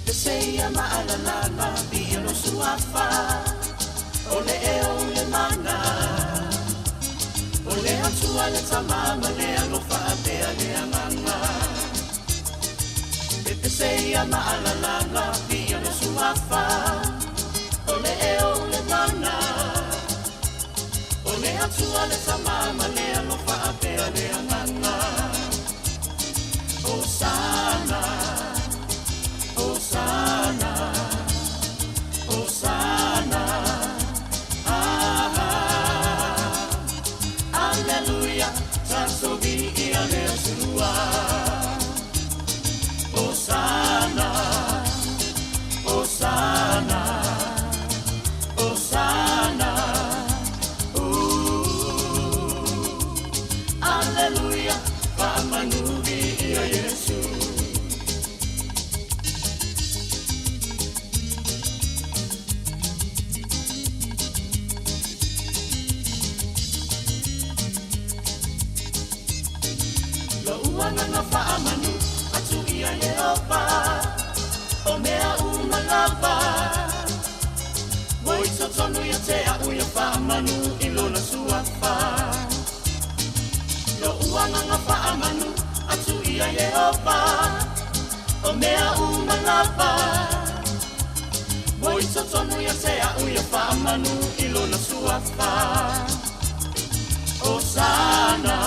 Pepese ia maalalala Via lo suafa O le e o le mana O le atua le tamama le alofa apea le agaga Pepese ia maalalala Via lo suafa O le e o le mana O le atua le tamama le alofa apea le agaga Hosanna, Hosanna, Hosanna, ah, ah. Alleluia, tasovi ia le Atua. Hosanna, Hosanna, Hosanna, Alleluia, faamanuvi ia Iesu. Lo uagaga faamanu atu ia Ieova o mea uma lava Ua i totonu ia te a'u ia faamanu i lona suafa Lo uagaga faamanu atu ia Ieova o mea uma lava Ua i totonu ia te a'u ia faamanu i lona suafa Hosanna,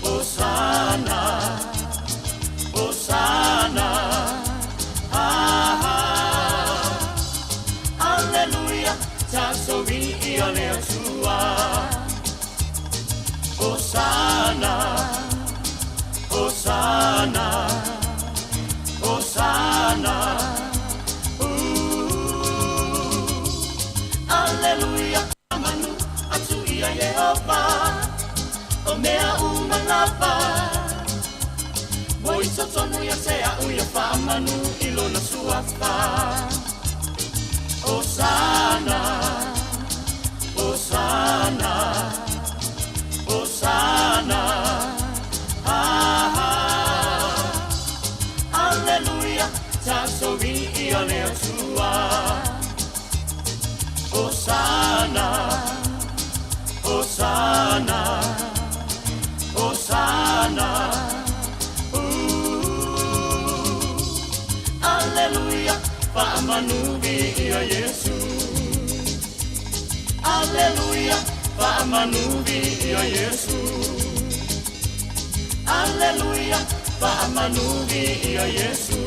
Hosanna, Hosanna, ah, ah. Alleluia, tasovi ia le Atua. Hosanna, Hosanna, Hosanna, Alleluia, manu atu ia Ieova o mea uma lava Ua i totonu ia te a'u ia faamanu i lona suafa Hosanna, Hosanna, Hosanna, ah, ah. Alleluia, tasovi ia le Atua. Hosanna, Hosanna, Hosanna, Alleluia, faamanuvi ia Iesu. Alleluia, faamanuvi ia Iesu. Alleluia, faamanuvi ia Iesu.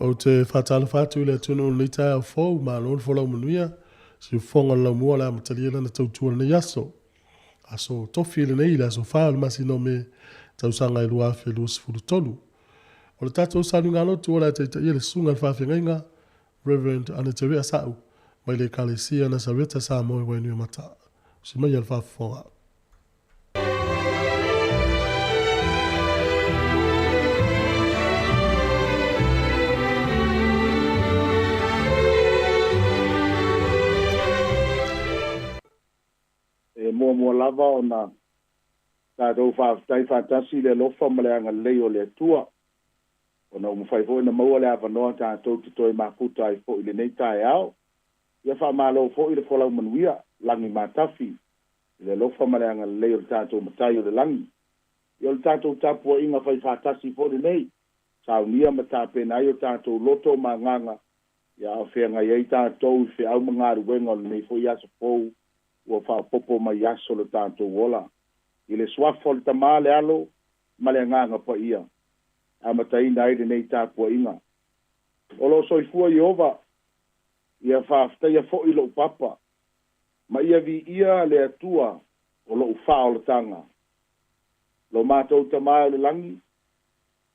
Ou te faatalofa atu i le atunuu i lenei taeao fou, malo le folau manuia, siufofoga o le laumua o le amatalia lana tautua i lenei aso. Aso tofi lenei i le aso 4 o le masina o Me, tausaga e 2023. O le tatou sauniga lotu o le a taitaia le susuga i le faafeagaiga, Reverend Anetewea Sa'u, mai le Ekalesia Nasareta Samoa i Wainuiomata. Usi maia le faafofoga. E muamua lava ona tatou faafetai faatasi i le alofa ma le agalelei o le Atua, ona ua mafai foi ona maua le avanoa tatou te toe mafuta ai foi i lenei taeao. Ia faamalo foi le folau manuia, lagi matafi i le alofa ma le agalelei o le tatou Matai o le lagi. Ia o le tatou tapuaiga fai faatasi foi lenei, saunia ma tapena ai o tatou loto ma agaga, ia a o feagai ai tatou i feau ma galuega o lenei foi aso fou ua faaopoopo mai aso o le tatou ola. I le Suafa o le Tama, le Alo ma le Agaga Paia, e amataina ai lenei tapuaiga. O lo o soifua Ieova, ia faafetaia foi lou papa, ma ia viia le Atua o lou faaolataga. Lo matou Tama e o le lagi,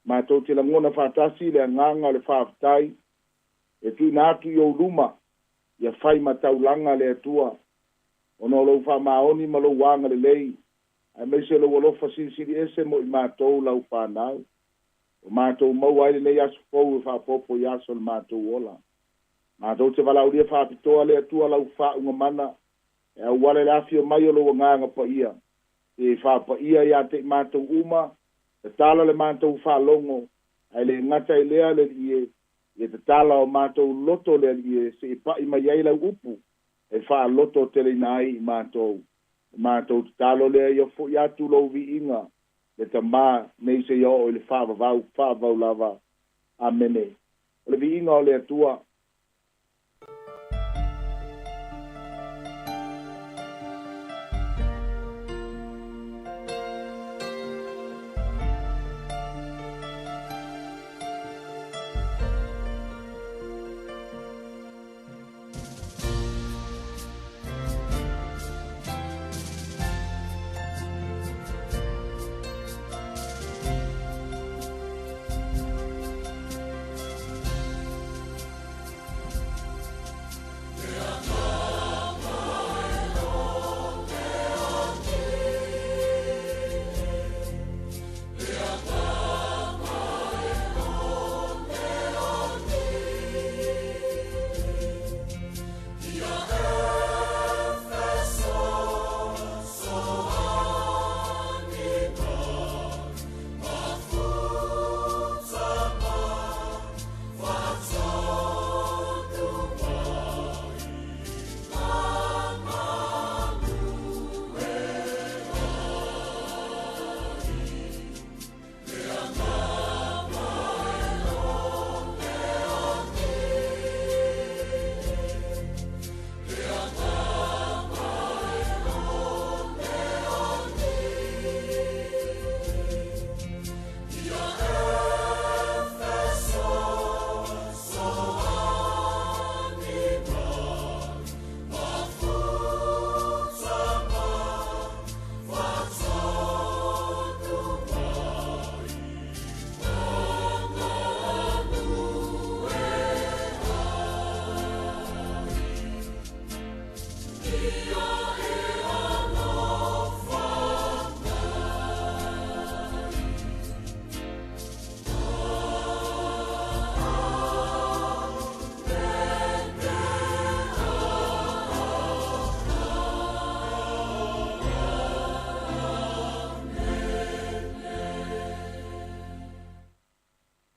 matou te lagona faatasi le agaga o le faafetai e tuuina atu i ou luma, ia fai ma taulaga le Atua, ona o lou faamaoni ma lou agalelei, aemaise lou alofa silisili ese mo i matou lau fanau. Ua matou maua ai lenei aso fou e faaopoopo i aso o le matou ola. Matou te valaaulia faapitoa le Atua lau faauuga mana, e auala i le afio mai o lou Agaga Paia, e faapaia ia te i matou uma, tatala le matou faalogo, ae le gata i lea le Alii e, ia tatala o matou loto le Alii e, se i pai mai ai lau upu, e faalototeleina ai i matou. O matou tatalo lea ia foi atu lou viiga, le Tama, nei seia oo i le faavavau, faavavau lava. Amene. O le viiga o le Atua.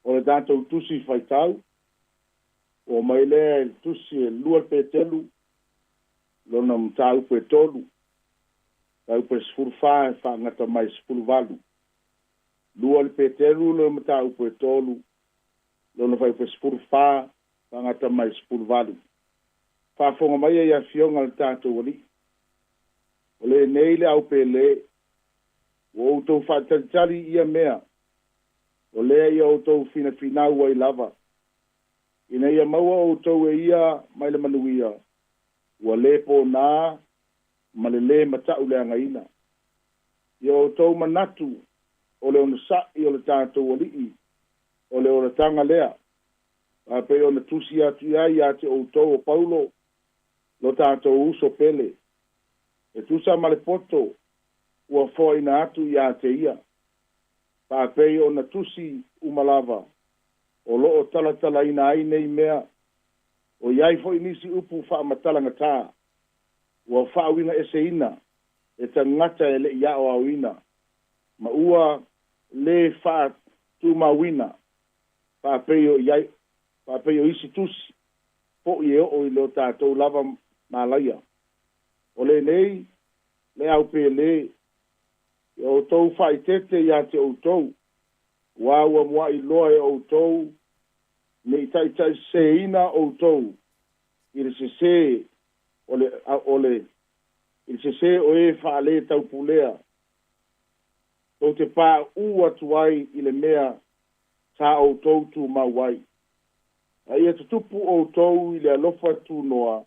O le tatou Tusi Faitau, ua mai lea i le Tusi e 2 Peteru, lona mataupu e 3, mataupu e 14 e faagata mai 18. 2 le Peteru, lona mataupu e 3, lona fuaiupu e 14, faagata mai 18. Faafofoga mai ai afioga a le tatou Alii. O lenei le aupele, ua outou faatalitali i ia mea, o lea ia outou finafinau ai lava. Ina ia maua outou e ia mai le manuia, ua lē pōnā ma le lē mataʻuleagaina. Ia outou manatu o le onosaʻi o le tatou Alii o le olataga lea, faapei ona tusi atu i ai iā te outou o Paulo lo tatou uso pele, e tusa ma le poto ua foaina atu iā te ia, faapei ona tusi uma lava o loo talatalaina ai nei mea, o i ai foi nisi upu faamatalagaā ua faauigaeseina e tagata e le'i aoaoina ma ua lē faatumauina faapei o i ai faapei o isi tusi fo'i e oo i lo tatou lava malaia. O lenei le aupēlē ia outou faaeteete iā te outou, uā ua mua'i loa e outou ne i taʻitaʻisesēina outou i le sesē o le o le i le sesē o e faalē taupulea tou te paʻū atu ai i le mea sa outou tumau ai. A ia tutupu outou i le alofa tunoa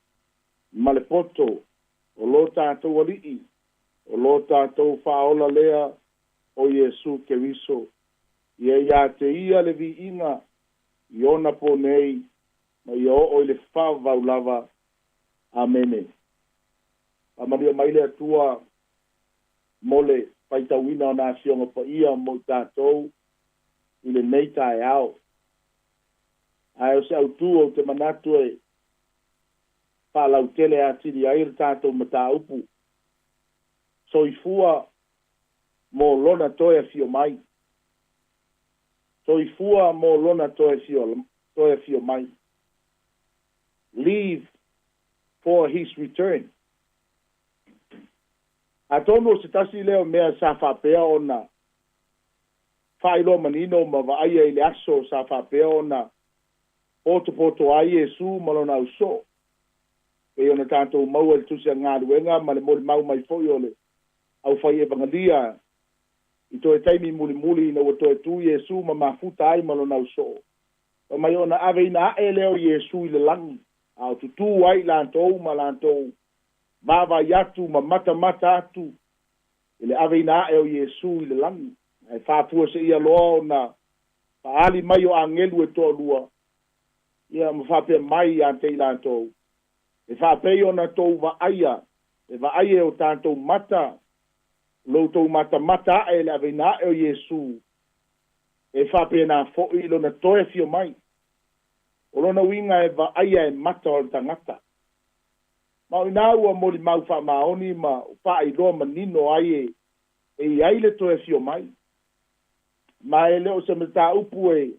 ma le poto o lo tatou Alii o lo tatou Faaola lea o Iesu Keriso. Ia iā te ia le viiga i ona pō nei ma ia oo i le faavavau lava. Amene. Faamanuia mai le Atua mo le faitauina o na afioga paia mo i tatou i lenei taeao. Ae o se autū ou te manatu e faalautele atili ai le tatou mataupu, soifua mo lona toe afio mai. Soifua mo lona toe toe afio mai. Live for his return. Atonu o se tasi lea o mea sa faapea ona faailoa manino ma vaaia i le aso sa faapea ona potopoto ai Iesu ma lona ausoo, pei ona tatou maua i le Tusi a Galuega ma le molimau mai foi o le aufai evagalia i toe taimi mulimuli ina ua toe tu Iesu ma mafuta ai ma lona ausoo. Fai mai ona aveina aʻe lea o Iesu i le lagi, a o tutū ai latou ma latou vaavaai atu ma matamata atu i le aveina aʻe o Iesu i le lagi. Ae faafua seia loa ona faaali mai o agelu e toalua, ia ma faapea mai iā te i latou, e faapei ona tou vaaia e vaai e o tatou mata lo outou matamata aʻe le aveina aʻe o Iesu, e faapenā foʻi lona toe afio mai. O lona uiga e vaaia e mata o le tagata. Ma o inā ua molimau faamaoni ma faailoa manino ai e e i ai le toe afio mai. Ma e le o se mataupu e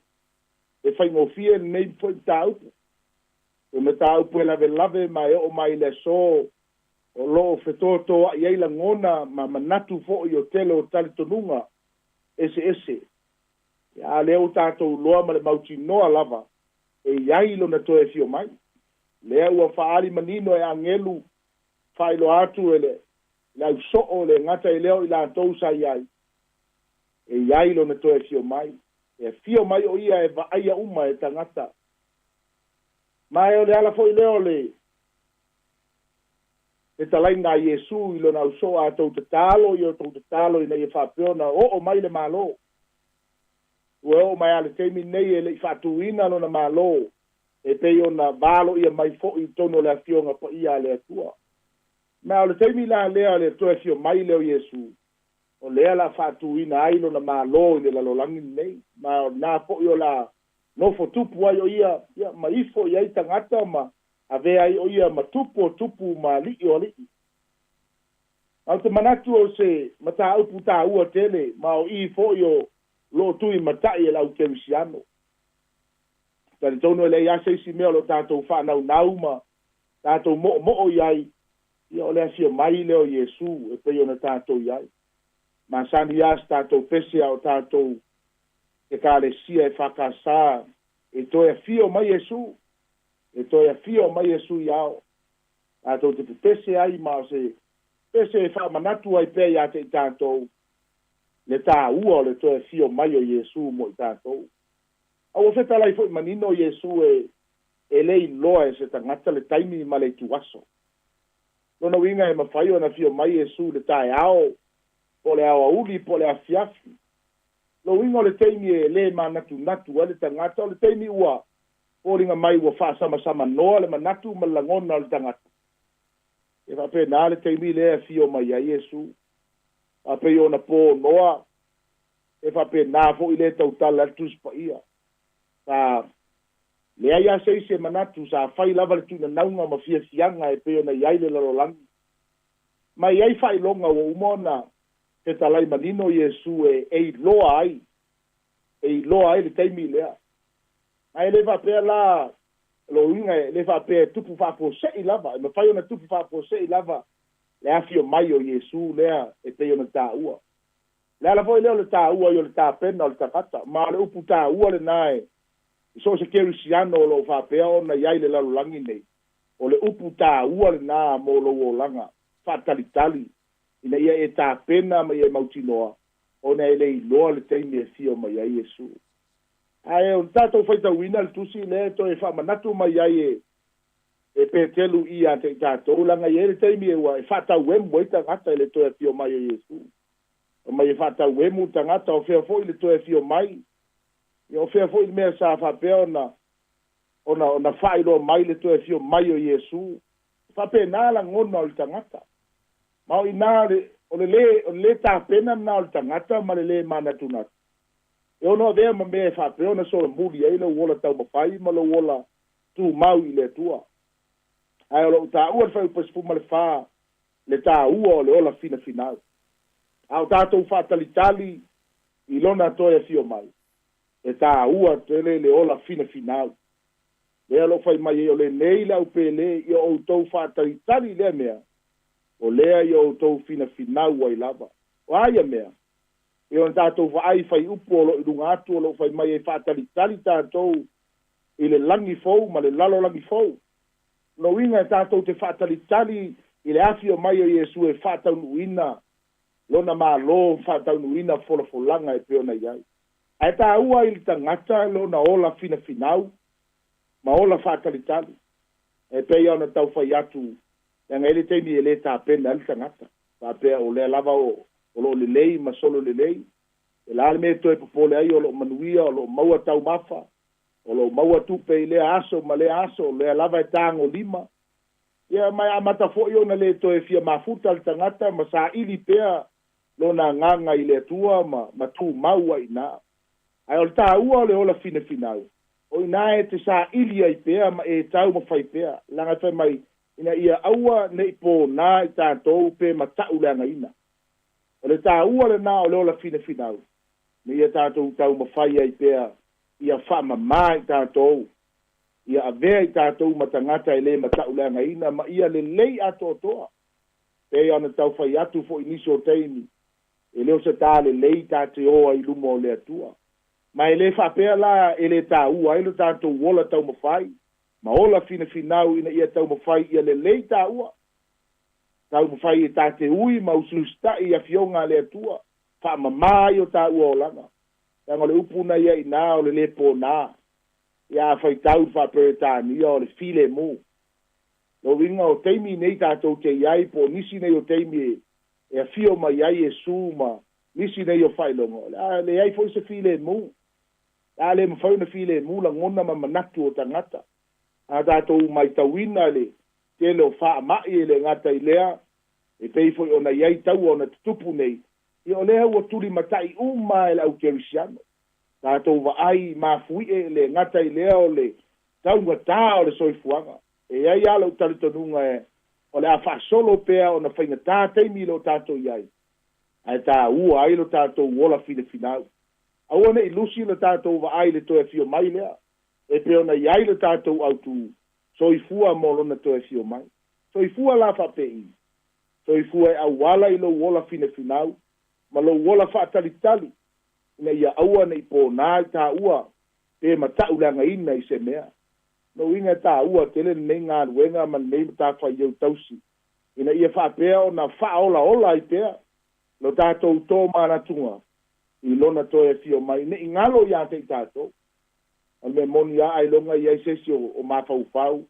e faigofie lenei foʻi mataupu. O mataupu e lavelave ma e oo mai le aso o loo fetotoaʻi ai lagona ma manatu foʻi o tele o talitonuga eseese. Ia lea ua tatou loa ma le mautinoa lava e iai lona toe afio mai. Lea ua faaali manino e agelu faailoa atu e le le ausoo le gata i lea o i latou sa i ai e iai lona toe afio mai. E afio mai o ia e vaaia uma e tagata. Ma e o le ala foʻi lea o le fetalaiga a Iesu i lona ausoo, a tou tatalo ia tou tatalo ina ia faapea ona oo mai le Malo. Ua oo mai a le taimi nei e leʻi faatūina lona Malo e pei ona valoia mai foʻi i totonu o le afioga paia a le Atua. Ma o le taimi la lea le toe afio mai lea o Iesu, o lea la faatūina ai lona Malo i le lalolagi lenei, ma o lenā foʻi o la nofo tupu ai o ia, ia ma ifo i ai tagata ma avea ai o ia ma tupu o tupu ma alii o alii. Ma o te manatu o se mataupu tāua tele, ma o i foʻi o loo tui mataʻi e le au kerisiano. Talitonu e leai asa isi mea o loo tatou faanaunau ma tatou moomoo i ai, ia o le afio mai lea o Iesu e pei ona tatou i ai. Masani a se tatou pese a o tatou Ekalesia EFKS, e toe afio mai Iesu, e toe afio mai Iesu i ao. Tatou te pepese ai ma o se pese e faamanatu ai pea iā te i tatou le tāua o le toe afio mai o Iesu mo i tatou. A ua fetalai foʻi manino Iesu e E lē iloa e se tagata le taimi ma le ituaso. Lona uiga e mafai ona fio mai Iesu le taeao po o le aoauli po o le afiafi. Lo uiga o le taimi e lē manatunatu ai le tagata o le taimi ua foliga mai ua faasamasamanoa le manatu ma le lagona o le tagata. E faapenā le taimi lea e afio mai ai Iesu. Faapei ona pō noa e faapenā foʻi lē tautala ai le Tusi Paia. Sa leai a se isi e manatu sa fai lava le tuinanauga ma fiafiaga e pei ona iai le lalolagi. Ma iai faailoga ua uma ona fetalai manino Iesu e iloa ai, e iloa ai le taimi lea. Ae le faapea la lo uiga e le faapea e tupu faafuase'i lava, e mafai ona tupu faafuase'i lava le afio mai o Iesu lea e pei ona tāua. Le ala foi lea o le tāua ai o le tapena o le tagata, ma o le upu tāua lenā e i so o se kerisiano o loo faapea ona i ai le lalolagi nei, o le upu tāua lenā mo lou olaga faatalitali ina ia e tapena ma ia e mautinoa ona e le iloa le taimi e fio mai ai Iesu. Ae o le tatou faitauina le tusi lea e toe faamanatu mai ai e e Petelu ia te i tatou laga i ai le taimi e ua e faatauemu ai tagata i le toe afio mai o Iesu. O mai e faatauemu tagata o fea foʻi le toe afio mai. Ia o fea foʻi le mea sa faapea ona ona ona faailoa mai le toe afio mai o Iesu. Faapenā lagona o le tagata. Ma o inā le o le lē o le lē tapena lenā o le tagata ma le lē manatunatu. E ono avea ma mea e faapea ona solomuli ai lou ola taumafai ma lou ola tumau i le Atua. Ae o lou tāua le fuaiupu 14 le tāua o le ola finafinau. A o tatou faatalitali i lona toe afio mai, e tāua tele le ola finafinau. Lea o loo fai mai ai o lenei le aupēlē ia outou faatalitali i lea mea, o lea ia outou finafinau ai lava. O a ia mea? E ona tatou vaai faiupu o loo i luga atu o loo fai mai e faatalitali tatou i le lagi fou ma le lalolagi fou. Lo uiga e tatou te faatalitali i le afio mai o Iesu e faataunuuina lona Mālō faataunuuina folafolaga e pei ona i ai. Ae tāua i le tagata lona ola finafinau ma ola faatalitali. E pei ona tau fai atu leaga e le taimi e lē tapena ai le tagata. Faapea o lea lava o o loo lelei ma solo lelei. E la le mea e toe popole ai o loo manuia o loo maua taumafa o loo maua tupe i lea aso ma lea aso o lea lava e tagolima. Ia ma e amata foʻi ona lē toe fia mafuta le tagata ma saili pea lona agaga i le Atua ma ma tumau ai inā. Ae o le tāua o le ola finafinau, o inā e te saili ai pea ma e taumafai pea, laga e fai mai ina ia aua nei pōnā i tatou pe mataʻu leagaina. O le tāua lenā o le ola finafinau, me ia tatou taumafai ai pea ia faamamā i tatou, ia avea i tatou ma tagata e lē mataʻu leagaina ma ia lelei atoatoa. Pei ona tau fai atu foʻi nisi o taimi, e le o se tā lelei tā te oa i luma o le Atua. Ma e lē faapea la e lē tāua ai lo tatou ola taumafai ma ola finafinau ina ia taumafai ia lelei tāua. Taumafai e tā te ui ma usiusitaʻi i afioga a le Atua, faamamā ai o tāua olaga. Leaga o le upu na ia inā o le lē pōnā. Ia a faitau le faaperetania o le filemu. Lo uiga o taimi nei tatou te iai po o nisi nei o taimi e e afio mai ai Iesu ma nisi nei o faailoga, o le a leai foʻi se filemu. Le a le mafai ona filemu lagona ma manatu o tagata. A tatou maitauina le tele o faamaʻi e le gata i lea, e pei foʻi ona iai taua ona tutupu nei, ia o lea ua tulimataʻi uma e le aukerisiano. Tatou vaai mafuiʻe le gata i lea o le taugatā o le soifuaga. E iai lava lou talitonuga e o le a faasolo pea ona faigatā taimi i lo tatou iai, ae tāua ai lo tatou ola finafinau. Aua nei lusi lo tatou vaai i le toe afio mai lea, e pei ona iai lo tatou autū soifua mo lona toe afio mai. Soifua la faapei, soifua e auala i lou ola finafinau ma lou ola faatalitali ina ia aua nei pōnā i tāua pe mataʻu leagaina i se mea. No uiga e tāua tele lenei galuega ma lenei matafaioi tausi ina ia faapea ona faaolaola ai pea lo tatou tō manatuga i lona toe afio mai nei galo iā te i tatou. O le mea moni lava ailoga e i ai se isi o mafaufau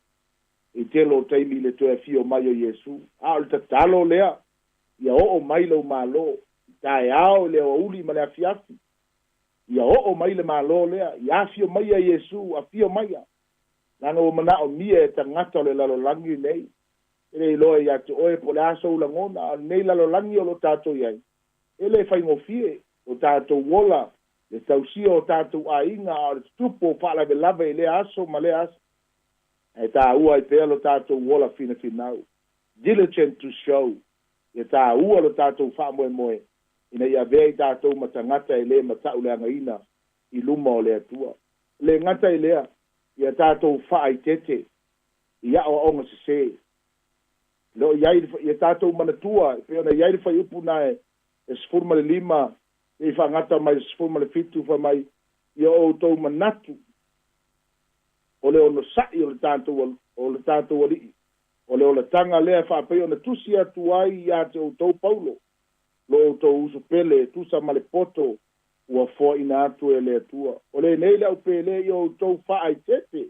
i tele o taimi i le toe afio mai o Iesu. A o le tatalo lea, ia oo mai lou Malo, i taeao i le aoauli ma le afiafi. Ia oo mai le Malo lea, ia afio maia Iesu, afio maia. Leaga ua manaomia e tagata o le lalolagi lenei. E le iloa ia te oe po o le a sou lagona, a o lenei lalolagi o lo o tatou i ai, e le faigofie lo tatou ola, le tausia o tatou aiga, a o le tutupu o faalavelave i lea aso ma lea aso. Ae taua ai pea lo tatou ola finafinau. Diligent to show. Ia taua lo tatou faamoemoe ina ia avea i tatou ma tagata e le matauleagaina i luma o le Atua. E le gata i lea, ia tatou faaeteete i aoaoga sesē. Le o i ai ia tatou manatua e pei ona i ai le fuaiupu na e 15 se i faagata mai le 17 fai mai, Ia outou manatu o le onosai o le tatou o le tatou Alii, o le olataga lea e faapei ona tusi atu ai ia te outou Paulo, lo outou uso pele e tusa ma le poto ua foaina atu e le Atua. O lenei le aupele ia outou faaeteete,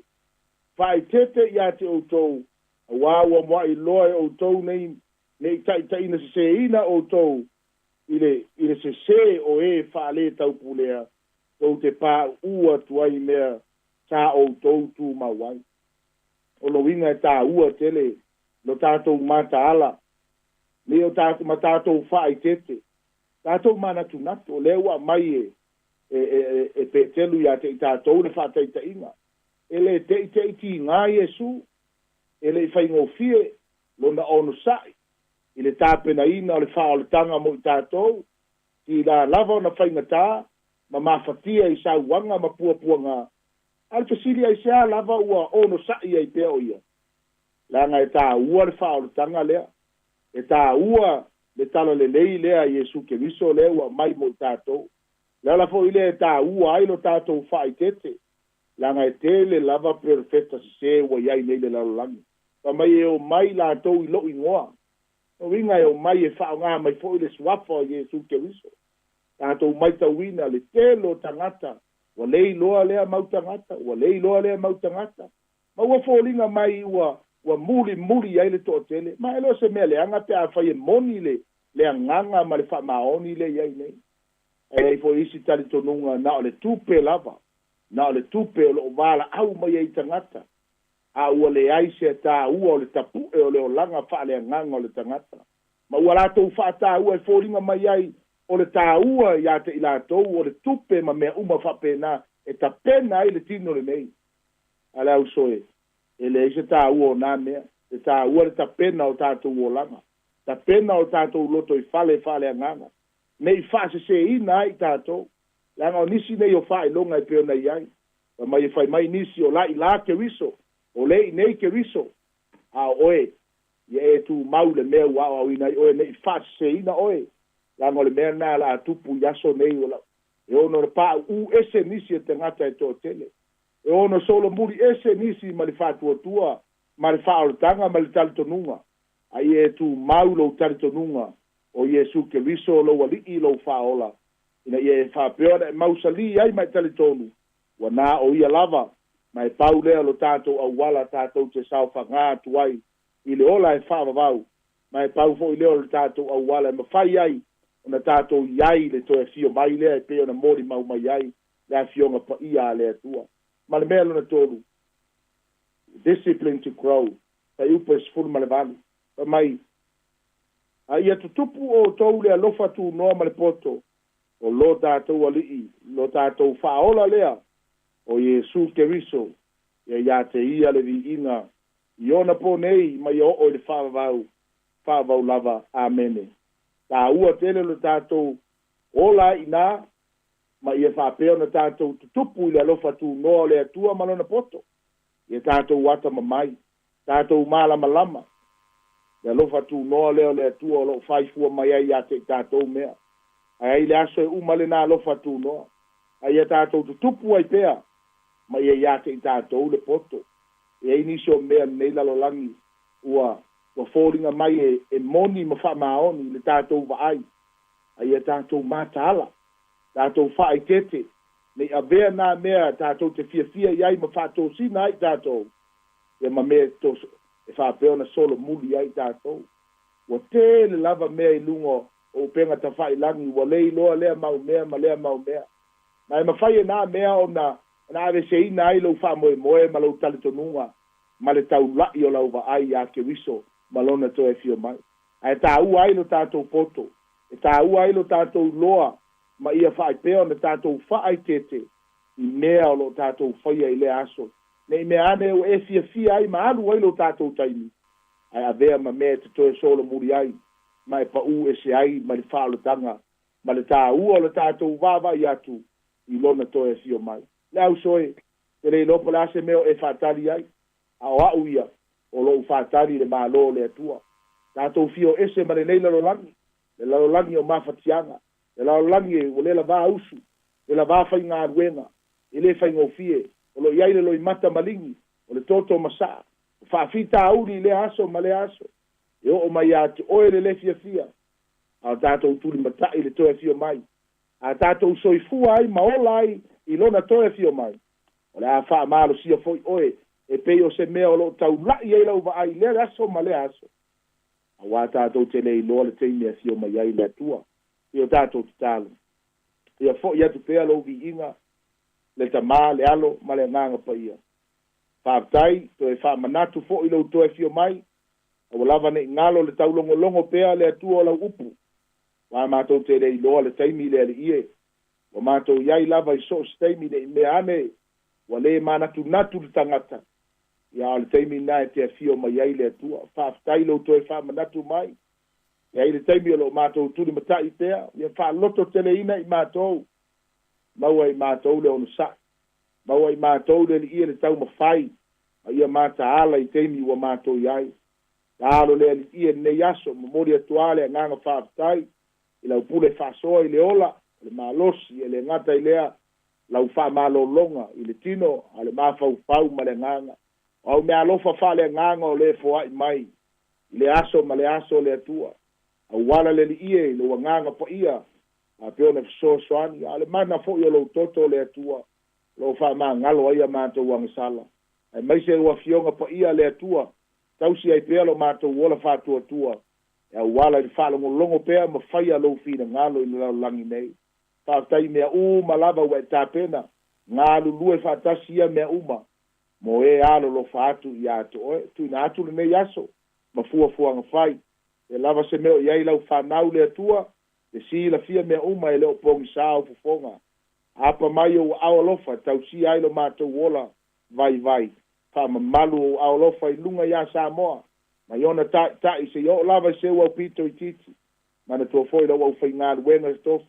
faaeteete ia te outou, auā ua mua'i loa e outou nei ne i taitaiina seseina outou i le i le sesē o e faaletau-pulea, tou te pauu atu ai i mea sa outou tumau ai. O loiga e tāua tele lo tatou mataala nei o tatou ma tatou faaeteete, tatou manatunatu, o lea ua aumai e e e e Petelu ia te i tatou le faataitaiga. E le teʻiteʻi tiga Iesu, e le i faigofie lona onosai i le tapenaina o le faaolataga mo i tatou, tila lava ona faigata ma mafatia i sauaga ma puapuaga, a o le fesili aisea lava ua onosai ai pea o ia? Leaga e taua le faaolataga lea, e taua le talalelei lea a Iesu Keriso lea ua aumai mo i tatou. Le ala foi lea e taua ai lo tatou faaeteete, leaga e tele lava perofeta sesē ua i ai nei le lalolagi. Fai mai e omai latou i lou igoa. O uiga e omai e faaaoga mai foi le suafa o Iesu Keriso. Tatou maitauina le tele o tagata ua le iloa lea mau tagata, ua le iloa lea mau tagata, ma ua foliga mai ua ua mulimuli ai le toatele. Ma e le o se mea leaga pe afai e moni le le agaga ma le faamaoni lea i ai nei. Ae i ai foi isi talitonuga na o le tupe lava, na o le tupe o lo o valaau mai ai tagata, a ua leai se taua o le tapue o le olaga faaleagaga o le tagata. Ma ua latou faataua e foliga mai ai o le taua ia te i latou o le tupe ma mea uma faapena e tapena ai le tino lenei. A le auso e, e leai se taua o na mea, e taua le tapena o tatou olaga, tapena o tatou lotoifale faaleagaga, ne i faaseseina ai tatou, leaga o nisi nei o faailoga e pei ona i ai. Fai mai e fai mai nisi o la i la Keriso, o le i nei Keriso, a o oe, ia e tumau le mea ua aoaoina ai oe ne i faaseseina oe, leaga o le mea lena o le a tupu i aso nei o e ono pauu ese nisi e tagata e toatele, e ono solomuli ese nisi ma le faatuatua ma le faaolataga ma le talitonuga, a ia e tumau lou talitonuga o Iesu Keriso lou Alii lou Faaola, ina ia e faapea ona e mausalī ai ma e talitonu, ua na o Ia lava, ma e pau lea o lo tatou auala tatou te saofagā atu ai i le ola e faavavau, ma e pau foi lea o le tatou auala e mafai ai ona tatou i ai i le toe afio mai lea e pei ona molimau mai ai le Afioga Paia a le Atua. Ma le mea lona tolu, discipline to grow, fuaiupu e 18, fai mai, A ia tutupu outou le alofa tunoa ma le poto o lo tatou Alii, lo tatou Faaola lea, o Iesu Keriso, ia ia te ia le viiga i ona po nei ma ia oo i le faavavau, faavavau lava. Amene. Taua tele lo tatou ola ai i ina, ma ia faapea ona tatou tutupu i le alofa tunoa o le Atua ma Lona poto. Ia tatou atamamai, tatou malamalama, le alofa tunoa lea o le Atua o lo o faifua mai ai ia te i tatou mea. Ae ai le aso e uma lena alofa tunoa, a ia tatou tutupu ai pea ma ia ia te i tatou le poto. E i ai nisi o mea lenei lalolagi ua ua foliga mai e e moni ma faamaoni i le tatou vaai, a ia tatou mataala, tatou faaeteete. Nei avea nā mea tatou te fiafia i ai ma faatosina ai tatou ia ma mea e faapea ona solomuli ai tatou. Ua tele lava mea i luga o upega tafa'ilagi ua le iloa lea mau mea ma lea mau mea. Ma e mafai e nā mea ona aveseina ai lou faamoemoe ma lou talitonuga ma le taula'i o lau vaai iā Keriso ma lona toe afio mai. Ae tāua ai lo tatou poto, e tāua ai lo tatou loa ma ia faaipea ona tatou faaitete i mea o loo tatou faia i lea aso. Nei mea ane ua e fiafia ai ma alu ai lo tatou taimi, ae avea ma mea e te toe solomuli ai, ma e paʻū ese ai ma le faaolotaga ma le tāua o le tatou vaavaai atu i lona toe afio mai. Le ausoe, te le iloa po o le a se mea o e faatali ai, a o a'u ia o lo'u faatali i le Mālō o le Atua. Tatou fio ese ma lenei lalolagi, le lalolagi o mafatiaga, le lalolagi e ua le lavā usu, le lavā faigaluega, e lē faigofie, o loo i ai le loimata maligi, o le toto masaa, o faafitauli i lea aso ma lea aso, e oo mai iā te oe le lē fiafia, a o tatou tulimata'i le toe afio mai. A tatou soifua ai ma ola ai i lona toe afio mai, o le a faamalosia foi oe e pei o se mea o loo taula'i ai lau vaai i lea aso ma lea aso. Auā tatou te le iloa le taimi e afio mai ai le Atua. I o tatou tatalo. Ia fo'i atu pea lou viiga, le Tamā, le Alo ma le Agaga Paia. Faafetai, toe faamanatu fo'i lou toe afio mai, aua lava ne'i galo le taulogologo pea le Atua o lau upu. Aua matou te le iloa le taimi le Alii e. Ua matou i ai lava i so o se taimi ne i mea ane ua lē manatunatu le tagata, ia a o le taimi lena e te afio mai ai le Atua. Faafetai lou toe faamanatu mai. E ai le taimi o loo matou tulimata'i pea, ia faalototeleina i matou, maua i matou le onosa'i, maua i matou le Alii e le taumafai, ma ia mataala i taimi ua matou i ai. Alo le Alii e lenei aso, momoli atu lava le agaga faafetai i lau pule faasoa i le ola, o le malosi, e le gata i lea lau faamalologa i le tino, a o le mafaufau ma le agaga. O au meaalofa faaleagaga o lē foa'i mai i le aso ma le aso le Atua. Auala le Alii e i lou agaga paia, faapea ona fesoasoani, a o le mana foi o lou toto le Atua, o loo faamagalo ai a matou agasala. Aemaise ua afioga paia le Atua, tausi ai pea lo matou ola faatuatua, e auala i le faalogologo pea ma faia lou finagalo i le lalolagi nei. Faafetai i mea uma lava ua e tapena, galulue faatasi ia mea uma, mo e alolofa atu iā te oe. Tuuina atu lenei aso ma fuafuaga fai. E lava se mea o i ai lau fanau le Atua, e silafia mea uma e le o pogisā o fofoga. Apa mai ou aao alofa e tausia ai lo matou ola vaivai. Faamamalu ou aao alofa i luga iā Samoa, mai ona ta'ita'i seia oo lava i seu aupito itiiti. Manatua foi lau aufaigaluega se tofi.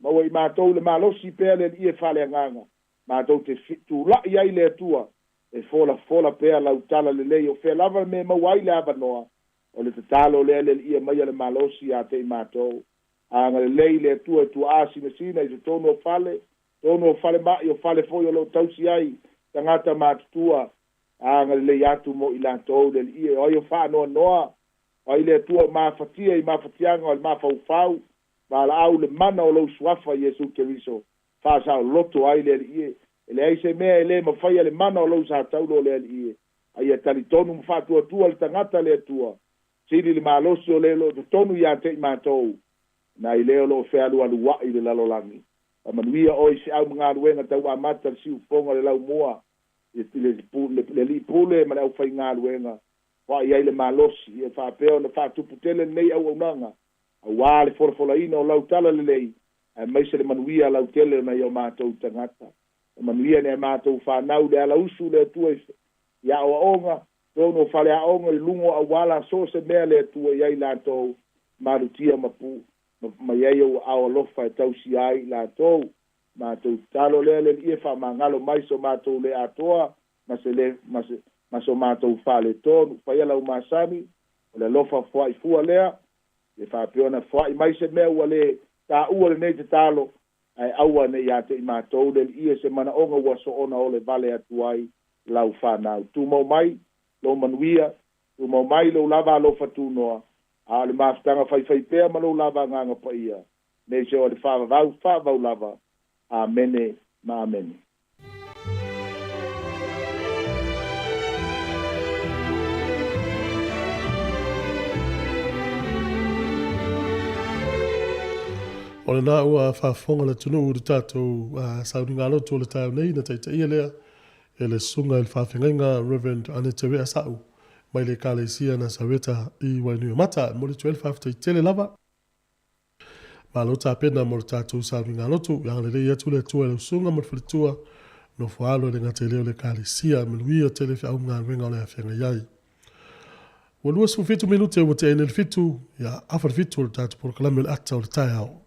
Maua i matou le malosi pea le Alii e faaleagaga. Matou te tula'i ai le Atua e folafola pea lau tala lelei o fea lava le mea e maua ai le avanoa. O le tatalo lea le Alii e aumaia le malosi iā te i matou. Agalelei le Atua e tuaa sinasina i totonu o fale, totonu o falema'i, o fale foi o loo tausi ai tagata matutua. Agalelei atu mo i latou le Alii e. O ai o faanoanoa, o ai le Atua o mafatia i mafatiaga o le mafaufau, valaau le mana o lou suafa Iesu Keriso, faasaoloto ai le Alii e. E leai se mea e lē mafaia le mana o lou sataulo le Alii e. A ia talitonu ma faatuatua le tagata le Atua, sili le malosi o le o loo totonu iā te i matou, nai le o loo fealualua'i i le lalolagi. Faamanuia oe i feau ma galuega tau amata le siufofoga o le laumua i le alii pule ma le aufaigaluega, foai ai le malosi, ia faapea ona faatuputele lenei auaunaga, auā le folafolaina o lau tala lelei, aemaise le manuia lautele o nai o matou tagata. Faamanuia nai a matou fanau i le alausu le Atua i aoaoga, totonu o faleaoga i luga o auala, so o se mea le Atua i ai latou, malutia ma pu ma i ai ou aao alofa e tausia ai i latou. Matou tatalo lea le Alii e faamagalo mai so matou le atoa ma se le ma se ma so matou faaletonu. Faia lau masani, o le alofa foai fua lea, e faapea ona foai mai se mea ua le taua lenei tatalo, ae aua ne i ia te i matou le Alii e se manaoga ua soona ole vale atu ai lau fanau. Tumau mai lou manuia, tumau mai lou lava alofa tunoa, a o le mafutaga faifaipea ma lou lava agaga paia, nei se o le faavavau faavavau lava. Amene. Ma Amene. O lena ua faafofoga le atunuu i le tatou sauniga lotu o le taeao nei na taitaia lea e le Susuga i le Faafeagaiga Rev. Anete Weasau mai le Ekalesia Nasareta i Wainuiomata. E momoli atu ai le faafetai tele lava. Malo tapena mo le tatou sauniga lotu. Ia agalelei atu le Atua i lau susuga ma le faletua, nofo alo e le gata i lea o le Ekalesia. Manuia tele feau ma galuega o le a feagai ai. Ua 27 minute ua tea ai nei le fitu, ia afa le fitu o le tatou polokalame o le ata o le taeao.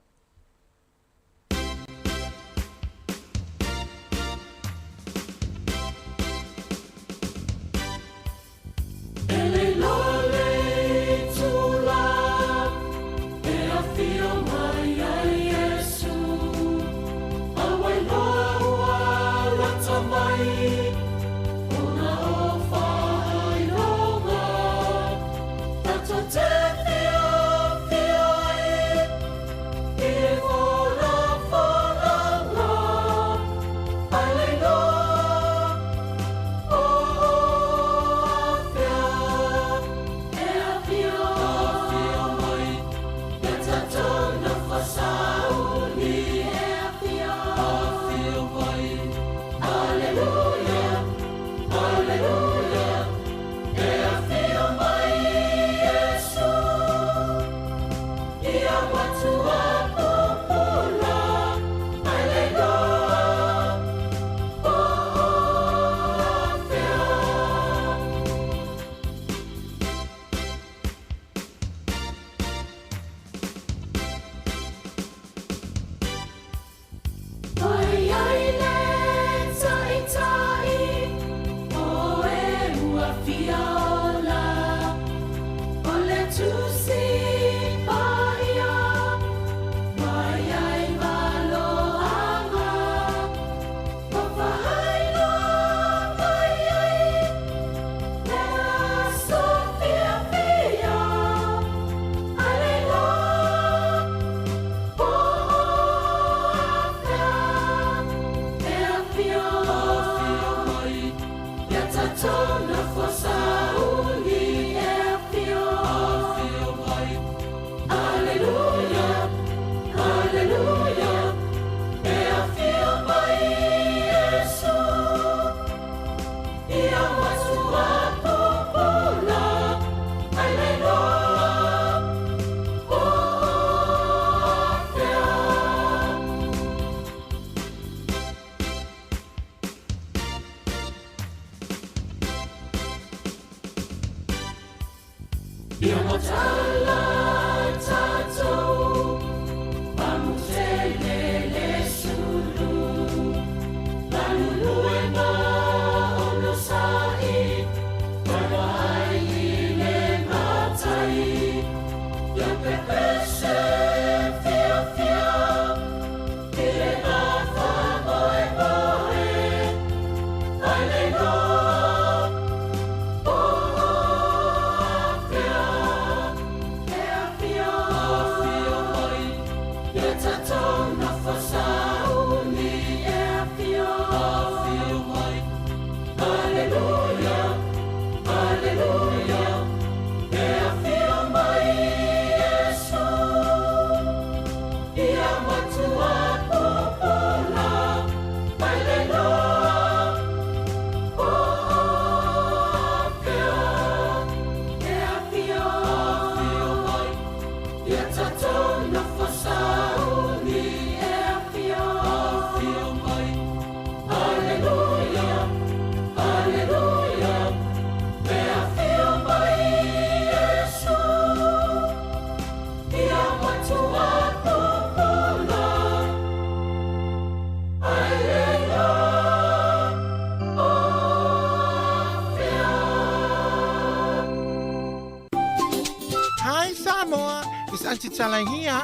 Hi Samoa, it's Auntie Tala here.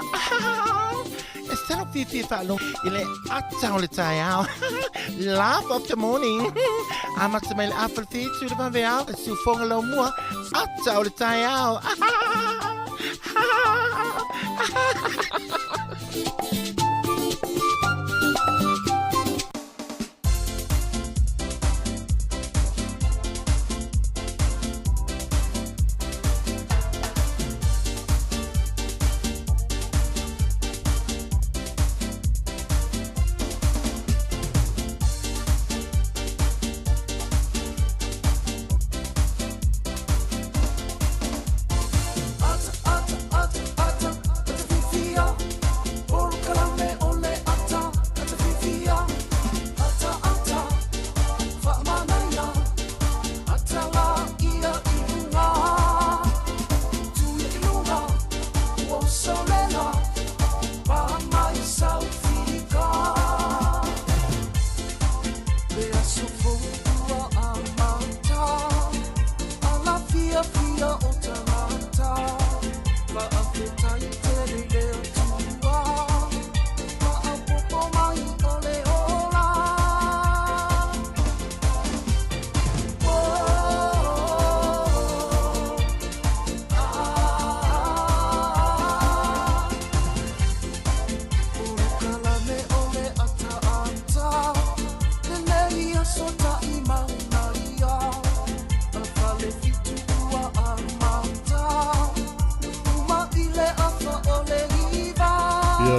It's Tala Fifi Fa'alogo i le ata o le taeao. Laugh of the morning. Amata mai le afa le fitu le vaveao, e siufoga lau mua, ata o le taeao.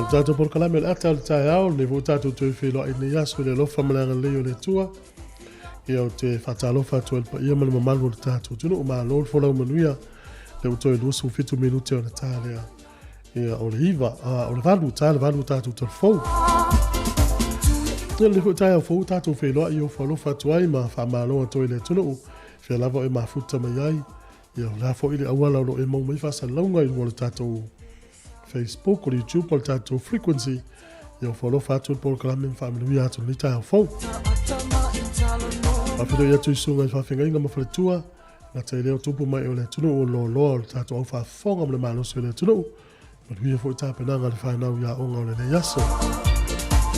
Ia, le tatou polokalame o le ata o le taeao, lenei foi tatou toe feiloai i lenei aso i le alofa ma le agalelei o le Atua. Ia, ou te faatalofa atu ai i le paia ma le mamalu o le tatou atunuu. Malo le folau manuia. Lea ua toe 27 minute o le ta lea. Ia, o le 9, a, o le 8, ta le 8 o tatou talafou. Ia, lenei foi taeao fou tatou feiloai i ofo alofa atu ai ma faamalo atu ai i le atunuu. Fia lava o e mafuta mai ai. Ia, o le a foi le auala o lo o e maua mai faasalalauga i luga o le tatou Facebook, o le YouTube, o le tatou frequency. Ia, ofo alofa atu le polokalame ma faamanuia atu lenei taeao fou. Faafeiloai atu i susuga i faafeagaiga ma faletua, gata i lea o tupu mai o le atunuu o loaloa o le tatou au faafofoga ma le malosi o le atunuu. Manuia foi tapenaga a le fanau i aoga o lenei aso.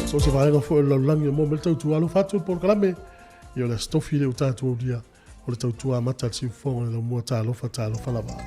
So o se vaega foi o le lalolagi o maua mai le tautua alofa atu le polokalame. Ia o le Aso Tofi lea ua tatou aulia o le tautua amata a le siufofoga o le laumua talofa talofa lava.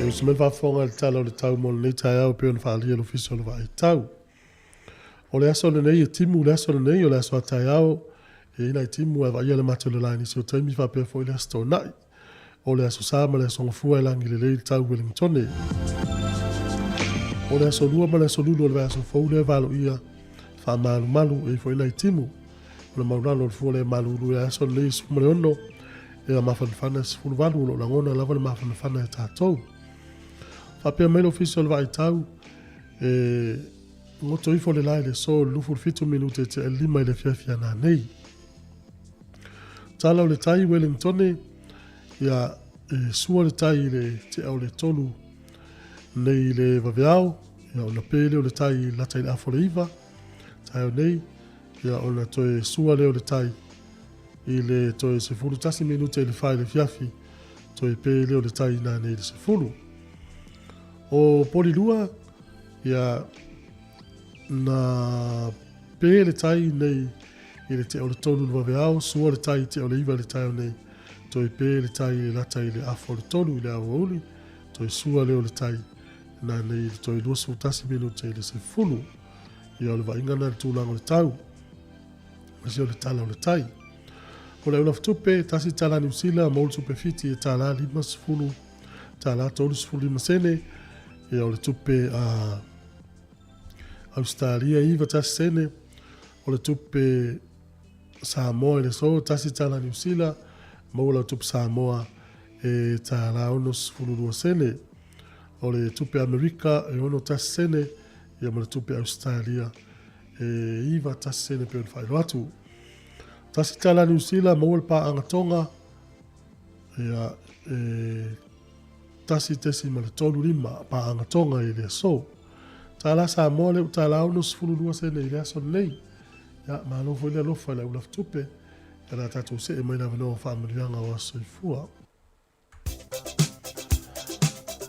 E uso mai faafofoga i le Tala o le Tau mo lenei taeao e pei ona faaalia e le Ofisa o le Vaai Tau. O le aso lenei e timu le aso lenei, o le aso a taeao e i ai nai timu ae vaaia le matou lelae i nisi o taimi faapea foi le Aso Toonai. O le Aso Sa ma le Aso Gafua e lagi lelei le tau Wellingtone. O le Aso Lua ma le Aso Lulu o le vaiaso fou lea e valoia faamalumalu e i ai foi nai timu. O le maulalo o le fua lea e malulu i le aso lenei 16 e mafanafana 18 o lo o lagona lava le mafanafana e tatou. Faapea mai le Ofisa o le Vaai Tau e goto ifo le la i le aso i le 27 minute e tea lima i le afiafi a nanei. Tala o le tai Wellingtone, ia e sua le tai i le tea o le tolu nei i le vaveao, ia ona pe lea o le tai i lata i le afa o le iva, taeao nei, ia ona toe sua lea o le tai i le toe 11 minute i le 4 i le afiafi, toe pe lea o le tai nanei i le 10. O Polilua, ia na pe le tai nei i le tea o le tolu i le vaveao, sua le tai i tea o le iva i le taeao nei, toe pe le tai i le lata i le afa o le tolu i le aoauli, toe sua lea o le tai nanei i le toe 21 minute i le 10. Ia o le vaaiga lena i le tulaga o le tau, aemaise o le tala o le tai. O le aulafatupe, tasi tala Niu Sila, maua le tupe Fiti e tala 50 tala 35 sene. Ia, o le tupe a Ausetalia 91 sene. O le tupe Samoa i le aso, tasi tala Niu Sila, maua lau tupe Samoa e tala 62 sene. O le tupe Amerika e 61 sene, ia ma le tupe Ausetalia e 91 sene pei ona faailoa atu. Tasi tala Niu Sila, maua le paaga Tonga, ia, e 1.35 paaga Tonga i le aso. Tala Samoa lea ua tala 62 sene i le aso lenei. Ia, malo foi le alofa i le aulafatupe, ia o le a tatou see mai le avanoa o faamanuiaga o aso soifua.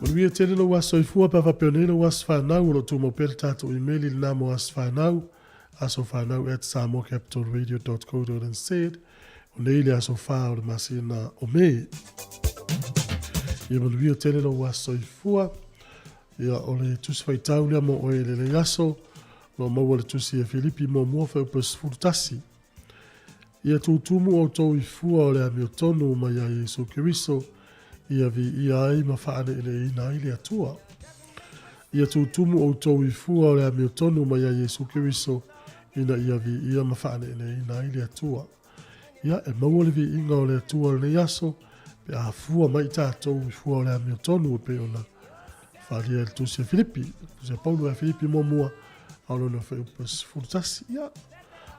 Manuia tele lou aso soifua pe a faapea nei lou aso fanau o lo o tumau pea le tatou imeli lena mo aso fanau, asofanau@samoacapitalradio.co.nz. O nei le aso 4 o le masina o Me. Ia manuia tele lou aso soifua. Ia o le tusi faitau lea mo oe i lenei aso, o lo o maua le tusi e Filipi muamua fuaiupu 11. Ia tutumu outou i fua o le amiotonu mai ia Iesu Keriso, ia viia ai ma faaneeneeina ai le Atua. Ia tutumu outou i fua o le amiotonu mai ia Iesu Keriso, ina ia viia ma faaneeneeina ai le Atua. Ia, e maua le viiga o le Atua i lenei aso, pe a fua mai tatou i fua o le amiotonu e pei ona faaalia e le tusi a Filipi, tusi a Paulo ia Filipi muamua, a o lona fuaiupu 11. Ia,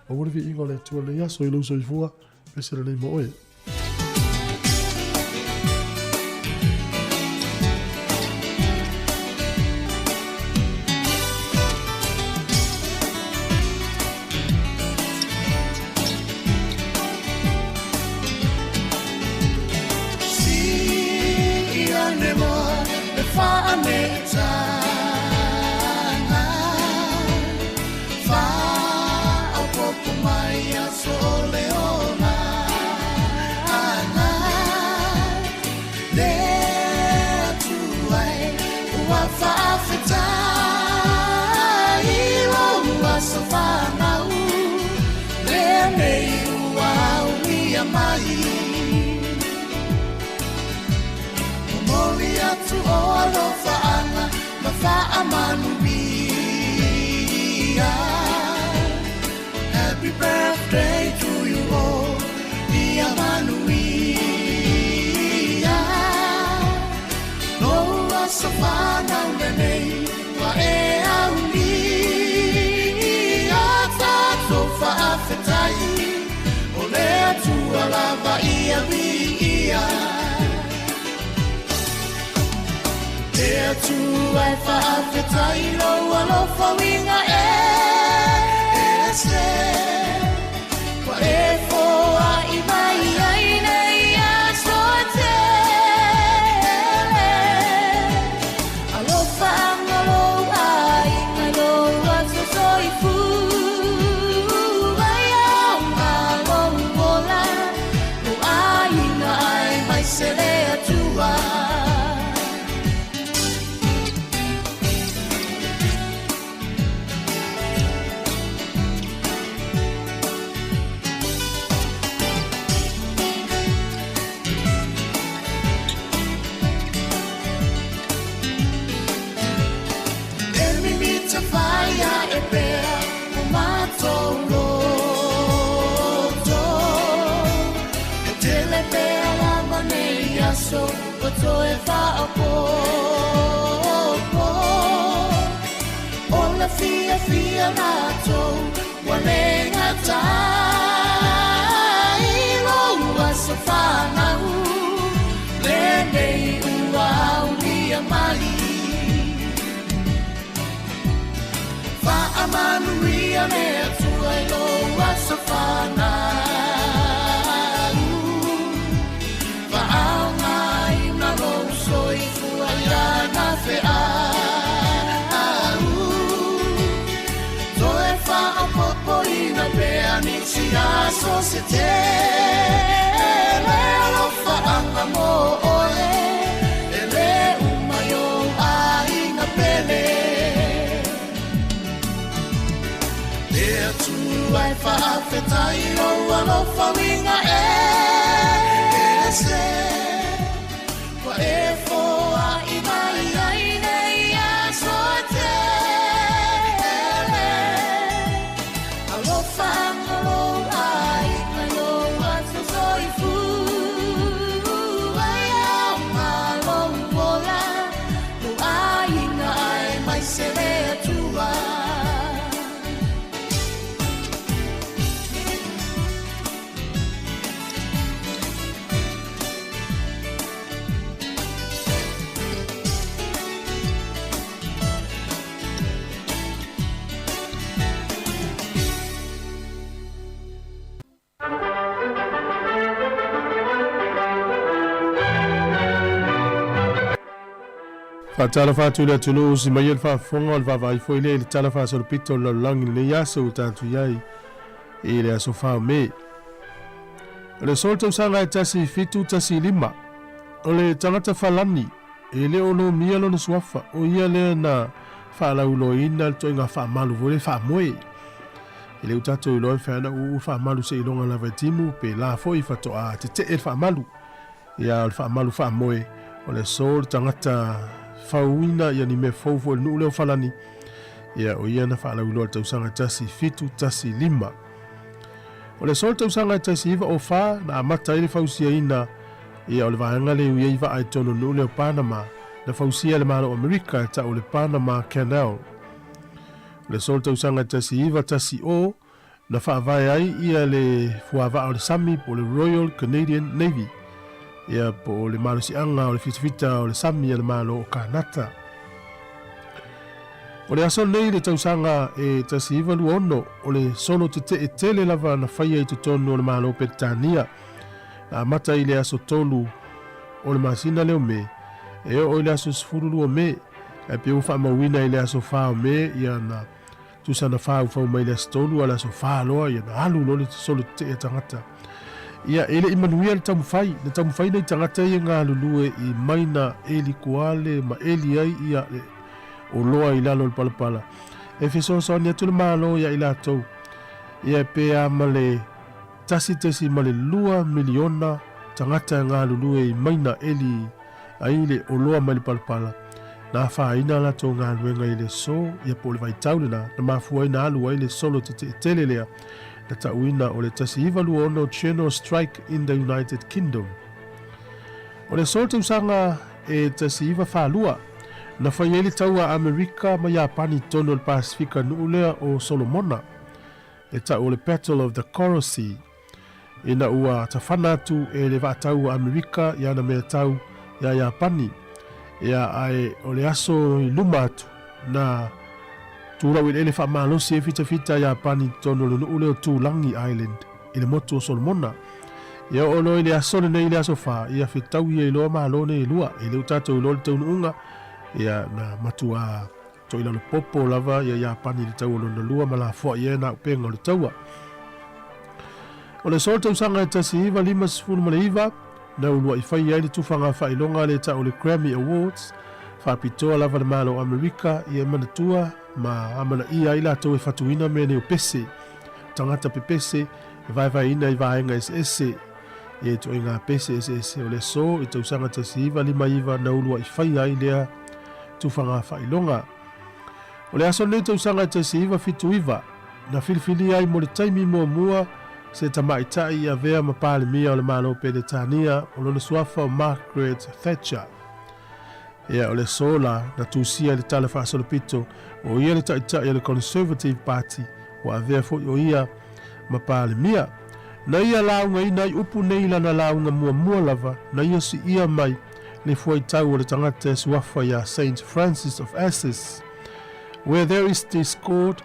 Aua le viiga o le Atua i lenei aso i lou soifua, pese lelei mo oe. Faaopoopo mai aso o le ola ana le Atua e ua faafetai lou aso fanau lenei ua aulia mai. Momoli atu o alofaanga ma faamanuia. Happy birthday to you all, ia manuia. Lou aso fanau lenei ua e aulia. Tatou faafetai o le Atua lava ia viia. Le Atua e faafetai lou alofa uiga ese. Ua e foai mai ai nei aso e tele. Alofa anga lou aiga i lou aso soifua. Ia aoga lou ola, lou aiga aemaise le Atua. E mimita fai ae pea o matou loto. E tele pea lava nei aso ua toe faaopoopo. O le fiafia matou ua le gata i lou aso fanau lenei ua aulia mai. Faamanuia le Atua i lou aso fanau. Faaaogaina lou soifua i lana feau. Toe faaopoopoina pea nisi aso se tele. Alofaanga mo oe e le uma i ou aiga pele. Le Atua Atua e faafetai lou alofa uiga ese Ua e foai mai ai nei aso e tele Alofa anga lou aiga i lou aso soifua E aoga lou ola, lou aiga aemaise le Atua. Faatalofa atu i le atunuu usi mai e le faafofoga o le vaavaai foi lea i le Tala Faasolopito o le Lalolagi i lenei aso ua tatou i ai i le aso 4 o Me. O le aso o le tausaga e 1715, o le tagata falani e le o lomia lona suafa, o ia lea na faalauiloaina le toaiga faamalu foi lea faamoe. E le o tatou iloa e mafai ona uu le faamalu seiloga lava e timu pe la foi faatoa tetee le faamalu. Ia o le faamalu faamoe, o le aso le tagata fauina ia ni mea fou foi i le nuu lea o Falani. Ia o ia na faalauiloa i le tausaga 1715. O le aso le tausaga 1904 na amata ai le fausiaina ia o le vaega lea e ui ai vaa i totonu o le nuu lea o Panama, na fausia e le Malo o Amerika e tau o le Panama Canal. O le aso le tausaga 1910 na faavae ai ia le fuavaa o le sami po o le Royal Canadian Navy, ia po o le malosiaga o le fitafita o le sami a le Malo o Kanata. O le aso lenei i le tausaga e 1926, o le solo tetee tele lava na faia i totonu o le Malo o Peretania, na amata i le aso 3 o le masina lea o Me, e oo i le aso 12 o Me, ae pei ua faamauina i le aso 4 o Me ia na Tusa na faufau mai le aso 3 a le aso 4 loa ia na alu loa le solo tetee a tagata. Ia e le i manuia le taumafai, na taumafai nai tagata ia galulue i maina eli kuale ma eli ai ia le oloa i lalo o le palapala. E fesoasoani atu le Malo ia i latou. Ia pe a ma le 1.2 miliona tagata e galulue i maina eli ai le oloa mai le palapala, na afaina a latou galuega i le aso, ia po o le vaitau lena na mafua ai na alu ai le solo tetee tele lea na tauina o le 1926 General Strike in the United Kingdom. O le aso o le tausaga e 1942, na fai ai le taua a Amerika ma Iapani i totonu o le Pasefika nuu lea o Solomona, e tau o le Battle of the Coral Sea. Ina ua tafana atu e le vaatau a Amerika i ana mea tau iā Iapani, ia ae o le aso i luma atu, na tulau eleele faamalosi ai fitafita a Iapani i totonu o le nuu lea o Tulangi Island i le motu o Solomona. Ia oo loa i le aso lenei i le aso 4, ia fetaui ai loa malo nei e lua, e le o tatou iloa le taunuuga, ia na matuā Toilalo popo lava ia Iapani i le taua lona lua ma lafoai ai ana aupenga o le taua. O le aso o le tausaga e 1959, na uluai faia ai le tufaga faailoga lea e tau o le Grammy Awards, faapitoa lava le Malo o Amerika ia e manatua ma amanaia ai latou e fatuina mea nei o pese, tagata pepese e vaevaeina i vaega eseese ia ituaiga pese eseese. O le aso i tausaga 1959 na uluai faia ai lea tufaga faailoga. O le aso lenei tausaga e 1979, na filifilia ai mo le taimi muamua se tamaitai i avea ma Palemia o le Malo o Peretania o lona suafa o Margaret Thatcher. Ia, o le aso la, na tusia i le tala faasolopito o ia le taitai o le Conservative Party, ua avea foi o ia ma Palemia. Na ia laugaina ai upu nei i lana lauga muamua lava na ia siia mai le fuaitau o le tagata e suafa iā Saint Francis of Assis, Where there is discord,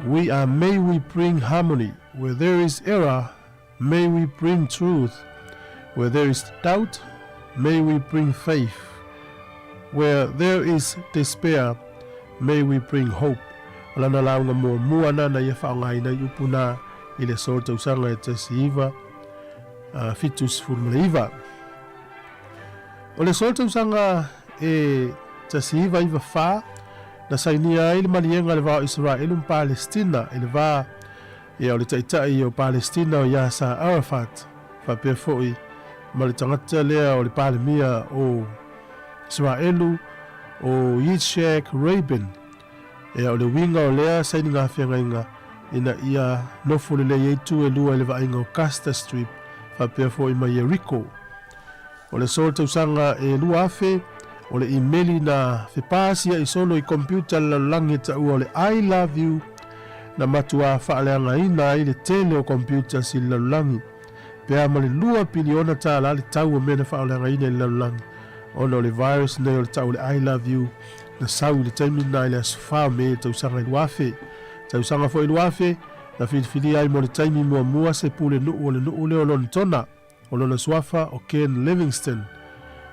we are may we bring harmony, where there is error, may we bring truth, where there is doubt, may we bring faith, where there is despair, may we bring hope. O lana lauga muamua na na ia faaaogaina ai upu na i le aso o le tausaga e 1979. O le aso o le tausaga e 1994, na sainia ai le maliega i le va o Isaraelu ma Palestina i le va Ia o le Taitai o Palestina o Yasser Arafat, faapea foi ma le tagata lea o le Palemia o Iseraelu o Yitzhak Rabin. Ia o le uiga o lea sainiga feagaiga ina ia nofo lelei ai itu e lua i le vaaiga o Gaza Strip faapea foi ma Yeriko. O le aso o le tausaga e 2000, o le imeli na fepasia'i solo i computer a le lalolagi e taua o le I love you na matuā faaleagaina ai le tele o computers i le lalolagi, pe a ma le $2 piliona le tau o mea na faaoleagaina i le lalolagi ona o le virus nei o le tau o le I love you na sau i le taimi lena i le aso 4 o Me i le tausaga e 2000. Tausaga foi 2000, na filifilia ai mo le taimi muamua se pulenuu o le nuu lea o Lonitona, o lona suafa o Ken Livingstone,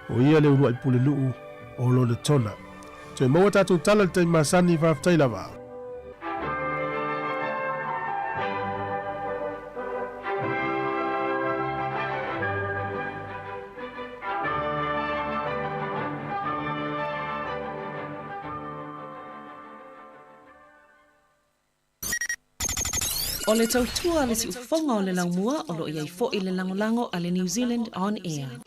o ia le uluai pulenuu o Lonitona. Toe maua tatou tala i le taimi masani, faafetai lava. O le tautua a le siufofoga o le laumua o lo o i ai foi le lagolago a le New Zealand On Air.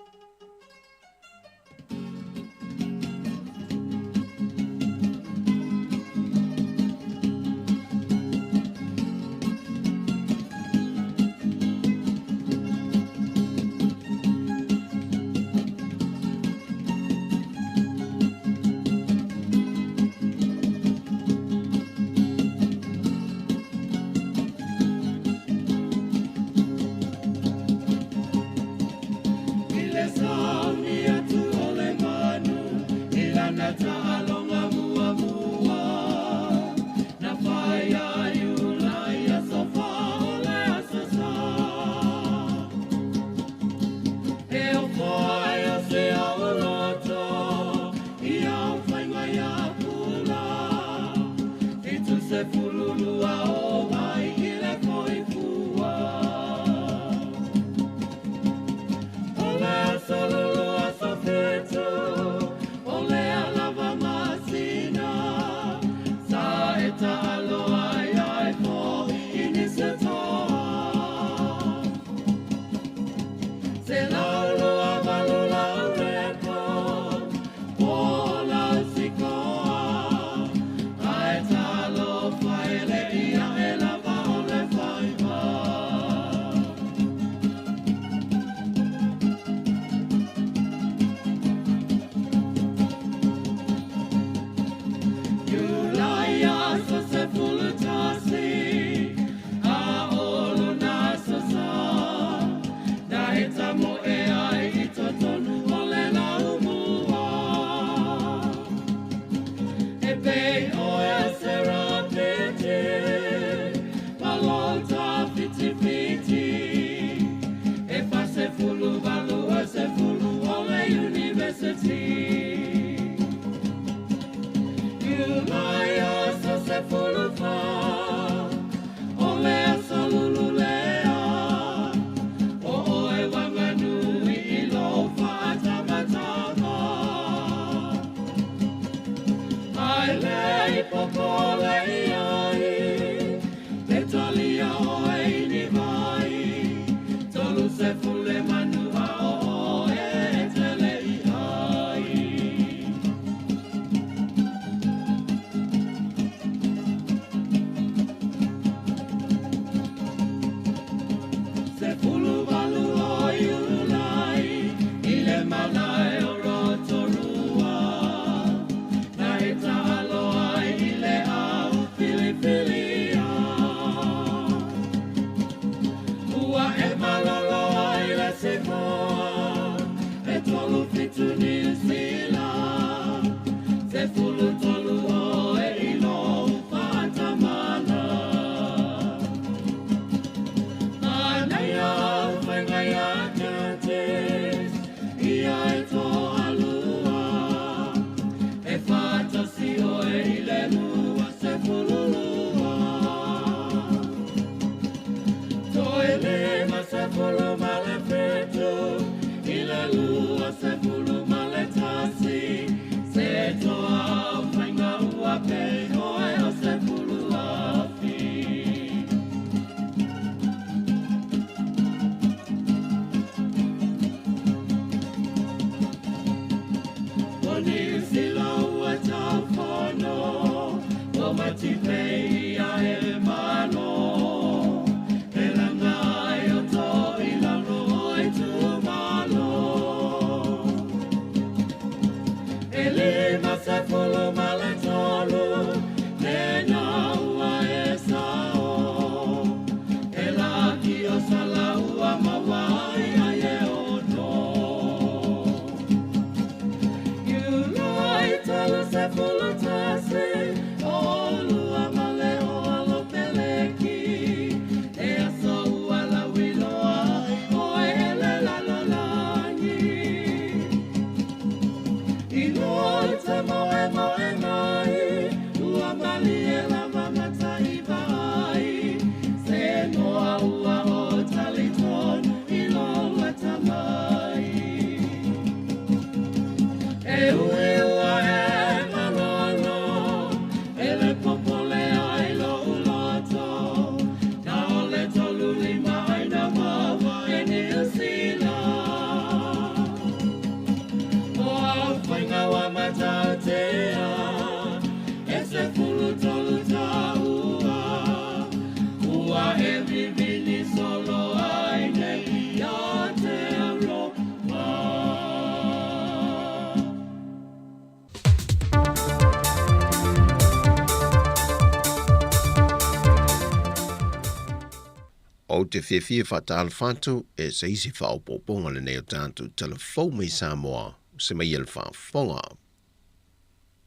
Ou te fiafia faatalofa atu e se isi faaopoopoga lenei o tatou tala fou mai Samoa se mai le faafofoga.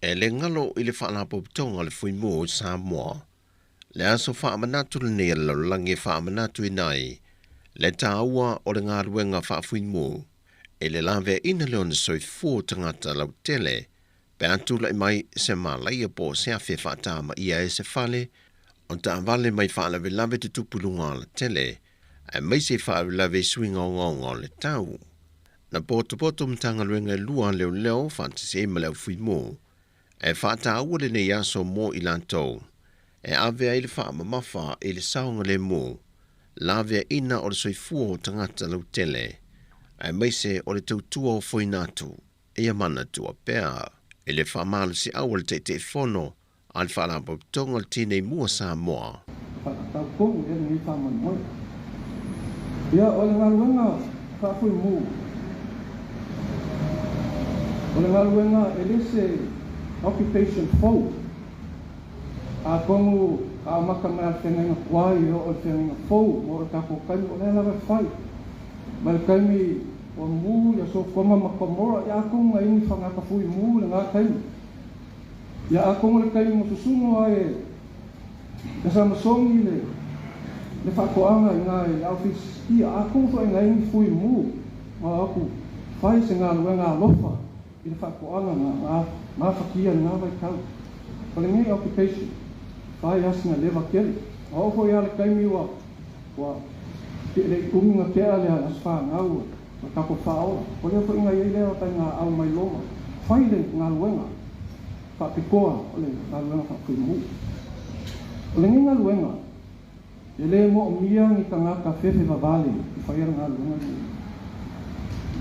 E le galo i le faalapotopotoga o le Fuimu o Samoa, le aso faamanatu lenei a le lalolagi e faamanatuina ai le taua o le galuega faafuimu e le laveaina lea ona soifua o tagata lautele pe a tula'i mai se malaia po o se afe faatamaia ai se fale o taavale mai faalavelave tutupu i luga alatele aemaise faalavelave i suiga ogaoga o le tau. Na potopoto Matagaluega e lua a leoleo faatasi ai ma le aufuimu e faataua lenei aso mo i latou e ave ai le faamamafa i le saogalemu laveaina o le soifua o tagata lautele aemaise o le tautua ofoina atu ia manatua pea i le faamalosiau a le Taitaifono a le Faalapotopotoga o le Tinei Mu a Samoa. Faatatau tonu i ai lenei faamoemoe. Ia, o le galuega faafuimu, o le galuega e le se occupation fou. Atonu a amata mai lava i le feagaiga tuai e oo i le feagaiga fou ma oo i le tatou taimi, o lea lava e fai. Mai le taimi ua mu ia Sotoma ma Komora, ia atonu na i ai ni fagata fuimu i lena taimi. Ia atonu le taimi na susuga ai e e Samasoni le le faatoaga i ina i le ao Filistia, atonu foi na i ai ni fuimu na o atu fai se galuega alofa i le faatoaga na na gafatia i lena vaitau. O lenei occupation, fai a sina leva tele. Na oo foi lava le taimi ua ua le i umi na tea le aso fanau o tatou faaola. O lea foi na i ai lea faiga au mai Roma, fai le galuega faapitoa o le galuega faafuimu. O lenei galuega, e le moomia ni tagata fefe vavale e faia le galuega lenei.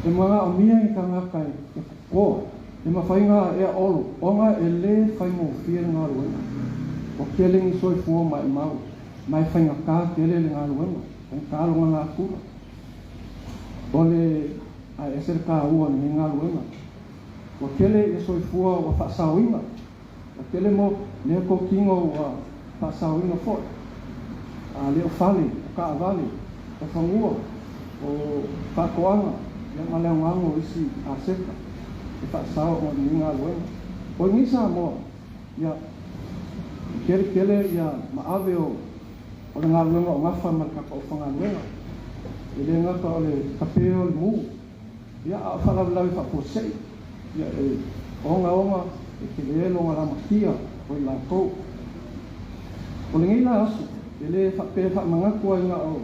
E manaomia ni tagata e kokoa, e mafai ona aea olo, ona e le faigofie le galuega. Ua tele ni soifua maimau, ma e faigata tele le galuega, faigata lona natura. O le ae ese le taua o lenei galuega. Ua tele ia soifua ua faasaoina, ua tele mo lea totino ua faasaoina foi, a le o fale, o taavale, o fanua, o faatoaga, ia ma le aogaga o isi aseta e faasao ona o lenei galuega. O lenei Samoa, ia, e tele tele ia maave o o le galuega o gafa ma le tatou aufaigaluega. E le gata o le tape o le mu, ia, a o faalavelave faafuasei, ia, e ogaoga, e tele lona lamatia o i latou. O lenei la aso, e le faapea e faamanatu ai na o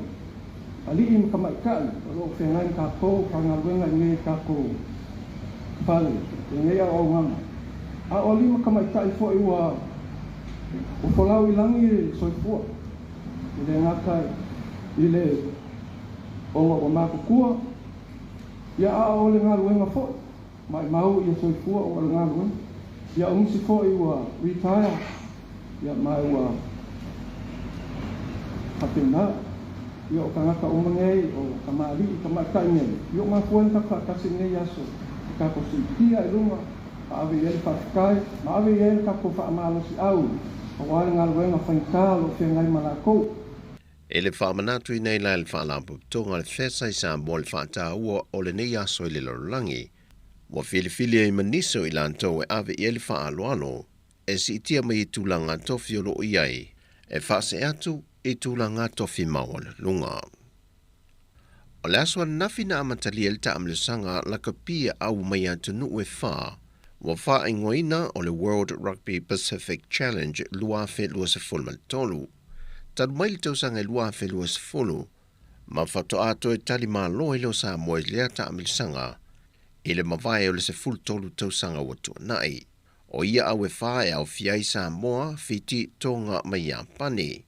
alii ma tamaitai o lo o feagai ma tatou faigaluega i nei tatou fale, i lenei auaunaga, a o alii ma tamaitai foi ua ua folau i lagi le soifua, e le gata i le ona ua matutua, ia a o le galuega foi, maimau ia soifua ona o le galuega. Ia o nisi foi ua retire, ia ma ua faapena. Ia o tagata uma nei, o tamalii, tamaitai nei, ia o mafua ai ona tatou faatasi i lenei aso, e tatou siitia i luga Ma ave i ai le faafetai, ma ave i ai le tatou faamalosiau aua le galuega faigata o lo o feagai ma latou. E le faamanatuina ai la e le Faalapotopotoga a le FESA i Samoa le faataua o lenei aso i le lalolagi, ua filifili ai ma nisi o i latou e ave i ai le faaaloalo e siitia mai i tulaga tofi o lo o i ai e faasee atu i tulaga tofi maualuluga. O le aso ananafi na amatalia ai le taamilosaga lakapi e au mai atunuu e fa ua faaigoaina o le World Rugby Pacific Challenge 2023. Talu mai le tausaga e 2020, ma faatoa toe tali malo ai lea o Samoa i lea taamilosaga i le mavae o le 13 tausaga ua tuanai. O ia au e fa e aofia ai Samoa, Fiti, Tonga ma Iapani.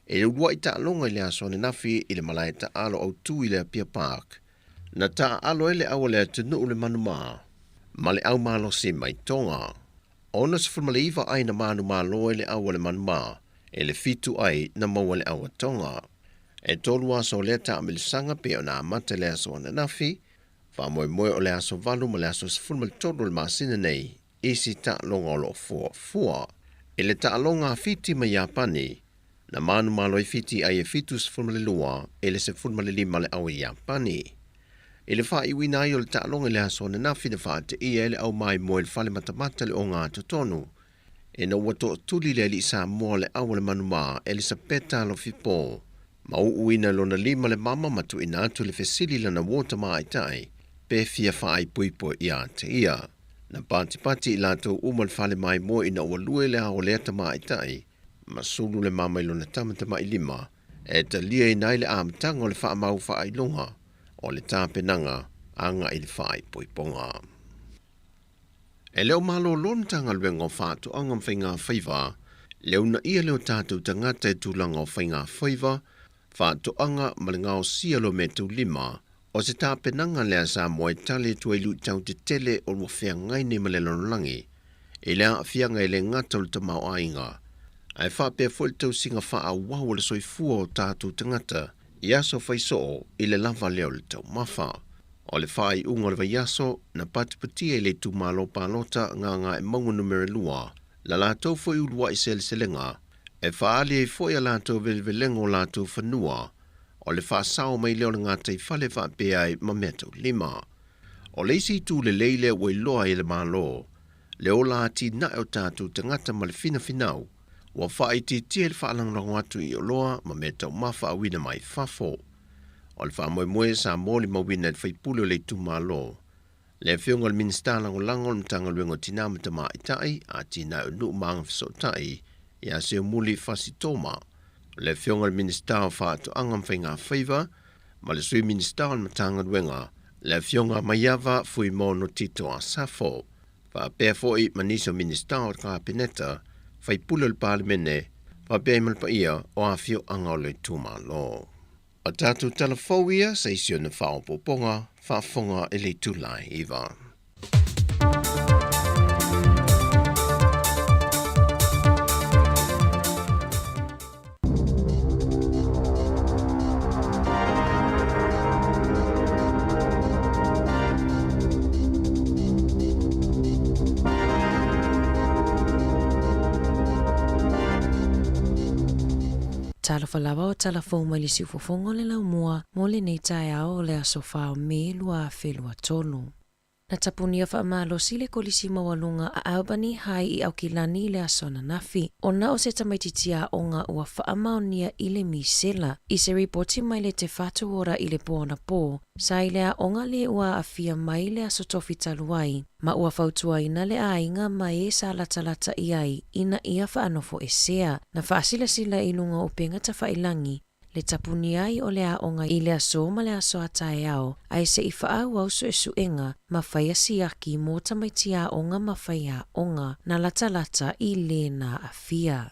E le uluai taaloga i le aso ananafi i le malae taaalo autu i le Apia Park, na taaalo ai le au a le atunuu le manumā ma le au malosi mai Tonga. 69 ai na manumalo ai le au a le manumā e le 7 ai na maua le au a Tonga. E 3 aso o lea taamilosaga pei ona amata i le aso ananafi, faamoemoe o le aso 8 ma le aso 13 o le masina nei isi taaloga o lo o fuafua. I le taaloga a Fiti ma Iapani, na manumalo ai Fiti ai e 72 i le 15 le au a Iapani. I le faaiuina ai o le taaloga i le aso ananafi na faateia ai le au maimoa i le fale matamata le ogatotonu, ina ua tootuli le alii Samoa le au a le manumā Elisapeta Alofipo, ma uuina lona lima le mama ma tuuina atu le fesili i lana uo tamaitai pe fia faaipoipo ia te ia. Na patipati i latou uma le fale maimoa ina ua lue le ao o lea tamaitai, ma sulu le mama i lona tama tamailima e taliaina ai le amataga o le faamau faailoga o le tapenaga agai i le faaipoipoga. E le o malolo le Matagaluega o Faatoaga ma Faiga Faiva le uunaia lea o tatou tagata i tulaga o faiga faiva, faatoaga ma le gaosia o mea taulima o se tapenaga lea Samoa e tali atu ai i luitau tetele o ua feagai nei ma le lalolagi i le aafiaga e le gata o le tamaoaiga ae faapea foi le tausiga faaauau o le soifua o tatou tagata i aso faisoo i le lava lea o le taumafa. O le faaiuga o le vaiaso na patipatia i le itumalo palota Gagaemauga Numera 2 la latou foi uluai seleselega e faaali ai foi a latou velevelega o latou fanua o le faasao mai lea o le gataifale faapea ai ma meataulima. O le isi itu lelei lea ua iloa ai e le Malo le ola atinae o tatou tagata ma le finafinau ua faaitiitia i le faalagolago atu i oloa ma mea taumafa auina mai fafo. O le faamoemoe sa molimauina e le faipule o le itumalo, le afioga i le Minisita Lagolago o le Matagaluega o Tina ma Tamaitai, Atinae o Nuu ma Agafesootai, ia Seumuli Fasitoma, le afioga i le Minisita o Faatoaga ma Faiga Faiva, ma le Sui Minisita o le Matagaluega, le afioga Maiava Fuimono Tito Asafo, faapea foi ma nisi o Minisita o le Kapeneta, faipule o le Palemene, faapea ai ma le paia o afioaga o le itumalo. O tatou tala fou ia sa isi ona faaopoopoga faafofoga i le itula e 9. Talofa lava o tala fou mai le siufofoga o le laumua mo lenei taeao o le aso 4 o Me 2023. Na tapunia faamalosi le Kolisi Maualuga a Albany High i Aukilani i le aso ananafi, ona o se tamaitiiti aoga ua faamaonia i le misela. I se ripoti mai le Te Whatu Ora i le po anapō, sa i le aoga le ua aafia mai le aso tofi talu ai, ma ua fautuaina le aiga ma e sa latalata i ai ina ia faanofoesea. Na faasilasila i luga o upega tafailangi le tapuni ai o le aoga i le aso ma le aso a taeao, ae se i faaauau suesuega ma fai asiaki mō tamaiti aoga ma faiaoga na latalata i le na aafia.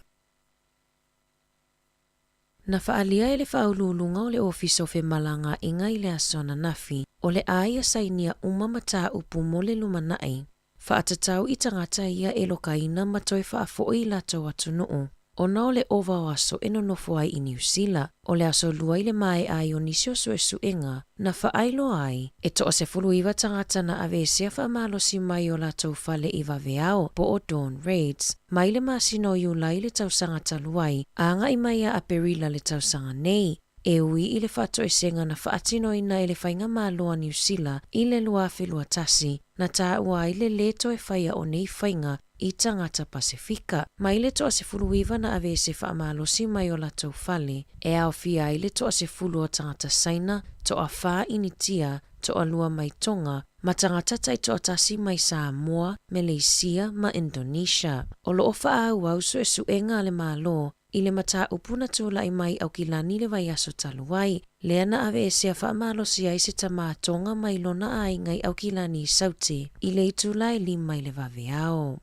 Na faaalia e le faauluuluga o le Ofisa o Femalagaaiga i le aso ananafi, o le a ia sainia uma mataupu mo le lumanai, faatatau i tagata ia e lokaina ma toe faafoi i latou atunuu. ona o le ova o aso e nonofo ai i Niu Sila. O le aso Lua i le maea ai o nisi o suesuega na faailoa ai, e toa-19 tagata na aveesea faamalosi mai o latou fale i vaveao po o dawn raids mai le masina o Iulai i le tausaga talu ai a agai mai ia Aperila le tausaga nei, e ui i le faatoesega na faatinoina e le Faigamalo a Niu Sila i le 2021, na taua ai le lē toe faia o nei faiga i tagata Pasefika. Mai le toa-19 na aveese faamalosi mai o latou fale, e aofia ai le toa-10 o tagata Saina, toa-whā Initia, toa-lua mai Tonga, ma tagata taitoatasi mai Samoa, Meleisia ma Indonesia. O lo o faaauau suesuega a le Malo i le mataupu na tulai mai Aukilani i le vaiaso talu ai, lea na aveesea faamalosi ai se tamā Tonga mai lona aiga i Aukilani i Saute i le itula e lima i le vaveao.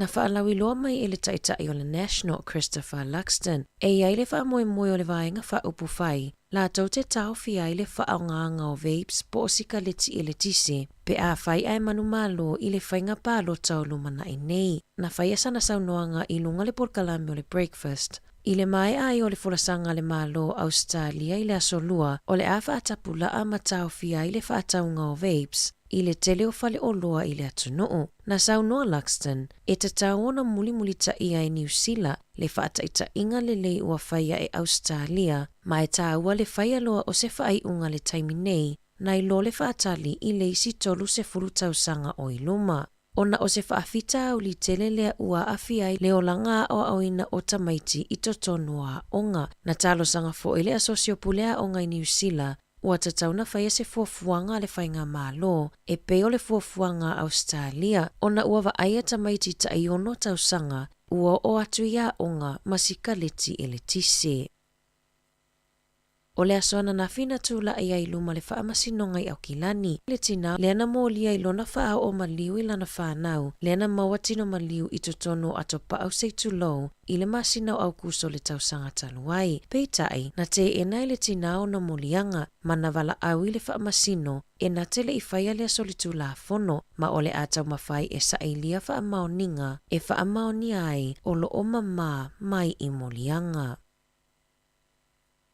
Na faalauiloa mai e le Taitai o le National, Christopher Luxton, e i ai le faamoemoe o le Vaega Faaupufai latou te taofia ai le faaaogaga o vapes po o sikaleti eletise pe afai ae manumalo i le faiga palota o lumanai nei. Na faia sana saunoaga i luga le polokalame o le Breakfast i le maea ai o le folasaga a le Malo o Ausetalia i le Aso Lua o le a faatapulaa ma taofia ai le faatauga o vapes i le tele o faleoloa i le atunuu. Na saunoa Luxton, e tatau ona mulimulitaia e Niu Sila le faataitaiga lelei ua faia e Ausetalia, ma e tāua le faia loa o se faaiuga le taimi nei nai lo le faatali i le isi 30 tausaga o i luma. Ona o se faafitauli tele lea ua aafia ai le olaga aoaoina o tamaiti i totonu o aoga. Na talosaga foi le Asosi o Pule Aoga i Niu Sila ua tatau ona faia se fuafuaga a le Faigamalo e pei o le fuafuaga a Ausetalia ona ua vaaia tamaiti tai ono tausaga ua oo atu i aoga ma sikaleti eletise. O le aso ananafi na tulai ai i luma le Faamasinoga i Aukilani, le tinā lea na molia i lona faaoo maliu i lana fanau, lea na maua tino maliu i totonu o Atopaau Seitulou i le masina o Aukuso le tausaga talu ai. Peitai, na teena e le tinā ona moliaga ma na valaau i le faamasino e na te le i faia lea solitulafono, ma o le a taumafai e sailia faamaoniga e faamaonia ai o lo o mamā mai i moliaga.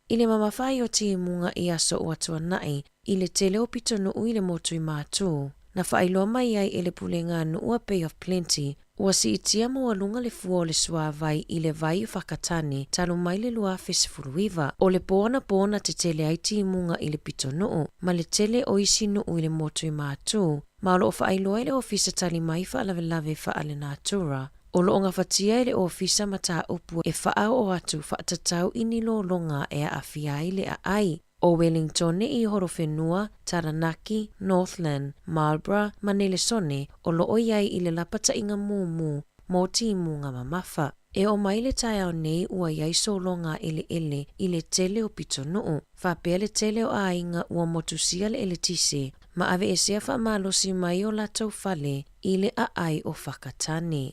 I le mamafa ai o timuga i aso ua tuanai i le tele o pitonuu i le motu i Mātū, na faailoa mai ai e le Pulega a Nuu a Bay of Plenty, ua siitia maualuga le fua o le suāwai i le vai o Whakatane talu mai le 2019. O le pō anapō na tetele ai timuga i le pitonuu ma le tele o isi nuu i le motu i Mātū, ma o lo o faailoa e le Ofisa Tali Mai Faalavelave Faalenatura O lo o gafatia e le Ofisa mataupu e faaoo atu faatatau i ni lologa e aafia ai le aai o Wellingtone i Horowhenua, Taranaki, Northland, Marlborough ma Nelesone o lo o i ai i le lapataiga mumu mo timuga mamafa. E oo mai le taeao nei ua i ai sologa eleele i le tele o pitonuu, faapea le tele o aiga ua motusia le eletise ma aveesea faamalosi mai o latou fale i le aai o Whakatane.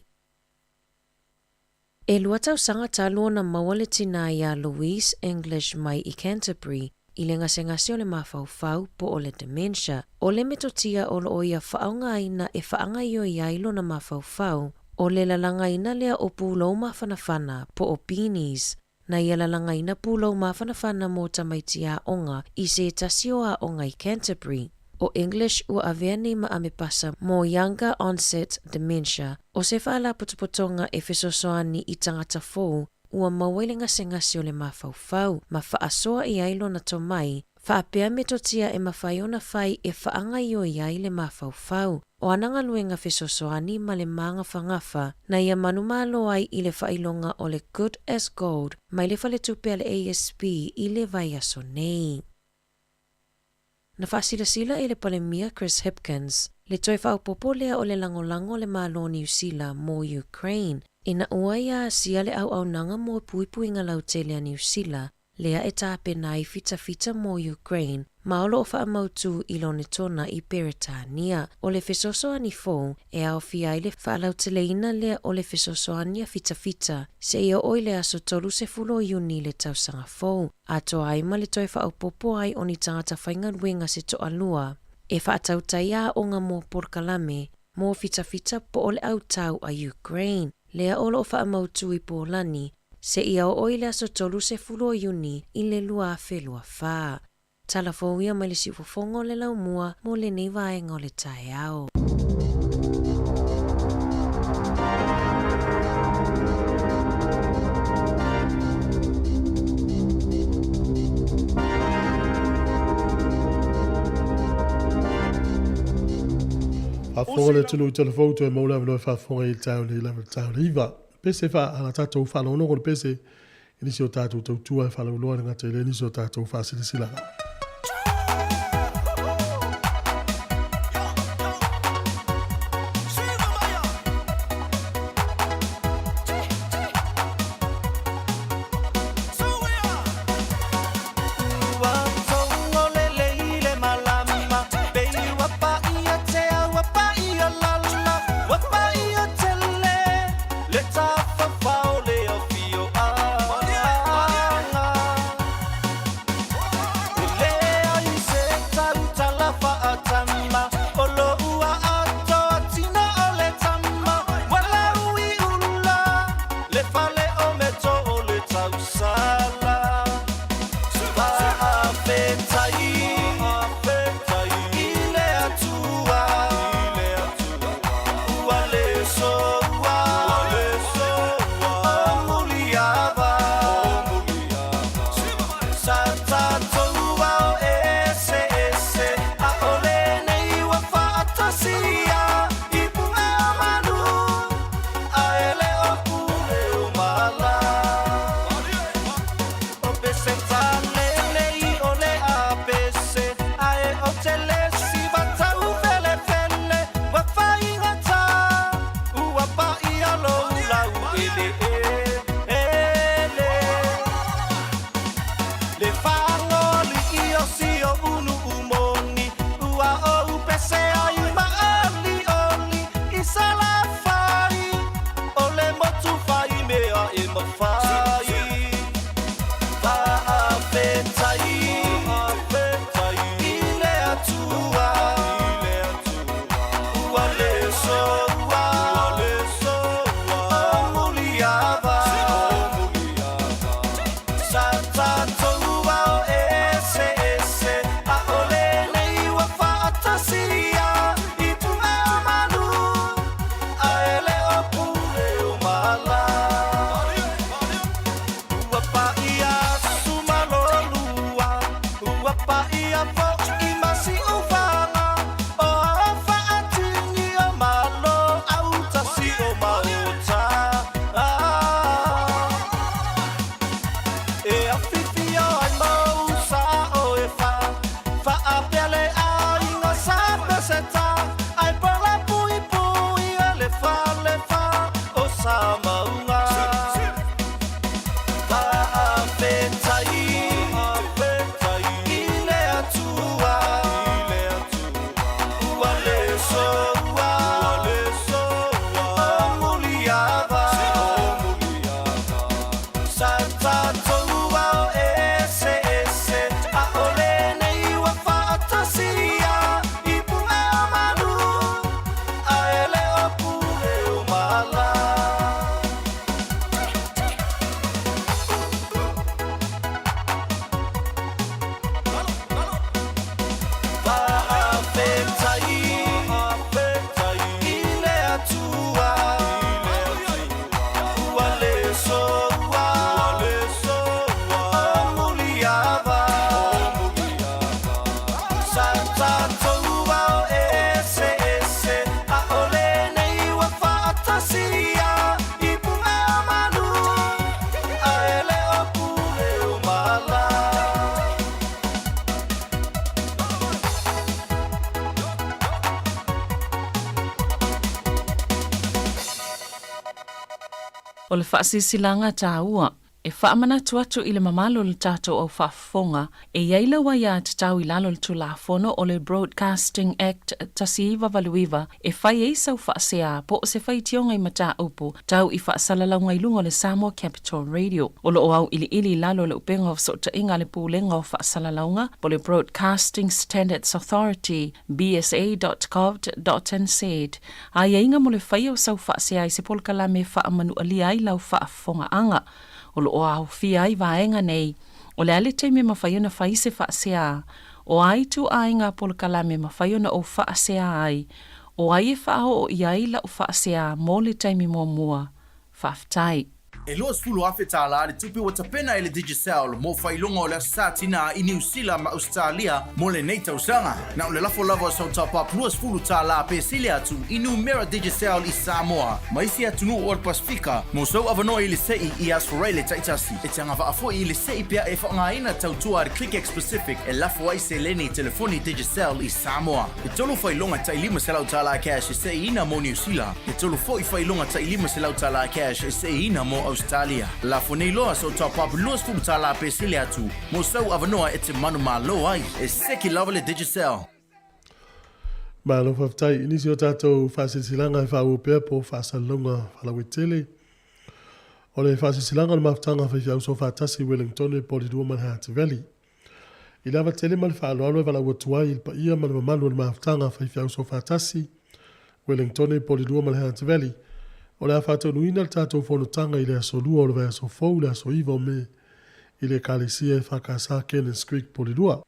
E lua tausaga talu ona maua le tinā iā Louise English mai i Canterbury i le gasegase o le mafaufau po o le dementia. O le metotia o lo o ia faaaogaina e faagaioi ai lona mafaufau, o le lalagaina lea o pulou mafanafana po o beanies. Na ia lalagaina pulou mafanafana mo tamaiti aoga i se tasi o aoga i Canterbury. O English ua avea nei ma amepasa mo Younger Onset Dementia, o se faalapotopotoga e fesoasoani i tagata fou ua maua i le gasegase o le mafaufau ma faasoa i ai lona tomai, faapea metotia e mafai ona fai e faagaioi ai le mafaufau. O ana galuega fesoasoani ma le magafagafa na ia manumalo ai i le faailoga o le Good as Gold mai le faletupe a le ASB i le vaiaso nei. Na faasilasila e le Palemia Chris Hipkins le toe faaopoopo lea o le lagolago a le Malo o Niu Sila mo Ukraine ina ua ia asia le auaunaga mo puipuiga lautele a Niu Sila lea e tapena ai fitafita mo Ukraine ma o lo o faamautū i Lonetona i Peretania. O le fesoasoani fou e aofia ai le faalauteleina lea o le fesoasoani a fitafita seia oo i le aso 30 o Iuni i le tausaga fou, atoa ai ma le toe faaopoopo ai o ni tagata faigaluega se toalua e faatautai aoga mo polokalame mō fitafita po o le autau a Ukraine. lea o lo o faamautu i Polani seia oo i le aso 30 o Iuni i le 2024. Tala fou ia mai le siufofoga o le laumua mo lenei vaega o le taeao. Faafofoga le atunuu i telefou toe maua le avanoa e faafofoga i le taeao nei lava i le taeao le iva. Pese fa ala tatou faalogologo le pese i nisi o tatou tautua e faalauiloa le gata i le nisi o tatou faasilasilaga. O le faasilasilaga taua. E faamanatu atu i le mamalu o le tatou au faafofoga, e i ai lau aiatatau i lalo o le Tulafono o le Broadcasting Act 1989 e fai ai sau faasea po o se faitioga i mataupu tau i faasalalauga i luga o le Samoa Capital Radio. O lo o auiliili i lalo o le upega o fesootaiga a le Pulega o Faasalalauga po o le Broadcasting Standards Authority, bsa.govt.nz, aiaiga mo le faia o sau faasea i se polokalame e faamanualia ai lau faafofogaaga. O lo o aofia ai vaega nei, o le a le taimi e mafai ona fai se faasea, o a ituaiga polokalame e mafai ona ou faasea ai, o ai e faaoo i ai lau faasea mo le taimi muamua. Faafetai. E 20,000 tālā le tupe ua tapena e le Digicel mo faailoga o le Aso Sa Tinā i Niu Sila ma Ausetalia mo lenei tausaga. Na o le lafo lava o sau top-up 20 tālā pe sili atu i numera Digicel i Samoa ma isi atunuu o le Pasefika mo sou avanoa i le se'i i Australia taitasi. E te agavaa foi i le se'i pea e faaaogaina tautua a le ClickX Pacific e lafo ai seleni i telefoni Digicel i Samoa. E tolu faailoga tai 500 tālā cash e seʻiina mo Niu Sila, e tolu foi faailoga tai 500 tālā cash e seʻiina mo Ausetalia. Lafo nei loa sau top up 20 tālā pe sili atu mo sau avanoa e te manumalo ai. E seki lava le Digicel. Malo faafetai i nisi o tatou faasilasilaga e faaauau pea po o faasalalauga faalauaitele. O le faasilasilaga o le mafutaga faifeau soofaatasi i Wellingtone, Porirua ma le Hutt Valley. I le ava tele ma le faaaloalo e valaau atu ai i le paia ma le mamalu o le mafutaga faifeau soofaatasi, Wellingtone, Porirua ma le Hutt Valley, o le a faataunuuina le tatou fonotaga i le aso Lua o le vaiaso fou, le aso 9 o Me, i le Ekalesia EFKS Cannons Creek, Porirua.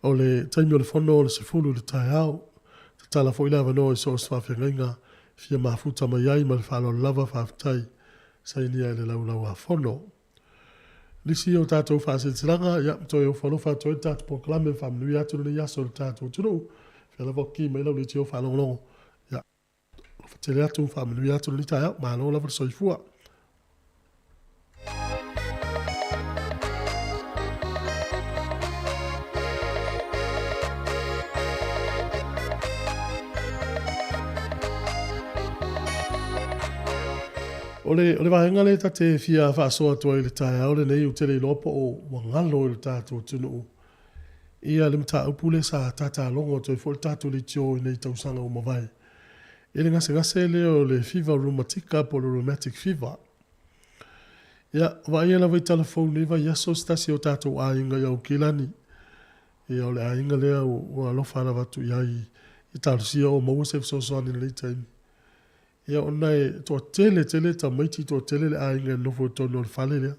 O le taimi o le fono o le 10 i le taeao. Tatala foi le avanoa i so o se faafeagaiga e fia mafuta mai ai ma le faaaloalo lava faafetai sainia i le Laulau-a-Fono. Nisi o tatou faasilasilaga, ia, toe ofo alofa atu ai le tatou polokalame ma faamanuia atu lenei aso i le tatou atunuu. Fia lava o ki mai lau leitio faalogologo. Ia, alofa tele atu ma faamanuia atu lenei taeao. Malo lava le soifua. O le, o le vaega lea ta te fia faasoa atu ai i le taeao lenei, ou te le iloa po o ua galo i le tatou atunuu ia le mataupu lea sa tatalogo atu ai foi le tatou leitio i nei tausaga ua mavae, i le gasegase lea o le fiva reumatica po o le rheumatic fever. Ia, vaaia lava i talafou nei vaiaso se tasi o tatou aiga i Aukilani. Ia, o le aiga lea ua alofa lava atu i ai i talosia o maua se fesoasoani i lenei taimi. Ia ona e toatele tele tamaiti, toatele le aiga e nofo i totonu o le fale lea.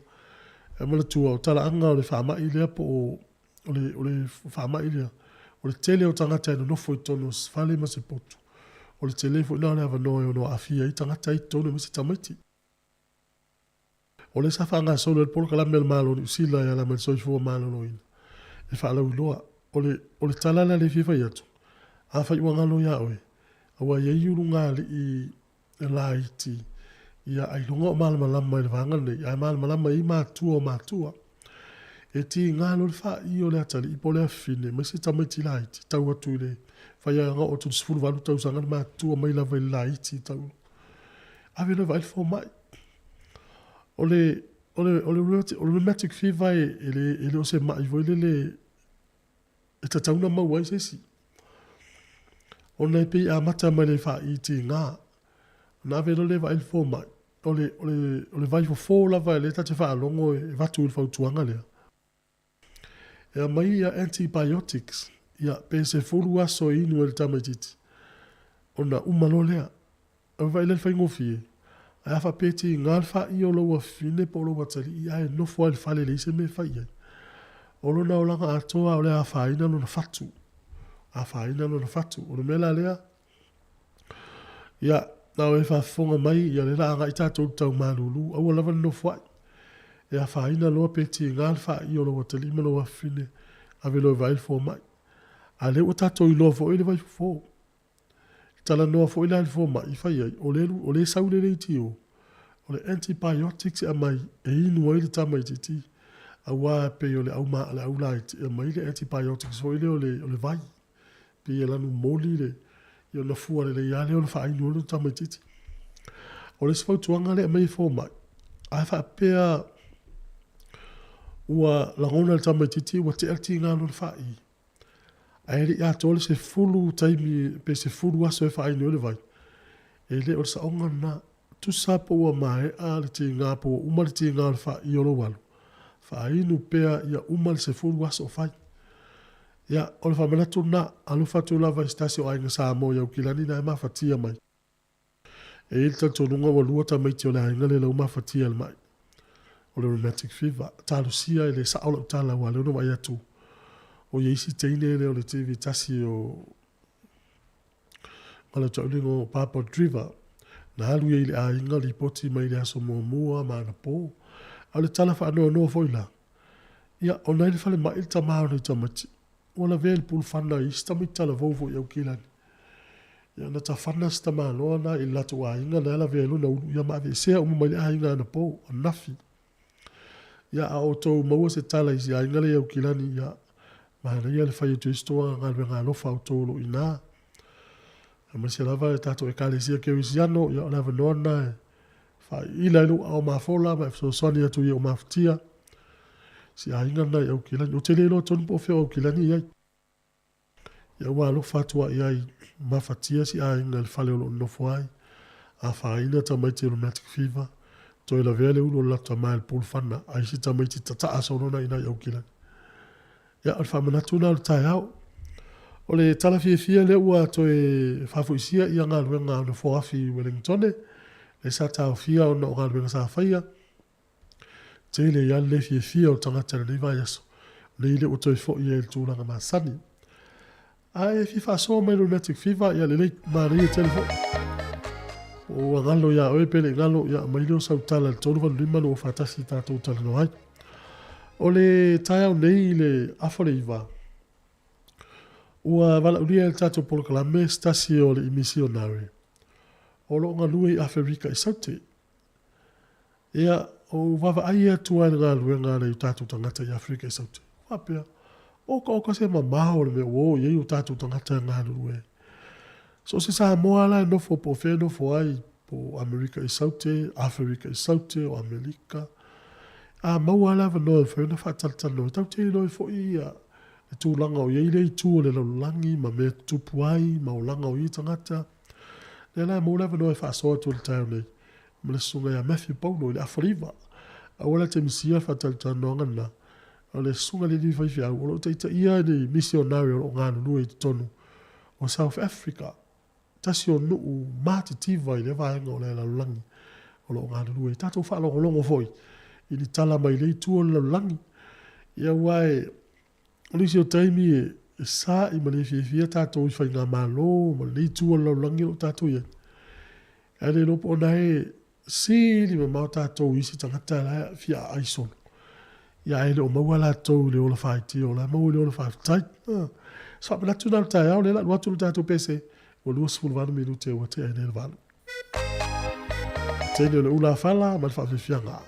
E manatua, o talaaga o le faamai lea po o o le, o le faamai lea, o le tele o tagata e nonofo i totonu o se fale ma se potu, o le tele foi lena o le avanoa e ono aafia ai tagata i totonu aemaise tamaiti. O lea sa faagasolo ai le polokalame a le Malo o Niu Sila e ala mai le soifua maloloina e faalauiloa. O le, o le tala la lea e fia fai atu, afai ua galo ia oe, aua e i ai ulugalii laiti, ia ailoga o malamalama i le vaega lenei, ae malamalama i ai matua o matua. E tiga loa le faai o le atalii po o le afafine aemaise tamaiti laiti, tau atu i le faiaga oo atu i le 18 tausaga le matua mai lava i le laiti tau ave loa e vaai le fomai. O le, o le, o le, o le rheumatic fever e, e le, e le o se mai foi lele e tatau ona maua ai se isi. Ona e pei e amata mai le faai tiga, ona ave loa lea e vaai le fomai, o le, o le, o le vaifofo lava lea ta te faalogo e avatu i le fautuaga lea, e aumai ia antibiotics, ia pe 10 aso e inu ai le tamaitiiti, ona uma loa lea. E vaai lea i le faigofie, ae a faapea e tiga le faai o lou afine po o lou atalii ae nofo lava i le fale e leai se mea e fai i ai. O lona olaga atoa o le afaina lona fatu. Afaina lona fatu. O le mea la lea, ia, na o e faafofoga mai, ia lea la agai tatou i le tau malulu, aua lava le nofoai. E afaina loa pe tiga le faai o lou atalii ma lou afafine, ave loa e vaai le fomai. A o lea ua tatou iloa foi le vaifofo. Talanoa foi la i le fomai, fai ai, o le, o le sau le leitio, o le antibiotics e aumai e inu ai le tamaitiiti, aua e pei o le au, le au laiti, e aumai le antibiotics foi lea o le, o le vai, pei e lanu moli le, ia ona fua lelei lava lea ona faainu ai le tamaitiiti. O le isi fautuaga lea e aumai e fomai, A e faapea ua lagona e le tamaitiiti ua tea le tiga lona faai, ae le i atoa le 10 taimi pe 10 aso e faainu ai le vai, e le o le saoga lena. Tusa po ua maea le tiga po ua uma le tiga o le faai o lou alo, faainu pea ia uma le 10 aso o fai. Ia, o le faamanatu lena, alofa atu lava i se tasi o aiga Samoa i Aukilani na e mafatia mai. E i ai le talitonuga ua lua tamaiti o le aiga lea la ua mafatia i le mai o le rheumatic fever. Talosia e le sao lau tala aua o lea na vaai atu o ia isi teine lea o le TV tasi o Galatauliga o Papa Driver na alu ia i le aiga lipoti mai i le aso muamua ma anapo. A o le tala faanoanoa foi la, ia ona e i le falemai le tama o nai tamaiti Ua lavea i le pulufana i isi tamaiti talavou foi i Aukilani. Ia na tafana si tamaloa na i le latou aiga na lavea ai lona ulu ia ma aveesea uma mai le aiga anapo, ananafi. Ia a outou maua se tala i si aiga lea i Aukilani, ia manaia le fai atu ai se toa galuega alofa a outou o lo o i ina. Aemaise lava le tatou Ekalesia Kerisiano, ia o le avanoa lena e faaiila ai lou aao mafola ma e fesoasoani atu i e ua mafatia. Si aiga lena i Aukilani. Ou te le iloa tonu po o fea o Aukilani e i ai. Ia ua alofa atu lava i ai, mafatia si aiga i le fale o lo o nonofo ai, afaina tamaiti i rheumatic fever, toe lavea le ulu o le latou tama i le pulufana a isi tamaiti tataa solo na i ina i Aukilani. Ia, o le faamanatu lena o le taeao. O le tala fiafia lea ua toe faafoisia ia galuega a Nofoafi i Wellingtone, lea sa taofia ona o galuega sa faia. Tele ai lava le le fiafia o tagata i lenei vaiaso, nei lea ua toe foi ai i le tulaga masani. A e fia faasoa mai i le rheumatic fever, ia lelei, manaia tele foi. Po ua galo ia oe pe le i galo, ia aumai lea o sau tala i le 385 241 tatou talanoa ai. O le taeao nei i le afa o le 9, ua valaaulia e le tatou polokalame se tasi o alii misionare o lo o galue i Aferika i Saute. Ia, ou vaavaai atu lava i le galuega a nai o tatou tagata i Aferika i Saute, faapea, oka oka se mamao le mea ua o i ai o tatou tagata e galulue ai. So o se Samoa lava la e nofo po o fea e nofo ai, po o Amerika i Saute, Aferika i Saute, o Amerika, a maua lava le avanoa e mafai ona faatalatalanoa, e tatou te iloa ai foi ia le tulaga o i ai lea itu o le lalolagi ma mea e tutupu ai ma olaga o ia tagata. Lea la e maua le avanoa e faasoa atu i le taeao nei ma le susuga ia Matthew Paulo i le afa 9. Aua la te misia le faatalatalanoaga lena, o le susuga i le alii faifeau o lo o taitaia ni misionare o lo o galulue i totonu o South Africa, tasi o nuu matitiva i lea vaega o le lalolagi o lo o galulue. Tatou faalogologo foi i ni tala mai lea itu o le lalolagi. Ia aua e, o nisi o taimi e sa'i ma le fiafia tatou i faigamalo ma lenei itu o le lalolagi o lo o tatou i ai. Ae le iloa po o na e sili mamao tatou i isi tagata la e fia aai solo. Ia ae le o maua latou i le ola faitio, o la e maua i le ola faafetai. Se faamanatu lena o le taeao, lea o le a alu atu le tatou pese, ua 28 minute ua tea ai nei le 8. Teine o le ula fala ma le faafiafiaga.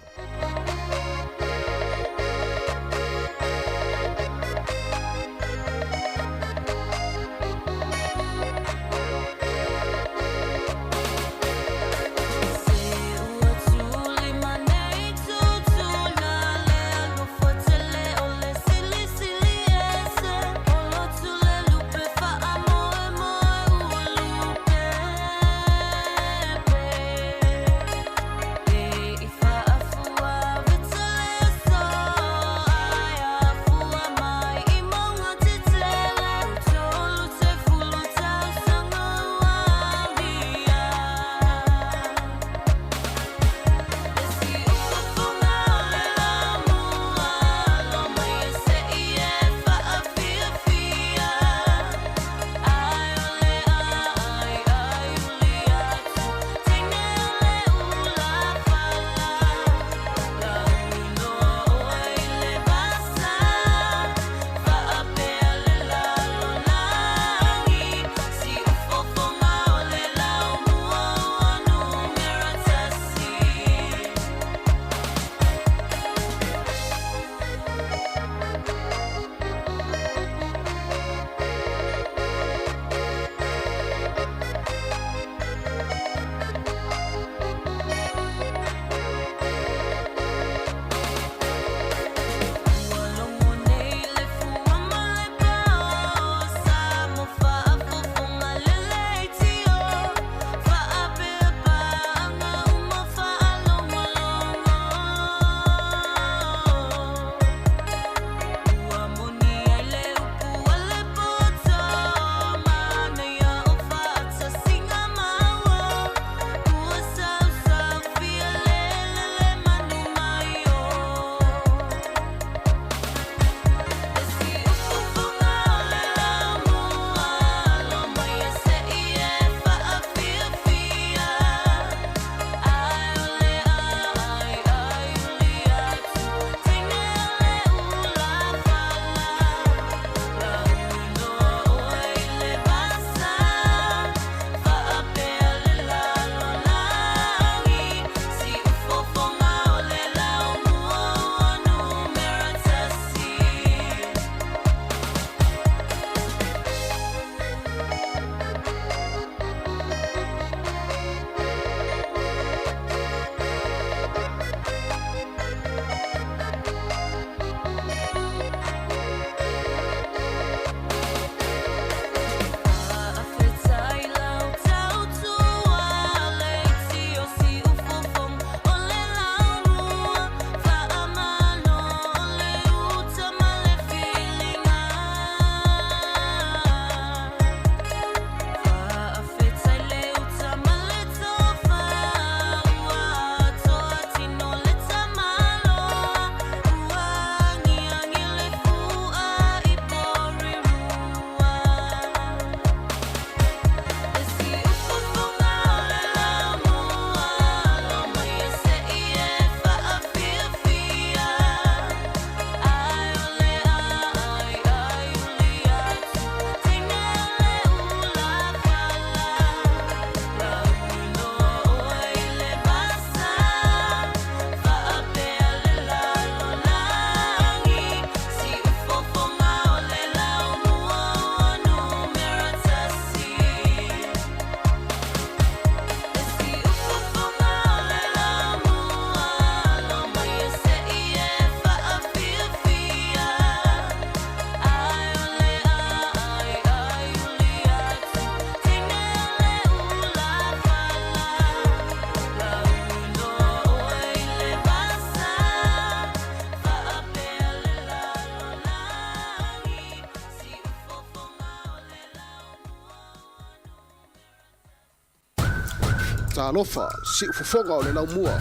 Talofa, siufofoga o le laumua.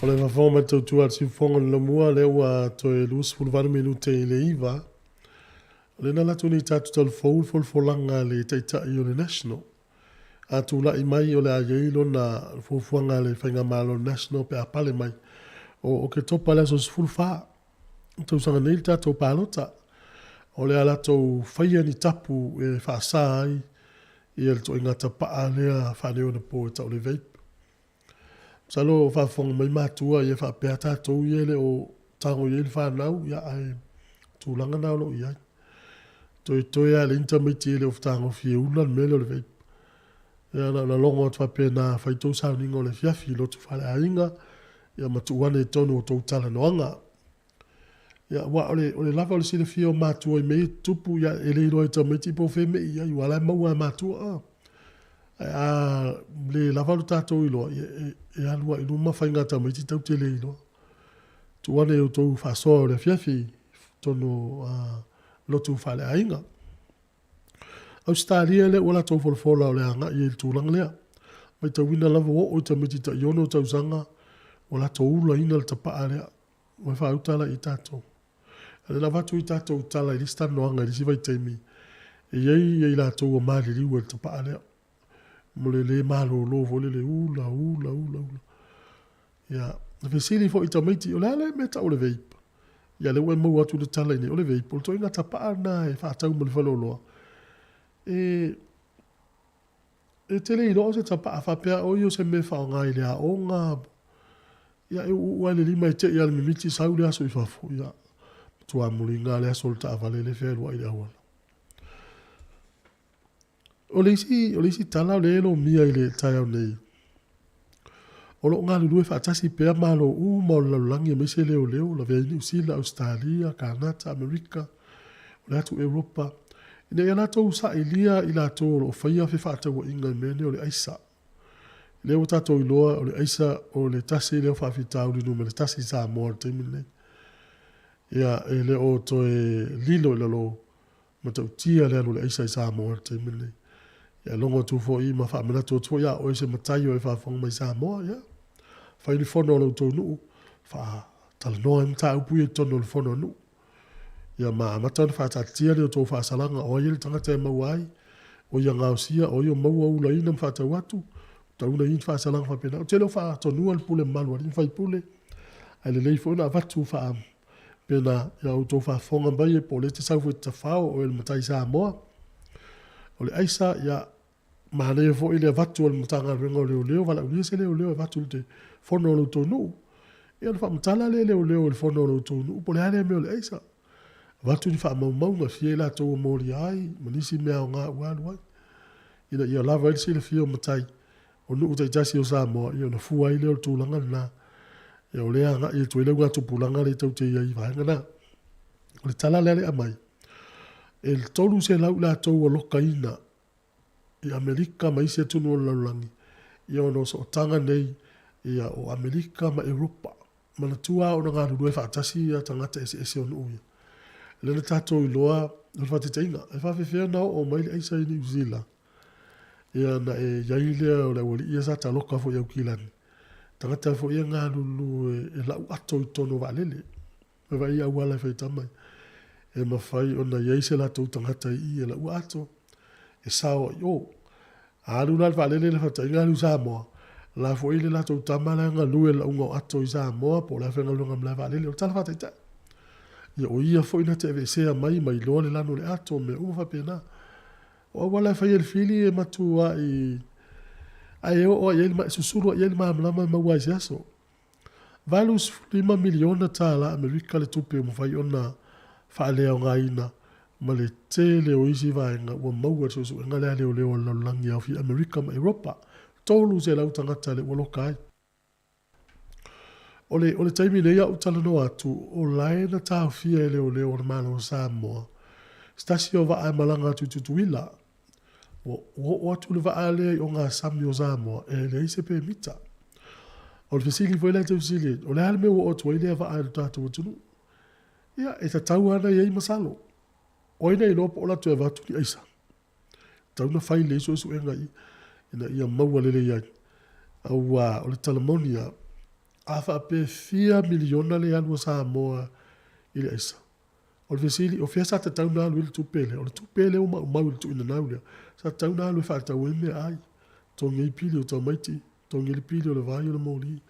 O le faafofoga mai le tautua a le siufofoga o le laumua lea ua toe 28 minute i le 9. O lea na alu atu nei tatou talafou le folafolaga a le Taitai o le National. A tulai mai o le a i ai lona fuafuaga a le Faigamalo a le National pe a pale mai o Oketopa i le aso 14 tausaga nei le tatou palota. O le a latou faia ni tapu e faasa ai ia le ituaiga tapaa lea faaneionapo e tau o le vape. Masalo o faafofoga mai matua ia faapea tatou ia e le o tago i ai le fanau, ia ae tulaga na o lo o i ai. Toetoe lava e leai ni tamaiti e le o fetagofie e ula le mea lea o le vape. Ia na ona logo atu faapena, fai tou sauniga o le afiafi i lotu faaleaiga, ia ma tuu ane i totonu o tou talanoaga. Ia aua o le, o le lava o le silafia o matua i mea ia e tutupu, ia e le iloa e tamaiti po o fea e mei ai, aua o la e maua lava e matua. Ae a le lava lo tatou iloa, ia e, e alu lava i luma faiga a tamaiti tatou te le iloa. Tuu ane i outou faasoa o le afiafi i totonu o lotu faaleaiga. Ausetalia lea ua latou folafola o le agai ai i le tulaga lea. Matauina lava ua oo i tamaiti tai 6 tausaga ua latou ulaina le tapaa lea. Ua faauta la i tatou. A o lea na avatu i tatou tala i le isi talanoaga i le isi vaitaimi, e i ai ia i latou ua maliliu ai i le tapaa lea. Mo le le malolo foi lele ula, ula, ula, ula. Ia, na fesili foi i tamaiti, o le a le mea e tau o le vape? Ia, lea ua e maua atu le tala i inei, o le vape, o le ituaiga tapaa lena e faatau mai le faleoloa. E, e te le iloa o se tapaa faapea oi o se mea e faaaoga i le aoga, ia e uuuu lava i le lima e tei lava i le mimiti sau le aso i fafo, ia, matua muliga lava le aso o le taavale lea e fealuai i le auala. O le isi, o le isi tala o lea e lomia i le taeao nei, o lo o galulue faatasi pea Malo uma o le lalolagi aemaise leoleo, lavea ai Niu Sila, Ausetalia, Kanata, Amerika, o le atu Europa, ina ia latou sailia i latou o lo o faia fefaatauaiga i mea nei o le aisa. O lea ua tatou iloa o le aisa o le tasi lea o faafitauli numera tasi i Samoa i le taimi lenei. Ia, e le o toe lilo i lalo matautia le alu o le aisa i Samoa i le taimi lenei. Ia logo atu foi ma faamanatu atu foi ia oe se matai o e faafofoga mai i Samoa, ia, fai ni fono a lo outou nuu, faatalanoa ai mataupu ia i totonu o le fono a nuu. Ia ma amata ona faataatitia ni outou faasalaga o ai le tagata e maua ai, o ia gaosia, o ai o maua ulaina ma faatau atu, tauna i ni faasalaga faapena. Ou te le o faatonua le pule mamalu a alii ma faipule, ae lelei foi ona avatu faa Pena ia outou faafofoga mai e po o lea e te sau foi i Tafao o oe le matai Samoa. O le aisa, ia, manaia foi le avatu o le Matagaluega o Leoleo, valaaulia se leoleo e avatu i le fono a lo outou nuu. Ia ona faamatala lea e leoleo i le fono a lo outou nuu po o le a lea mea o le aisa. Avatu ni faamaumauga e fia i latou ua molia ai ma nisi mea aoga ua alu ai. Ina ia lava ai le silafia o matai o nuu taitasi o Samoa, ia ona fua ai lea o le tulaga lena. Ia o lea e agai atu ai le augatupulaga lea tou te i ai i vaega na. O le tala lea le aumai, e 300 i latou ua lokaina i Amerika ma isi atunuu o le lalolagi, ia ona o sootaga nei ia o Amerika ma Europa. Manatua lava ona galulue faatasi ia tagata eseese o nuu ia. Lea na tatou iloa, o le faataitaiga, e faafefea ona oo mai le aisa i Niu Sila? Ia ona e i ai lea o le aualii ia sa taloka foi i Aukilani, tagata foi ia galulue e lau ato i totonu o vaalele. E vaai i auala e faitau mai. E mafai ona i ai se latou tagata i i e laua ato, e sao ai i o. A alu la le vaalele le faataiga alu i Samoa, la foi le latou tama la e galue i le lauga o ato i Samoa po o le a faigaluega malae vaalele. O le tala faataitai. Ia o ia foi na te aveesea mai ma iloa le lanu o le ato, mea uma faapena. O auala e fai e le fili e matuai ae oo lava i ai le susulu lava i ai le malamalama e maua ai i se aso. $85 miliona tala Amerika le tupe ua mafai ona faaleaogaina ma le tele o isi vaega ua maua i le suesuega lea a leoleo a le lalolagi e aofia Amerika ma Europa. 300 tagata lea ua loka ai. O le, o le taimi nei a ou talanoa atu, o la e na taofia e leoleo o le Malo o Samoa se tasi o vaa e malaga atu i Tutuila. Ua, ua oo atu le vaa lea i ogasami o Samoa, e leai se pemita. O le fesili foi lea e te fesili ai, o le a le mea ua oo atu ai lea vaa i lo tatou atunuu? Ia, e tatau lava ona i ai masalo. O ai na iloa po o latou e avatu ni aisa? Tatau ona fai lelei suesuega i. ina ia maua lelei ai. Auā, o le tala moni lava, a faapea e fia miliona le alu a Samoa i le aisa, o le fesili, o fea sa tatau ona alu ai le tupe lea? O le tupe lea ua maumau i le tuuina lea, sa tatau ona alu e faatau ai meaai, totogi ai pili o tamaiti, totogi ai le pili o le vai o le moli,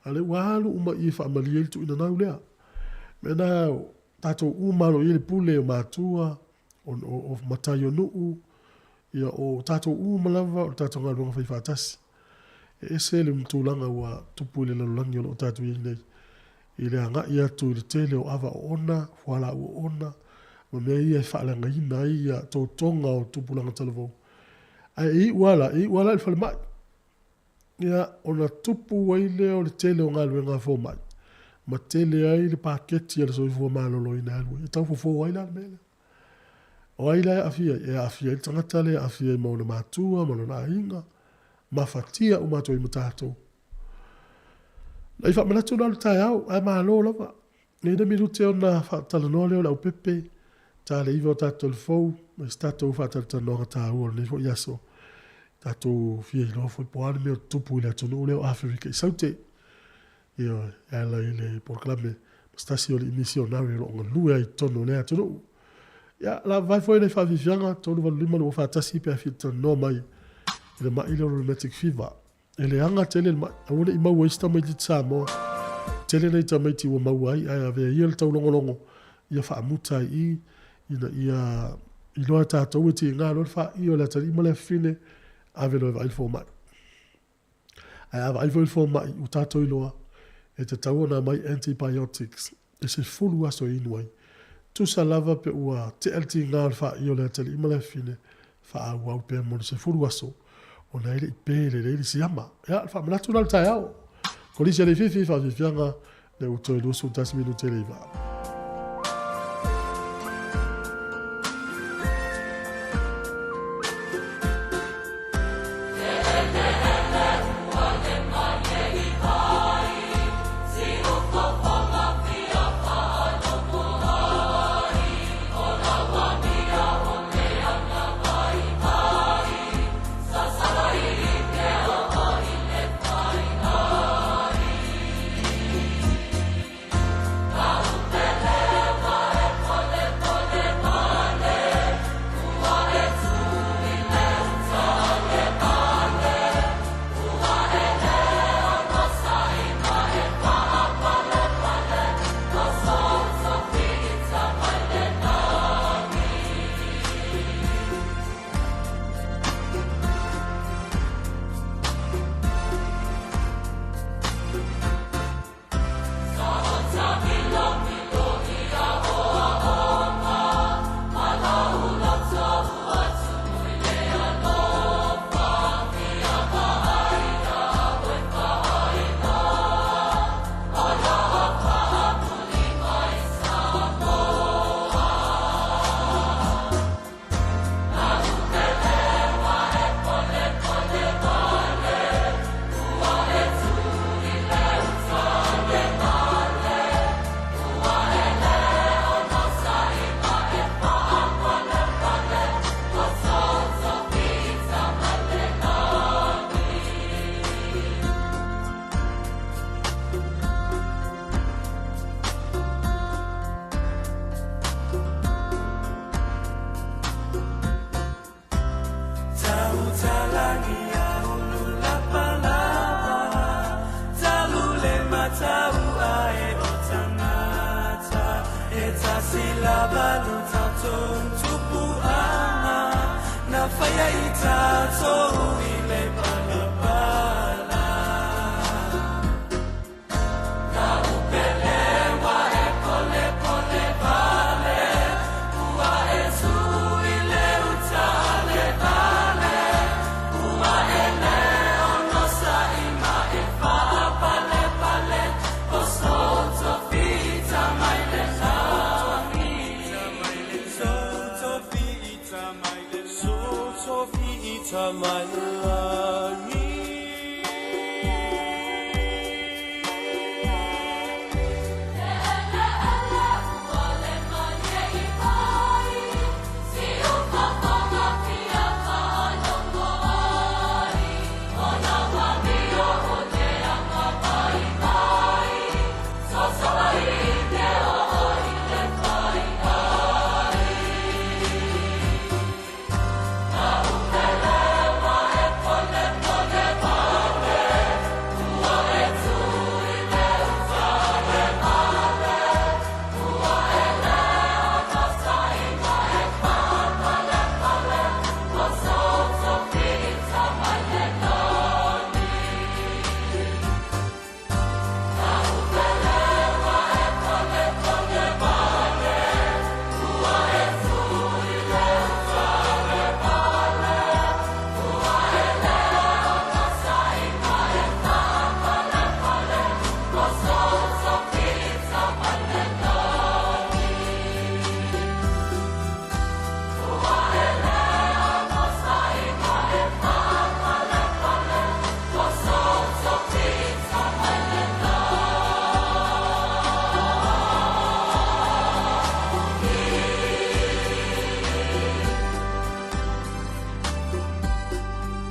a o lea ua alu uma i i e faamalie ai le tuuina lea. O le mea lena, tatou uma lava o lo o i ai le pule o matua, o matai o nuu, ia o tatou uma lava o le tatou galuega faifaatasi. E ese le tulaga ua tupu i le lalolagi o lo o tatou i ai nei, i le agai atu i le tele o ava oona, fualaau oona, ma mea ia e faaleagaina ai ia totoga o tupulaga talavou. Ae e iu lava la, e iu lava la i le falemai. Ia, ona tupu ai lea o le tele o galuega a fomai, ma tele ai le paketi a le soifua maloloina e alu ai, e tau fofo ai la le mea lea. O ai la e aafia ai? E aafia ai le tagata lea e aafia ai ma ona matua ma lona aiga, mafatia uma atu ai ma tatou. Na i faamanatu la o le taeao, ae malo lava. Nei na minute ona faatalanoa lea o le aupepe, ta le iva o tatou telefou, ma se tatou faatalatalanoaga taua o lenei foi aso. Tatou fia iloa foi po o a le mea o tutupu i le atunuu lea o Aferika i Saute. Ioe, e ala i le polokalame ma se tasi o alii misionare o lo o galue ai i totonu o lea atunuu. Ia, lava vae foi nai faafiafiaga, 385 241 pe a fia talanoa mai i le ma'i lea o le rheumatic fever. E leaga tele le ma'i, aua ne i maua ai se tamaitiiti Samoa. Tele nai tamaiti ua maua ai, ae avea ia le taulogologo ia faamuta ai i ina ia iloa e tatou e tiga loa le fa'i o le atalii ma le afafine, ave loa e vaai le fomai. Ae a vaai foi le fomai, ua tatou iloa, e tatau ona aumai antibiotics e 10 aso e inu ai. Tusa lava pe ua tea le tiga o le fa'i o le atalii ma le afafine, faaauau pea mo le 10 aso, ona e le i pe lelei le siama. Ia, o le faamanatu lena o le taeao. Kolisi a Leififi, faafiafiaga, lea ua toe 21 minute le iva.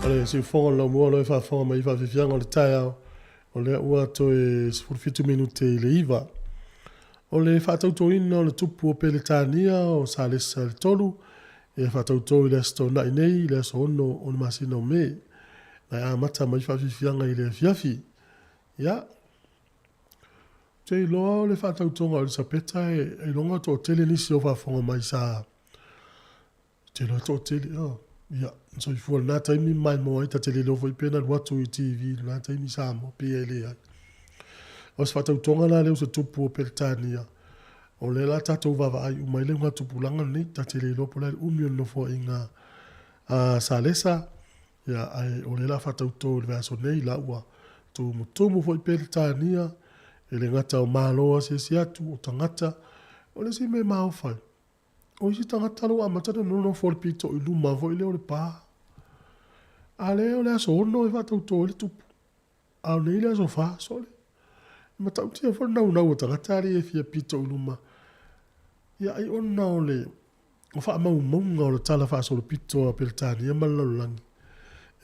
O le siufofoga o le laumua o lo o e faafofoga mai i faafiafiaga o le taeao, o lea ua toe 17 minute i le 9. O le faatautoina o le tupu o Peretania o Salesa le 3, ia faatauto i le Aso Toonai nei i le aso 6 o le masina o Me. Na e amata mai faafiafiaga i le afiafi. Ia, ou te iloa o le faatautoga o Elisapeta e iloga toatele nisi o faafofoga mai sa te iloa toatele, oh, ia, soifua lena taimi maimoa ai, ta te le iloa foi pe na alu atu i TV lena taimi Samoa, pe e leai. O se faatautoga la lea o se tupu o Peretania, o lea la tatou vaavaai uma i le augatupulaga lenei, ta te le iloa po o le a le umi o le nofoaiga a Salesa, ia, ae o lea la faatauto i le vaiaso nei, la ua tumutumu foi Peretania, e le gata o Malo asiasi atu, o tagata, o le isi mea e maofa ai, O isi tagata la ua amata ona nonofo i le pito i luma foi lea o le pa. A lea o le aso 6 e faatauto ai le tupu. A o nei le aso 4, sole. E matautia foi le naunau o tagata alii e fia pito i luma. Ia ai ona o le o faamaumauga o le tala faasolopito a Peretania ma le lalolagi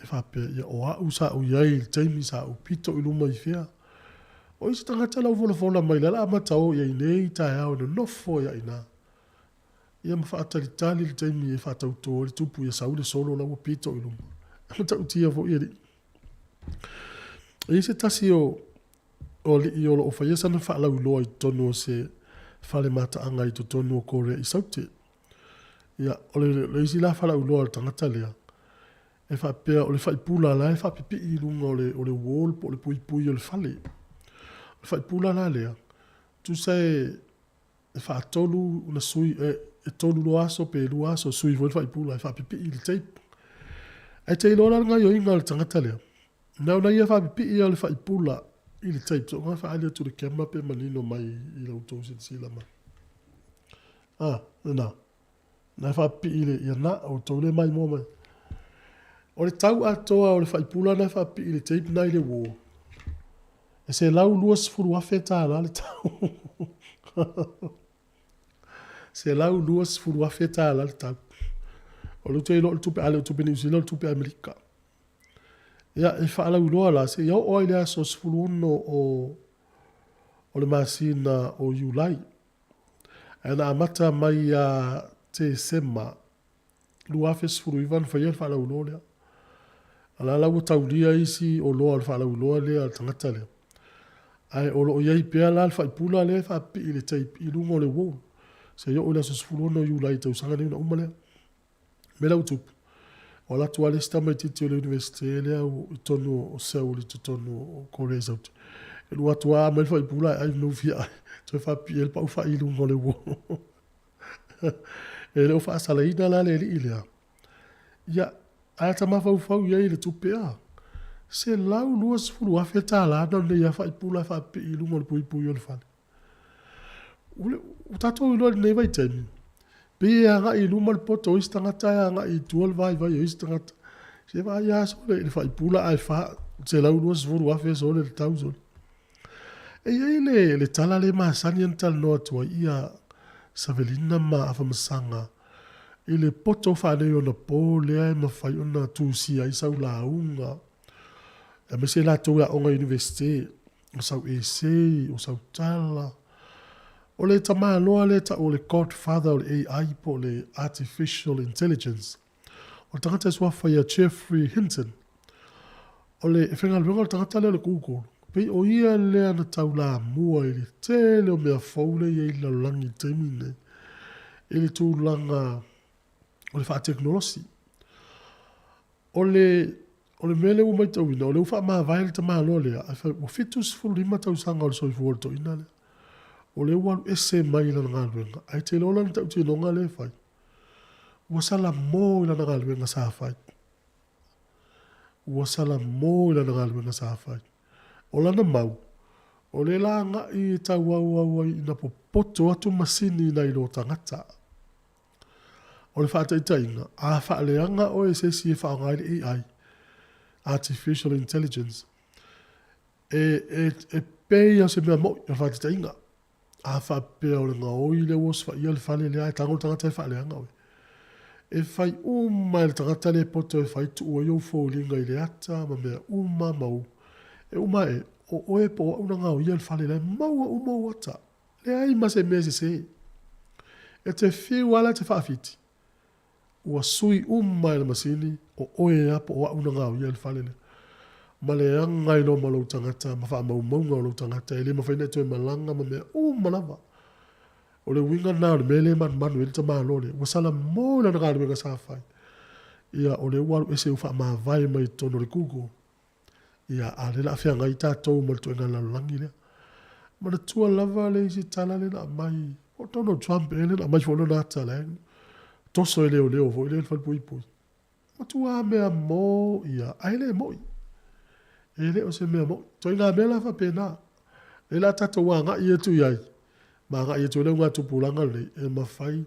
e faapea, ia o au sa ou i ai i le taimi sa ou pito i luma i fea. O isi tagata la ua folafola mai, lea o le a amata o i ai nei taeao e nonofo ai lava i ina. Ia ma faatalitali le taimi e faatauto ai le tupu ia sau le solo la ua pito i luma. E matautia foi alii. E i ai se tasi o o alii o lo o faia sana faalauiloa i totonu o se fale mataaga i totonu o Korea i Saute. Ia, o le, le isi la faalauiloa a le tagata lea, e faapea o le faipula la e faapipii i luga o le, o le wall po o le puipui o le fale. O le faipula la lea, tusa e, e faatolu ona sui, e, e tolu loa aso pe lua aso sui foi le faipula e faapipii i le tape. Ae te iloa la le gaoioiga a le tagata lea, na ona ia faapipii lava o le faipula i le tape, soona faaali atu i le camera pe manino mai i la outou silasila mai. Ah, lena. Na e faapipii i le, ia na, o outou le maimoa mai. O le tau atoa o le faipula na e faapipii i le tape na i le wall, e $120,000 le tau. $120,000 le tau. O lea ou te iloa o le tupe, a le o tupe Niu Sila o le tupe Amerika. Ia, e faalauiloa la, seia oo lava i le aso 16 o, o le masina o Iulai. Ae na amata mai ia Tesema 2019 na faia le faalauiloa lea. A la la ua taulia isi oloa o le faalauiloa lea a le tagata lea. Ae o lo o i ai pea la le faipula lea e faapipii i le tape i luga o le wall. Seia oo i le aso 16 o Iulai i tausaga nei ona uma lea. Mea la ua tupu, ua alu atu lava le isi tamaitiiti o le Iunivesite lea i totonu o Seoul i totonu o Korea i Saute. E alu atu lava aumai le faipula ae ai le mea ua fia ai, toe faapipii ai le pau fai i luga o le wall. E le o faasalaina la le alii lea. Ia, ae ata mafaufau i ai i le tupe a? $120,000 na o lenei lava faipula e faapipii i luga o le puipui o le fale. Ua tatou iloa i lenei vaitaimi, pei e agai i luma le poto o isi tagata ae agai i tua le vaivai o isi tagata. Se vaai lava sole i le faipula ae $120,000 sole le tau sole. E i ai le, le tala lea e masani ona talanoa atu ai ia Savelina ma Afamasaga i le poto faaneionapo lea e mafai ona tusia ai sau lauga, aemaise i latou e aoga i Iunivesite, o sau essay, o sau tala. O le tamaloa lea e tau o le godfather o le AI po o le Artificial Intelligence. O le tagata e suafa ia Geoffrey Hinton. O le faigaluega o le tagata lea o le Google, pei o ia lea na taulamua i le tele o mea fou lea e i ai i le lalolagi i le taimi lenei, i le tulaga o le faatekonolosi. O le, o le mea lea ua matauina, o lea ua faamavae le tamaloa lea, ae fai, ua 75 tausaga o le soifua o le toeaina lea. O lea ua alu ese mai i lana galuega, ae te iloa lana tautinoga lea e fai, Ua salamo i lana galuega sa fai. Ua salamo i lana galuega sa fai. O lana mau, o le la agai e tauauau ai ina popoto atu masini nai lo tagata. O le faataitaiga, a faaleaga oe e se isi e faaaoga ai le AI, Artificial Intelligence, e, e, e pei o se mea moni, o le faataitaiga. A faapea o le gaoi lea ua osofaia le fale lea ae tago le tagata e faaleaga oe. E fai uma e le tagata le poto e fai tuu ai ou foliga i le ata ma mea uma ma ou e uma ae o oe po o au na gaoia le fale la e maua uma ou ata. Leai ma se mea sese. E te fiu lava la e te faafiti, ua sui uma e le masini o oe lava po o au na gaoia le fale lea. Ma le aga i loma o lou tagata ma faamaumauga o lou tagata e le mafai ona e toe malaga ma mea uma lava. O le uiga lena o le mea lea e manumanu ai le tamaloa lea, ua salamo i lana galuega sa fai. Ia, o lea ua alu ese ua faamavae mai i totonu o le Google. Ia, a o lea o le a feagai tatou ma le ituaiga lalolagi lea. Manatua lava le isi tala lea na aumai, po o Donald Trump ea lea na aumai foi lona ata la e toso e leoleo foi lea i le falepuipui. Matua mea mō ia, ae le mōi. E le o se mea mōi. Ituaiga mea la faapena. Lea la tatou agai atu i ai, ma agai atu ai le augatupulaga lenei, e mafai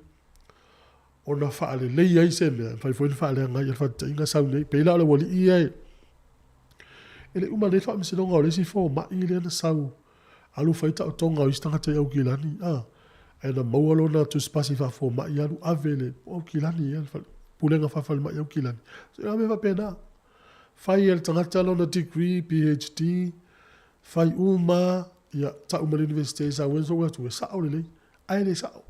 ona faalelei ai se mea, e mafai foi ona faaleaga ai. O le faataitaiga sau nei, pei la o le aualii ia e le i uma nei le faamasinoga o le isi fomai lea na sau alu fai taotoga o isi tagata i Aukilani, a, ae na maua lona tusipasi faafomai alu ave i le Aukilani ea, le Pulega Faafalemai Aukilani. So, e mea faapena. Fai e le tagata lona degree, PhD, fai uma, ia, tau mai le Universite e sau ai sou atu, e sao lelei, ae le sao.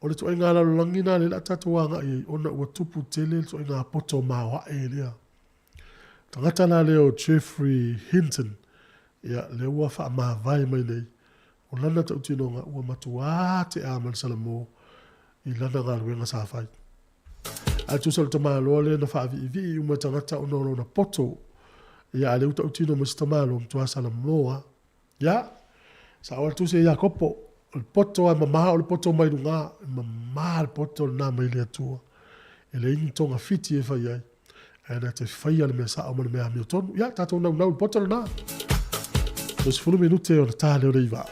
O le ituaiga lalolagi lena lea o le a tatou agai ai, ona ua tupu tele le ituaiga poto maoae lea. Tagata la lea o Geoffrey Hinton, ia, lea ua faamavae mai nei, o lana tautinoga ua matuā tea ma le Salamo i lana galuega sa fai. Ae tusa o le tamaloa lea na faaviivii uma e tagata ona o lona poto, ia, a o lea ua tautino mai se tamaloa matua Salamo lava. Ia, sao lava le tusi a Iakopo, o le poto lava e mama o le poto mai luga, e mama le poto lena mai le Atua. E leai ni togafiti e fai ai, ae na te faia le mea sao ma le mea amiotonu. Ia, tatou naunau i le poto lena. Toe 10 minute ona ta lea o le 9.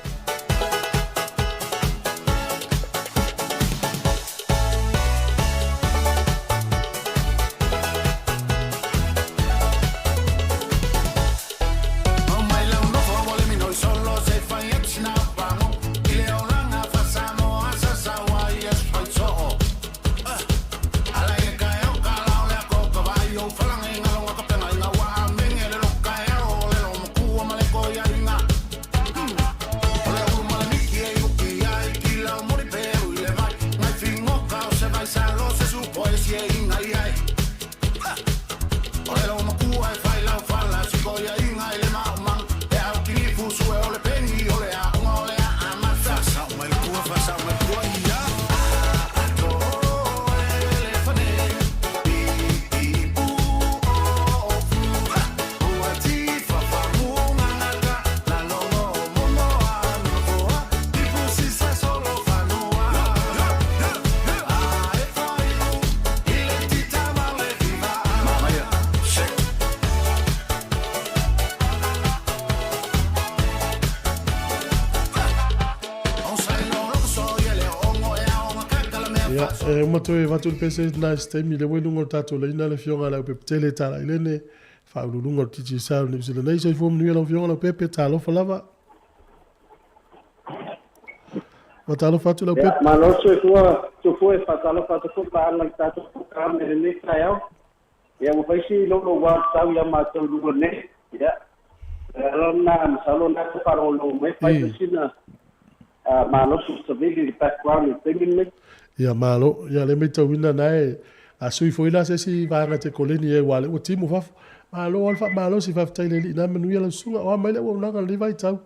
Ia, e uma toe avatu le pese lena i se taimi, lea ua i luga o le tatou laina le Afioga ia Leaupepe Talailene, Faauluuluga o le Digicel New Zealand nei. Soifua manuia lau Afioga Leaupepe, talofa lava. Faatalofa atu Leaupepe. Ia, malo le soifua, soifua e faatalofa atu foi ma aga i le tatou polokalame i lenei taeao. Ia, ua fai si louloua o le tau ia matou i luga nei. Ia, o le ala lena, masalo o lena e tau faalogologo mai, fai foi sina malosi o savili i le background i le taimi lenei. Ia, malo. Ia, lea e matauina na e a sui foi la se isi vaega te koleni ai, aua o lea ua timu fafo. Malo lava le faamalosi, faafetai i le Alii na manuia lau susuga. O a mai le auaunaga i lenei vaitau?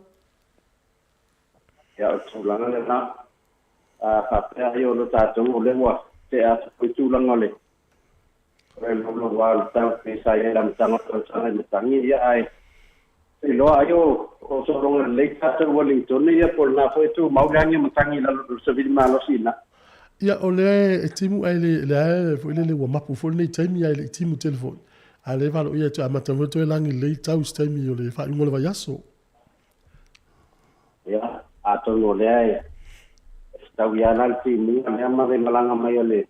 Ia, o le tulaga lena, a faapea ai o lo tatou o lea ua tea atu foi tulaga o le louloua o le tau pei sa i ai i le amataga o le tausaga i matagi, ia ae iloa ai o sologa lelei tatou Wellington ia po o lena foi e tumau le agi o matagi i lalo o le savili malosi i ina. Ia o lea e timu ae le lea foi lele ua mapu foi lenei taimi ae le i timu tele foi. A o lea e valoia e toe amata foi toe lagi lelei tau i se taimi o le faaiuga o le vaiaso. Ia, atonu o lea e fetaui lava la le timuga lea ma le malaga mai a le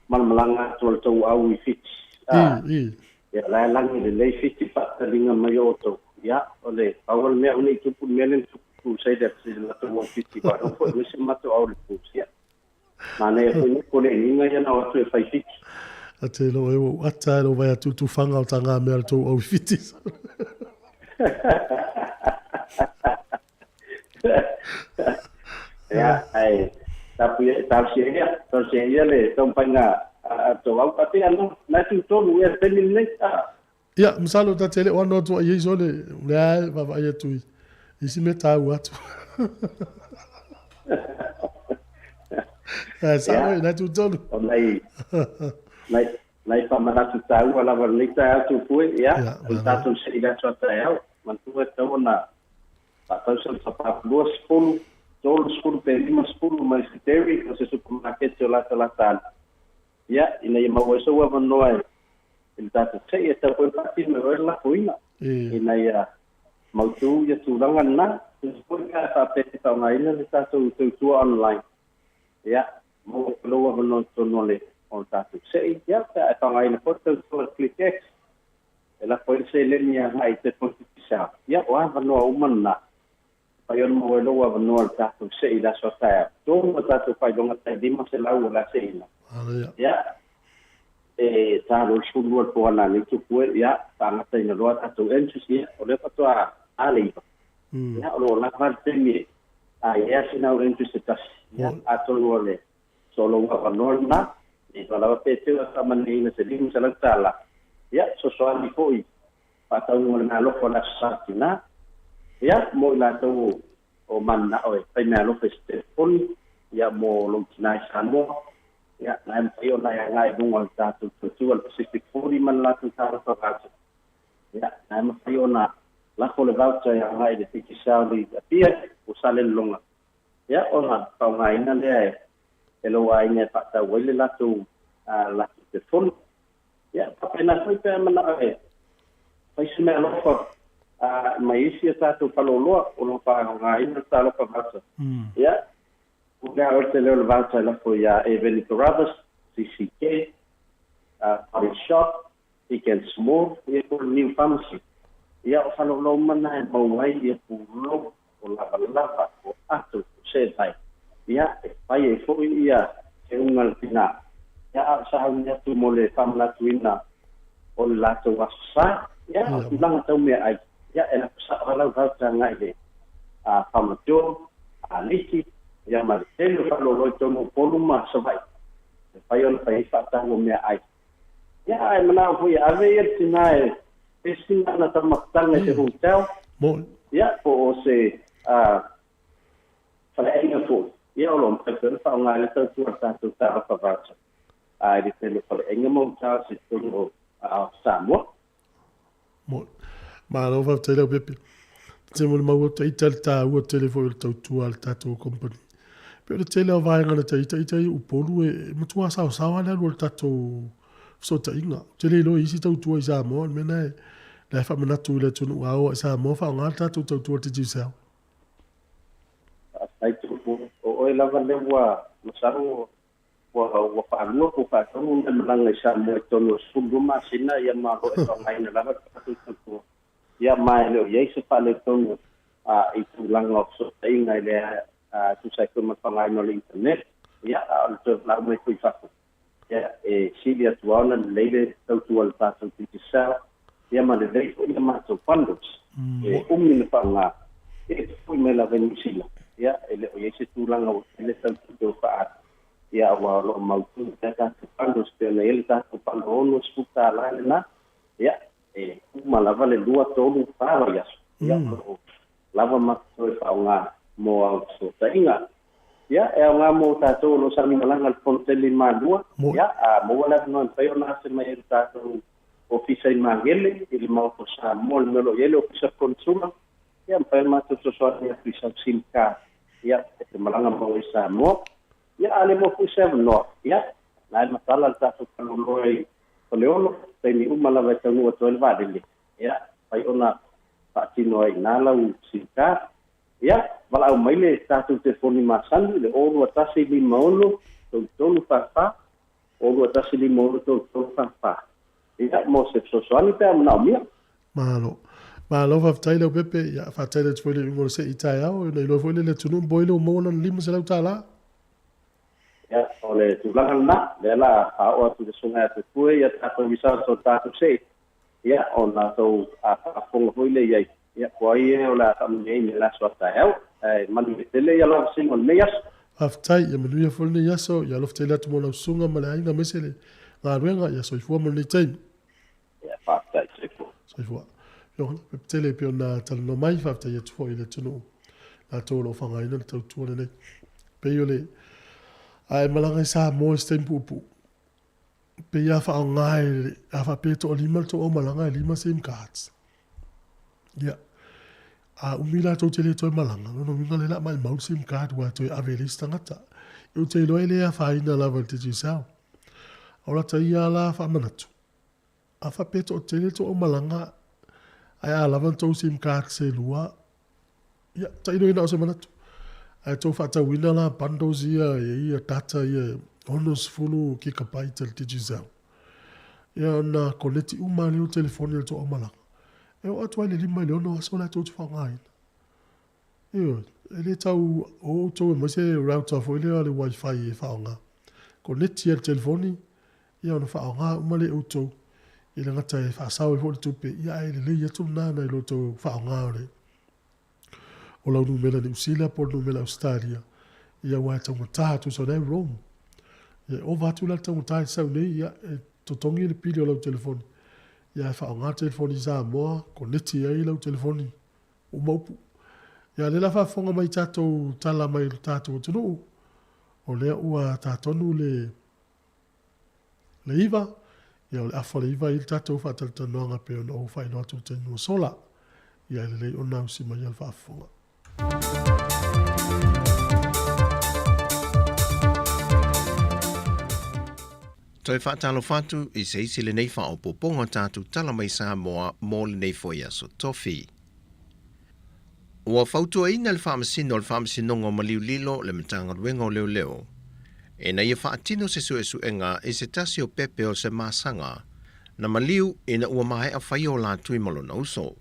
ma le malaga atu a le tou au i Fiti. A, ia, la e lagi lelei Fiti faataliga mai o outou. Ia, o le pau o le mea aua ne i tupu le mea lea na tupu i Crusaders i le latou o i Fiti, aua o lea ua foi mai si o matou au i le Cruise. Ia. Manaia foi nei poleʻeniga ia na o atu e fai Fiti. A te lo e ua ata e lo vai atu tufaga o taga mea le tou au i Fiti. Ia, ae tapuia, talosia ia, talosia ia le taumafaiga a tou au. Pei a na e tutolu ea le taimi lenei, a. Ia, masalo ta te le o ano atu ai iso le lea e vaavaai atu i isi mea taua atu. Ae sao e, na tutolu. O nai, nai, nai faamanatu taua lava lenei taeao Tupue, ia, o le tatou se'i i le aso a taeao, manatua e tatau ona faatau sau top-up 20, 30 pe 50 mai se dairy o se supamaketi o latalata ane, ia, ina ia maua ai sou avanoa e i le tatou se'i e tatau foi ona faatino e oe le lafoina, ina ia mautu ia tulaga lena. Tusa foi pe a faapea e te faaaogaina le tatou tautua online, ia, maua foi lou avanoa i totonu o le o le tatou se'i, ia, pe a e faaaogaina foi le tautua ClickX, e lafo ai le seleni agai i telefoni pipisao, ia, o avanoa uma lena. Mafai ona maua ai lou avanoa i le tatou se'i i le aso a taeao. Tonu a tatou faailoga tai 500 o le a se'ina. Ia, e ta loa le 12 i le po ananei tupu e, ia, faagataina loa a tatou entries, ia, o lea faatoa a le 9. Ia, o lo o lava le taimi e a i ai sina au entries se tasi. Ia, atonu o le so lou avanoa lena, e iloa lava pe teu a faamanuiaina se $500. Ia, fesoasoani foi faatauga o le meaalofa o le Aso Sa Tina, ia, mo i latou o mananao e fai meaalofa i se telefoni, ia, mo lou tina i Samoa, ia, na e mafai ona e agai i luga o le tatou tautua le Pacific 40 ma le latou talofa voucher, ia, na e mafai ona lafo le voucher e agai i le Digicel i Apia o Salelologa, ia, ona faaaogaina lea e lou aiga e faatau ai le latou latou telefoni. Ia, faapena foi pe a manao e fai se meaalofa mai isi a tatou faleoloa o lo o faaaogaina le talofa voucher. Ia, o lea o le leo le voucher e lafo iā Eveni Carruthers, CCK, Body Shop, Big and Small, ia po o le New Pharmacy. Ia, o faleoloa uma na e maua ai ia pulou, o lavalava, o ato, o sevai. Ia, e fai ai foi ia seuga le tina. Ia, a o sauni atu mo le faamanatuina o le latou Aso Sa, ia, o tulaga tau meaai, ia, e lafo sao lava lau voucher agai i le Farmer Joe, a Liki, ia ma le tele o faleoloa i totonu o Upolu ma Savaii, e mafai ona fai ai faatau o meaai. Ia, ae manao foi e ave ia le tina e esi ana taumafatanga i se hotel, ia, po o se faleaiga foi, ia, o lo o mafai foi ona faaaoga ai le tautua a le tatou talofa voucher i le tele o faleaiga ma hotels i totonu o Samoa. Malo faafetai Leaupepe. Te molimau atu ita le taua tele foi o le tautua a le tatou company. Pei o le tele o vaega na ta ita ita i Upolu e matua saosaoa le alu o le tatou fesootaiga. Ou te le iloa i isi tautua i Samoa, o le mea lena e la e faamanatu i le atunuu a oo i Samoa faaaoga le tatou tautua le Digicel. Faafetai Tupu. O oe lava lea ua masalo Ua ua faalua po o faatolu ona malaga i Samoa i totonu o le 12 masina, ia ma o lo o e faaaogaina lava le tatou tautua. Ia ma e le o i ai se faaletonu i tulaga o fesootaiga i le tusa ai foi ma le faaaogaina o le internet, ia a o le toe valaau mai foi i fafo, ia e sili atu lava ona lelei le tautua a le tatou Digicel, ia ma lelei foi a matou bundles e umi ona faaaoga, e foi mai lava i Niu Sila, ia e le o i ai se tulaga ua tele tau tupe ua faaalu. Ia aua o lo o mautu pea tatou bundles pei ona i ai le tatou bundle $60 lena, ia e uma lava le lua, tolu, fa vaiaso, ia o lo o lava ma toe faaaoga mo au fesootaiga. Ia, e aoga mo tatou o lo o sauni malaga i le Fono Tele i Malua, ia, a maua le avanoa e mafai ona ase mai ai le tatou Ofisa i Magele, i le Maota o Samoa, i le mea o lo o i ai le Ofisa Konesula, ia, mafai ona matou fesoasoani atu i sau sim card, ia, e te malaga mau ai i Samoa. Ia, a le maua foi se avanoa, ia, na e matala le tatou faleoloa i Faleolo, taimi uma lava e taunuu atu ai le vaalele, ia, mafai ona faatino ai i ina lau sim card. Ia, valaau mai le tatou telefoni masani, le 0 21 56 33 44, 0 21 56 33 44. Ia, mo se fesoasoani pe a manaomia. Malo. Malo faafetai Leaupepe. Ia, faatali atu foi le iuga o le se'i taeao, ona iloa foi lea le atunuu ma boile ua maua lana $500. Ia, o le tulaga lena, lea la faaoo atu i le susuga ia Tupue ia tatou results o le tatou see, ia, ona tou faafofoga foi lea i ai, ia, po o ai e o le a faamanuiaina i le aso a taeao. Ae manuia tele ia lau vasega o lenei aso. Faafetai, ia manuia foi lenei aso, ia alofa tele atu mo lau susuga ma le aiga aemaise le galuega, ia soifua mo lenei taimi. Ia, faafetai, soifua. Soifua. Ioe, tele pei ona talanoa mai, faafetai atu foi i le atunuu latou o lo o faaaogaina le tautua lenei. Pei o le, a e malaga i Samoa i se taimi puupuu, pei a faaaoga e, a faapea e toalima le tou aumalaga e lima sim cards. Ia, a umi latou te le toe malaga, lona uiga lea o le a maumau le sim card aua e toe ave e le isi tagata. Ou te iloa e le afaina lava i le Digicel. O lata ia la faamanatu, a faapea e toatele le tou aumalaga ae a lava ni tou sim card se lua, ia, tailo ia na o se manatu. Ae tou faatauina la bundles ia e i ai data ia 60 gigabyte a le Digicel. Ia ona koneti uma lea o telefoni a le tou aumalaga. E oo atu lava i le 5 i le 6 aso la tou te faaaogaina. Ioe, e le tau o outou e aumai se router foi lea le wifi e faaaoga. Koneti lava i le telefoni, ia ona faaaoga uma lea e outou. E le gata e faasao ai foi le tupe, ia ae lelei atu lena nai lo tou faaaoga o le o lau numera Niu Sila po o le numera Ausetalia, ia aua e taugata tusa o lea e roam. Ia e ova atu la le taugata i le sau nei, ia e totogi le pili o lau telefoni, ia ae faaaoga le telefoni i Samoa, koneti ai lau telefoni uma upu. Ia lea la faafofoga mai i tatou tala mai le tatou atunuu, o lea ua ta tonu le le 9, ia o le afa o le 9 ai le tatou faatalatalanoaga pei ona ou faailoa atu i le taimi ua sola. Ia e lelei ona ausi mai le faafofoga. Toe faatalofa atu i se isi lenei faaopoopoga o tatou tala mai Samoa mo lenei foi aso tofi. Ua fautuaina le Faamasino o le Faamasinoga o Maliulilo le Matagaluega o Leoleo ina ia faatino se suesuega i se tasi o pepe o se masaga na maliu ina ua maea faia o latui ma lona uso.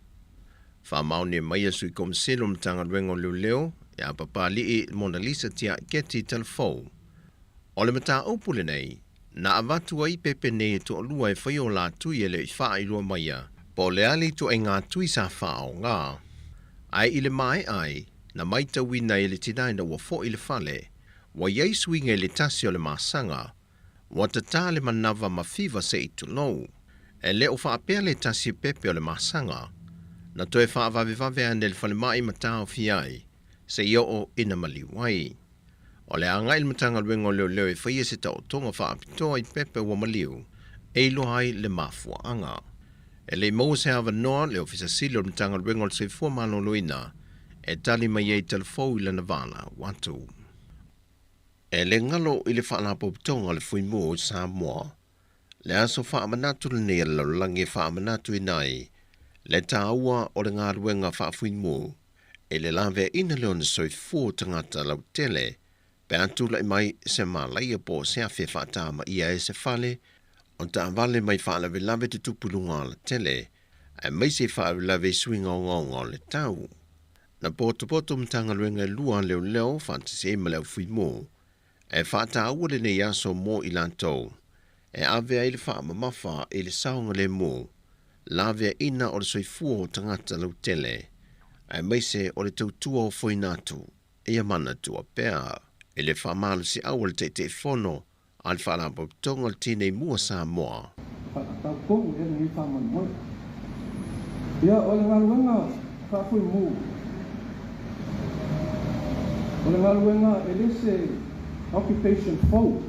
Faamaonia mai e le Sui Komiselo o le Matagaluega o Leoleo ia Papali'i Monalisa Tiaiketi Talafou, o le mataupu lenei Na avatu ai pepe nei e toalua e fai o latui e le i faailoa maia po o le a le ituaiga tui sa faaaoga. Ae i le maea ai, na maitauina e le tina ina ua foi i le fale, ua i ai suiga i le tasi o le masaga, ua tatā le manava ma fiva se i tulou. E le o faapea le tasi pepe o le masaga. Na toe faavavevave ane i le falemai ma taofia ai, seia oo ina maliu ai. O le agai i le Matagaluega o Leoleo e faia se taotoga faapitoa i pepe ua maliu e iloa ai le mafuaaga. E le i maua se avanoa le Ofisa Sili o le Matagaluega o le Soifua Maloloina e tali mai ai talafou i lana valaau atu. E le galo i le Faalapotopotoga o le Fuimu i Samoa le aso faamanatu lenei a le lalolagi e faamanatuina ai le taua o le galuega faafuimu i le laveaiina lea o na soifua o tagata lautele pe a tulai mai se malaia po o se afi e faatamaia ai se fale o taavale mai faalavelave tutupu i luga o alatele aemaise i faalavelave i suiga ogaoga o le tau. Na potopoto Matagaluega e lua a leoleo faatasi ai ma le aufuimu e faataua lenei aso mo i latou e ave ai le faamamafa i le saogalemu laveaiina o le soifua o tagata lautele, aemaise o le tautua ofoina atu ia manatua pea i le faamalosiau a le Taitaifono a le Faalapotopotoga o le Tinei Mu a Samoa. Whakatau tonu e lenei whāmoemoe. Ia, o le galuega faafuimu, o le galuega e le se occupation fou.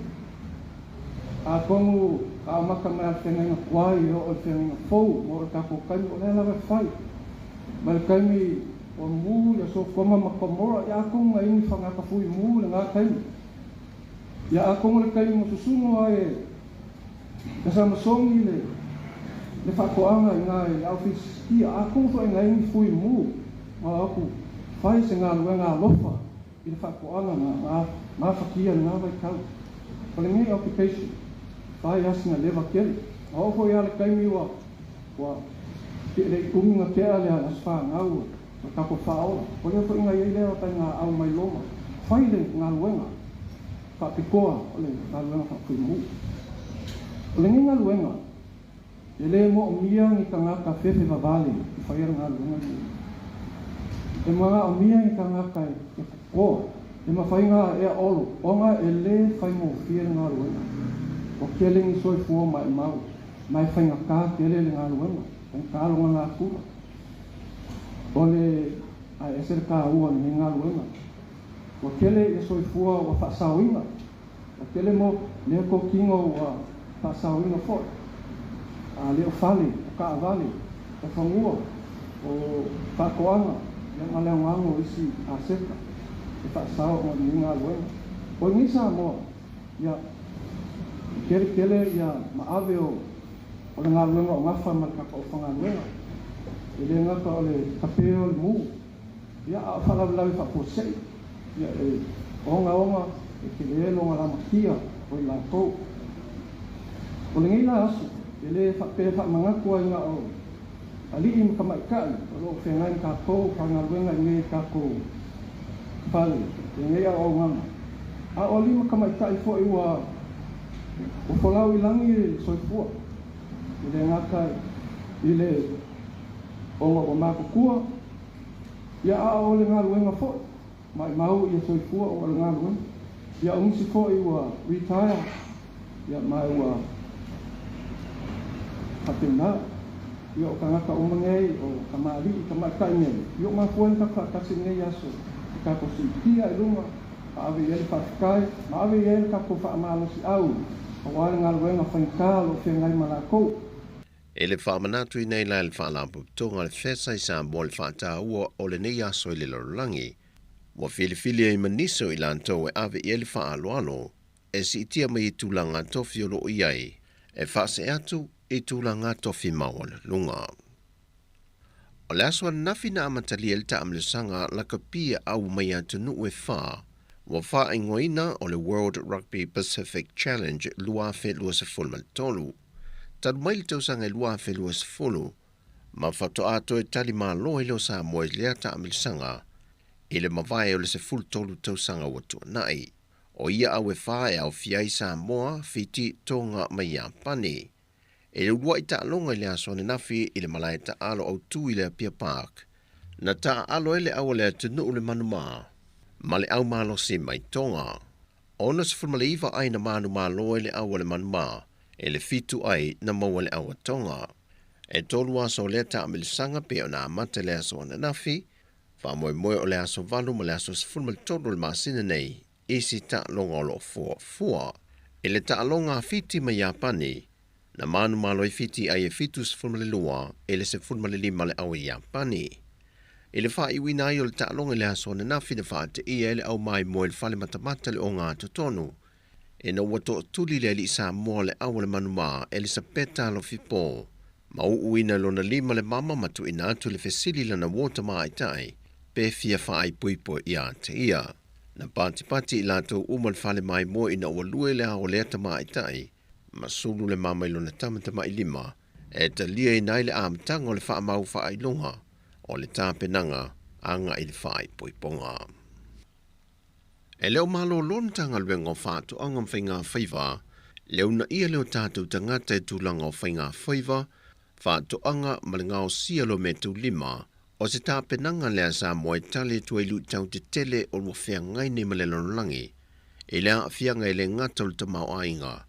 Atonu ka amata mai a le feagaiga tuai e oo i le feagaiga fou ma o le tatou taimi o lea lava e fai. Mai le taimi ua mu ia Sotoma ma Komora, ia atonu na i ai ni fagata fuimu i lena taimi. Ia atonu o le taimi na susunu ai e e Samasoni le le faatoaga i ina i le Aofilisitia, atonu foi na i ai ni fuimu na o atu fai se galuega alofa i le faatoaga na gafatia i lena vaitau. O lenei occupation, fai lava sina leva tele. Na oo foi lava le taimi ua ua le i umi na tea le aso fanau o tatou faaola. O lea foi na i ai lea faiga au mai Roma, fai le galuega. faapitoa o le galuega faafuimu. O lenei galuega, e lē moomia ni tagata fefevavale e faia le galuega lenei. E manaomia ni tagata e popoa, e mafai ona aea olo, ona e lē faigofie le galuega. Ua tele ni soifua maʻimau, ma e faigatā tele le galuega, faigata lona natura. O le ae ese le tāua o lenei galuega. Ua tele ia soifua ua faasaoina, ua tele mo meatotino ua faasaoina foʻi, a le o fale, o taavale, o fanua, o faatoaga, ia ma le aogaga o isi aseta e faasao ona o lenei galuega. O lenei Samoa, ia, e teletele ia maave o le galuega o gafa ma le tatou aufaigaluega. E lē gata o le tapē o le mu, ia a o faalavelave faafuasei, ia e ogaoga e telē lona lamatia o i latou. O lenei la aso, e lē faapea faamanatu ai na o alii ma tamaitaʻi o loo feagai ma tatou fagaluega i nei tatou fale i lenei auaunaga, a o alii ma tamaitaʻi foʻi ua folau i lagi le soifua, e lē gata i le ona ua matutua, ia a o le galuega foʻi maʻimau ia soifua o le galuega. Ia o nisi foʻi ua retire, ia ma ua faapena. Ia o tagata uma nei, o kamāliʻi tamaitaʻi nei, ia ua mafua ai ona tatou faatasi i lenei aso e tatou siitia i luga, faave i ai le faafetai ma ave i ai le tatou faamalosiau auā le galuega faigata o loo feagai ma lakou. E le faamanatu i nei la e le Faalapotopotoga a le FESA i Samoa le faataua o lenei aso i le lalolagi. Ua filifili ai ma nisi o i latou e ave i ai le faaaloalo e siitia mai i tulaga tofi o loo i ai e faasee atu i tulaga tofi maualuluga. O le aso ananafi na amatalia ai le taamilosaga lakapi au mai atunuu e fa ua faaigoaina o le World Rugby Pacific Challenge 2023. Talu mai le tausaga e 2020 ma faatoa toe tali malo ai lea o Samoa i lea taamilosaga i le mavae o le 13 tausaga ua tuanai. O ia au e fa e aofia ai Samoa, Fiti, Tonga ma Iapani. E le uluai taaloga i le aso ananafi i le malae taalo autū i le Apia Park, na taaalo ai le au a le atunuu le manumā ma le au malosi mai Tonga. 69 ai na manumalo ai le au a le manumā e le 7 ai na maua le au a Tonga. E 3 aso o lea taamilosaga pe ona amata i le aso ananafi, faamoemoe o le aso 8 ma le aso 13 o le masina nei isi taaloga o loo fuafua. I le taaloga a Fiti ma Iapani, na manumalo ai Fiti ai e 72 e le 15 le au a Iapani. I le faaiuina ai o le taaloga i le aso ananafi na faateia ai le au maimoa i le fale matamata le ogatotonu, ina ua tootuli le alii Samoa le au a le manumā Elisapeta Alofipo, ma uuina i lona lima le mama ma tuuina atu le fesili i lana uo tamaitai pe fia faaipoipo ia te ia. Na patipati i latou uma i le fale maimoa ina ua lue le ao o lea tamaitai ma sulu le mama i lona tama tamailima e taliaina ai le amataga o le faamau faailoga o le tapenaga agai i le faaipoipoga. E le o malōlō le Matagaluega o Faatoaga ma Faiga Faiva le uunaia lea o tatou tagata i tulaga o faiga faiva, faatoaga ma le gaosia o lo meataulima. O se tapenaga lea a Samoa e tali atu ai i luitau tetele o ua feagai nei ma le lalolagi i le aafiaga e le gata o le tamaoaiga,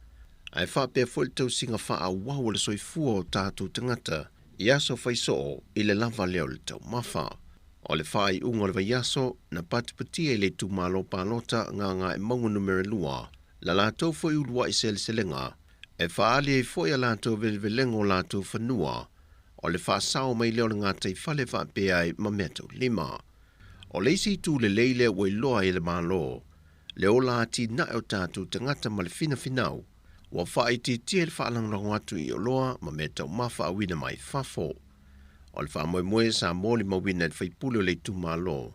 ae faapea foi le tausiga faaauau o le soifua o tatou tagata i aso faisoo i le lava lea o le taumafa. O le faaiuga o le vaiaso na patipatia i le itumalo palota Gagaemauga Numera 2 la latou foi uluai seleselega e faaali ai foi a latou velevelega o latou fanua o le faasao mai lea o le gataifale faapea ai ma meataulima. O le isi itu lelei lea ua iloa ai e le Malo le ola atinae o tatou tagata ma le finafinau ua faaitiitia i le faalagolago atu i oloa ma meataumafa auina mai fafo. O le faamoemoe sa molimauina e le sui usufono o le itumalo,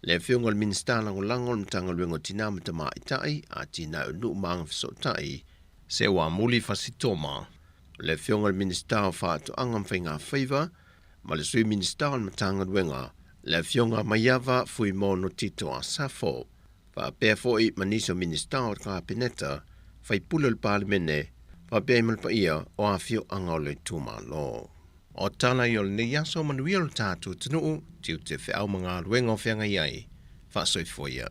le afioga i le Minisita Lagolago o le Matagaluega o Tinā ma Tamaitai, Atinae o Nuu ma Agafesootai, Seuamuli Fasitoma, le afioga i le Minisita o Faatoaga ma Faiga Faiva ma le Sui Minisita o le Matagaluega, le afioga Maiava Fuimaono Tito Asafo. faapea foi ma nisi o Minisita o le Kapeneta, faipule o le Palemene, faapea ai ma le paia o afioaga o le itumalo. O tala ia o lenei aso, manuia lo tatou atunuu, tiute feau ma galuega o feagai ai, faasoifua ia.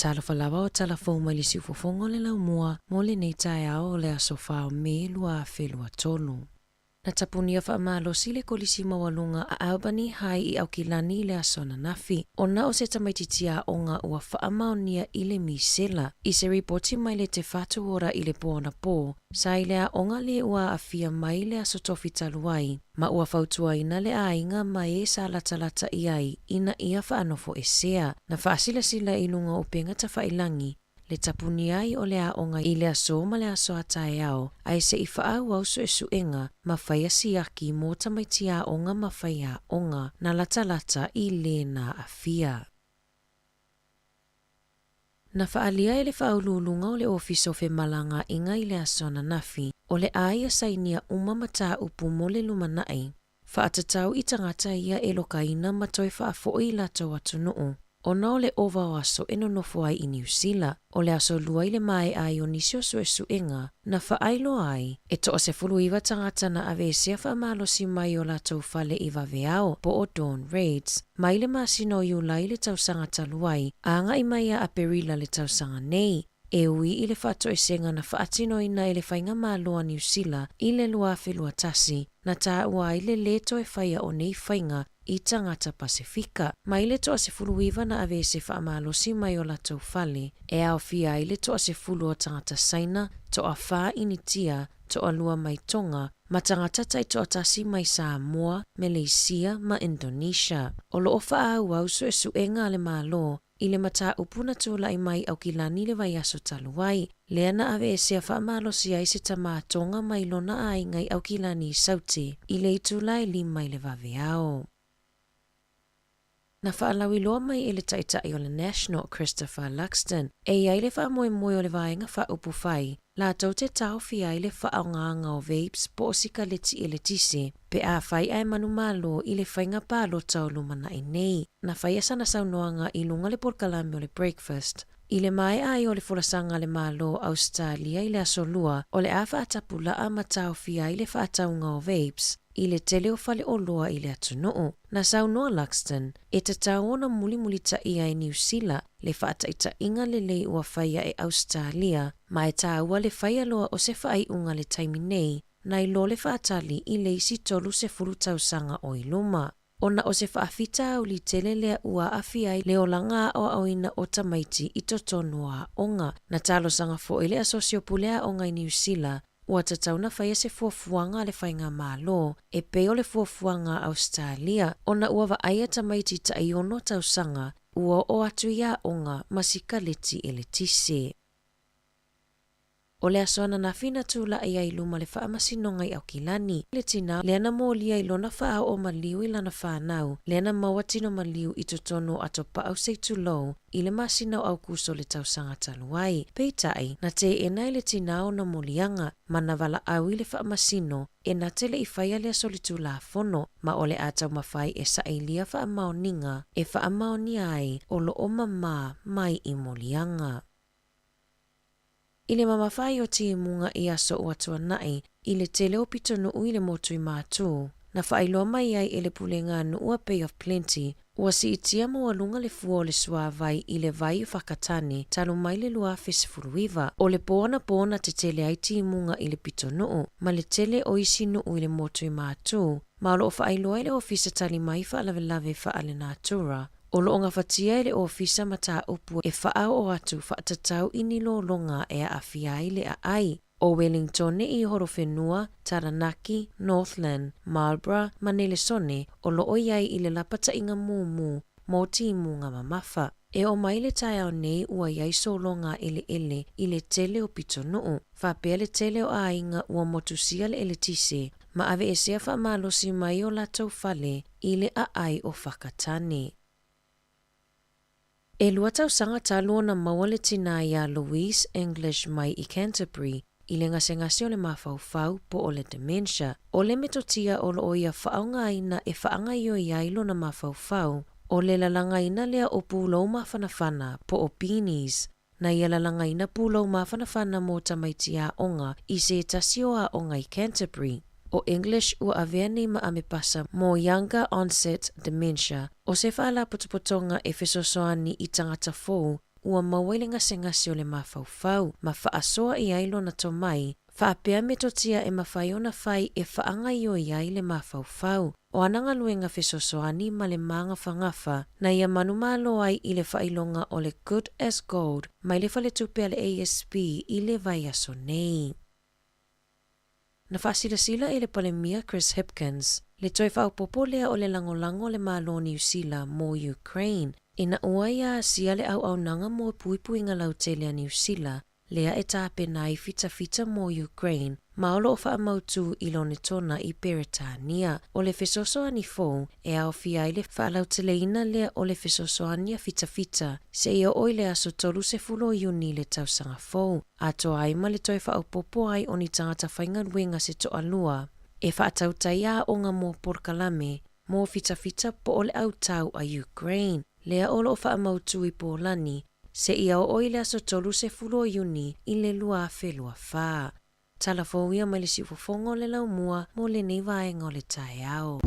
Talofa lava o tala fou mai le siufofoga o le laumua mo lenei taeao o le aso 4 o Me 2023. Na tapunia faamalosi le Kolisi Maualuga a Albany High i Aukilani i le aso ananafi, ona o se tamaitiiti aoga ua faamaonia i le misela. I se ripoti mai le Te Whatu Ora i le po anapō, sa i le aoga le ua aafia mai i le aso tofi talu ai, ma ua fautuaina le aiga ma e sa latalata i ai ina ia faanofoesea. Na faasilasila i luga o upega tafailangi le tapunia ai o le aoga i le aso ma le aso a taeao, ae se i faaauau suesuega ma faia siaki mo tamaiti aoga ma faiaoga na latalata i le na aafia. Na faaalia e le Faauluuluga o le Ofisa o Femalagaaiga i le aso ananafi, o le a ia sainia uma mataupu mo le lumanai, faatatau i tagata ia e lokaina ma toe faafoi i latou atunuu, ona o le ova o aso e nonofo ai i Niu Sila, o le aso Lua i le maea ai o nisi o suesuega na faailoa ai, e toa-19 tagata na aveesea faamalosi mai o latou fale i vaveao po o dawn raids, mai le masina o Iulai le tausaga talu ai, a agai mai ia Aperila le tausaga nei, e ui i le faatoesega na faatinoina e le Faigamalo a Niu Sila i le 2021, na taua ai le lē toe faia o nei faiga i tagata Pasefika. Mai le toa-19 na aveese faamalosi mai o latou fale, e aofia ai le toa-10 o tagata Saina, toa-fa Initia, toalua mai Tonga, ma tagata taitoatasi mai Samoa, Meleisia ma Indonesia. O lo o faaauau suesuega a le Malo i le mataupu na tulai mai Aukilani i le vaiaso talu ai, lea na aveesea faamalosi ai se tamā Tonga mai lona aiga i Aukilani i Saute i le itula e lima i le vaveao. Na faalauiloa mai e le Taitai o le National, Christopher Luxton, e i ai le faamoemoe o le Vaega Faaupufai latou te taofia ai le faaaogaga o vapes po o sikaleti eletise pe afai ae manumalo i le faiga palota o lumanai nei. Na faia sana saunoaga i luga le polokalame o le Breakfast i le maea ai o le folasaga a le Malo o Ausetalia i le aso Lua o le a faatapulaa ma taofia ai le faatauga o vapes i le tele o faleoloa i le atunuu. Na saunoa Luxton, e tatau ona mulimulitaia e Niu Sila le faataitaiga lelei ua faia e Ausetalia, ma e taua le faia loa o se faaiuga le taimi nei, nai lo le faatali i le isi 30 tausaga o i luma. Ona o se faafitauli tele lea ua aafia ai le olaga aoaoina o tamaiti i totonu o aoga. Na talosaga foi le Asosi o Pule Aoga i Niu Sila ua tatau na faia se fuafuaga a le Faigamalo e pei o le fuafuaga a Ausetalia ona ua vaaia tamaiti tai-ono tausaga ua oo atu i aoga ma sikaleti eletise. O le aso ananafi na tulai ai i luma le Faamasinoga i Aukilani, le tinā lea na molia i lona faaoo maliu i lana fanau, lea na maua tino maliu i totonu o Atopa'au Seitulou i le masina o Aukuso le tausaga talu ai. Peitai, na teena e le tinā ona moliaga ma na valaau i le faamasino e na te le i faia lea solitulafono ma o le a taumafai e sailia faamaoniga e faamaonia ai o lo o mamā mai i moliaga. I le mamafa ai o timuga i aso ua tuanai i le tele o pitonuu i le motu i Matū, na faailoa mai ai e le Pulega a Nuu a Bay of Plenty, ua siitia maualuga le fua o le suāwai i le vai o Whakatane talu mai le 2019. O le pō anapō na tetele ai timuga i le pitonuu ma le tele o isi nuu i le motu i Matū, ma o lo o faailoa e le Ofisa Tali Mai Faalavelave Faalenatura, O lo o gafatia e le Ofisa mataupu e faaoo atu faatatau i ni lologa e aafia ai le aai o Wellingtone i Horowhenua, Taranaki, Northland, Marlborough ma Nelesone o lo o i ai i le lapataiga mumu mo timuga mamafa. E oo mai le taeao nei ua i ai sologa eleele i le tele o pitonuu, faapea le tele o aiga ua motusia le eletise. ma aveesea faamalosi mai o latou fale i le aai o Whakatane. E lua tausaga talu ona maua le tinā iā Louise English mai i Canterbury i le gasegase o le mafaufau po o le dementia, o le metotia o lo o ia faaaogaina e faagaioi ai lona mafaufau, o le lalagaina lea o pulou mafanafana po o beanies. Na ia lalagaina pulou mafanafana mo tamaiti aoga i se tasi o aoga i Canterbury. ʻO English ua avea nei ma amepasa mo Younger Onset Dementia, ʻo se faalapotopotoga e fesoasoani i tagata fou ua maua i le gasegase o le mafaufau ma faasoa i ai lona tomai, faapea metotia e mafai ona fai e faagaioi ai le mafaufau. O ana galuega fesoasoani ma le magafagafa na ia manumalo ai i le faailoga o le Good as Gold mai le faletupe a le ASB i le vaiaso nei. Na faasilasila e le Palemia Chris Hipkins le toe faaopoopo lea o le lagolago a le Malo o Niu Sila mo Ukraine ina ua ia asia le auaunaga mo puipuiga lautele a Niu Sila lea e tapena ai fitafita mo Ukraine ma o lo o faamautū i Lonetona i Peretania. O le fesoasoani fou e aofia ai le faalauteleina lea o le fesoasoani a fitafita seia oo i le aso 30 o Iuni i le tausaga fou, atoa ai ma le toe faaopoopo ai o ni tagata faigaluega se toalua e faatautai aoga mo polokalame mo fitafita po o le autau a Ukraine lea o lo o faamautū i Polani seia oo i le aso 30 o Iuni i le 2024. Tala fou ia mai le siufofoga o le laumua mo lenei vaega o le taeao.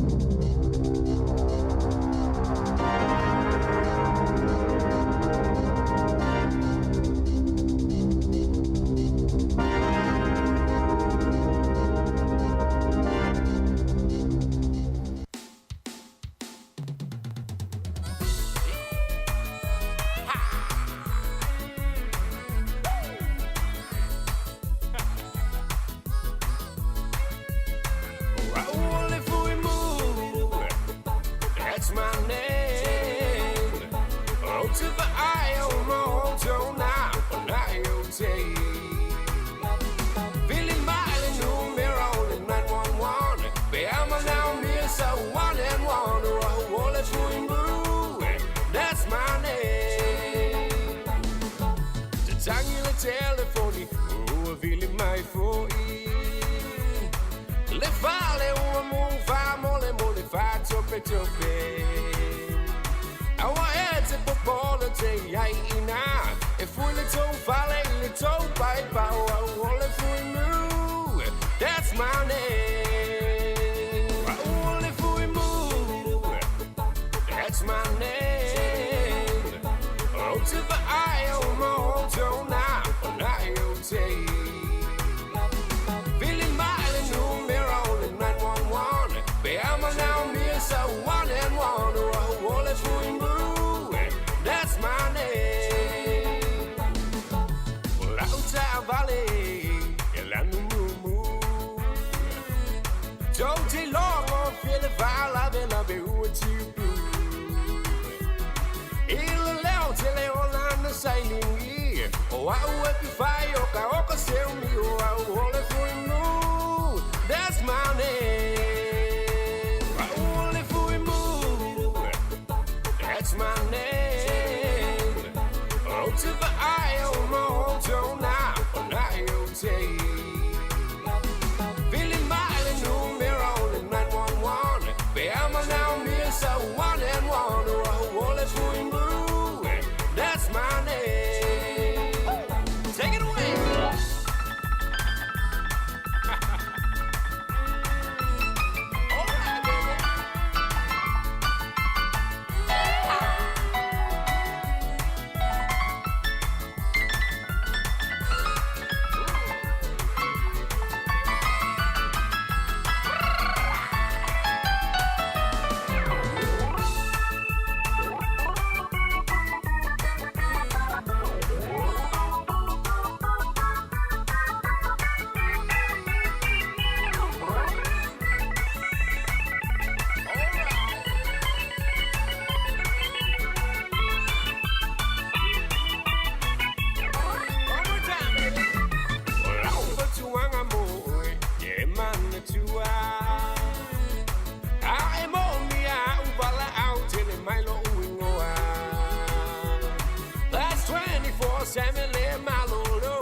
seme le malolo.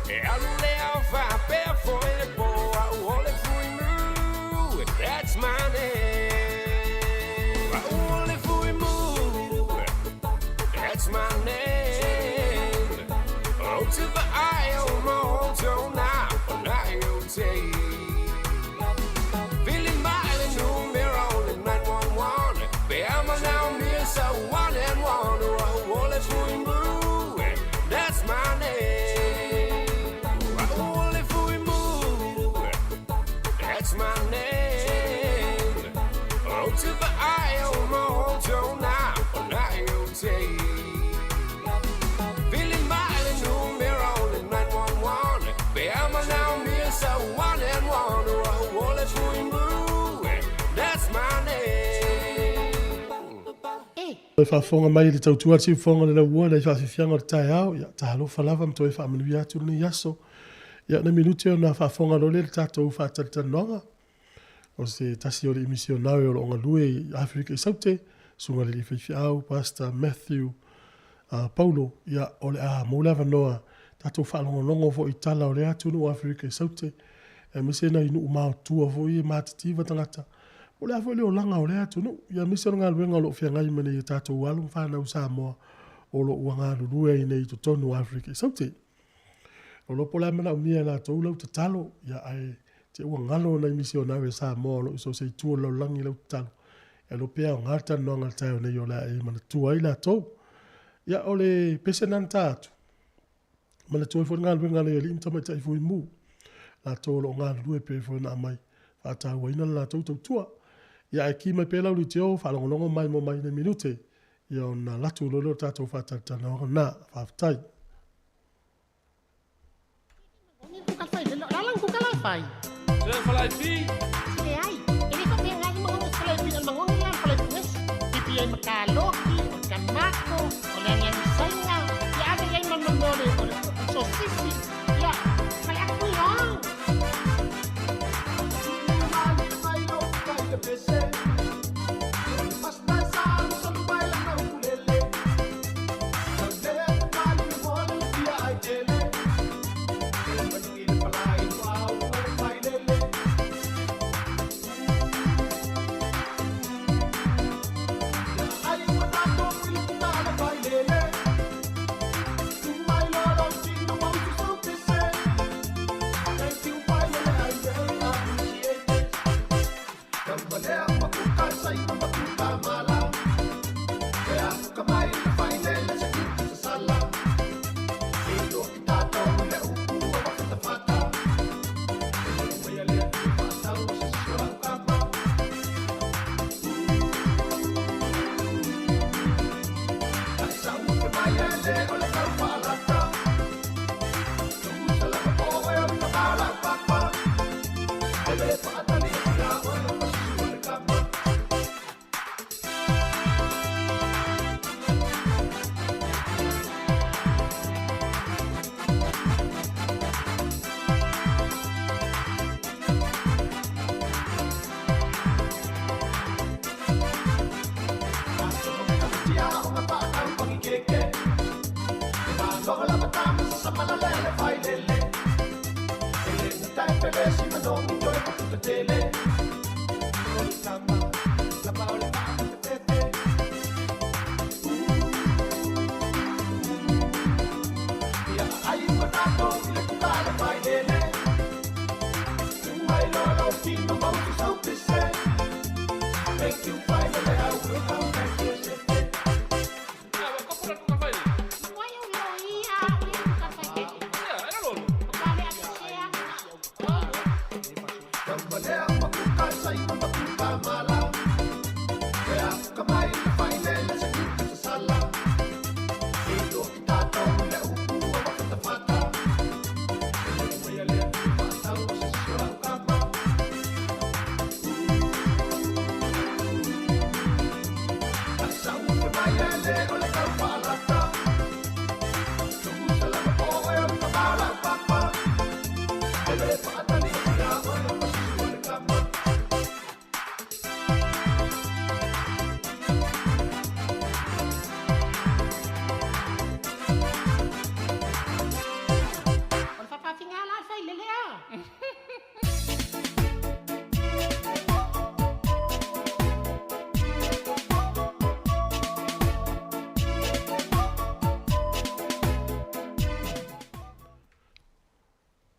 E alu le au whapea foi le po au o le fui mu. That's my name. Au o le fui mu. That's my name. Oh, to the eye, oh, mo, to na, na, you take. Feeling my numero, 911. Be I'm now me, so one and one. Oh, oh, le fui mu. That's my name. Oh, le fui mu. That's my name. Oh, to the eye, oh, mo, to na, na, you take. Feeling my numero, 911. Be I'm now me, so one and one. Oh, oh, le fui mu. That's my name. E faafofoga mai i le tautua a le siufofoga o le laumua i faafiafiaga o le taeao, ia, talofa lava ma toe faamanuia atu lenei aso. Ia, nai minute ona faafofoga loa lea i le tatou faatalatalanoaga o se tasi o alii misionawe o lo o galue i Aferika i Saute, Susuga i le Alii Faifeau, Pastor Matthew Paulo, ia, o le a maua le avanoa tatou faalogologo foi i tala o lea atunuu o Aferika i Saute, aemaise nai nuu maotua foi ia e matitiva tagata, po o le a foi le olaga o lea atunuu, ia aemaise o le galuega o lo o feagai ma nei e tatou alo ma fanau Samoa o lo o ua galulue ai nei i totonu o Aferika i Saute. O lo po o le a manaomia e latou lau tatalo, ia ae te ua galo nai misionawe Samoa o lo o i so o se itu o le lalolagi lau tatalo, e iloa pe aoga le talanoaga i le taeao nei o le a e manatua ai latou. Ia o le pese lena na ta atu, manatua ai foi le galuega a le alii ma tamaitai fuimu, latou o lo o galulue pei foi ona aumai faatauaina le latou tautua. Ia ae ki mai pea lau leitio, faalogologo mai mo mai nai minute, ia ona alu atu loa lea o le tatou faatalatalanoaga lena. Faafetai.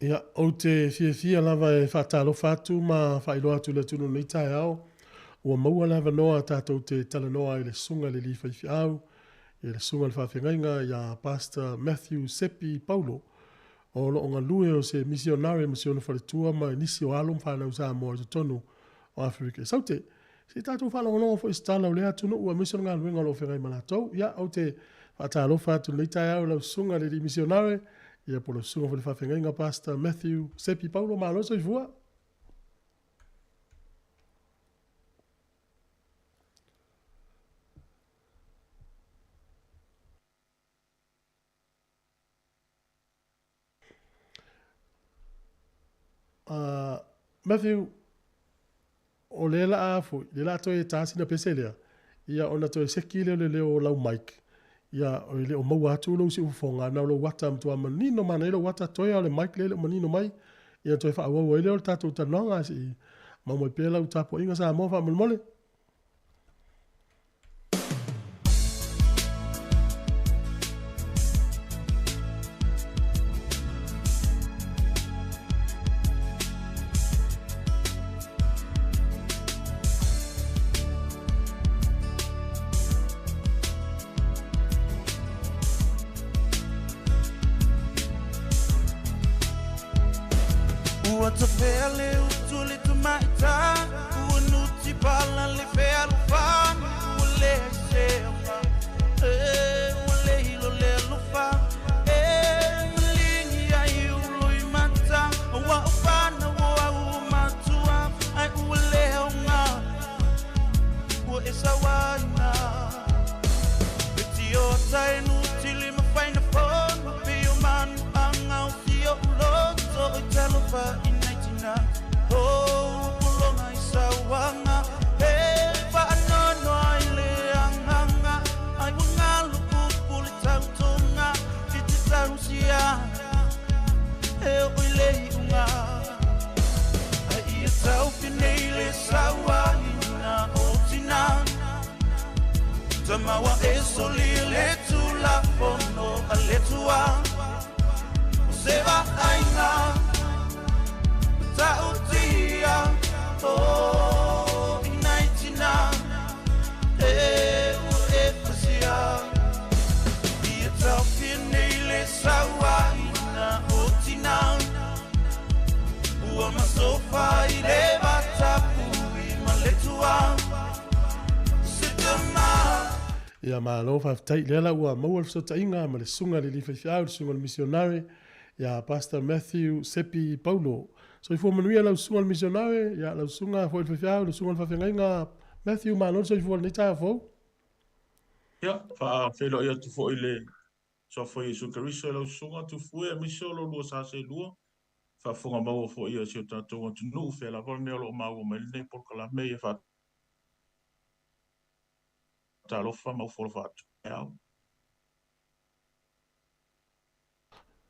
Ia, ou te fiafia lava e faatalofa atu ma faailoa atu i le atunuu i lenei taeao, ua maua le avanoa tatou te talanoa ai i le Susuga i le Alii Faifeau, i le Susuga i le Faafeagaiga ia Pastor Matthew Sepi Paulo, o lo o galue o se misionare ma si ona faletua ma nisi o alo ma fanau Samoa i totonu o Aferika i Saute. Se i tatou faalogologo foi i se tala o lea atunuu aemaise o le galuega o lo o feagai ma latou. Ia, ou te faatalofa atu i lenei taeao i lau susuga i le alii misionare, ia po o lau susuga foi i le faafeagaiga Pastor Matthew Sepi Paulo. Malo le soifua. Matthew, o lea la a foi, lea la toe ta sina pese lea, ia ona toe seki lea o le leo o lau mic, ia e le o maua atu lou siufofoga, na o lou ata matua manino manaia lou ata toe lava o le mic lea e le o manino mai, ia toe faaauau ai lea o le tatou talanoaga se i mau mai pea lau tapuaiga Samoa faamolemole. Ua tafea le utu le tamaita Ua nuti pala le fealofani Ua leai se aoga e Ua le hilo le alofa e Maligi ai ulo i mata Ua o whanau o au o matua Ai ua le aoga Ua e sauaina E tio tai nuti lima whaina fono Pio manu anga o si o uloto I talofa i nei tina O pulonga i sauanga E whaanono ai le anganga Ai ua ngalo pupu le tautonga I te tausia E o i le iunga Ai ia taupi nei le sauaina o tina Tamawa e soli le tula fono a le tua O se va aina Tautia O inai tina E ua e fasia Ia taupi nei le sauaina o tina Ua masofa i le vatapui ma le tua Se tama Ia malo faafetai. Lea la ua maua le fesootaiga ma le susuga i le alii faifeau, le susuga i le misionare ia Pastor Matthew Sepi Paulo. Soifua manuia lau susuga i le misionare, ia lau susuga foi i le faifeau, lau susuga i le faafeagaiga Matthew, malo le soifua i lenei taeao fou. Ia, faafeiloai atu foi i le Suafa o Iesu Keriso i lau susuga Tufue aemaise o lo lua sa seelua, faafofoga maua foi a si o tatou atunuu, fea lava le mea o lo o maua mai lenei polokalame, ia faatalofa ma ufo alofa atu. Ao.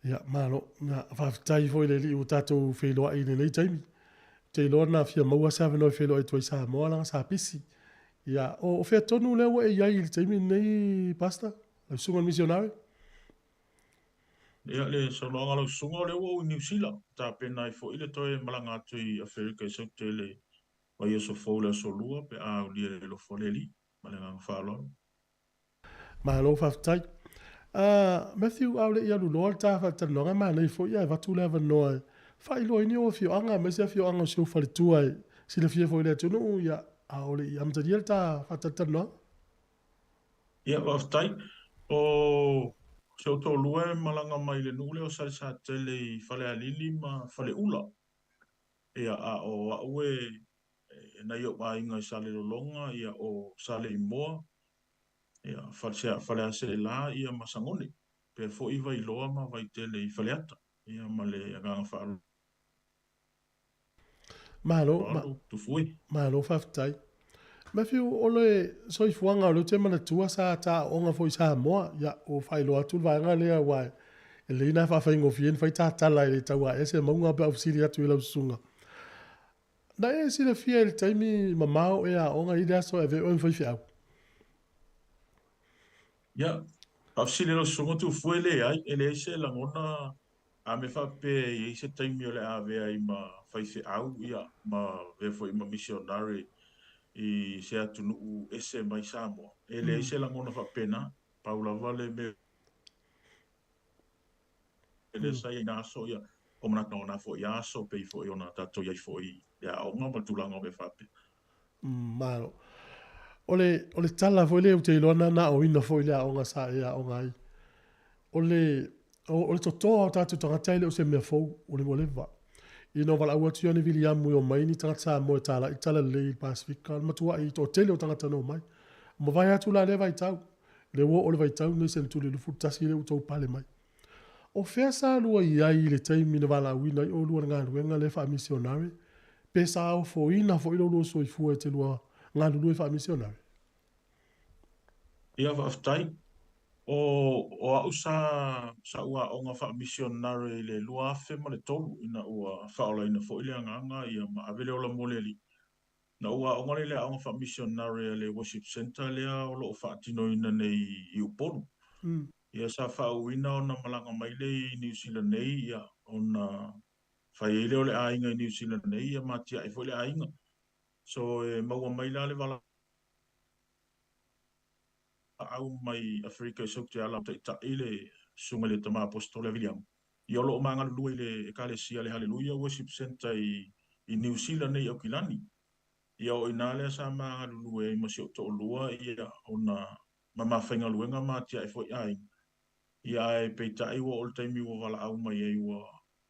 Ia, malo. Na, faafetai foi i le Alii ua tatou feiloai i lenei taimi. Ou te iloa na fia maua se avanoa e feiloai atu ai i Samoa leaga sa pisi. Ia, o, o fea tonu lea ua e i ai i le taimi lenei, Pastor? Lau susuga i le misionare? Ia, le saunoaga a lau susuga, o lea ua ou i Niu Sila. Tapena ai foi le toe malaga atu i Aferika i Saute i le vaiaso fou i le aso Lua pe a aulia i le alofa o le Alii. Ma le agaga faaaloalo. Malo faafetai. Matthew, a o le i alu loa le ta faatalanoaga, e manaia foi ae avatu le avanoa e faailoa ai ni ou afioaga aemaise afioaga o si ou faletua e silafia foi e le atunuu, ia, a o le i amatalia le ta faatalatalanoaga. Ia, faafetai. O si ou toalua e malaga mai le nuu lea o Salesatele i Falealili ma Faleula. Ia, a o au e nai ou aiga i Salelologa, ia, o Saleimoa, ia, Faleaseela, ia, ma Sagone. Pea foi Vailoa ma Vaitele i Faleata. Ia, ma le agaga faaaloalo. Malo, ma, malo faafetai. Matthew, o le soifuaga o lea ou te manatua sa ta aooga foi i Samoa, ia, ua faailoa atu le vaega lea aua e lelei ona faafaigofie ona fai ta tala e le tau aea se mauga pe a ou fesili atu i lau susuga. Na e silafia i le taimi mamao e aoga i le aso e avea oe ma faifeau? Ia, faafesili lau susuga Tufue, leai, e leai se lagona. A mea faapea e i ai se taimi o le a avea ai ma faifeau, ia, ma avea foi ma misionare i se atunuu ese mai Samoa, e leai se lagona faapena. Pau lava le mea lea sa i ai i na aso, ia, o manatu o na foi aso, pei foi ona tatou i ai foi i le aoga ma le tulaga o mea faapea. Malo. O le, o le tala foi lea ou te iloa na na aoina foi i le aoga sa e aoga ai. O le, o, o le totoa o tatou tagata e le o se mea fou, o le ua leva. Ina ua valaau atu Ioane Viliamu e omai ni tagata Samoa e talai le talalelei i le Pasefika, o le matuai toatele o tagata na omai. Ua mavae atu la lea vaitau, lea ua oo le vaitau lenei seneturi 21 lea ua outou pale mai. O fea sa lua i ai i le taimi na valaauina ai oulua i le galuega lea faamisionare, pe sa ofoina foi lo lua soifua e te lua galulue faamisionare? Ia, faafetai. O, o a'u sa, sa'u aoga faamisionare i le 2003 ina ua faaolaina foi le Agaga ia ma ave le ola mo le Alii. Na ou aoga lea i le aoga faamisionare a le Worship Centre lea o lo o faatinoina nei i Upolu. Ia sa faauuina ona malaga mai lea i Niu Sila nei, ia, ona fai ai lea o le aiga i Niu Sila nei, ia ma atiae foi le aiga. So e maua mai la le valaau mai Aferika i Saute ala taitai le susuga i le Tama Aposetole a Viliamu. Ia o lo o ma galulue i le Ekalesia le Haleluia Worship Centre i Niu Sila nei i Aukilani. Ia o i ina lea sa ma galulue ai ma si ou toalua, ia, ona ma ma faigaluega ma atiae foi aiga. Ia ae peitai ua oo le taimi ua valaau mai ai ua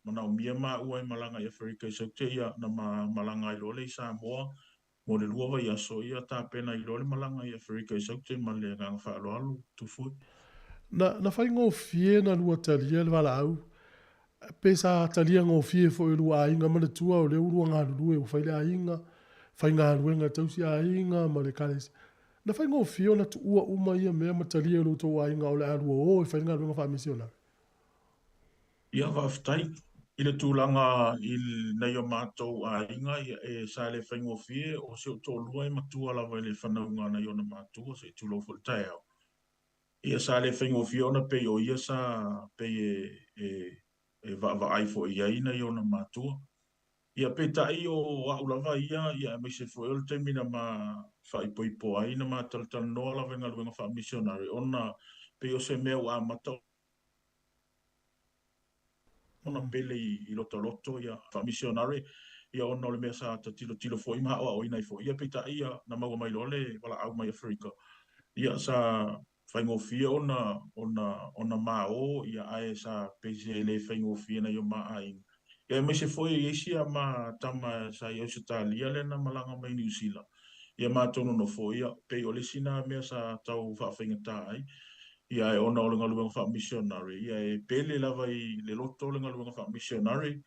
manaomia maua e malaga i Aferika i Saute, ia na ma malaga ai loa lea i Samoa mo le 2 vaiaso, ia tapena ai loa le malaga i Aferika i Saute ma le agaga faaaloalo. Tufue. Na, na faigofie na lua talia le valaau, pe sa talia gofie foi e lua aiga manatua o lea ua lua galulue ua fai le aiga, faigaluega e tausi aiga ma le ekalesia. Na faigofie ona tuua uma ia mea ma talia e lo outou aiga o le a lua o e fai le galuega faamisionare? Ia, faafetai. I le tulaga i nai o matou aiga, ia, e sa le faigofie, o si ou toalua e matua lava i le fanauga a nai ona matua, se i tulou foi le taeao. Ia, sa le faigofie ona pei o ia sa pei e, e, e vaavaai foi i ai nai ona matua. Ia, peitai o a'u lava ia, ia aemaise foi o le taimi na ma faaipoipo ai, na ma talatalanoa lava i galuega faamisionare, ona pei o se mea ua amata ona pele i lota loto, ia, faamisionare, ia ona o le mea sa ta tilotilo foi ma aoaoina ai foi. Ia, peitai ia, na maua mai loa le valaau mai Aferika, ia, sa faigofie ona, ona, ona ma o, ia, ae sa pei se le faigofie nai o ma aiga. Ia, aemaise foi e i ai si a ma tama sa i Ausetalia lea na malaga mai Niu Sila, ia matou nonofo, ia, pei o le isi na mea sa tau faafaigata ai, ia, ae ona o le galuega faamisionare, ia, e pele lava i le loto le galuega faamisionare,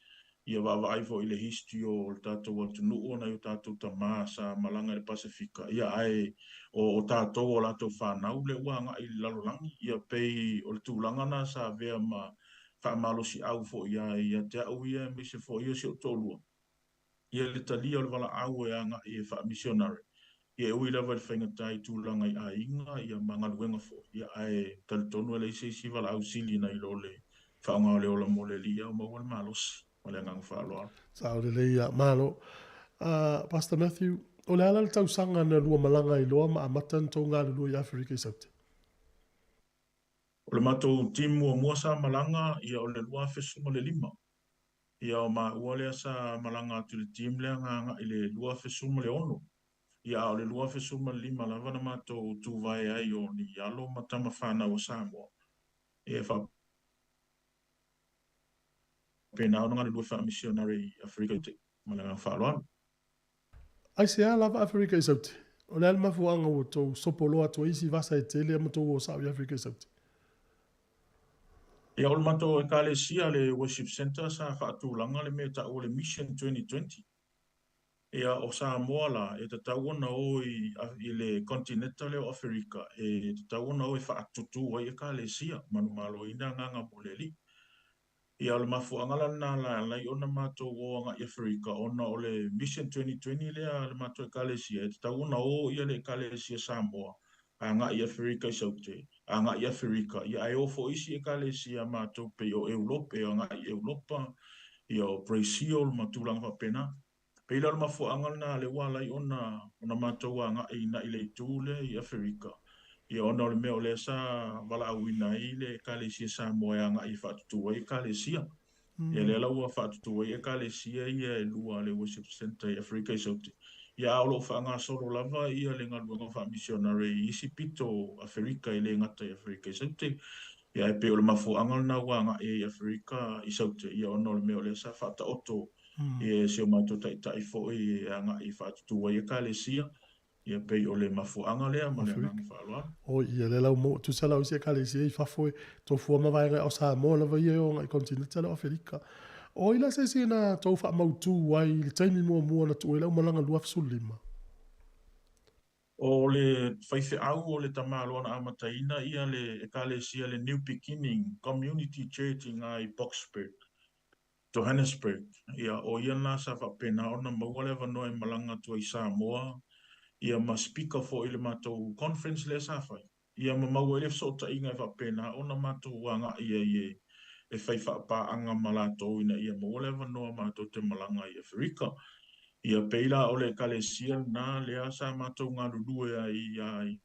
ia vaavaai foi i le history o le tatou atunuu o nai o tatou tama sa malaga i le Pasefika, ia ae o tatou o latou fanau lea ua agai i le lalolagi, ia pei o le tulaga na sa avea ma faamalosiau foi ia ia te au ia aemaise foi o si ou toalua. Ia le talia o le valaau e agai e faamisionare, ia e ui lava i le faigata i tulaga i aiga ia ma galuega foi, ia ae talitonu e leai se isi valaau sili nai lo le faaaoga o le ola mo le Alii a o maua le malosi. Ma le agaga faaaloalo. Sao lelei ia. Malo. Pastor Matthew, o le a la le tausaga na lua malaga ai loa ma amata ona tou galulue i Aferika i Saute? O le matou team muamua sa malaga ia o le 2015. Ia o maua lea sa malaga atu i le team lea na agai i le 2016. Ia a o le 2015 lava na matou tuvae ai o ni alo ma tama fanau a Samoa. Ia e faapena ona galulue faamisionare i Aferika i Saute. Ma le agaga faaaloalo. Aisea lava Aferika i Saute? O le a le mafuaaga ua tou sopoloa atu ai isi vasa e tele ma tou o sao i Aferika i Saute? Ia, o le matou Ekalesia, le Worship Centre, sa faatulaga le mea e taua o le Mission 2020. Ia, o Samoa la, e tatau ona o i le kontineta lea o Aferika, e tatau ona o e faatutū ai Ekalesia, manumaloina agaga mo le Alii. Ia, o le mafuaaga la lena na ala ai ona matou o agai i Aferika, ona o le Mission 2020 lea a le matou Ekalesia, e tatau ona o le Ekalesia Samoa agai i Aferika i Saute, agai i Aferika, ia ae o foi isi Ekalesia a matou pei o Europe, e agai i Europa, ia o Brazil ma tulaga faapena. Pei la o le mafuaaga lena lea ua ala ai ona ona matou agai ina'i le itu lea i Aferika, ia ona o le mea o lea sa valaauina ai le Ekalesia Samoa e agai e faatutu ai Ekalesia. Ia lea la ua faatutu ai Ekalesia ia e lua a le Worship Centre i Aferika i Saute. Ia a o lo o faagasolo lava ia le galuega faamisionare i isi pito o Aferika e le gata i Aferika i Saute. Ia ae pei o le mafuaaga lena ua agai ai i Aferika i Saute, ia ona o le mea o lea sa faataoto e si o matou taitai foi e agai e faatutu ai Ekalesia. Ia pei o le mafuaaga lea ma le agaga faaaloalo. Oi, ia lea la ua maua, tusa la o isi Ekalesia i fafo e tofua ma vaega o Samoa lava ia e o agai i konetineta lea o Aferika. O ai la se isi na tou faamautu ai i le taimi muamua na tuu ai lau malaga 2015? O le faifeau o le tamaloa na amataina ia le Ekalesia le New Beginning Community Church i ina i Boksburg. Johannesburg, ia, o ia lena sa faapena ona maua le avanoa e malaga atu ai i Samoa, ia ma speaker foi i le matou conference lea sa fai, ia ma maua ai le fesootaiga e faapena ona matou agai ai e e fai faapaaga ma latou ina ia maua le avanoa matou te malaga i Aferika. Ia pei la o le Ekalesia lena lea sa matou galulue ai i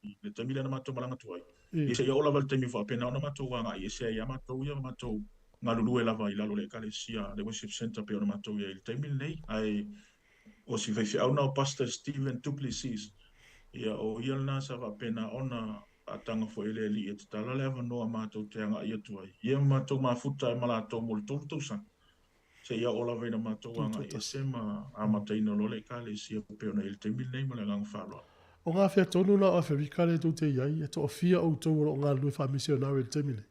I le taimi lea na matou malaga atu ai, ia seia oo lava i le taimi ua faapena ona matou agai ese ai ia matou ia ma matou galulue lava i lalo o le Ekalesia, le Worship Centre pei ona matou i ai i le taimi lenei. Ae o si faifeau lena o Pastor Steven Du Plessis, ia o ia lena sa faapena ona faataga foi e le Alii e tatala le avanoa matou te agai atu ai, ia ma matou mafuta ai ma latou mo le tolu tausaga. Seia oo lava ina matou agai ese ma amataina loa le Ekalesia pei ona i ai i le taimi lenei ma le agaga faaaloalo. O ngā whea tonu la o Aferika lea tou te i ai, e toafia outou o lo o galulue faamisionare i le taimi nei?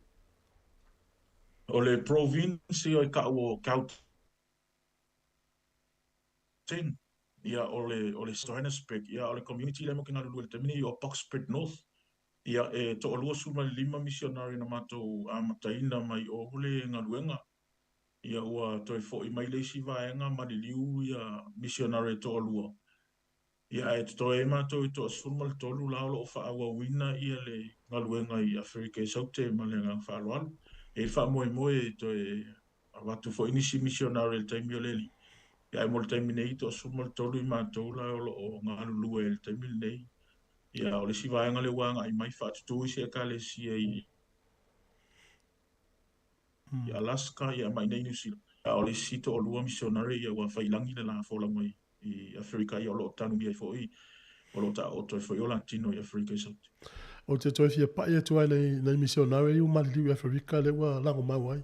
O le province ia i kau o Gauteng, ia o le o le Johannesburg, ia o le community lea matou te galulue i le taimi nei o Boksburg North, ia e toa-25 misionare na matou amataina mai o le galuega. Ia ua toe foi mai le isi vaega maliliu ia misionare e toalua. Ia ae totoe ai matou i toa-13 la o lo o faaauauina ia le galuega i Aferika i Saute ma le agaga faaaloalo. E i ai le faamoemoe e toe avatu foi nisi misionare i le taimi o le alii. Ia ae mo le taimi nei toa-13 i matou la o lo o galulue i le taimi lenei. Ia o le isi vaega lea ua agai mai faatutu isi Ekalesia i i Alaska, ia ma i inei i Niu Sila. A o le isi toalua misionare ia ua fai i lagi le la folauga i Aferika, ia o lo o tanumia ai foi, o lo o taooto ai foi o la tino i Aferika i Saute. Ou te toe fia pai atu ai i nai misionare ia ua maliliu i Aferika lea ua lagomau ai.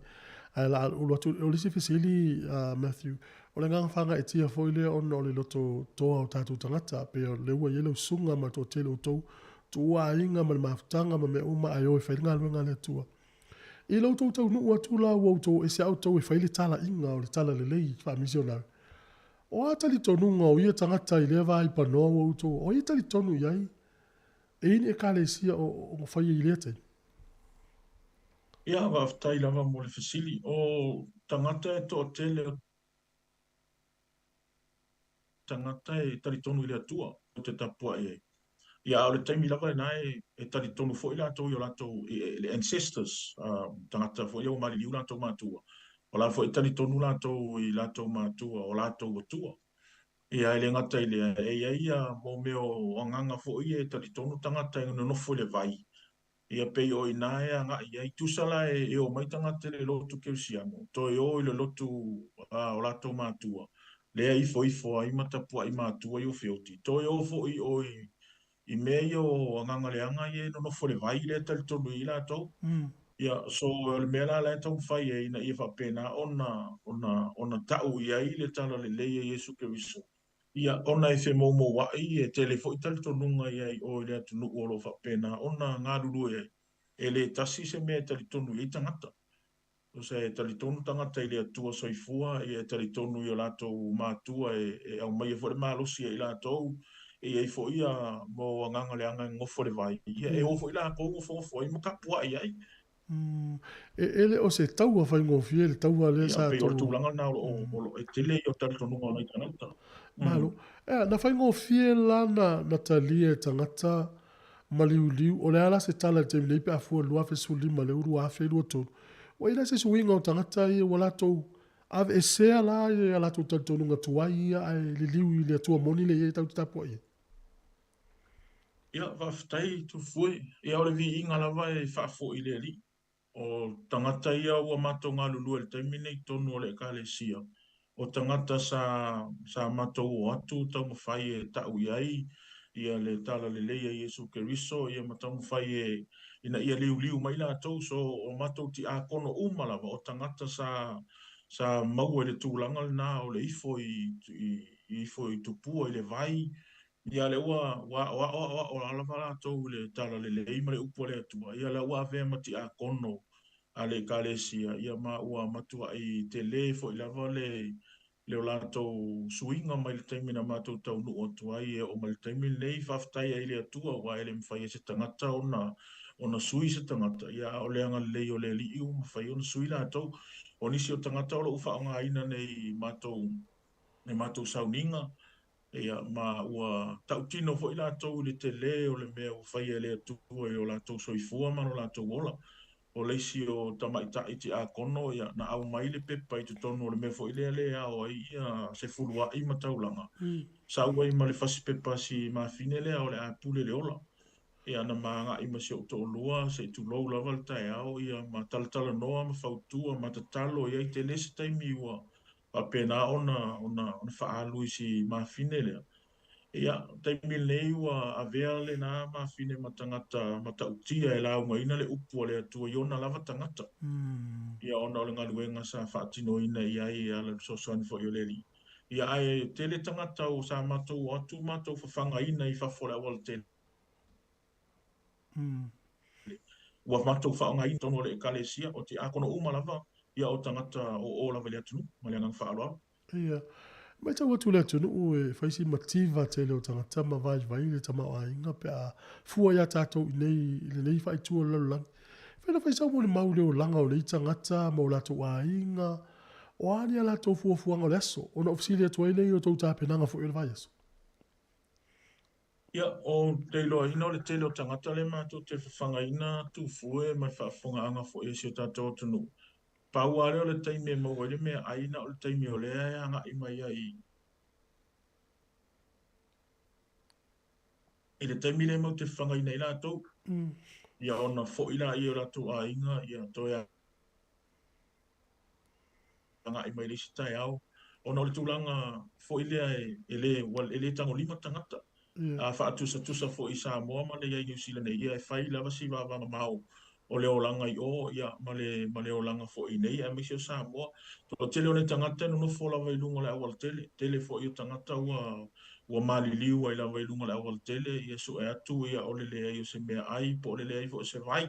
Ae la ulu atu, o le isi fesili, Matthew, o le agaga faagaeetia foi lea ona o le loto toa o tatou tagata, pei o lea ua i ai lau susuga ma le toatele o outou, tuua aiga ma le mafutaga ma mea uma ae o e fai le galuega a le Atua. I lo outou taunuu atu la ua outou ese a outou e fai le talaiga o le talalelei faamisionare. O a talitonuga o ia tagata i lea vaipanoa ua outou, o ai e talitonu i ai? E i ai ni ekalesia o, o faia i lea taimi? Ia, faafetai lava mo le fesili. O tagata e toatele o tagata e talitonu i le Atua ou te tapuai ai. Ia, a o le taimi lava lena e, e talitonu foi latou i o latou, i, i, ancestors, tagata foi ia ua maliliu latou matua. O la foi e talitonu latou i latou matua, o latou atua. Ia, e le gata i lea, e i ai ia mo mea o agaga foi ia e talitonu tagata e nonofo i le vai, Ia pei o i ina e agai i ai. Tusa la e omai tagata i le lotu kerisiano, toe o i le lotu a o latou matua, lea e ifoifo ai ma tapuai matua i Ofeoti, toe o foi o i i mea ia o agaga leaga ia e nonofo i le vai lea e talitonu i ai latou. Ia, so o le mea la la e taumafai ai ina ia faapena ona ona ona tau i ai le talalelei a Iesu Keriso. Ia, ona e femoumouaʻi, e tele foi talitonuga i ai o i le atunuu o lo o faapena ona galulue ai. E le tasi se mea e talitonu i ai tagata. Tusa e talitonu tagata i le Atua soifua, ia e talitonu i o latou matua e, e aumaia foi le malosi ia i latou, e i ai foi ia mau agaga leaga e gofo i le vai, ia e o foi latou gofogofoai ma tapuai ai. E, e le o se taua faigofie le taua lea sa pei o le tulaga lena o lo o, o lo o, e tele ia o talitonuga o nai tagata. Malo. Ea, na faigofie la na, na talia e tagata. maliuliu. O le a la se tala i le taimi nei pe a fua i le 2015 lea ua 2023? Ua i ai la se suiga o tagata ia ua latou aveesea la a latou talitonuga tuai ia ae liliu i le Atua moni lea e i ai tatou te tapuai ai? Ia, faafetai Tufue. Ia, o le viiga lava e faafoi i le Alii. O tagata ia ua matou galulue i le taimi lenei i totonu o le Ekalesia, o tagata sa sa matou o atu taumafai e ta'u i ai ia le Talalelei a Iesu Keriso ia ma taumafai e ina ia liuliu mai latou. So o matou tiakono uma lava o tagata sa sa maua i le tulaga lena o le ifo i i ifo i tupua i le vai. Ia lea ua ua aoao aoao lava latou i le Talalelei ma le upu a le Atua, ia lea ua avea ma tiakono a le Ekalesia, ia ma ua matuai tele foi lava le le o latou suiga mai le taimi na matou taunuu atu ai e oo mai le taimi lenei. Faafetai ai i le Atua aua e le mafai e se tagata ona ona sui se tagata, ia a o le agalelei o le Alii ua mafai ona sui latou. O nisi o tagata o lo o faaaogaina nei i matou i matou sauniga, Ia, ma ua tautino foi latou i le tele o le mea ua faia e le Atua i o latou soifua ma lo latou ola. O le isi o tamaitai tiakono, ia, na aumai le pepa i totonu o le mea foi lea le ao ai ia se fuluai ma taulaga, sau ai ma le fasipepa a si mafine lea o le a pule le ola. Ia, na ma agai ma si ou toalua, se i tulou lava le taeao, ia, ma talatalanoa ma fautua ma tatalo i ai tele se taimi ua faapena ona ona ona faaalu i si mafine lea. Ia, taimi lenei ua avea lena mafine ma tagata matautia e laugaina le upu a le Atua i ona lava tagata. Ia, ona o le galuega sa faatinoina i ai e ala i le fesoasoani foi o le Alii. Ia, ae tele tagata o sa matou o atu matou fafagaina i fafo o le aualatele. Ua matou faaaogaina totonu o le Ekalesia, o tiakono uma lava ia o tagata o o lava i le atunuu, ma le agaga faaaloalo. Ia, matau atu le atunuu e fai si mativa tele o tagata ma vaivai le tamaoaiga pe a fua iā tatou i nei i lenei faaitu o le lalolagi. E fai na fai sau molimau i le olaga o nei tagata ma o latou aiga, o a ni a latou fuafuaga o le aso, ona ou fesili atu ai lea i outou tapenaga foi o le vaiaso. Ia, ou te iloaina o le tele o tagata lea matou te fafagaina tufue ma le faafofogaaga foi a si o tatou atunuu. Pau lava lea o le taimi e maua ai le meaai na o le taimi o lea e agai mai ai i le taimi lea matou te fafagaina ai latou. Ia ona foi laia i o latou aiga, ia toe agai mai le isi taeao, ona o le tulaga foi lea e le, ua, e le tagolima tagata. A faatusatusa foi i Samoa ma le i ai i Niu Sila nei, ia e fai lava si vavamamao o le olaga i o, ia, ma le, ma le olaga foi i nei, aemaise o Samoa. Toatele o nai tagata e nonofo lava i luga o le aualatele, tele foi o tagata ua, ua maliliu ai lava i luga o le aualatele, ia sue atu, ia, o le leai o se meaai po o le leai foi o se vai.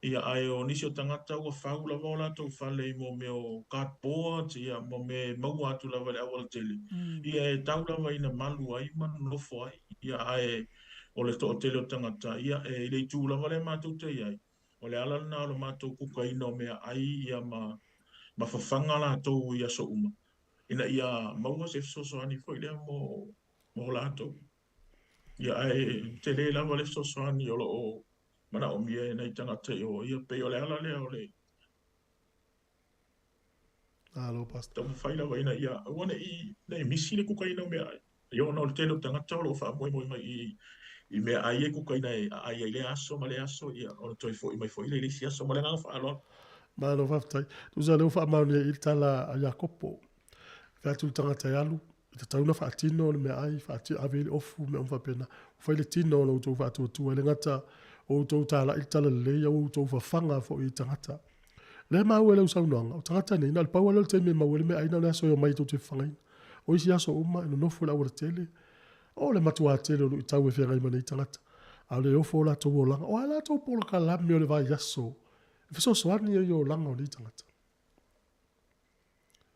Ia, ae o nisi o tagata ua fau lava o latou fale i mo mea o cardboards, ia, ma mea e maua atu lava i le aualatele, ia, e tau lava ina malu ai ma nonofo ai. Ia, ae o le toatele o tagata, ia, e i le itu lava lea matou te i ai, o le ala lena o le matou kukaina o meaai, ia, ma, ma fafaga latou i aso uma, ina ia maua se fesoasoani foi lea mo, mo latou. Ia, ae tele lava le fesoasoani o lo o manaomia e nai tagata i o, ia pei o le ala lea o le Malo, Pastor. Taumafai lava ina ia aua ne i, ne i misi le kukaina o meaai. Ia ona o le tele o tagata o lo o faamoemoe mai i, i meaai e kukaina e aai ai lea aso ma lea aso, ia ona toe foi mai foi lea i le isi aso. Ma le agaga faaaloalo. Malo faafetai. Tusa o lea ua faamaonia i i le tala a Iakopo. E fai atu le tagata e alu, E tatau ona faatino le meaai, faatino, ave i le ofu, mea uma faapena. Ua fai le tino o lo outou faatuatua, e le gata o outou talai le talalelei, a ua outou fafaga foi i tagata. O lea e maua i lau saunoaga, o tagata nei, na o le pau lava lea o le taimi e maua ai le meaai, na o le aso e omai tou te fafagaina. O isi aso uma, e nonofo i le aualatele. O le matuā tele o luitau e feagai ma nei tagata, a o le ofo o latou olaga. O a latou polokalame o le vaiaso e fesoasoani ai i olaga o nei tagata?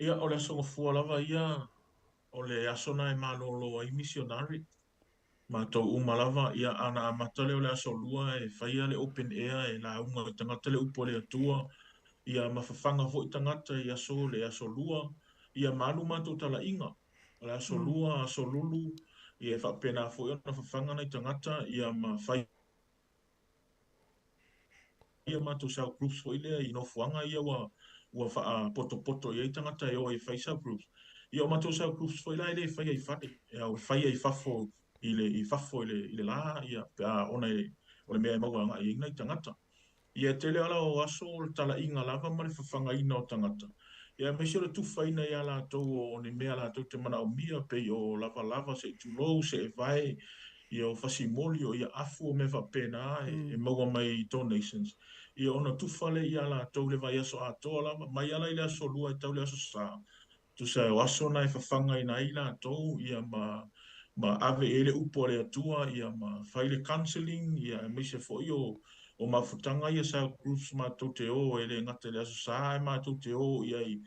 Ia, o le Aso Gafua lava ia, o le aso na e malolo ai misionari. Matou uma lava, ia, ana amata lea o le Aso Lua e faia le open air e lauga i tagata le upu a le Atua, ia, ma fafaga foi tagata i aso le Aso Lua, ia, ma alu matou talaiga. O le Aso Lua, Aso Lulu, ia, e faapena foi ona fafaga nai tagata, ia, ma fai. a matou cell groups foi lea i nofoaga ia ua ua faapotopoto i ai tagata e o ai e fai cell groups. Ia o matou cell groups foi la e le faia i fale, e ao e faia i fafo i le i fafo i le i le la ia pe a ona e o le mea e maua agai ai nai tagata. Ia e tele ala o aso o le talaiga lava ma le fafagaina o tagata, ia aemaise o le tufaina iā latou o ni mea latou te manaomia pei o lavalava se i tulou, seevae, ia o fasimoli, o ia afu o mea faapena e maua mai i donations, ia ona tufa lea iā latou i le vaiaso atoa lava, mai ala i le aso lua e tau i le aso sa. Tusa o aso na e fafagaina ai latou ia ma ma ave i ai le upu a le Atua ia ma fai le counselling ia aemaise foi o o mafutaga ia cell groups matou te o e le gata i le Aso Sa ae matou te o i ai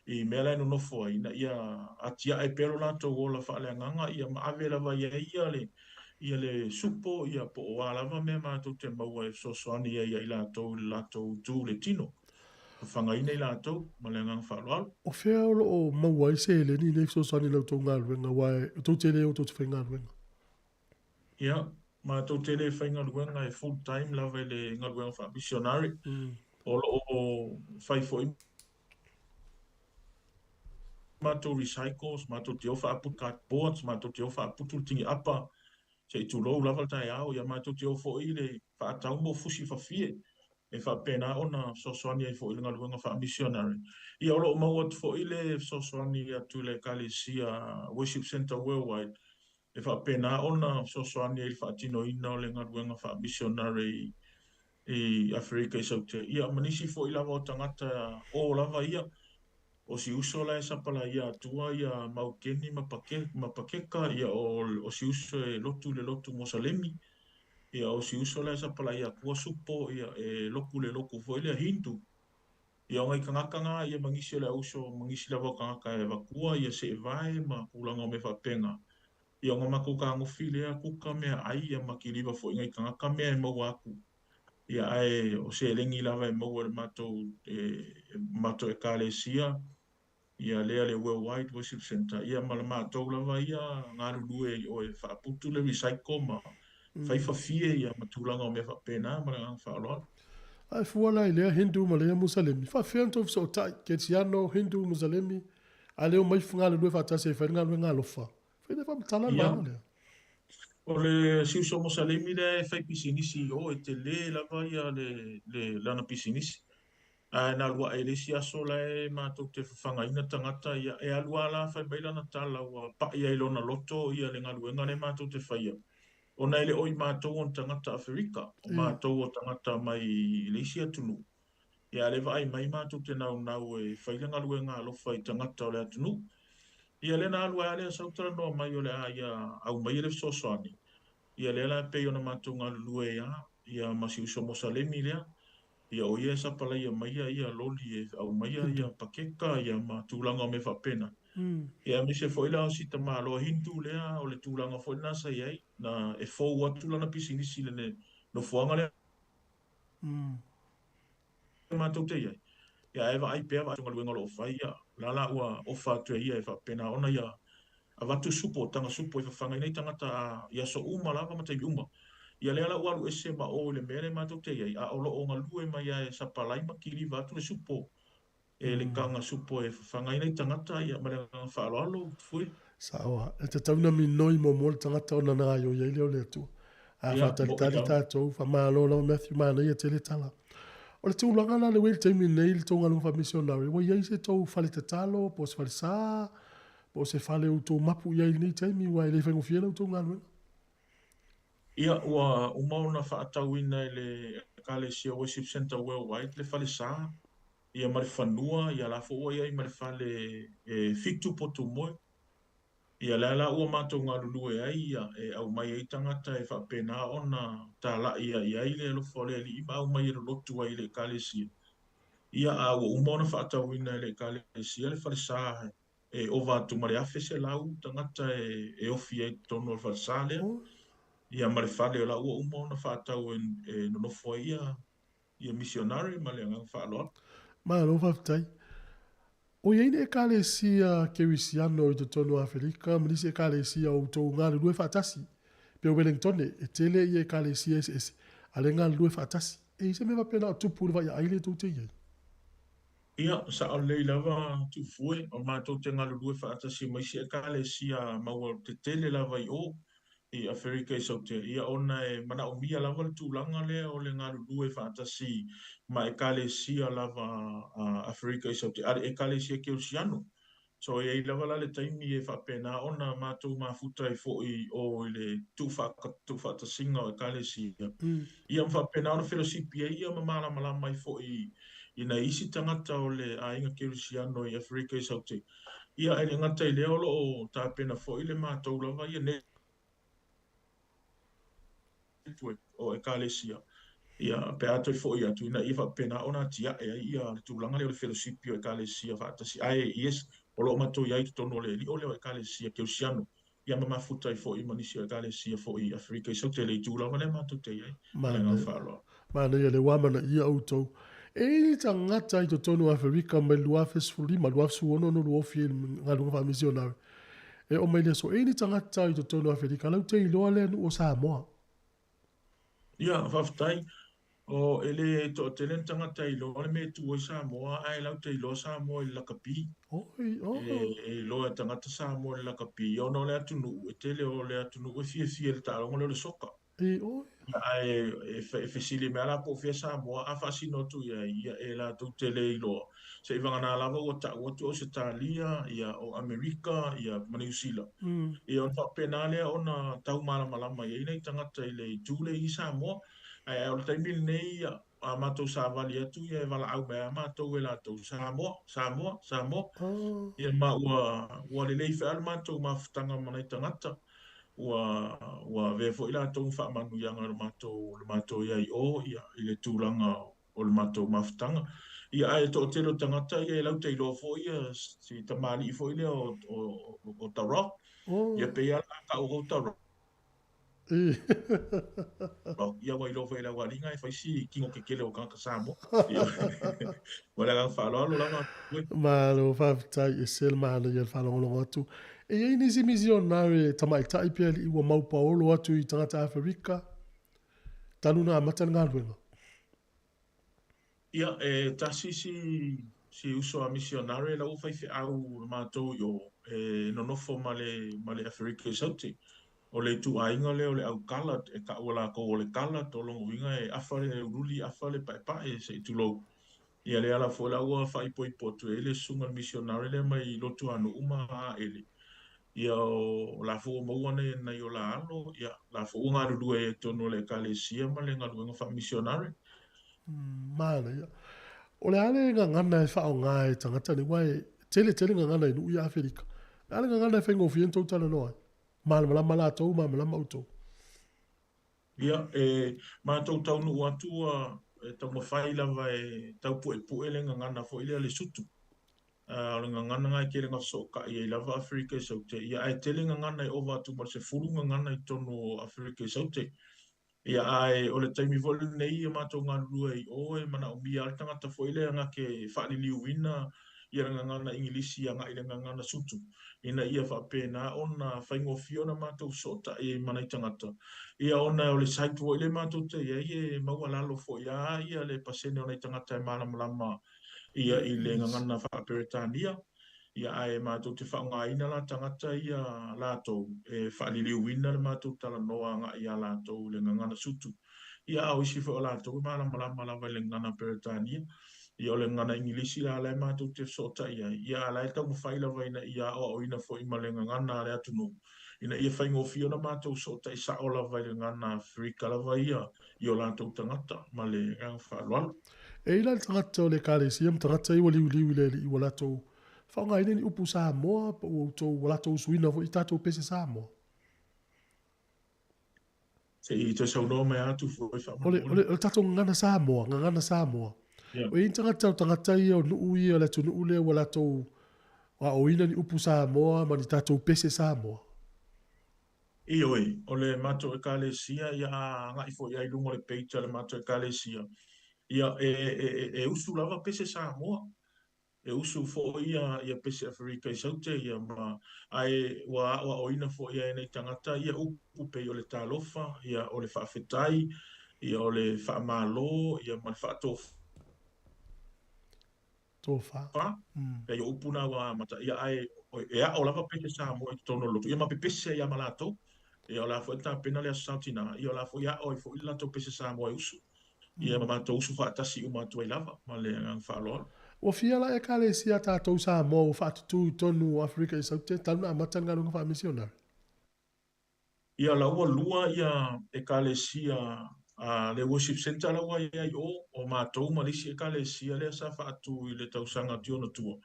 i mea la e nonofo ai ina ia atiae pea lo latou ola faaleagaga ia ma ave lava i ai ia le ia le supo ia po o a lava mea matou te maua e fesoasoani ai ia i latou i le latou itu i le tino. Fafagaina i latou ma le agaga faaaloalo. O fea o lo o maua ai seleni nei fesoasoani i la outou galuega aua e tou te le o tou te faigaluega? Ia, matou te le faigaluega e full time lava i le galuega faamisionare. O lo o fai foi matou recycles, matou te o faaputu cardboards, matou te o faaputu le tini apa se i tulou lava le taeao, ia matou te o foi i le faatau mo fusi fafie e faapena ona fesoasoani ai foi i le galuega faamisionare. Ia, o lo o maua atu foi le fesoasoani atu i le Ekalesia Worship Centre Worldwide e faapena ona fesoasoani ai i le faatinoina o le galuega faamisionare i i Aferika i Saute. Ia, ma nisi foi lava o tagata o lava ia, o si uso la e sapalaia atua ia Maukeni ma ma Pakeka, ia o, o si uso e lotu i le lotu Mosalemi, Ia, o si uso lea sapalaia atua supo, ia, e loku le loku foi lea Hindu. Ia, o nai tagata na, ia, ma nisi o le auso, ma nisi lava o tagata e avatua, ia, seevae ma tulaga o mea faapena. Ia, ona matou tagofi lea, kuka meaai, ia, ma kiliva foi i nai tagata mea e maua atu. Ia, ae o seleni lava e maua e le matou, e matou Ekalesia, Ia lea le Worldwide Worship Centre, ia ma le matou lava ia galulue i o e faaputu le recycle ma fai fafie ia ma tulaga o mea faapena ma le agaga faaaloalo. Ae fua la i lea Hindu ma lea Musalemi, faafefea ona tou fesootai, Kerisiano, Hindu, Musalemi, a le omai galulue faatasi e fai le galuega alofa? Fai le faamatala le vaega lea. O le si uso Musalemi lea e fai pisinisi i o, e tele lava ia le, le, lana pisinisi. Ae na alu ae i le isi aso la e matou te fafagaina tagata ia, e alu a la fai mai lana tala ua pai ai i lona loto ia le galuega lea matou te faia, ona e le o i matou o ni tagata Aferika, o matou o tagata mai le isi atunuu. Ia a le vaai mai matou te naunau e fai le galuega alofa i tagata o le atunuu. Ia lea na alu ai a lea sau talanoa mai o le a ia aumaia le fesoasoani, ia lea la e pei ona matou galulue ai a, ia ma si uso Mosalemi lea, Ia o ia e sapalaia maia ia loli e aumaia ia pakeka ia ma tulaga o mea faapena. Ia aemaise foi la o si tamaloa Hindu lea o le tulaga foi lena sa i ai, na e fou atu lana pisinisi i le nofoaga lea matou te i ai. Ia ae vaai pea vaai galuega o lo o fai, ia la la ua ofa atu e ia e faapena ona ia avatu supo, taga supo e fafagaina ai tagata i aso uma lava ma taimi uma. Ia lea la ua alu ese ma o i le mea lea matou te i ai, a o lo o galue mai lava e sapalai ma kiliva atu le supo, e le taga supo e fafagaina ai tagata, ia ma le agaga faaaloalo, Fue. Sao a. E tatau ona minoi muamua le tagata ona na gaoioi ai lea o le Atua. A faatalitali tatou, faamalo lava Matthew, manaia tele tala. O le tulaga la lea ua i ai i le taimi nei i le tou galuega faamisionare, ua i ai se tou fale tatalo po o se falesa Po o se fale o outou mapu i ai i lenei taimi, aua e le faigofie la outou galuega. Ia, ua uma ona faatauina e le Ekalesia Worship Centre Worldwide le falesa, ia ma le fanua, ia la foi ua i ai ma le fale e fitu potu moe. Ia lea la ua matou galulue ai, ia, e aumai ai tagata e faapena ona talai i ai le alofa o le Alii ma aumai e lolotu ai i le Ekalesia. Ia, a ua uma ona faatauina e le Ekalesia le falesa e ova atu ma le 1,100 tagata e ofi ai i totonu o le falesa lea, ia ma le fale o la ua uma ona faatau e nonofo ai ia misionare ma le agaga faaaloalo. Malo faafetai. O i ai ni Ekalesia Kerisiano i totonu o Aferika ma nisi Ekalesia o outou galulue faatasi? Pei o Welengtone, e tele ia Ekalesia eseese, a o lea e galulue faatasi. E i ai se mea faapena o tupu i le vaiaai lea tou te i ai? Ia, sao lelei lava Tufue, o matou te galulue faatasi ma isi Ekalesia mauatetele lava i o i Aferika i Saute, ia ona e manaomia lava le tulaga lea o le galulue faatasi ma Ekalesia lava a Aferika i Saute, a le Ekalesia Kerisiano. So e i ai lava la le taimi e faapena ona matou mafuta ai foi i o i le tuufaatasiga o Ekalesia, ia ma faapena ona felosipi ai ia ma malamalama ai foi i nai isi tagata o le aiga Kerisiano i Aferika i Saute. Ia ae le gata i lea o lo o tapena foi le matou lava ia network o Ekalesia, ia, pe a toe foi atu ina ia faapena ona atiae ai ia le tulaga lea o le felosipi o Ekalesia faatasi. Ae, yes, o lo o matou i ai i totonu o le lio lea o Ekalesia Kerisiano, ia ma mafuta ai foi ma nisi o Ekalesia foi i Aferika i Saute, le itu lava lea matou te i ai. Ma le agaga faaaloalo. Manaia lea ua amanaia outou. E i ai ni tagata i totonu o Aferika mai le 2015, 2016 ona luofi ai i le galuega faamisionare. E oo mai le aso, e i ai ni tagata i totonu o Aferika lau te iloa le nuu o Samoa? Ia, faafetai. O, e le toatele ni tagata e iloa le mea e tu ai Samoa, ae lau te iloa Samoa i le lakapi. Oi, oh. E iloa e tagata Samoa i le lakapi, ona o le atunuu, e tele o le atunuu e fiafia i le taaloga lea o le soka. E oi. Ae e fesili mai lava la po o fea Samoa, a faasino atu i ai, ia e latou te le iloa. Seiavagana lava ua tau atu Ausetalia, ia o Amerika, ia ma Niu Sila. Ia ona faapena lea ona tau malamalama i ai nai tagata i le itu lea i Samoa. Ae o le taimi lenei, ia, a matou savali atu, ia e valaau mai lava matou e latou, Samoa, Samoa, Samoa. Ia ma ua lelei foi lava le matou mafutaga ma nai tagata. Ua ua avea foi latou ma faamanuiaga i le matou le matou i ai i o ia i le tulaga o le matou mafutaga. Ia ae toatele o tagata ia e lau te iloa foi ia si tamalii foi lea o o o The Rock. Ia pei lava a tau o The Rock. Ia ua iloa foi e le aualiga e fai si tino kekele o tagata Samoa. Ia ma le agaga faaaloalo lava. Malo faafetai e ese le manaia le faalogologo atu. E i ai nisi misionare tamaitai pe alii ua maupaolo atu i tagata Aferika talu ona amata le galuega? Ia, e tasi si si uso a misionare la ua faifeau le matou i o, e nonofo ma le ma le Aferika i Saute. O le ituaiga lea o le au coloured, e taua latou o le coloured, o lona uiga e afa le uliuli afa le paepae, se i tulou. Ia le ala foi la ua faaipoipo atu ai le susuga i le misionare lea mai Luatuanuu ma Aele. Ia o la foi ua maua nai nai o la alo, ia la foi ua galulue ai i totonu o le Ekalesia ma le galuega faamisionare. Manaia. O le a le gagana e faaaoga e tagata nei, aua e tele tele gagana i nuu ia Aferika. O le a le gagana e faigofie ona tou talanoa ai? Malamalama latou, malamalama outou. Ia, e matou taunuu atu ua e taumafai lava e taupuepue le gagana foi lea o le Sutu. O le gagana lena e tele ina fesootai ai lava Aferika i Saute. Ia, ae tele gagana e ova atu ma le 10 gagana i totonu o Aferika i Saute. Ia, ae o le taimi foi lenei e matou galulue ai i o, e manaomia lava le tagata foi lea na te faaliliuina ia le gagana Igilisi agai i le gagana Sutu, ina ia faapena ona faigofie ona matou fesootai ai ma nai tagata. Ia, ona o le site foi lea matou te i ai, e maualalo foi lava ia le pasene o nai tagata e malamalama ia i le gagana faa-Peretania. Ia, ae matou te faaaogaina la tagata ia latou e faaliliuina le matou talanoa agai iā latou i le gagana Sutu. Ia, a o isi foi o latou e malamalama lava i le gagana Peretania. Ia, o le gagana Igilisi la la e matou te fesootai ai. Ia, a o la e taumafai lava ina ia aoaoina foi ma le gagana a le atunuu, ina ia faigofie ona matou fesootai sao lava i le gagana Aferika lava ia i o latou tagata. Ma le agaga faaaloalo. E i la le tagata o le Ekalesia ma tagata ia ua liuliu i le Alii ua latou faaaogaina ni upu Samoa po ua outou ua latou usuina foi i tatou pese Samoa. Se i toe saunoa mai atu foi faamolemole. O le tatou gagana Samoa, gagana Samoa. Yeah. O i ai ni tagata o tagata ia o nuu ia o le atunuu lea ua latou aoina ni upu Samoa ma ni tatou pese Samoa. Ioe, o le matou Ekalesia, ia a agai foi lava i luga o le page a le matou Ekalesia, ia e, e, e, e usu lava pese Samoa, e usu foi ia, ia pese Aferika i Saute, ia ma, ae ua aoaoina foi e nei tagata ia upu pei o le talofa, ia o le faafetai, Ia o le faamalo ia ma le faatofa. Tofa. Pei o upu na ua amata ia ae e ao lava pese Samoa i totonu o le lotu ia ma pepese ai lava ma latou. Ia o le a foi le tapena le Aso Sa o Tina, ia o le a foi ao ai foi le latou pese Samoa e usu. Ia ma matou usu faatasi uma atu ai lava ma le agaga faaaloalo. Ua fia la Ekalesia tatou Samoa ua faatutu i totonu o Aferika i Saute talu na amata le galuega faamisionare? Ia la ua lua ia Ekalesia a le Worship Centre la ua i ai o, o matou ma le isi Ekalesia lea sa faatu i le tausaga atu i ona tua.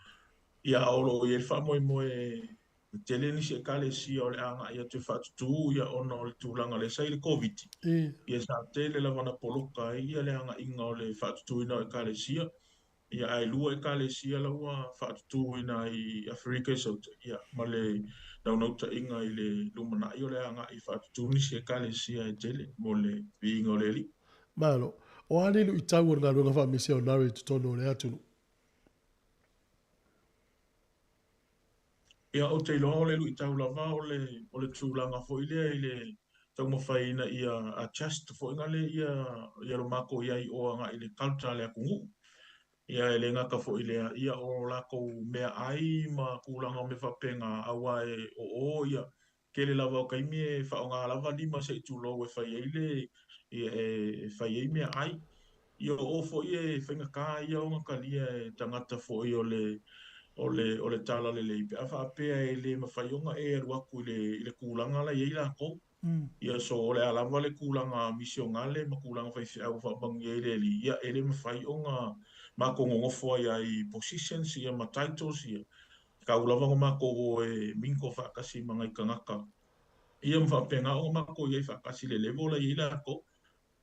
Ia a o lo o i ai le faamoemoe e tele nisi Ekalesia o le a agai atu e faatutu ia ona o le tulaga lea sa i le Koviti. Ia sa tele lava na poloka ai ia le agaiga o le faatutuina o Ekalesia. Ia ae lua Ekalesia la ua faatutuina i Aferika i Sauta, ia, ma le naunautaiga i le lumanai o le agai e faatutu nisi Ekalesia e tele mo le viiga o le Alii. Malo. O a nei luitau o le galuega faamisionare i totonu o le atunuu? Ia, ou te iloa o le luitau lava o le, o le tulaga foi lea i le taumafai ina ia adjust foi nale ia, ia lo makou i ai i o agai i le culture a le atunuu. Ia, e le gata foi i lea, ia o latou meaai ma tulaga o mea faapena, aua e o o ia, Tele lava o taimi e faaaoga lava lima se i tulou e fai ai le, ia, e fai ai meaai. Ia o o foi e faigata ia ona talia e tagata foi o le, o le, o le talalelei pe a faapea e le mafai ona e alu atu i le, i le tulaga la e i ai latou. Ia so o le a lava le tulaga misionale ma tulaga faifeau ua faamanuia ai le Alii, ia e le mafai ona matou nonofo ai lava i positions ia ma titles ia. Tau lava ona matou o e mingle faatasi ma nai tagata ia ma faapena ona matou i ai faatasi i le level la e i ai latou.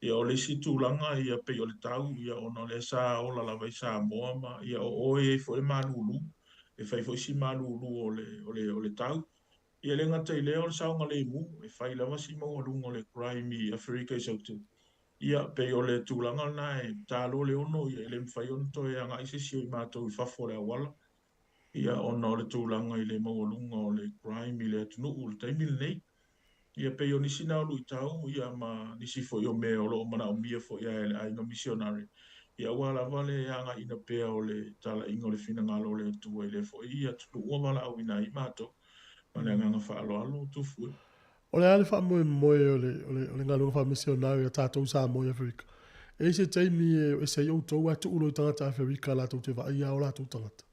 Ia o le isi tulaga ia pei o le tau ia ona o lea sa ola lava i Samoa ma ia o o e i ai foi le malulu, e fai foi si malulu o le o le o le tau. Ia e le gata i lea o le saogalemu, e fai lava si maualuga o le crime i Aferika i Saute. Ia pei o le tulaga lena e ta loa le 6 ia e le mafai ona toe agai se isi o i matou i fafo o le auala. Ia ona o le tulaga i le maualuga o le crime i le atunuu i le taimi lenei. Ia pei o nisi na o luitau ia ma nisi foi o mea o lo o manaomia foi lava e le aiga misionare, ia aua lava le agaiina pea o le talaiga o le finagalo o le Atua i lea foi atunuu ua valaauina ai matou. Ma le agaga faaaloalo, Tufue. O le a le faamoemoe o le, o le, o le galuega faamisionare a tatou Samoa i Aferika? E i ai se taimi e o ese ai outou ae tuu loa i tagata Aferika latou te vaaia o latou tagata?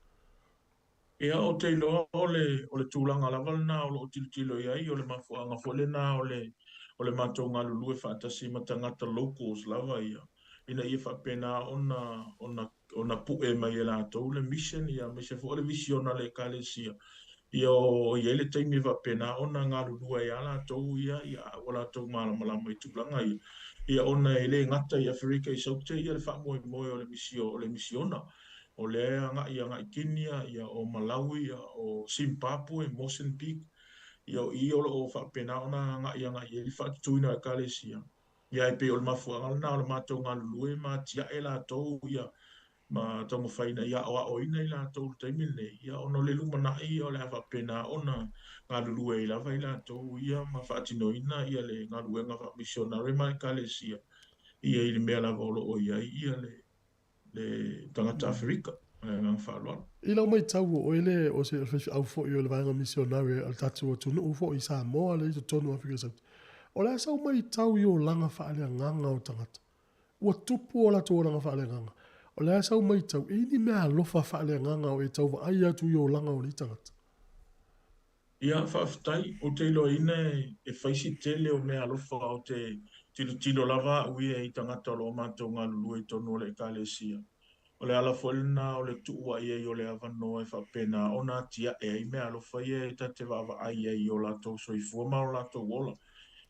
Ia, ou te iloa o le, o le tulaga lava lena o lo o tilotilo i ai, o le mafuaaga foi lena o le, o le matou galulue faatasi ma tagata locals lava ia, ina ia faapena ona, ona ona pu'e mai e latou le mission ia aemaise foi o le visiona a le Ekalesia ia o i ai le taimi e faapena ona galulue ai lava latou ia ia a ua latou malamalama i tulaga ia ia ona e le gata i Aferika i Saute ia le faamoemoe o le misio o le misiona o lea e agai agai Kenia ia o Malawi ia o Zimbabwe Mozambique ia o i o lo o faapena ona agai agai i ai le faatutuina o Ekalesia. Ia e pei o le mafuaaga lena o le matou galulue ma atiae latou ia ma taumafai ina ia aoaoina i latou i le taimi lenei, ia ona o le lumanai ia o le a faapena ona galulue ai lava i latou ia ma faatinoina ia le galuega faamisionare ma Ekalesia ia i le mea lava o lo o i ai ia le le tagata Aferika. Ma le agaga faaaloalo. I lau matau o oe le o se faifeau foi o le vaega misionare a le tatou atunuu foi i Samoa lea i totonu o Aferika Saute. O le a sau matau i olaga faaleagaga o tagata? Ua tupu o latou olaga faaleagaga. O le a sau matau, e i ai ni meaalofa faaleagaga o e tau vaai atu i olaga o nei tagata? Ia, faafetai. Ou te iloaina e fai si tele o meaalofa ou te tilotilo lava au ia i tagata o lo o matou galulue i totonu o le Ekalesia. O le ala foi lena o le tuu ai ai o le avanoa e faapena ona atiae ai meaalofa ia e ta te vaavaai ai i o latou soifua ma o latou ola.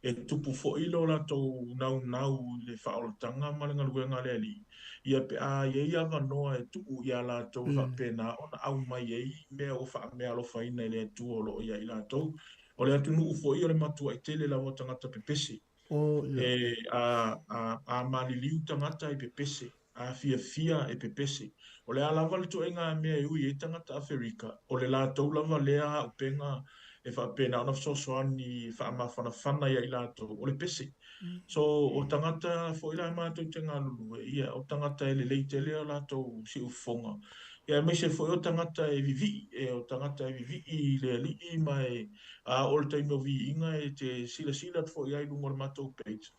E tupu foi lo latou naunau i le faaolataga ma le galuega a le Alii, ia pe a i ai avanoa e tuu iā latou e faapena ona aumai ai mea ua faameaalofaina e le Atua o lo o iā i latou. O le atunuu foi o le matuai tele lava o tagata pepese. E a, a, a maliliu tagata e pepese, a fiafia e pepese. O le a lava le ituaiga mea e ui ai tagata Aferika, o le latou lava lea auupega e faapena ona fesoasoani e faamafanafana ia i latou o le pese. So o tagata foi la matou te galulue, ia o tagata e lelei tele o latou siufofoga, ia aemaise foi o tagata e vivii, e o tagata e vivii i le Alii ma e a oo i le taimi o viiga e te silasila atu foi ai i luga o le matou page,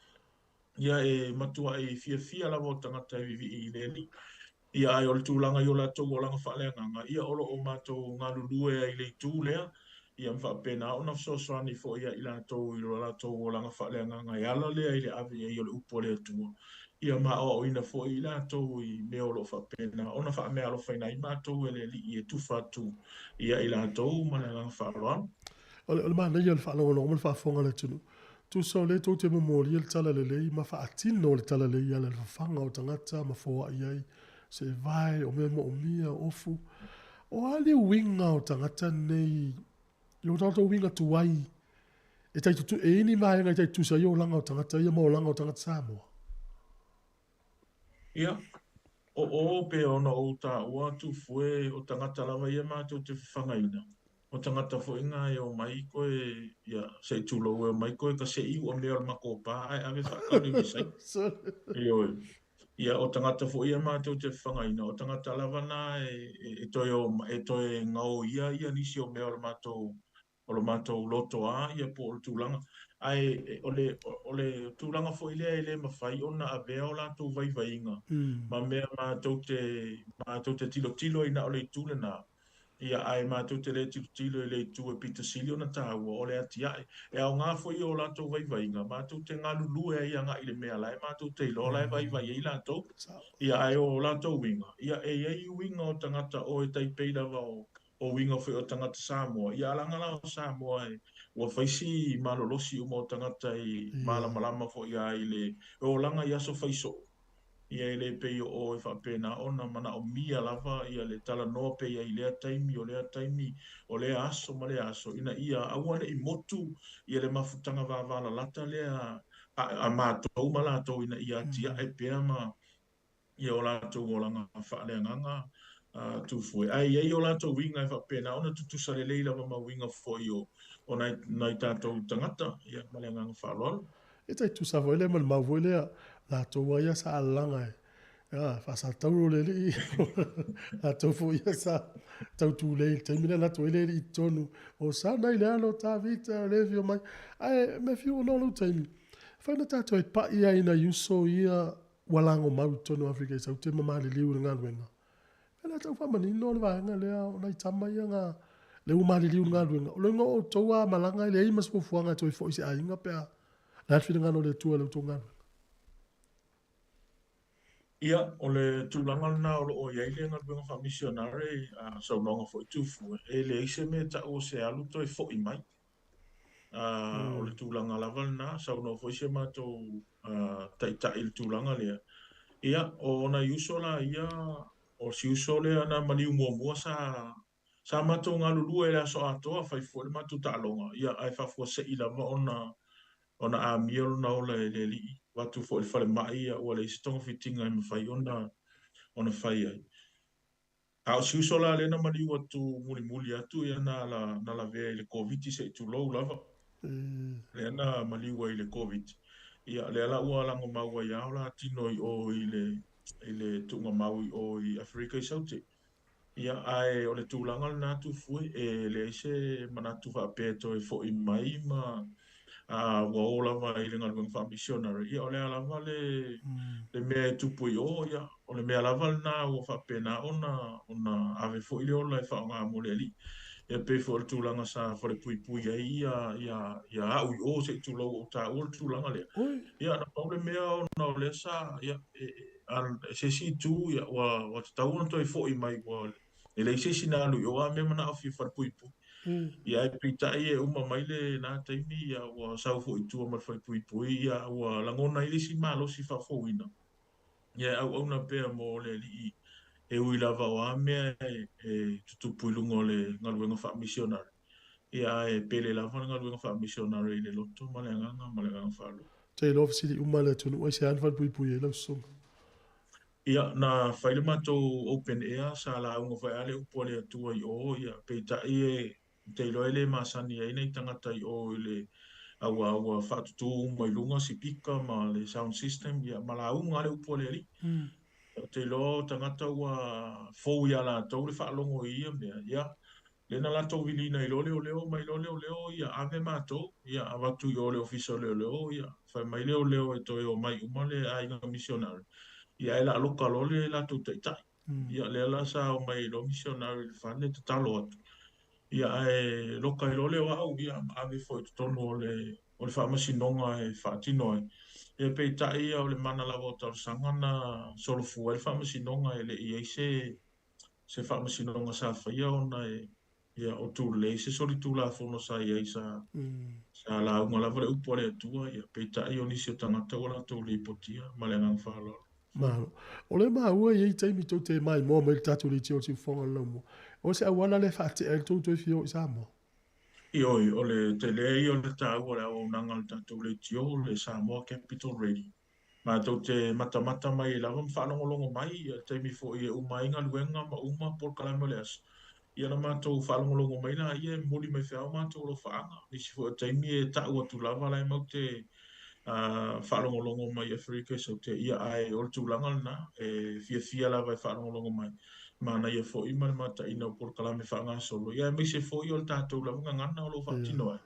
ia e matuai fiafia lava o tagata e vivii i le Alii. Ia ae o le tulaga i o latou olaga faaleagaga, ia o lo o matou galulue ai i le itu lea, ia ma faapena ona fesoasoani foi ia i latou i lo latou olaga faaleagaga e ala lea i le ave i ai o le upu a le Atua, ia ma aoaoina foi i latou i mea o lo o faapena ona faameaalofaina ai matou e le Alii e tufa atu ia i latou ma le agaga faaaloalo. O le manaia o le faalogologo ma le faafofoga a le atunuu, tusa o lea tou te momolia le talalelei ma faatino le talalelei i ala i le fafaga o tagata ma foai ai se vae, o mea moomia, o ofu. O a le uiga o tagata nei i o tatou uiga tuai e tai tutu, e i ai ni vaega e tai tutusa ai olaga o tagata ia ma olaga o tagata Samoa? Ia, o o pei ona ou taua atu fue o tagata lava ia matou te fafagaina, o tagata foi na e omai koe, ia, se i tulou e omai koe ka seʻi ua mea o le matou pa ae ave faatali i le saina. Ioe. Ia, o tagata foi ia matou te fafagaina, o tagata lava na e toe e toe gaoia ia nisi o mea o le matou o lo matou lotoa ia po o le tulaga. Ae o le, o le tulaga foi lea e le mafai ona avea o latou vaivaiga ma mea matou te, matou te tilotilo ai na o le itu lena, ia ae matou te le tilotilo i le itu e pito sili ona taua, o le atiae. E aoga foi o latou vaivaiga, matou te galulue ai agai i le mea la e matou te iloa la e vaivai ai latou. Ia ae o latou uiga, ia e i ai uiga o tagata o e tai pei lava o o uiga foi o tagata Samoa, ia alaga la o Samoa e ua fai si malolosi uma o tagata i malamalama foi a i le olaga i aso fai soo, ia e le pei o oe faapena ona manaomia lava ia le talanoa pea i lea taimi o lea taimi o lea aso ma lea aso ina ia aua ne i motu ia le mafutaga vavalalata lea a matou ma latou ina ia atiae pea ma ia o latou olaga faaleagaga tufue. Ae i ai o latou uiga e faapena ona tutusa lelei lava ma uiga foi o o nai nai tatou tagata, ia ma le agaga faaaloalo. E tai tusa foi lea ma le mau foi lea, latou a ia sa alalaga e faasatauro le alii, latou foi ia sa tautulei i le taimi lea latou ai le alii i totonu, Hosana i le alo o Tavita, o le afio mai. Ae me fiu ona o lou taimi, fai na tatou e pai ai nai uso ia ua lagomau i totonu o Afrika i Saute ma maliliu i le galuega. Pei la tau faamanino le vaega lea o nai tama ia na lea ua maliliu i le galuega. O lona uiga o outou a malaga e leai ma se fuafuaga e toe foi i se aiga pe a le a le finagalo o le Atua i la outou galuega. Ia, o le tulaga lena o lo o i ai le galuega faamisionare, a saunoaga foi Tufue, e leai se mea e tau o se alu toe foi mai. O le tulaga lava lena, saunoa foi si a matou taitai i le tulaga lea. Ia, o nai uso la ia, o si uso lea na maliu muamua sa sa matou galulue i le aso atoa, fai foi le matou taaloga, ia ae faafuasei lava ona ona amia lona ola e le alii, avatu foi i le falemai, ia ua leai se togafitiga e mafai ona ona fai ai. A o si uso la lea na maliu atu mulimuli atu ia na na lavea i le Koviti se i tulou lava. Lea na maliu ai i le Koviti. Ia lea la ua lagomau ai lava o la tino i o i le i le tuugamau i o i Aferika i Saute. Ia ae o le tulaga lena Tufue e leai se manatu faapea e toe foi mai ma a ua o lava i le galuega faamisionare, ia o le a lava le, le mea e tupu i o, ia o le mea lava lena ua faapena ona, ona ave foi le ola e faaaoga mo le Alii. Ia pei foi o le tulaga sa falepuipui ai ia, ia, ia au i o se i tulou ua ou taua le tulaga lea. Ia na pau le mea ona o lea sa, ia, e, e, e, se isi itu, ia, ua, ua tatau ona toe foi mai, ua E leai se isi na alu i o a mea manao fia falepuipui. Ia ae peitai e uma mai lena taimi ia ua sau foi i tua ma le falepuipui ia ua lagona ai le isi malosi faafouina. Ia e auauna pea mo le Alii e ui lava o a mea e tutupu i luga o le galuega faamisionare. Ia ae pele lava le galuega faamisionare i le loto ma le agaga ma le agaga faaaloalo. Ou te iloa fesili uma le atunuu aisea le falepuipui ai lau susuga. Ia, na fai le matou open air, sa lauga foi lava le upu a le Atua i o, ia, peitai e, Ou te iloa e le masani ai nai tagata i o i le aua ua faatutū uma i luga sipika ma le sound system ia ma lauga lava le upu a le Alii. Ou te iloa o tagata ua fou iā latou le faalogo i ia mea, ia lea na latou viliina ai loa leoleo, omai loa leoleo ia ave matou, ia avatu i o i le Ofisa o Leoleo, ia fai mai leoleo e toe omai uma le aiga misionari, ia ae laaloka loa le latou taitai. Ia lea la sa omai ai loa misionari i le fale tatalo atu, ia ae loka ai loa lea o au, ia ma ave foi i totonu o le o le faamasinoga e faatino ai. Ia peitai ia o le mana lava o talosaga na solofua ai le faamasinoga e le i i ai se se faamasinoga sa faia ona e ia o tulei se solitulafono sa i ai sa sa lauga lava le upu a le Atua ia peitai o nisi o tagata ua latou lipotia ma le agaga faaaloalo. Malo. O lea maua e i ai taimi tou te maimoa mai i le tatou leitio o le siufofoga o le laumua. O se auala lea e faatea ai le tou toe fia o i Samoa? Ioe, o le tele ia o le taua o le auaunaga a le tatou leitio, o le Samoa Capital Radio. Matou te matamata mai ai lava ma faalogologo mai i le taimi foi e uma ai galuega ma uma polokalame o le aso, ia ona matou faalogologo mai laia e momoli mai feau matou alofaaga. Nisi foi o taimi e tau atu lava la e matou te faalogologo mai i Aferika i Saute, ia ae o le tulaga lena, e fiafia lava e faalogologo mai. Manaia foi ma le mataina o polokalame faagasolo, ia aemaise foi o le tatou lava gagana o lo o faatino ai.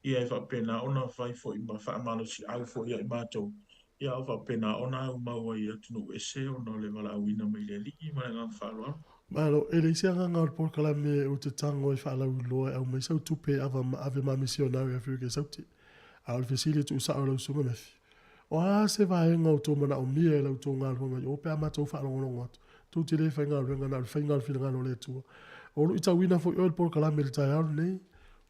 Ia e faapena ona fai foi ma faamalosiau foi ia i matou, ia a o faapena ona aumau ai i atunuu ese ona o le valaauina mai le Alii ma le agaga faaaloalo. Malo, e leai se agaga o le polokalame ou te tago e faalauiloa e aumai sau tupe e ava ave ma misionari i Aferika i Saute. A o le fesili e tuusao i lau susuga Matthew, o a se vaega o tou manaomia e la outou galuega i o pe a matou faalogologo atu, tou te le faigaluega na o le faiga o le finagalo o le Atua. O luitauina foi oe i le polokalame i le taeao lenei,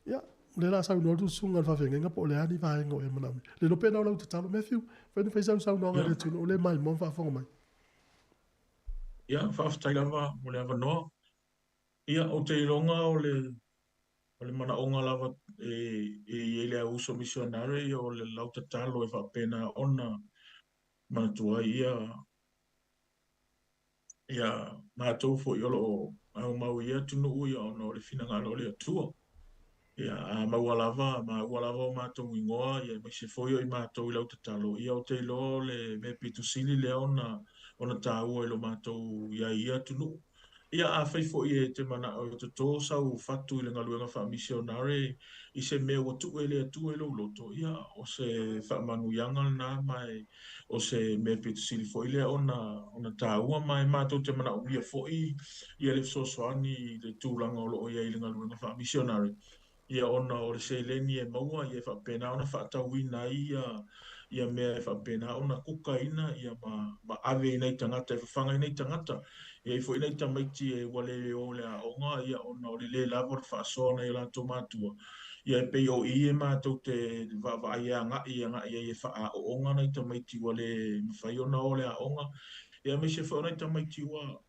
ia, O lea la a saunoa atu le susuga i le faafeagaiga po o le a ni vaega o e manaomia. Le iloa pe na o lau tatalo Matthew, fai na fai sau saunoaga i le atunuu o lea e maimoa ma faafofoga mai. Ia, faafetai lava mo le avanoa. Ia, ou te iloga o le o le manaoga lava e e i ai le auuso misionare, ia o le lau tatalo e faapena ona manatua ai ia Ia, matou foi o lo o aumau i ia atunuu ia ona o le finagalo o le Atua. Ia, a maua lava, maua lava o matou igoa, ia aemaise foi o i matou i lau tatalo, ia ou te iloa o le mea pito sili lea ona ona taua i lo matou i ai i ia atunuu. Ia, afai foi e te manao e toto sau fatu i le galuega faamisionare i se mea ua tuu e le Atua i lou loto, ia, o se faamanuiaga lena ma e o se mea pito sili foi lea ona ona taua ma e matou te manaomia foi ia le fesoasoani i le tulaga o lo o i ai i le galuega faamisionare ia ona o le seleni e maua ia e faapena ona faatauina ai ia ia mea e faapena ona kukaina ia ma ma ave i nai tagata e fafaga i nai tagata. E i ai foi nai tamaiti e ua le o i le aoga ia ona o le le lava o le faasoa a nai o latou matua. Ia e pei o i e matou te vaavaai e agai agai ai e faaaooga nai tamaiti ua le mafai ona o i le aoga ia aemaise foi o nai tamaiti ua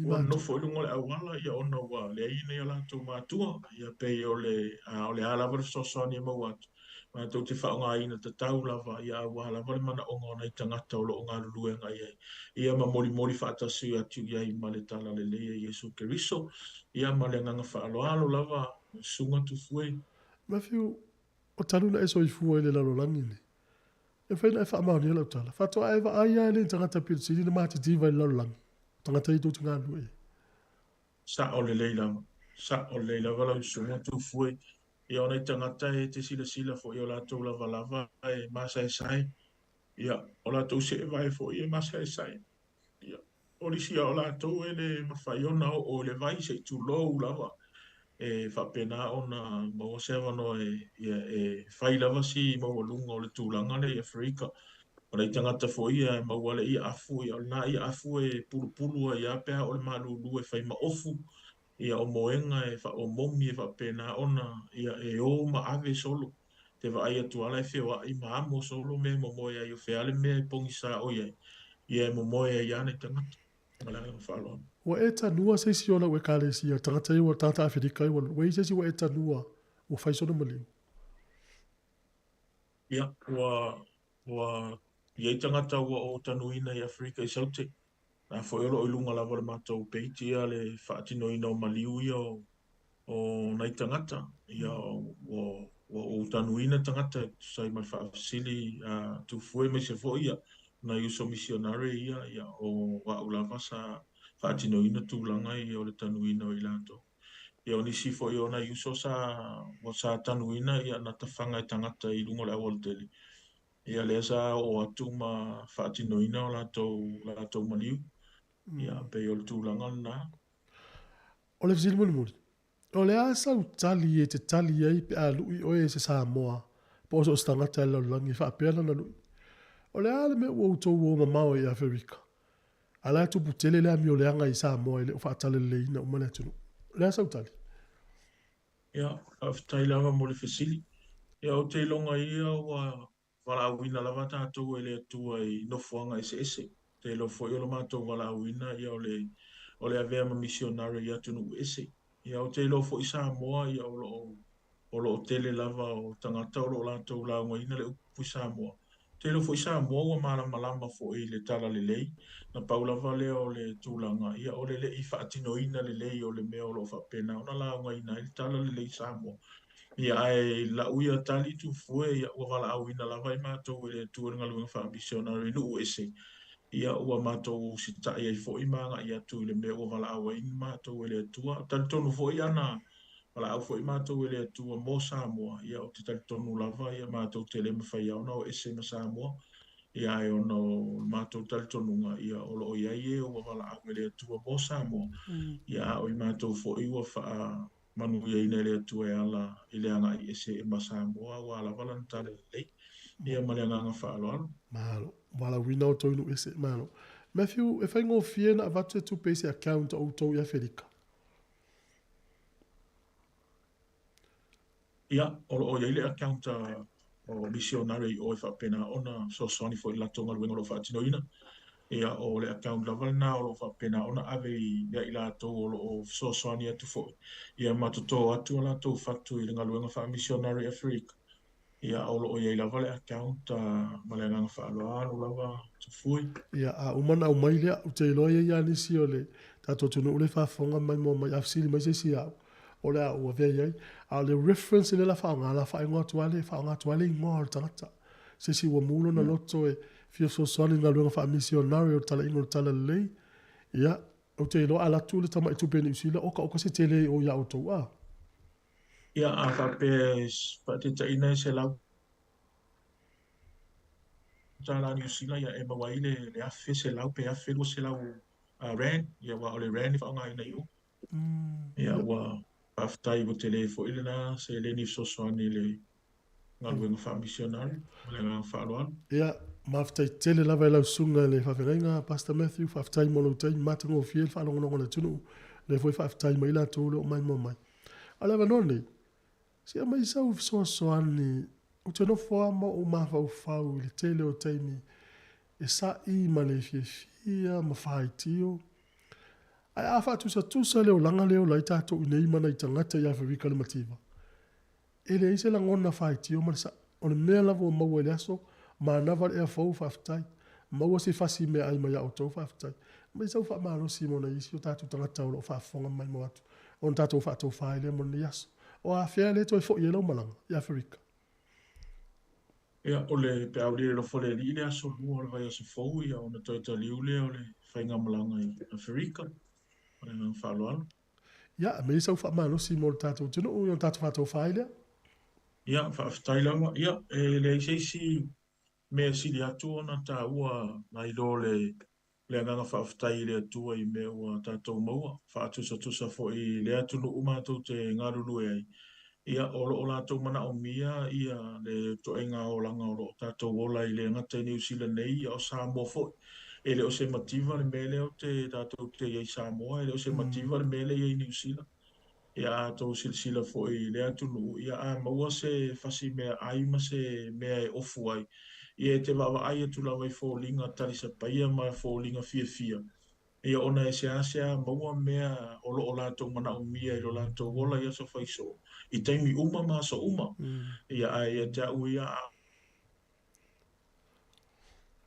Ua nofo i luga o le auala ia ona ua leai nai o latou matua, ia pei o le a o le a lava le fesoasoani e maua atu, matou te faaaogaina tatau lava ia aua lava le manaoga o nai tagata o lo o galulue agai ai, ia ma molimoli faatasi atu i ai ma le talalelei a Iesu Keriso, ia ma le agaga faaaloalo lava, Susuga Tufue. Matthew, O talu na e soifua i le lalolagi nei, e mafai ona e faamaonia lau tala. Faatoa e vaai lava e le tagata pito sili ona matitiva i le lalolagi, o tagata ia tou te galulue i ai. Sao lelei lava. Sao lelei lava lau susuga Tufue. Ia o nai tagata e te silasila foi i o latou lavalava e masaesae. Ia, o latou seevae foi e masaesae. Ia, o nisi lava o latou e le mafai ona oo i le vai, se i tulou lava, e faapena ona maua se avanoa e, ia, e fai lava si maualuga o le tulaga lea i Aferika. O nai tagata foi ia e maua le iaafu, ia o lena iaafu e pulupulu ai lava pe a oo i le malulu e fai ma ofu, ia o moega e faaomomi e faapena ona ia e o ma ave solo. Te vaai atu lava la e feoai ma amo solo mea e momoe ai o fea le mea e pogisa o i ai, ia e momoe ai lava nai tagata. Ma le agaga faaaloalo. Ua e tanua se isi o lau Ekalesia, tagata ia ua tagata Aferika ia ua i ai se isi ua e tanua ua fai sona maliu? Ia, ua, ua i ai tagata ua ou tanuina i Aferika i Saute. Na foi o lo o i luga lava o le matou page ia le faatinoina o maliu ia o. o nai tagata, ia ua ua ou tanuina tagata e tusa ai ma le faafesili a Tufue aemaise foi ia nai uso misionare ia, ia o a'u lava sa faatinoina tulaga ia o le tanuina o i latou. Ia o nisi foi o nai uso sa ua sa tanuina ia na tafaga e tagata i luga o le aualatele, ia lea sa oo atu ma faatinoina o latou maliu, ia pei o le tulaga lena. O le fesili mulimuli, o le a sau tali e te tali ai pe a lui oe e se Samoa po o so o se tagata i le lalolagi e faapea lana lui? O le a le mea ua outou o mamao ai i Aferika? A la e tupu tele le amio leaga i Samoa e le o faatalaleleiina uma le atunuu. O le a sau tali? Ia, faafetai lava mo le fesili. Ia, ou te iloga ia ua valaauina lava tatou e le Atua i nofoaga eseese. Te iloa foi o le matou valaauina ia o le o le avea ma misionare i atunuu ese. Ia ou te iloa foi Samoa ia o lo o o lo o tele lava o tagata o lo o latou laugaina le upu i Samoa. Ou te iloa foi Samoa ua malamalama foi i le talalelei, na pau lava lea o le tulaga ia o le le i faatinoina lelei o le mea o lo o faapena ona laugaina ai le talalelei i Samoa. Ia, ae i lau ia tali Tufue, ia, ua valaauina lava i matou e le Atua i le galuega faamisionare i nuu ese, ia, ua matou usitai ai foi ma agai atu i le mea ua valaau ai matou e le Atua. Talitonu foi ana valaau foi matou e le Atua mo Samoa, ia, ou te talitonu lava, ia, matou te le mafai lava ona o ese ma Samoa, ia, ae ona o le matou talitonuga, ia, o lo o i ai e ua valaau e le Atua mo Samoa, ia, a o i matou foi ua faa manuiaina e le Atua e ala i le agai ese ma Samoa aua lava lana talalelei, ia ma le agaga faaaloalo. Malo. Valaauina outou i nuu ese. Malo. Matthew, e faigofie ona avatu se tupe i se account o outou i Aferika? Ia, o lo o i ai le account a o misionare i o e faapena ona fesoasoani foi i le latou galuega o lo o faatinoina. Ia, o le account lava lena o lo o faapena ona ave ia i latou o lo o fesoasoani atu foi, ia ma toto atu a latou fatu i le galuega faamisionare i Aferika. Ia, o lo o i ai lava le account ma le agaga faaaloalo lava Tufue. Ia, a uma ona aumai lea, ou te iloa e i ai lava nisi o le tatou atunuu lea e faafofoga mai ma omai, a fesili mai se isi ia au, o le a ou avea i ai. A o le reference lea o le a faaaoga, o le a faaigoa atu lava le, faaaoga atu lava le igoa o le tagata. Se isi ua mu lona loto e fia fesoasoani i le galuega faamisionare o le talaiga o le Talalelei, ia, ou te iloa a alu atu le tamai tupe i Niu Sila, oka oka se tele i o iā outou, a? Ia, a faapea e faataitaiina e $100 Niu Sila, ia e maua ai le $1,100 pe $1,200 rand, ia aua o le rand e faaaogaina i o. Ia ua faafetai ua tele foi lena seleni fesoasoani i le galuega faamisionare ma le agaga faaaloalo. Ia, mafetai tele lava i lau susuga i le faafeagaiga, Pastor Matthew, faafetai mo lou taimi matagofie i le faalogologo a le atunuu, lea foi faafetai mai i latou o lo o maimoa mai. A o le avanoa lenei, se aumai sau fesoasoani, ou te nofo lava ma ou mafaufau i le tele o taimi e sa'i ma le fiafia ma faitio, Ae a faatusatusa le olaga lea e ola ai tatou i nei ma nai tagata i Aferika le mativa, e leai se lagona faitio ma le saʻi. O le mea lava ua maua i le aso, manava le ea fou, faafetai. Maua se fasi meaai mai a outou, faafetai. Aumai sau faamalosi mo nai isi o tatou tagata o lo o faafofoga maimoa atu ona tatou faatofa ai lea mo lenei aso. O afea lea e toe foi ai lau malaga i Aferika? Ia, o le peau le alofa o le Alii i le aso lua o le vaiaso fou, ia ona toe taliu lea o le faigamalaga i Aferika. Ma le agaga faaaloalo. Ia, aumai sau faamalosi mo le tatou atunuu, ia ona tatou faatofa ai lea. Ia, faafetai lava. Ia, e leai se isi mea e sili atu ona taua nai lo le le agaga faafetai i le Atua i mea ua tatou maua, faatusatusa foi i le atunuu matou te galulue ai, ia, o lo o latou manaomia ia le ituaiga olaga o lo o tatou ola ai le gata i Niu Sila nei, a o Samoa foi. E le o se mativa le mea lea o te tatou te i ai i Samoa, e le o se mativa le mea lea e i ai i Niu Sila. Ia a outou silasila foi i lea atunuu, ia a maua se fasi meaai ma se mea e ofu ai, ia e te vaavaai atu lava i foliga talisapaia ma foliga fiafia, ia ona e seasea maua mea o lo o latou manaomia i lo latou ola i aso faisoo, i taimi uma ma aso uma. Ia ae ia te au ia, a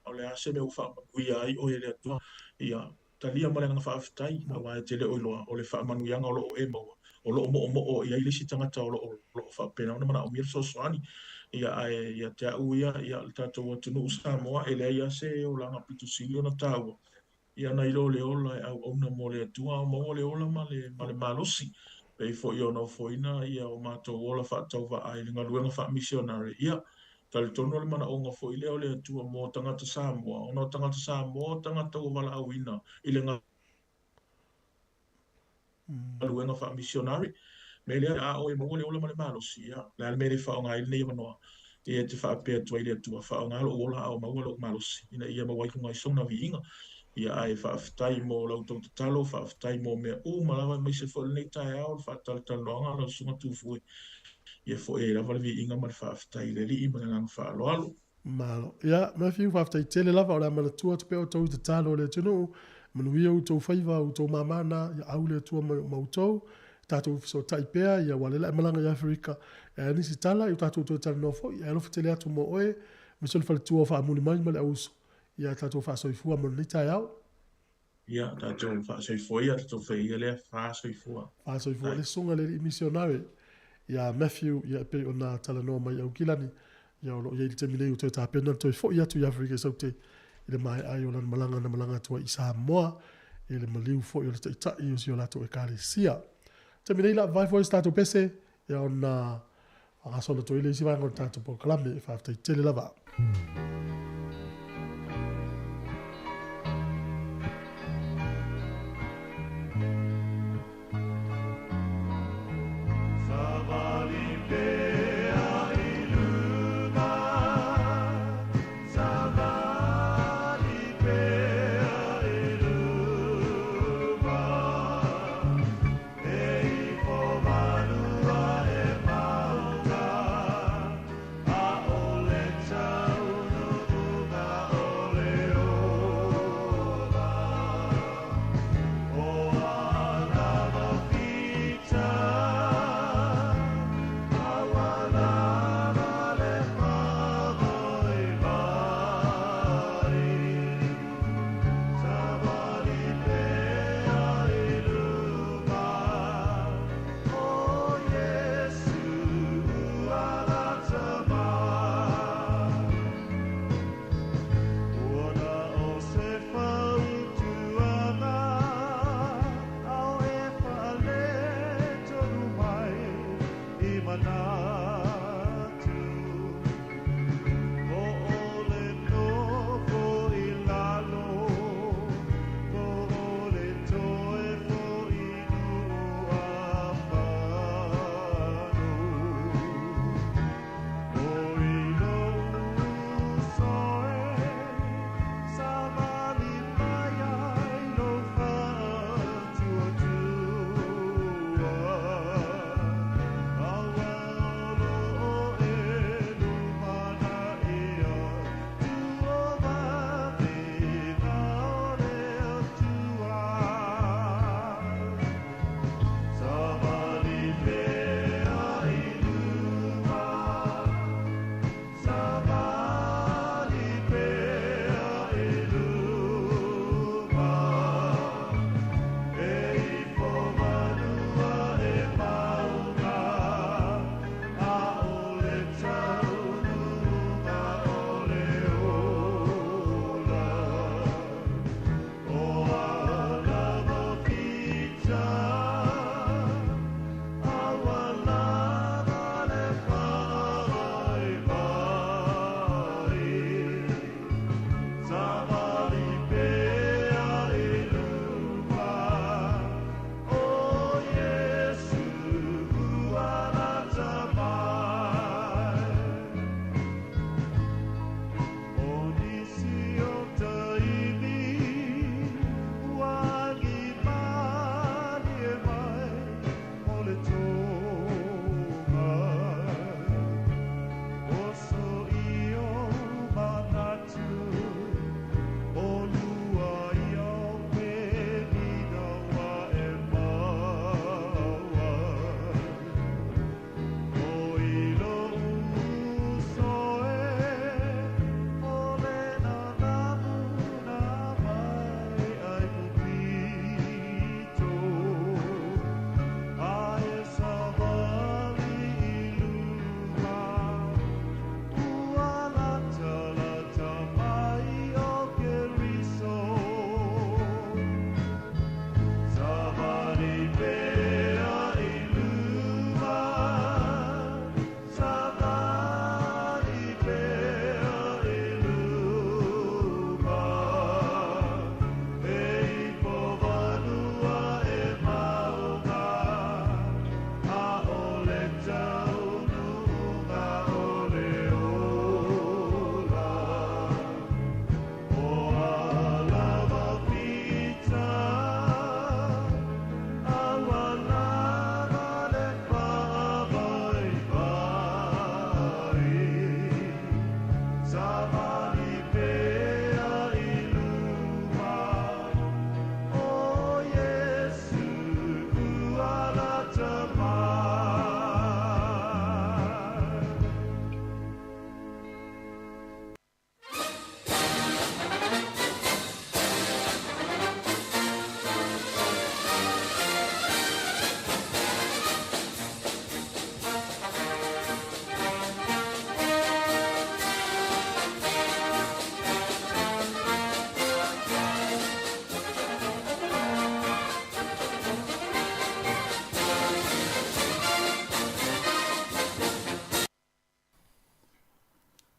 o le a se mea ua faamanuia ai oe e le Atua, ia talia ma le agaga faafetai, aua e te le o iloa o le faamanuiaga o lo o e maua, o lo'o mo'omo'o i ai le isi tagata o lo'o faapena ona manaomia le fesoasoani. Ia ae ia te a'u ia, ia le tatou atunuu Samoa e leai lava se olaga pito sili ona taua ia nai lo le ola e auauna mo le Atua a o maua le ola ma le ma le malosi. Pei foi ona ofoina ia o matou ola faatauvaa i le galuega faamisionare, ia talitonu o le manaoga foi lea o le Atua mo tagata Samoa, ona o tagata Samoa o tagata ua valaauina i le galuega faamisionare. Mea lea, a oe maua le ola ma le malosi, ia, o le a le mea e le faaaoga ai lenei avanoa e te faapea atu ai i le Atua, Faaaoga lou ola a o maua lou malosi, ina ia maua ai luga i sona viiga. Ia, ae faafetai mo la outou tatalo, faafetai mo mea uma lava, aemaise foi o lenei taeao, le faatalatalanoaga a lau Susuga Tufue. Ia foi ai lava le viiga ma le faafetai i le Alii ma le agaga faaaloalo. Malo. Ia, Matthew, faafetai tele lava, o le a manatua atu pea outou i tatalo a le atunuu, manuia outou faiva, outou mama na, ia au le Atua ma outou, tatou fesootai pea, ia aua o lea o le a e malaga i Aferika, e a nisi tala, ia o tatou toe talanoa foi, ae alofa tele atu mo oe, aemaise o le faletua o faamuli mai ma le auuso, ia tatou faasoifua mo lenei taeao. Ia, tatou faasoifua ia, tatou fai ia lea, faasoifua. Faasoifua. Le susuga i le alii misionare ia Matthew, ia e pei ona talanoa mai Aukilani, ia o lo o i ai i le taimi nei ua toe tapena le toe foi atu i Aferika i Saute i le maea ai o lana malaga na malaga atu ai i Samoa i le maliu foi o le Taitai o si o latou Ekalesia. Taimi nei la vae foi se tatou pese ia ona faagasolo atu ai le isi vaega o le tatou polokalame. Faafetai tele lava.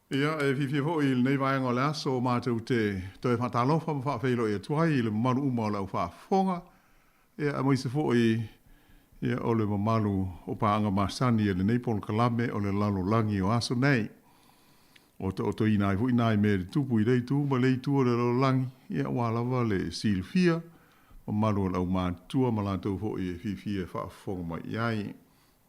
Ia, e fiafia foi i lenei vaega o le aso matou te toe faatalofa ma faafeiloai atu ai i le mamalu uma o le au faafofoga, ia, aemaise foi ia, o le mamalu o paaga masani a lenei polokalame o le lalolagi o aso nei. O taotoina ai foi nai mea e tutupu i lea itu ma lea itu o le lalolagi, ia, aua lava le silafia, mamalu o le aumatutua ma latou foi e fiafia e faafofoga mai i ai.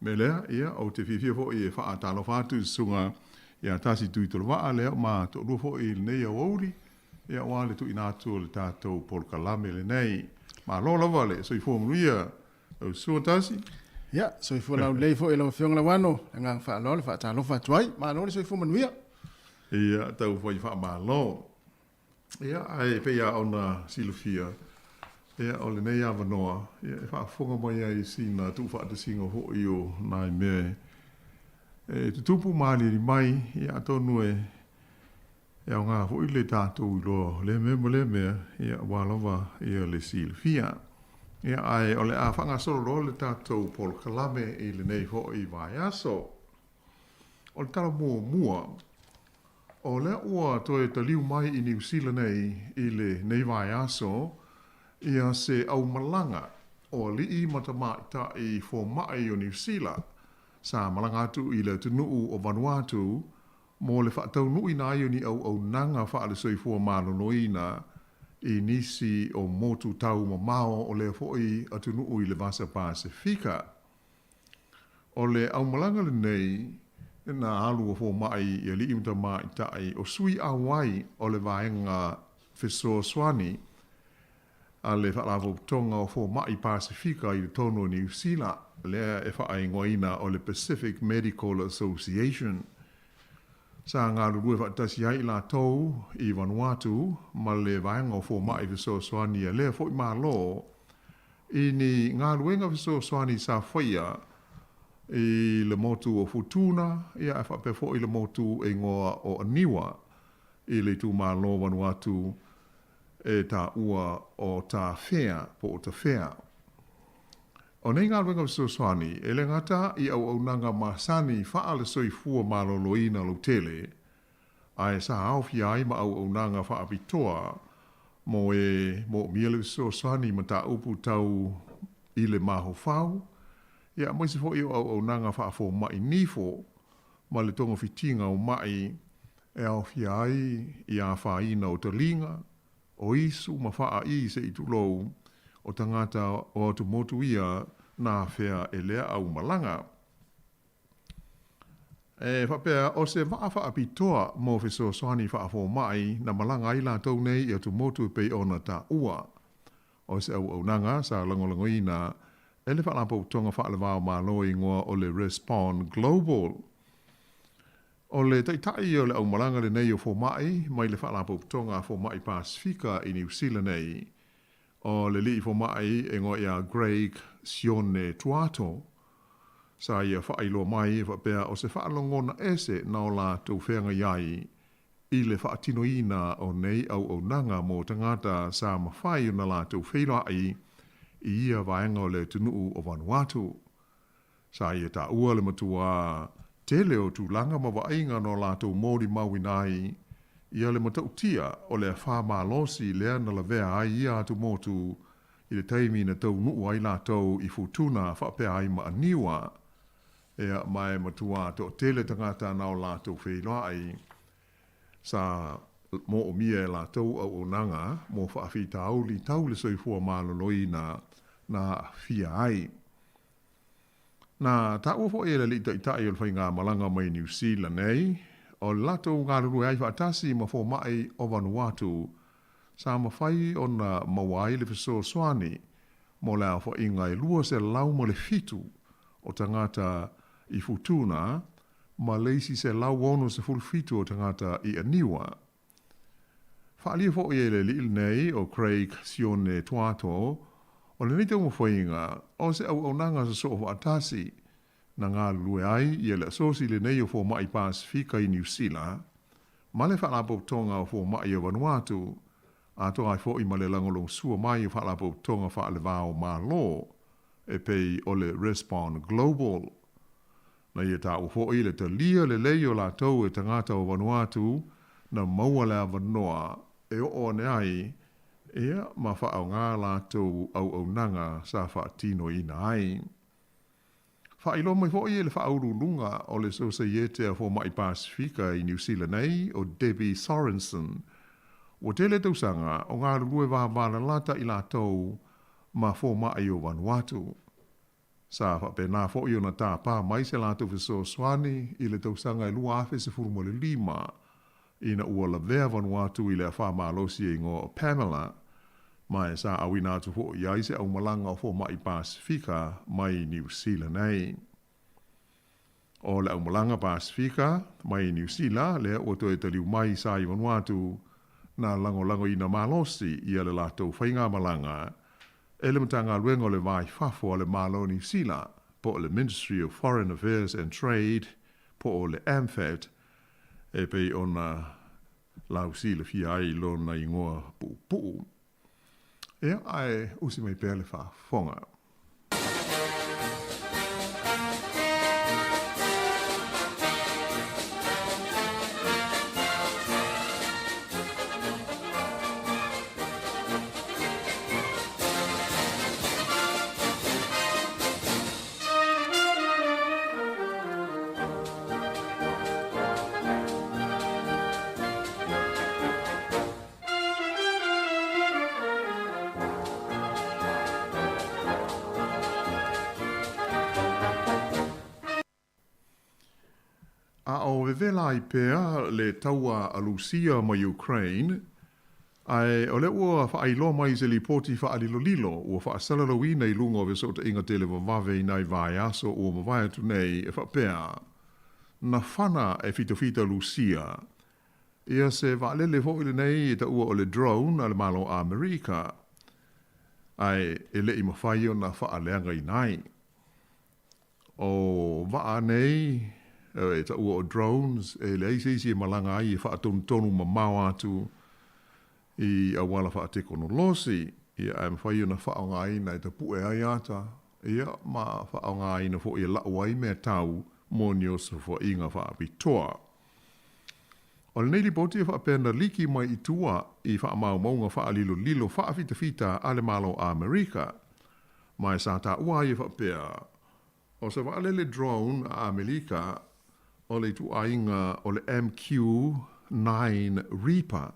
Mea lea, ia, ou te fiafia foi e faatalofa atu i le Susuga ia Tasi Tuitolovaa, lea ma toalua foi i lenei aoauli, ia, aua le tuuina atu o le tatou polokalame lenei. Malo lava le soifua manuia, lau Susuga Tasi. Ia, soifua laulelei foi i lau Afioga Lauano, le agaga faaaloalo e faatalofa atu ai. Malo le soifua manuia. Ia, taufai faamalo. Ia, ae pei lava ona silafia, ia, o lenei avanoa, ia, e faafofoga mai ai i sina tuufaatasiga foi o nai mea e tutupu ma aliali mai, ia, atonu e aoga foi le tatou iloa o lea mea ma lea mea, ia, aua lava ia le silafia. Ia, ae o le a faagasolo loa le tatou polokalame i lenei foi vaiaso. O le tala muamua, O lea ua toe taliu mai i Niu Sila nei i lenei vaiaso ia se aumalaga o alii ma tamaitai fomai o Niu Sila sa malaga atu i le atunuu o Vanuatu mo le faataunuuina ai o ni auaunaga faale-soifua maloloina i nisi o motu tau mamao o lea foi atunuu i le Vasa Pasefika. O le aumalaga lenei na alu o fomai i alii ma tamaitai o sui auai o le vaega fesoasoani a le Faalapotopotoga o Fomai Pasefika i totonu o Niu Sila, lea e faaigoaina o le Pacific Medical Association. Sa galulue faatasi ai i latou i Vanuatu ma le vaega o fomai fesoasoani a lea foi Malo I ni galuega fesoasoani sa faia i le motu o Futuna, ia ae faapea foi le motu e igoa o Aniwa i le itumalo o Vanuatu e taua o Tafea po o Tafea. O nei galuega fesoasoani e le gata i auaunaga masani faale-soifua maloloina lautele, ae sa aofia ai ma auaunaga faapitoa mo e moomia le fesoasoani i mataupu tau i le mafaufau, ia aemaise foi o auaunaga faafomai nifo ma le togafitiga o ma'i e aofia ai i afaina o taliga, o isu ma faa'i se i tulou o tagata o atumotu ia na afea e lea aumalaga. E faapea, o se vaa faapitoa mo fesoasoani faafomai na malaga ai latou nei i atumotu e pei ona taua. O se auaunaga sa lagolagoina e le Faalapotopotoga Faaleva o Malo e igoa o le Respond Global. O le taitai o le aumalaga lenei o fomai mai le Faalapotopotoga a Fomai Pasefika i Niu Sila nei, o le alii fomai e igoa ia Greig Sione Tuato, Sa ia faailoa mai e faapea o se faalogona ese na o latou feagai ai i le faatinoina o nei auaunaga mo tagata sa mafai ona latou feiloai i ia vaega o le atunuu o Vanuatu. Sa ia taua le matuā tele o tulaga ma vaaiga na o latou molimauina ai ia le matautia o le afā malosi lea na lavea ai ia atumotu I le taimi na taunuu ai latou i Futuna faapea ai ma Aniwa, ea, ma e matuā toatele tagata na o latou feiloai, sa moomia e latou auaunaga mo faafitauli tau le soifua maloloina na aafia ai. Na taua foi e le alii taitai o le faigamalaga mai Niu Sila nei, o le latou galulue ai faatasi ma fomai o Vanuatu, sa mafai ona maua ai le fesoasoani mo le aofaiga e 207 o tagata i Futuna ma le isi 167 o tagata i Aniwa. Faaalia foi e le alii lenei o Craig Sione Tuato, o lenei taumafaiga o se auaunaga sosoo faatasi na galulue ai ia le Asosi lenei o Fomai Pasefika i Niu Sila ma le Faalapotopotoga o Fomai o Vanuatu, atoa ai foi ma le lagolagosua mai o Faalapotopotoga faale-va o Malo e pei o le Respond Global. Na ia taua foʻi le talia lelei o latou e tagata o Vanuatu na maua le avanoa e oo ane ai, ia, ma faaaoga latou auaunaga sa faatinoina ai. Faailoa mai foʻi e le Faauluuluga o le Sosaiete a Fomai Pasifika i Niu Sila nei, o Debbie Sorensen, ua tele tausaga o galulue vavalalata i latou ma fomai o Vanuatu. Sa faapena foʻi ona tāpā mai se latou fesoasoani i le tausaga e 2015 ina ua lavea Vanuatu i le afā malosi e igoa o Pamela, ma e sa auina atu foʻi ai se aumalaga o fomai Pasifika mai Niu Sila nei. O le aumalaga Pasifika mai Niu Sila lea ua toe taliu mai sa i Vanuatu na lagolagoina malosi ia le latou faigamalaga e le Matagaluega o le Va i Fafo a le Malo o Niu Sila, po o le Ministry of Foreign Affairs and Trade, po o le MFAT, e pei ona lausilafia ai lona igoa puupuu. Ia, ae usi mai pea le faafofoga. A o vevela ai pea le taua a Lusia ma Ukraine, ae o lea ua faailoa mai i se lipoti faalilolilo ua faasalalauina i luga o fesootaiga televavave i nai vaiaso ua mavae atu nei e faapea, Na fana e fitafita Lusia ia se vaalele foi lenei e taua o le drone a le Malo o Amerika, ae e le i mafai ona faaleagaina ai. O vaa nei e taua o drones, e leai se isi e malaga ai e faatonutonu mamao atu i auala faatekonolosi, ia ae mafai ona faaaogaina e tapue ai ata, ia ma faaaogaina foi e lau ai mea tau mo ni osofaʻiga faapitoa. O lenei lipoti e faapea na liki mai i tua i faamaumauga faalilolilo faafitafita a le Malo o Amerika, ma e sa taua ai e faapea, o se vaalele drone a Amelika o le ituaiga o le MQ-9 Reaper,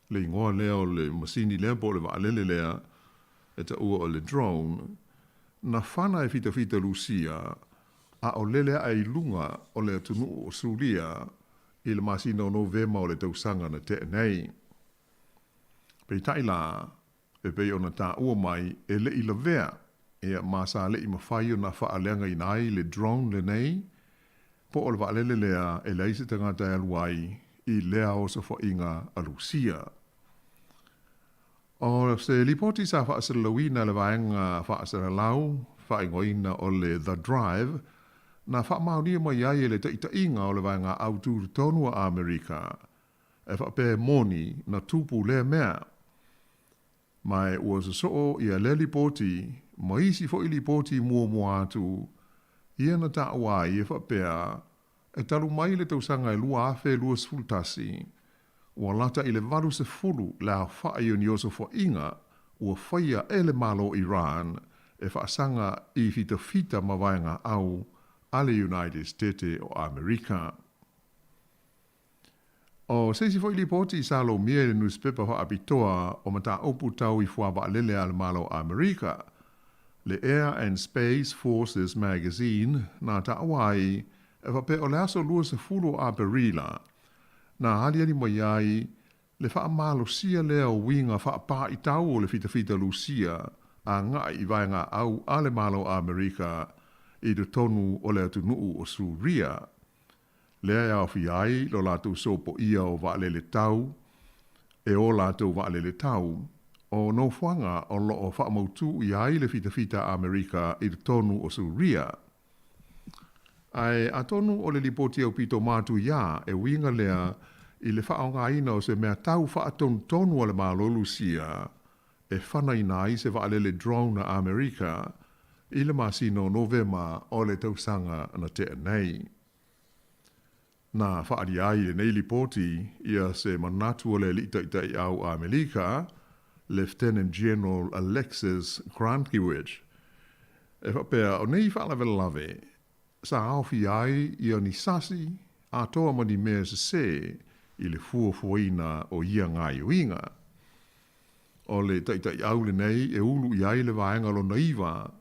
le igoa lea o le masini lea po o le vaalele lea e taua o le drone, na fana e fitafita Lusia a o lele aʻe i luga o le atunuu o Suria i le masina o Novema o le tausaga na tea nei. Peitai la, e pei ona taua mai e le i lavea, ia ma sa le i mafai ona faaleagaina ai le drone lenei, po o le vaalele lea e leai se tagata e alu ai i lea osofaʻiga a Lusia. O se lipoti sa faasalalauina e le vaega faasalalau faaigoaina o le The Drive, na faamaonia mai ai e le taitaiga o le vaega aututonu a Amerika, e faapea e moni na tupu lea mea. Ma e ua sosoo ia lea lipoti ma isi foi lipoti muamua atu ia na taua ai e faapea e talu mai le tausaga e 2021, ua lata i le 80 le aofai o ni osofaʻiga ua faia e le Malo o Iran e faasaga i fitafita ma vaegaau a le United Stete o Amerika. ʻO se isi foi lipoti sa lomia i le nusipepa faapitoa o mataupu tau i fuavaalele a le Malo o Amerika, le Air and Space Forces Magazine, na taua ai e faapea o le aso 20 o Aperila na aliali mai ai le faamalosia lea o uiga faapaaitau o le fitafita Lusia agai i vaegaau a le Malo o Amerika i totonu o le atunuu o Suria. Lea e aofia ai lo latou sopoia o vaalele tau e o latou vaalele tau, o nofoaga o lo o faamautū i ai le fitafita a Amerika i totonu o Suria. Ae atonu o le lipoti aupito matuia e uiga lea i le faaaogaina o se mea tau faatonutonu a le Malo Lusia e fanaina ai se vaalele drone a Amerika. i le masina o Novema o le tausaga na tea nei. Na faaalia ai i lenei lipoti ia se manatu o le Alii Taitaiau a Amelika, Lieutenant General Alexus Grynkewich, e faapea o nei faalavelave sa aofia ai ia ni sasi atoa ma ni mea sesē i le fuafuaina o ia gaoioiga. O le taitaiau lenei e ulu i ai le vaega lona iva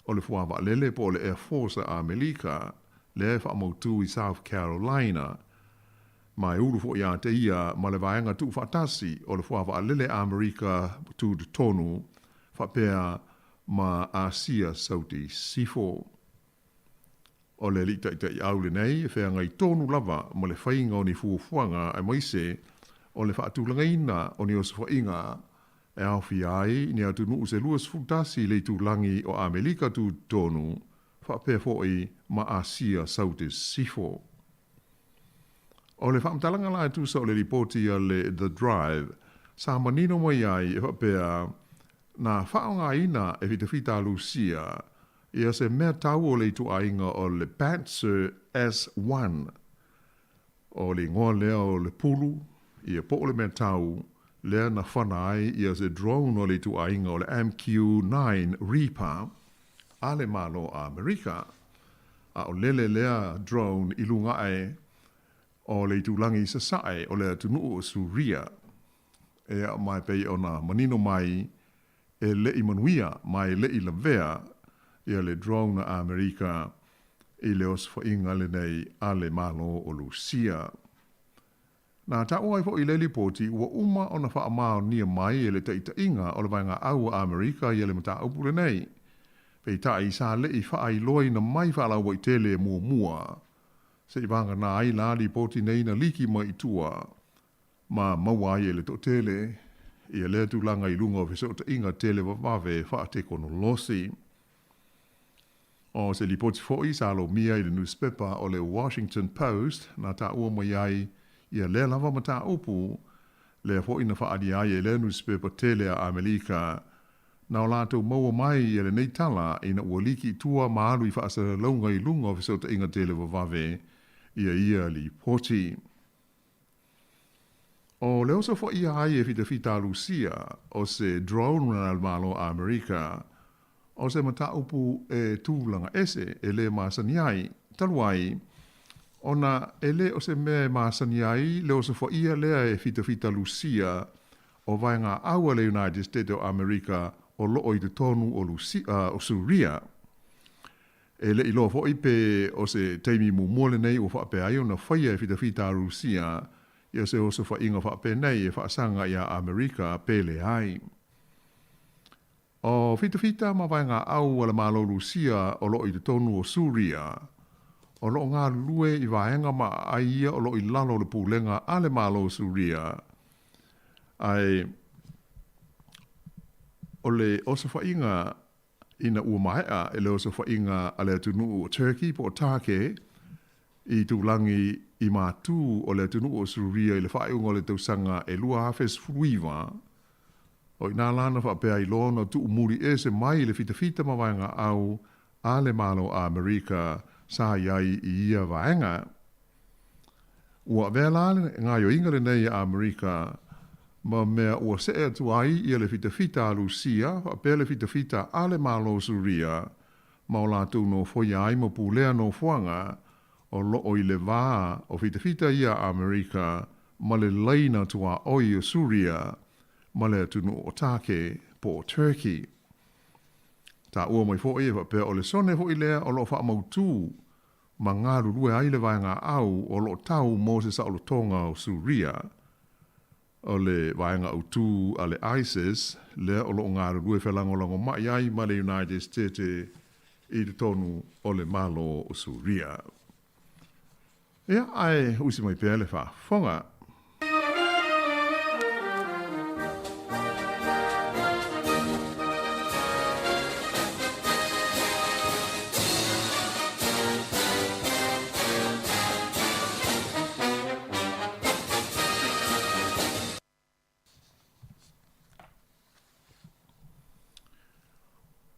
o le fuavaalele po o le Air Force a Amelika lea e faamautu i South Carolina, ma e ulu foi ia te ia ma le vaega tuufaatasi o le fuavaalele Amerika tutotonu faapea ma Asia Saute Sisifo. O le alii taitaiau lenei e feagai tonu lava ma le faiga o ni fuafuaga aemaise o le faatulagaina o ni osofaiga e aofia ai ni atunuu se 21 i le itulagi o Amelika Tutotonu faapea foi ma Asia Saute Sisifo. O le faamatalaga la e tusa o le lipoti a le The Drive sa manino mai ai e faapea na faaaogaina e fitafita a Lusia ia se mea tau o le ituaiga o le Pantsir S-1. O le igoa lea o le pulu, ia po o le mea tau lea na fana ai ia se drone o le ituaiga o le MQ-9 Reaper a le Malo o Amerika. A o lele lea drone i luga ae o le itulagi i sasae o le atunuu o Suria. Ea ma e pei ona manino mai e leʻi manuia ma e leʻi lavea ia le drone a Amerika i le osofaiga lenei a le Malo o Lusia. Na taua ai foi i le lipoti ua uma ona faamaonia mai e le taitaiga o le Vaegaau a Amerika ia le mataupu lenei. Peitai sa leʻi faailoaina mai faalauaitele muamua seʻi vagana ai la lipoti nei na liki mai i tua ma maua ai e le toatele ia lea tulaga i luga o fesootaiga televavave faatekonolosi. O se lipoti foi sa lomia i le nusipepa o le Washington Post na taua mai ai ia lea lava mataupu, lea foi na faaalia ai e lea nusipepa tele a Amelika na o latou maua mai ia lenei tala ina ua liki i tua ma alu i faasalalauga i luga o fesootaiga televavave ia ia lipoti. O le oso foi ia ai e fitafita a Lusia, o se drone a le Malo a Amerika, o se mataupu e tulaga ese e lē masani ai, talu ai, ona e lē o se mea e masani ai le osofaia lea e fitafita Lusia o vaegaau a le United States o Amerika o loo i totonu o Lusia, o Suria. E le i loa foi pe o se taimi muamua lenei ua faapea ai ona faia e fitafita a Rusia ia se osofaiga faapenei e faasaga iā Amerika pe leai. O fitafita ma vaegaau a le Malo Rusia o lo o i totonu o Suria, o lo o galulue i vaega ma aai ia o lo o i lalo o le pulega a le Malo Suria, ae o le osofaiga Ina ua maea e le osofaiga a le atunuu o Turkey po o Tāke i tūlagi i mātū o le atunuu o Suria i le faaiuga o le tausaga e 2019, o i nā la na faapea ai loa ona tuumuli ese mai le fitafita ma vaegaau a le Malo a Amerika sa i ai i ia vaega. Ua avea la le gaoioiga lenei a Amerika ma mea ua see atu ai ia le fitafita a Lusia faapea le fitafita a le Malo Suria ma o latou nofoia ai ma pulea nofoaga o loo i le va o fitafita ia a Amerika ma le laina tuaoi o Suria ma le atunuu o Tāke po o Turkey. Taua mai foi e faapea o le sone foi lea o loo faamautū ma galulue ai le vaegaau o lo o tau mo se saolotoga o Suria. O le vaega autū a le ISIS lea o lo o galulue felagolagomai ai ma le United States i totonu o le Malo o Suria. Ia, ae usi mai pea le faafofoga.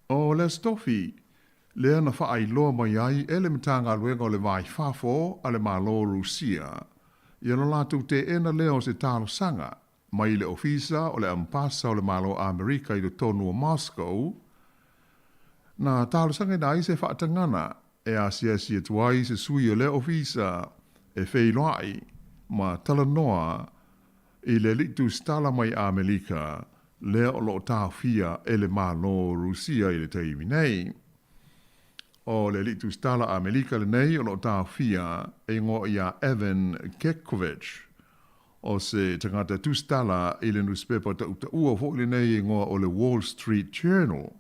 O le Aso Tofi, lea na faailoa mai ai e le Matagaluega o le Va i Fafo a le Malo o Rusia ia lo latou teena lea o se talosaga mai le Ofisa o le Ampasa o le Malo o Amerika i totonu o Moscow, na talosagaina ai se faatagana e asiasi atu ai se sui o lea ofisa e feiloai ma talanoa i le alii tusitala mai Amelika lea o lo o taofia e le Malo o Rusia i le taimi nei. O le alii tusitala Amelika lenei o lo o taofia e igoa ia Evan Gershkovich, o se tagata tusitala i le nusipepa tautaua foi lenei e igoa o le Wall Street Journal.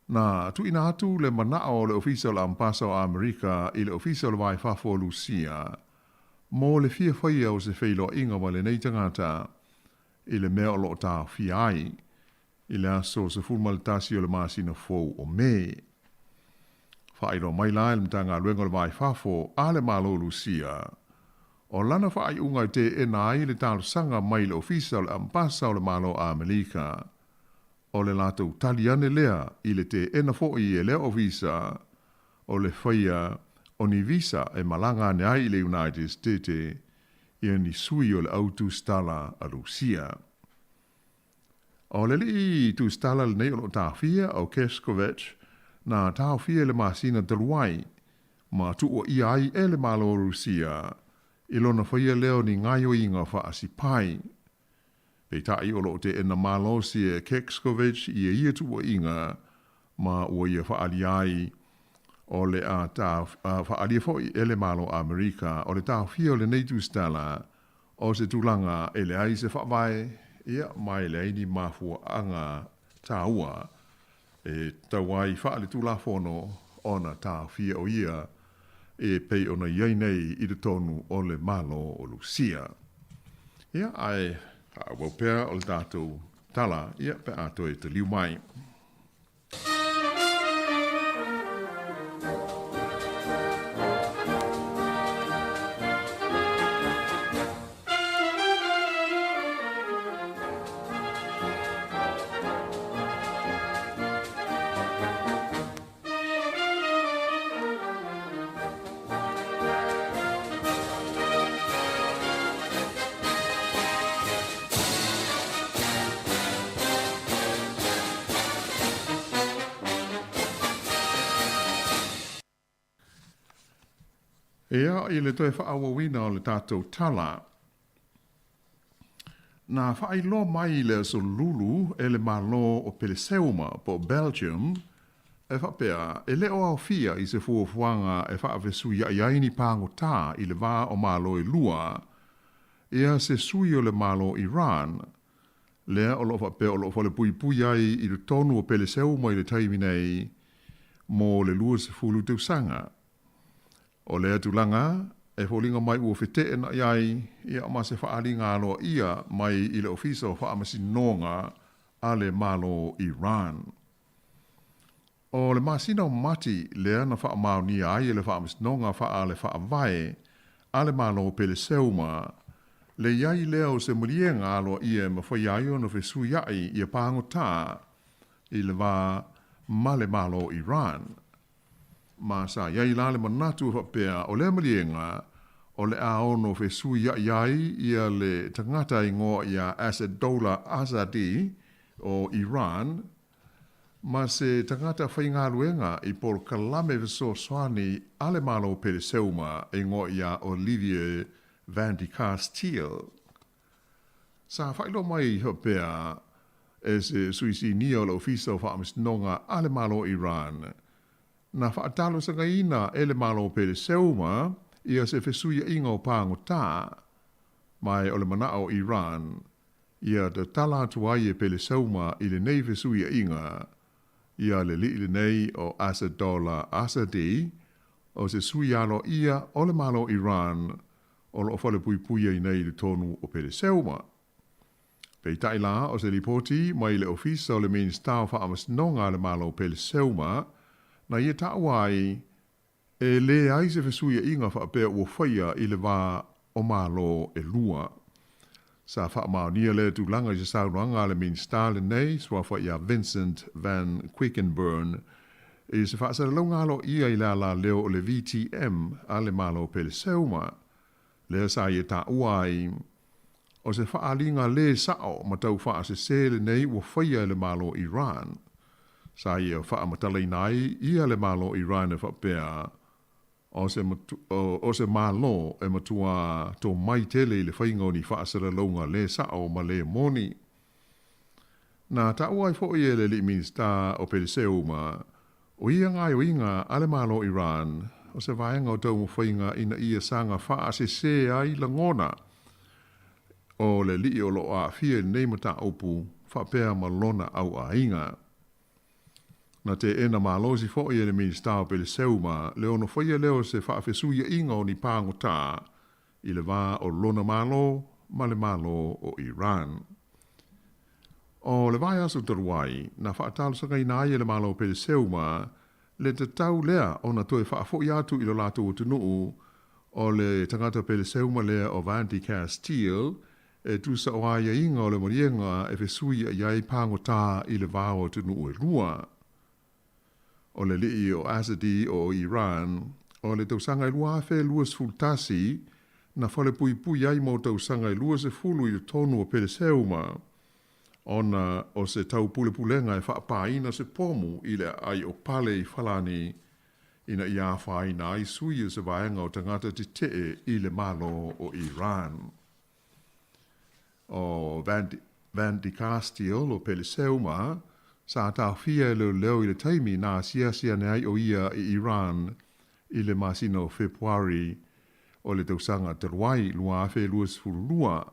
Na tuuina atu le manao o le Ofisa o le Ampasa o Amerika i le Ofisa o le Va i Fafo o Lusia mo le fia faia o se feiloaiga ma lenei tagata i le mea o lo o taofia ai i le aso 11 o le masina fou o Me. Faailoa mai la e le Matagaluega o le Va i Fafo a le Malo o Lusia, o lana faaiuga e teena ai le talosaga mai le Ofisa o le Ampasa o le Malo o Amelika, o le latou tali ane lea i le teena foi e lea Ofisa o le faia o ni visa e malaga ane ai i le United States ia ni sui o le au tusitala a Lusia. O le alii tusitala lenei o lo o taofia, o Keskovic, na taofia i le masina talu ai, ma tuuaia ai e le Malo o Rusia i lona faia lea o ni gaoioiga faasipai. Peitai o lo o teena malosi e Kekskovich ia ia tuuaiga ma ua ia faaalia ai o le a faaalia foi e le Malo o Amerika o le taofia o lenei tusitala o se tulaga e leai se faavae ia ma e leai ni mafuaaga taua e tatau ai faaletulafono ona taofia o ia e pei ona i ai nei i totonu o le Malo o Lusia. Ia, ae faaauau pea o le tatou tala, ia, pe a toe taliu mai. Ea i le toe faaauauina o le tatou tala. Na faailoa mai i le Aso Lulu e le Malo o Peleseuma po o Belgium e faapea, e le o aofia i se fuafuaga e faafesuia'i ai ni pagotā i le va o Malo e lua, ia se sui o le Malo Iran, lea o lo o faapea o lo o falepuipui ai i totonu o Peleseuma i le taimi nei mo le 20 tausaga. O lea tulaga, e foliga mai ua feteenaʻi ai ia ma se faaaliga aloaia mai i le Ofisa o Faamasinoga a le Malo Iran. O le masina o Mati lea na faamaonia ai e le Faamasinoga Faa le Faavae a le Malo Peleseuma le i ai lea o se maliega aloaia e mafai ai ona fesuiaʻi ia pagotā i le va ma le Malo Iran. Ma sa i ai la le manatu e faapea, o lea maliega, o le a ono fesuiaʻi ai ia le tagata igoa ia Assadollah Assadi o Iran, ma se tagata faigaluega i polokalame fesoasoani a le Malo Peleseuma e igoa ia Olivier Vandecasteele. Sa faailoa mai faapea e se sui sinia o le Ofisa o Faamasinoga a le Malo o Iran, na faatalosagaina e le Malo Peleseuma ia se fesuiaʻiga o pagotā, ma o le manao o Iran ia tatala atu ai e Peleseuma i lenei fesuiaʻiga ia le alii lenei o Assadollah Assadi, o se sui aloaia o le Malo o Iran o lo o falepuipui ai nei i totonu o Peleseuma. Peitai la, o se lipoti mai le Ofisa o le Minisita o Faamasinoga a le Malo o Peleseuma, na ia taua ai, e leai se fesuiaʻiga faapea ua faia i le va o Malo e lua. Sa faamaonia lea tulaga i se saunoaga a le Minisita lenei, suafa ia Vincent Van Quickenborne, I se faasalalauga aloaia i le alaleo o le VTM a le Malo o Peleseuma, lea sa ia taua ai, o se faaaliga lē sa'o ma taufaasesē lenei ua faia e le Malo o Iran. Sa ia faamatalaina ai ia le Malo o Iran e faapea, o se, o se Malo e matuā tomai tele i le faiga o ni faasalalauga lē sa'o ma lē moni. Na taua ai foʻi e le alii Minisita o Peleseuma, o ia gaoioiga a le Malo o Iran, o se vaega o taumafaiga ina ia saga faasesē ai lagona o le alii o lo o aafia i lenei mataupu faapea ma lona auaiga. Na teena malosi foʻi e le Minisita o Peleseuma le ono faia lea o se faafesuiaʻiga o ni pagotā i le va o lona Malo ma le Malo o Iran. O le vaiaso talu ai, na faatalosagaina ai e le Malo o Peleseuma le tatau lea ona toe faafoʻi atu i lo latou atunuu o le tagata Peleseuma lea o Van de Casteel e tusa o aiaiga o le maliega e fesuiaʻi ai pagotā i le va o atunuu e lua. O le alii o Azadi o Iran, o le tausaga e 2021, na falepuipui ai mo tausaga e 20 i totonu o Peleseuma, ona o se taupulepulega e faapāina se pomu i le aai o pale i Falani ina ia afaina ai sui o se vaega o tagata tetee i le Malo o Iran. O Van de Casteel o Peleseuma, sa taofia e leoleo i le taimi na asiasi ane ai o ia i Iran i le masina o Fepuari o le tausaga talu ai 2022.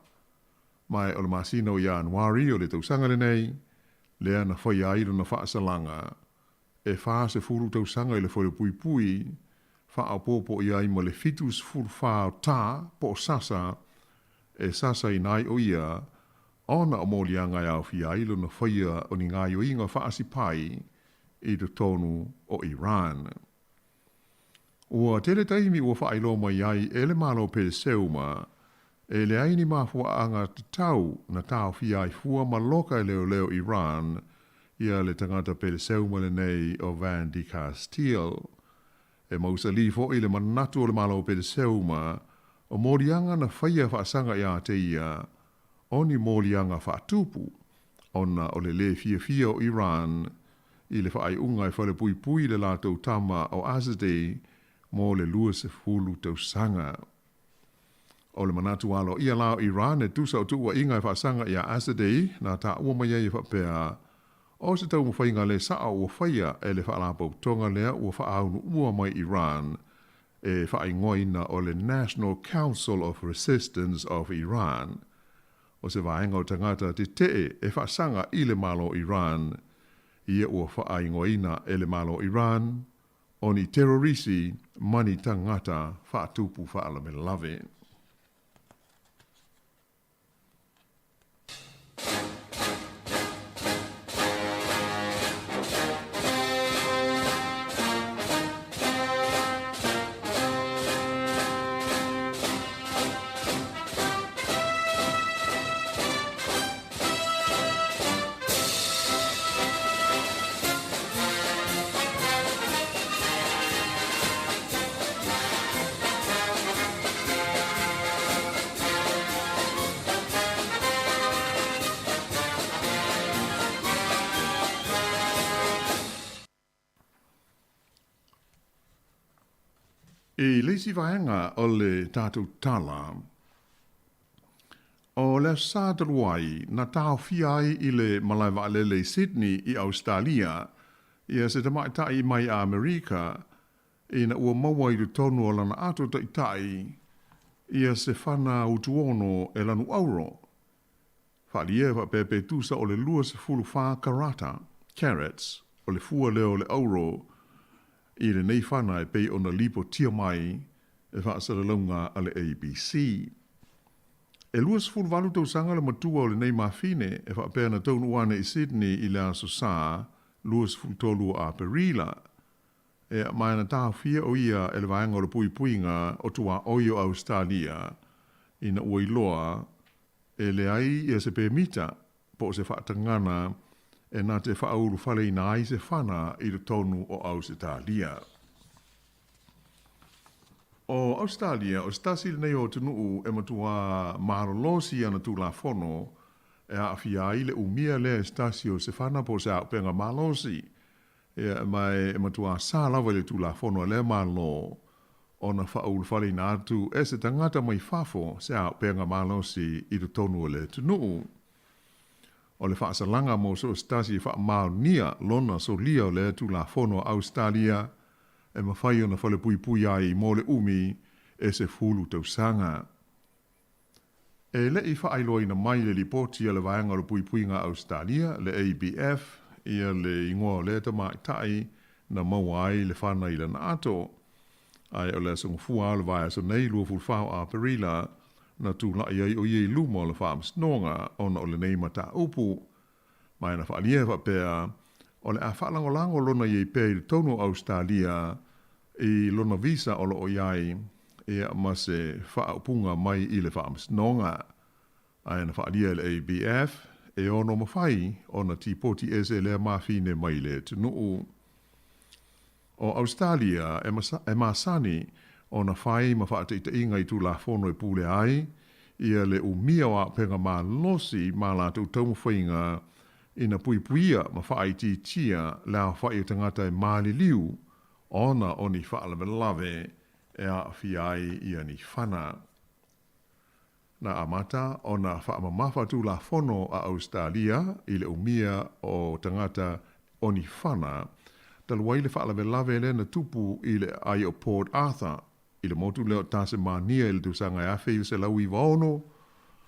Ma o le masina o Ianuari o le tausaga lenei, lea na faia ai lona faasalaga e 40 tausaga i le falepuipui, faaopoopo i ai ma le 74 o tā po o sasa e sasaina ai o ia ona o moliaga e aofia ai lona faia o ni gaoioiga faasipai i totonu o Iran. Ua tele taimi ua faailoa mai ai e le Malo o Peleseuma e leai ni mafuaaga tatau na taofia ai fua ma loka e leoleo Iran ia le tagata Peleseuma lenei o Van de Casteel. E mausali foʻi le manatu o le Malo o Peleseuma o moliaga na faia faasaga iā te ia o ni moliaga faatupu ona o le lē fiafia o Iran i le faaiuga e falepuipui le latou tama o Azadi mo le 20 tausaga. O le manatu aloaia la o Iran e tusa o tuuaiga e faasaga iā Azadi na taua mai ai e faapea, o se taumafaiga lē saʻo ua faia e le Faalapotopotoga lea ua faaunuua mai Iran e faaigoaina o le National Council of Resistance of Iran, o se vaega o tagata tetee e faasaga i le Malo o Iran, ia ua faaigoaina e le Malo o Iran o ni terorisi ma ni tagata faatupu faalavelave. I le isi vaega o le tatou tala, o le Aso Sa talu ai na taofia ai i le malae vaalele i Sydney i Ausetalia ia se tamaitai mai Amerika ina ua maua i totonu o lana ato taitai ia se fana utuono e lanu auro. Faaalia e faapea pe tusa o le 24 karata, carats, o le fua lea o le auro i lenei fana e pei ona lipotia mai e faasalalauga a le ABC. E 28 tausaga le matua o lenei mafine e faapea na taunuu ane i Sydney i le Aso Sa 23 o Aperila. Ea, ma na taofia o ia e le vaega o le puipuiga o tuaoi o Ausetalia ina ua iloa e leai ia se pemita po o se faatagana e na te faaulufaleina ai se fana i totonu o Ausetalia. O Ausetalia, o se tasi lenei o atunuu e matuā malolosi ana Tulafono e aafia ai le umia lea e se tasi o se fana po o se auupega malosi. Ia, ma e matuā sa lava i le Tulafono a lea Malo ona faaulufaleina atu e se tagata mai fafo se auupega malosi i totonu o le atunuu. O le faasalaga mo so o se tasi e faamaonia lona solia o lea Tulafono a Ausetalia e mafai ona falepuipui ai mo le umi e 10 tausaga. E le i faailoaina mai le lipoti a le Vaega o le Puipuiga a Ausetalia, le ABF, ia le igoa o lea tamaitai na maua ai le fana i lana ato. Ae o le aso Gafua o le vaiaso nei, 24 o Aperila, na tulai ai o ia i luma o le Faamasinoga ona o lenei mataupu. Ma e na faaalia e faapea, o le a faalagolago lona i ai pea i totonu o Ausetalia i lona visa o lo o i ai, ia, ma se faaupuga mai i le Faamasinoga. Ae na faaalia e le ABF, e ono mafai ona tipoti ese lea mafine mai le atunuu. O Ausetalia e masani ona fai ma faataitaiga i Tulafono e pulea ai ia le umia o auupega malosi ma latou taumafaiga ina puipuia ma faaitiitia le aofai o tagata e maliliu ona o ni faalavelave e aafia ai ia ni fana. Na amata ona faamamafa Tulafono a Ausetalia i le umia o tagata o ni fana talu ai le faalavelave lea na tupu i le aai o Port Arthur i le motu lea o Tasemania i le tausaga e 1996,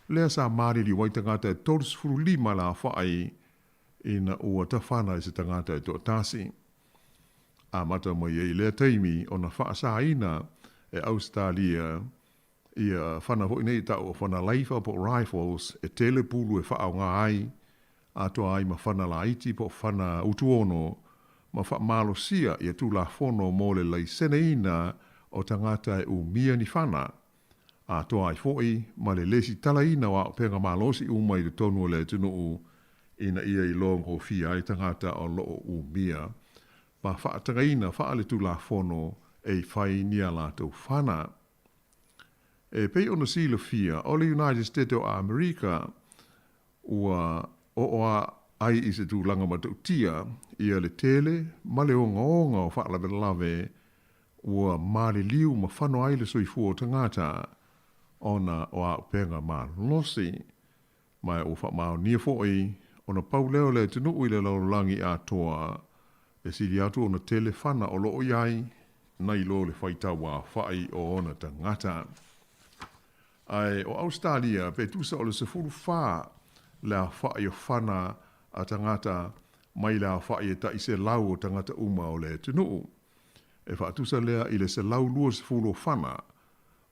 lea sa maliliu ai tagata e 35 le aofai ina ua tafana i se tagata e toatasi. Amata mai ai i lea taimi ona faasaina e Ausetalia ia fana foi nei tau o fana laifa po o rifles e tele pulu e faaaoga ai, atoa ai ma fana laiti po o fana utuono, ma faamalosia ia Tulafono mo le laiseneina o tagata e umia ni fana, atoa ai foi ma le lesitalaina o auupega malosi uma i totonu o le atunuu ina ia iloa gofie ai tagata o lo o umia ma faatagaina faaletulafono e fai ni a latou fana. E pei ona silafia, o le United States o Amerika ua oo ai i se tulaga matautia ia le tele ma le ogaoga o faalavelave ua maliliu ma fano ai le soifua o tagata ona o auupega malosi. Ma ua faamaonia foi ona pau lea o le atunuu i le lalolagi atoa e sili atu ona tele fana o lo o i ai nai lo le faitau aofai o ona tagata. Ae o Ausetalia pe tusa o le 14 le aofai o fana a tagata mai le aofai e tai 100 o tagata uma o le atunuu. E faatusa lea i le 120 o fana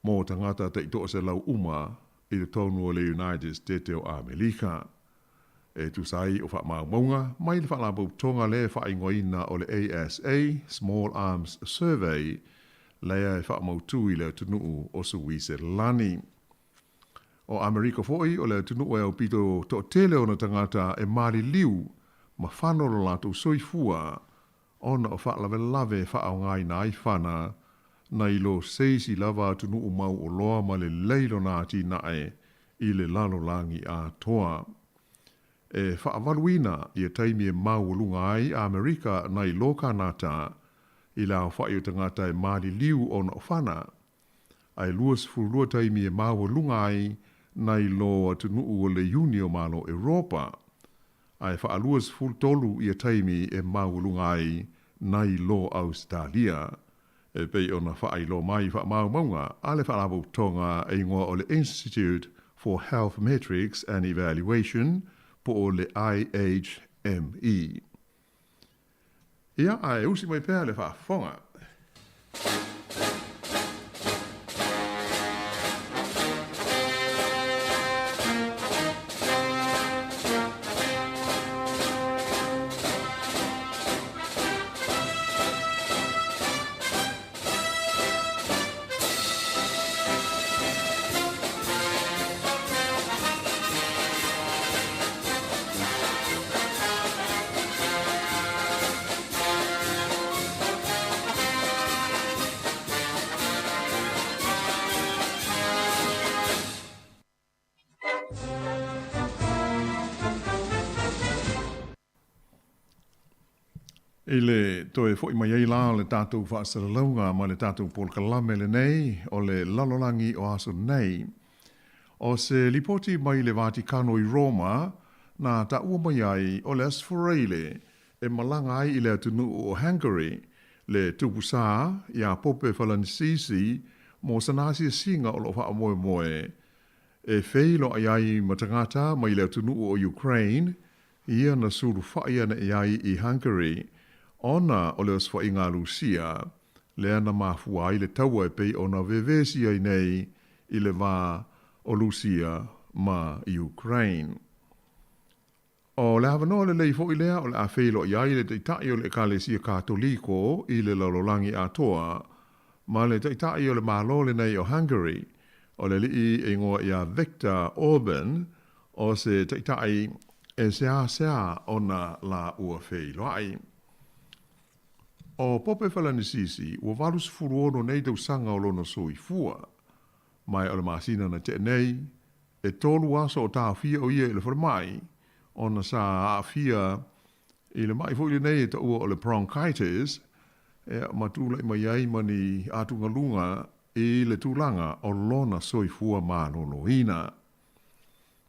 mo tagata tai 100 uma i totonu o le United States o Amelika. E tusa ai o faamaumauga mai le Faalapotopotoga lea e faaigoaina o le ASA, Small Arms Survey, lea e faamautu i le atunuu o Suiselani. O Amerika foi o le atunuu e aupito toatele ona tagata e maliliu ma fano lo latou soifua ona o faalavelave e faaaogaina ai fana nai lo se isi lava atunuu mauoloa ma lelei lona atinae i le lalolagi atoa. E faavaluina ia taimi e maualuga ai Amerika nai lo Kanata i le aofai o tagata e maliliu ona o fana, ae 22 taimi e maualuga ai nai lo atunuu o le Iuni o Malo Europa, ae faa-23 ia taimi e maualuga ai nai lo Ausetalia, e pei ona faailoa mai i faamaumauga a le Faalapotopotoga e igoa o le Institute for Health Metrics and Evaluation po o le IHME. Ia, ae usi mai pea le faafofoga. I le toe foʻi mai ai la o le tatou faasalalauga ma le tatou polokalame lenei o le lalolagi o aso nei. O se lipoti mai le Vatikano i Roma na taua mai ai o le Aso Faraile e malaga ai i le atunuu o Hungary le Tupu Sa iā Pope Falanisisi mo sana asiasiga o lo o faamoemoe e feiloai ai ma tagata mai le atunuu o Ukraine ia na sulufai ane i ai i Hungary ona o le osofaiga a Lusia lea na mafua ai le taua e pei ona vevesi ai nei i le va o Lusia ma Ukraine. O le avanoa lelei foi lea o le a feiloai ai le Taitai o le Ekalesia Katoliko i le lalolagi atoa ma le Taitai o le Malo lenei o Hungary, o le alii e igoa ia Viktor Orban, o se Taitai e seasea ona la ua feiloai. O Pope Falanisisi ua 86 nei tausaga o lona soifua, ma o le masina na tea nei, e tolu aso o taofia o ia i le falemai, ona sa aafia i le maʻi foi lenei e taua o le bronchitis, ma tulai mai ai ma ni atugaluga i le tulaga o lona soifua maloloina.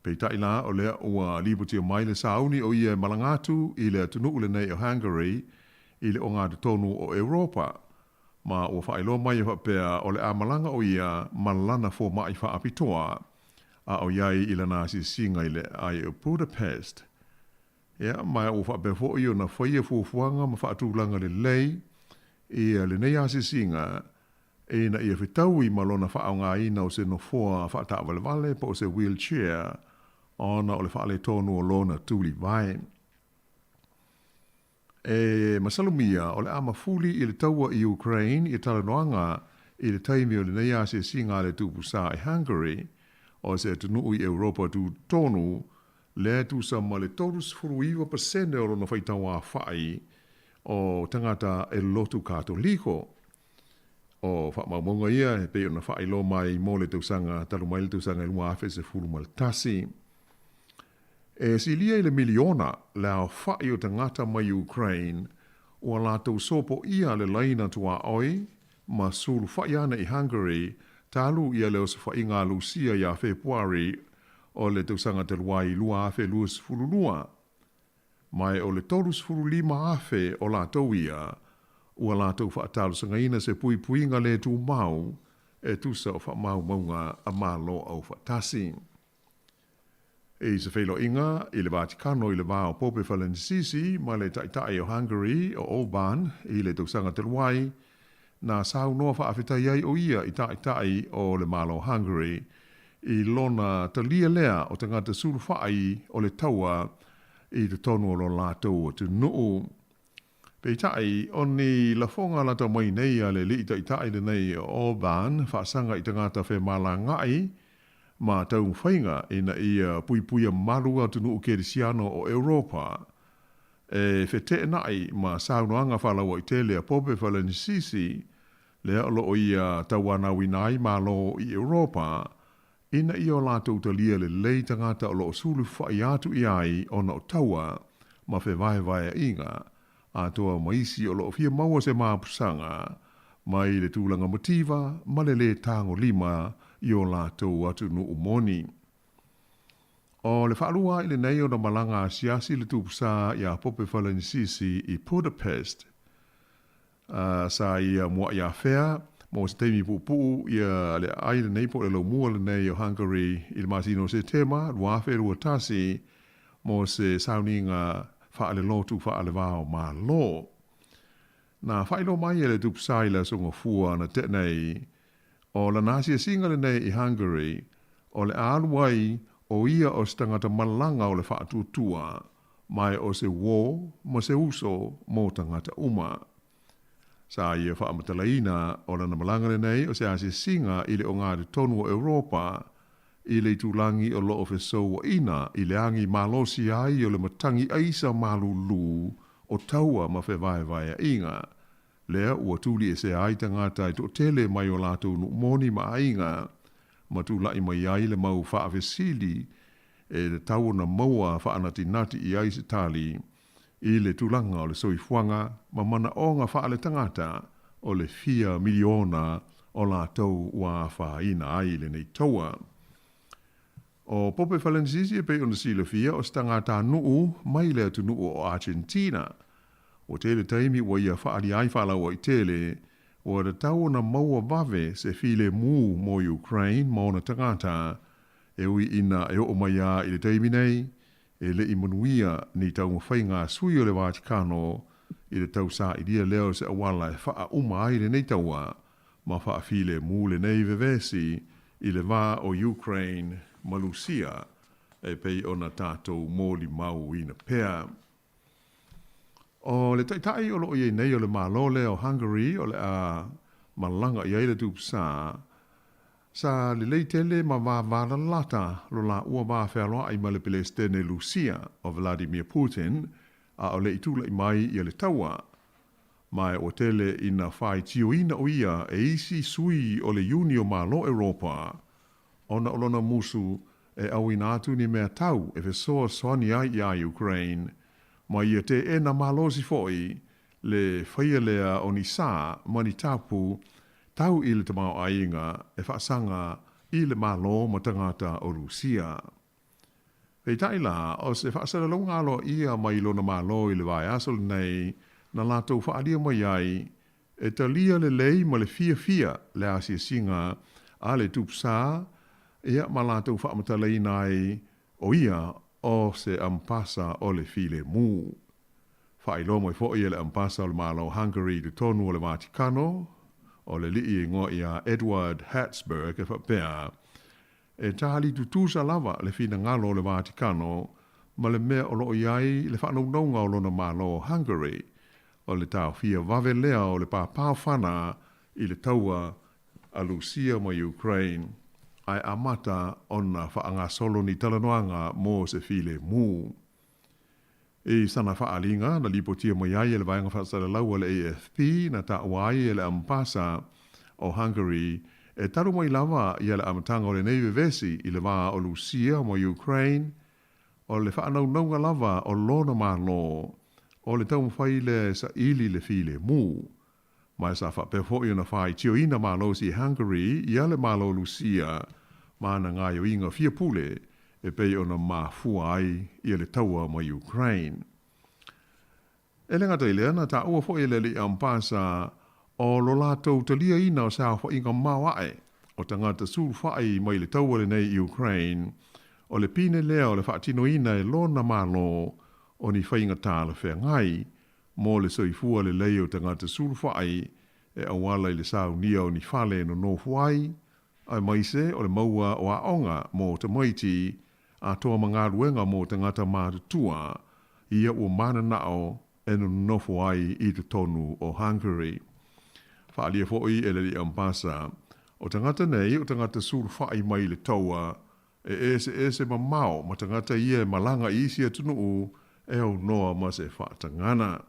Peitai la, o lea ua lipotia mai le sauni o ia e malaga atu i le atunuu lenei o Hungary i le ogatotonu o Europa, ma ua faailoa mai e faapea o le a malaga o ia ma lana fomaʻi faapitoa a o i ai i lana asiasiga i le aai o Budapest. Ia, ma ua faapea foi ona faia fuafuaga ma faatulaga lelei ia lenei asiasiga ina ia fetaui ma lona faaaogaina o se nofoa faataavalevale po o se wheelchair ona o le faaletonu o lona tulivae. E masalomia o le a mafuli i le taua i Ukraine i talanoaga i le taimi o lenei asiasiga a le Tupu Sa i Hungary, o se atunuu i Europa tutotonu lea e tusa ma le 39% o lona faitauaofai o tagata e lotu Katoliko. O faamaumauga ia e pei ona faailoa mai mo le tausaga talu mai le tausaga 2011. E silia i le miliona le aofai o tagata mai Ukraine ua latou sopoia le laina tuaoi ma sulufai ana i Hungary talu ia le osofaiga a Lusia ia Fepuari o le tausaga talu ai 2022. Ma e o le 35,000 o latou ia ua latou faatalosagaina se puipuiga le tumau e tusa o faamaumauga a Malo Aufaatasi. I se feiloaiga i le Vatikano i le va o Pope Falenisisi ma le Taitai o Hungary o Orban i le tausaga talu ai, na saunoa faafetai ai o ia i Taitai o le Malo Hungary i lona talia lea o tagata sulufai o le taua i totonu o lo latou atunuu. Peitai, o ni lafoga lata mai nei a le alii taitai lenei o Orban faasaga i tagata femalagaai ma taumafaiga ina ia puipuia malu atunuu kerisiano o Europa. E feteenai ma saunoaga faalauaitele a Pope Falenisisi, lea o lo o ia tauanauina ai Malo i Europa ina ia o latou talia lelei tagata o lo o sulufai atu i ai ona o taua ma fevaevaeaiga, atoa ma isi o lo o fia maua se mapusaga mai le tulaga mativa ma le lē tagolima i o latou atunuu moni. O le faalua ai lenei ona malaga asiasi le Tupu Sa iā Pope Falenisisi i Budapest. Sa ia muaʻi afea mo se taimi puupuu ia le aai lenei po o le laumua lenei o Hungary i le masina o Setema 2021 mo se sauniga faalelotu faalevao Malo. Na faailoa mai e le Tupu Sa i le Aso Gafua na tea nei, o lana asiasiga lenei i Hungary o le a alu ai o ia o se tagata malaga o le faatuatua ma e o se uō ma se uso mo tagata uma. Sa ia faamatalaina o lana malaga lenei o se asiasiga i le ogatotonu o Europa i le itulagi o lo o fesouaina i le agi malosi ai o le matagi aisa malūlū o taua ma fevaevaeaiga, lea ua tuliesea ai tagata e toatele mai o latou nuu moni ma aiga, ma tulai mai ai le mau faafesili e tatau ona maua faanatinati i ai se tali. i le tulaga o le soifuaga ma manaoga faaletagata o le fia miliona o latou ua afaina ai i lenei taua. O Pope Falenisisi e pei ona silafia o se tagatanuu mai le atunuu o Argentina. Ua tele taimi ua ia faaalia ai faalauaitele ua tatau ona maua vave se filemu mo Ukraine ma ona tagata, e ui ina e oo mai lava i le taimi nei, e le i manuia ni taumafaiga a sui o le Vatikano i le tausailia lea o se auala e faauma ai lenei taua ma faafilemu lenei vevesi i le va o Ukraine ma Lusia e pei ona tatou molimauina pea. O le taitai o lo o i ai nei o le Malo lea o Hungary o le a malaga i ai le tupu sa, sa lelei tele ma vavalalata lo laua va fealoaʻi ma le Pelesitene Lusia o Vladimir Putin a o le i tulai mai ia le taua. Ma ua tele ina faitioina o ia e isi sui o le Iuni o Malo Europa ona o lona musu e auina atu ni mea tau e fesoasoani ai iā Ukraine, ma ia teena malosi foi le faia lea o ni sa ma ni tapu tau i le tamaoaiga e faasaga i le Malo ma tagata o Rusia. Peitai la, o se faasalalauga aloaia mai lona Malo i le vaiaso lenei na latou faaalia mai ai E talia lelei ma le fiafia le asiasiga a le Tupsa ia ma latou faamatalaina ai o ia o se ampasa o le filemu. Faailoa mai foi e le ampasa o le Malo Hungary i totonu o le Vatikano, o le alii e igoa ia Edward Hatzburg e faapea, E tali tutusa lava le finagalo o le Vatikano ma le mea o lo o i ai le faanaunauga o lona Malo Hungary O le taofia vave lea o le pāpāwhana i le taua a Lusia ma Ukraine, ae amata ona faagasolo ni talanoaga mo se filemu. I sana faaaliga na lipotia mai ai e le Vaega Faasalalau a le AFP na taua ai e le Amepasa o Hungary e talu mai lava ia le amataga o lenei vevesi i le va o Lusia ma Ukraine, O le faanaunauga lava o lona Malo, o le taumafai lea e saili le filemu. Ma e sa faapea foi ona faitioina malosi e Hungary ia le Malo Lusia ma ana gaioiga fia pule e pei ona mafua ai ia le taua ma Ukraine. E le gata i lea, na taua foi e le Alii Ampasa o lo latou taliaina o se aofaiga maoae o tagata sulufai mai le taua lenei i Ukraine, o le pine lea o le faatinoina e lona Malo o ni faiga talafeagai mo le soifua lelei o tagata sulufai e auala i le saunia o ni fale e nonofo ai, aemaise o le maua o aoga mo tamaiti atoa ma galuega mo tagata matutua ia ua mananao e nonofo ai i totonu o Hungary. Faaalia foi e le Alii Ampasa, o tagata nei o tagata sulufai mai le taua e eseese mamao ma tagata ia e malaga i isi atunuu e aunoa ma se faatagana.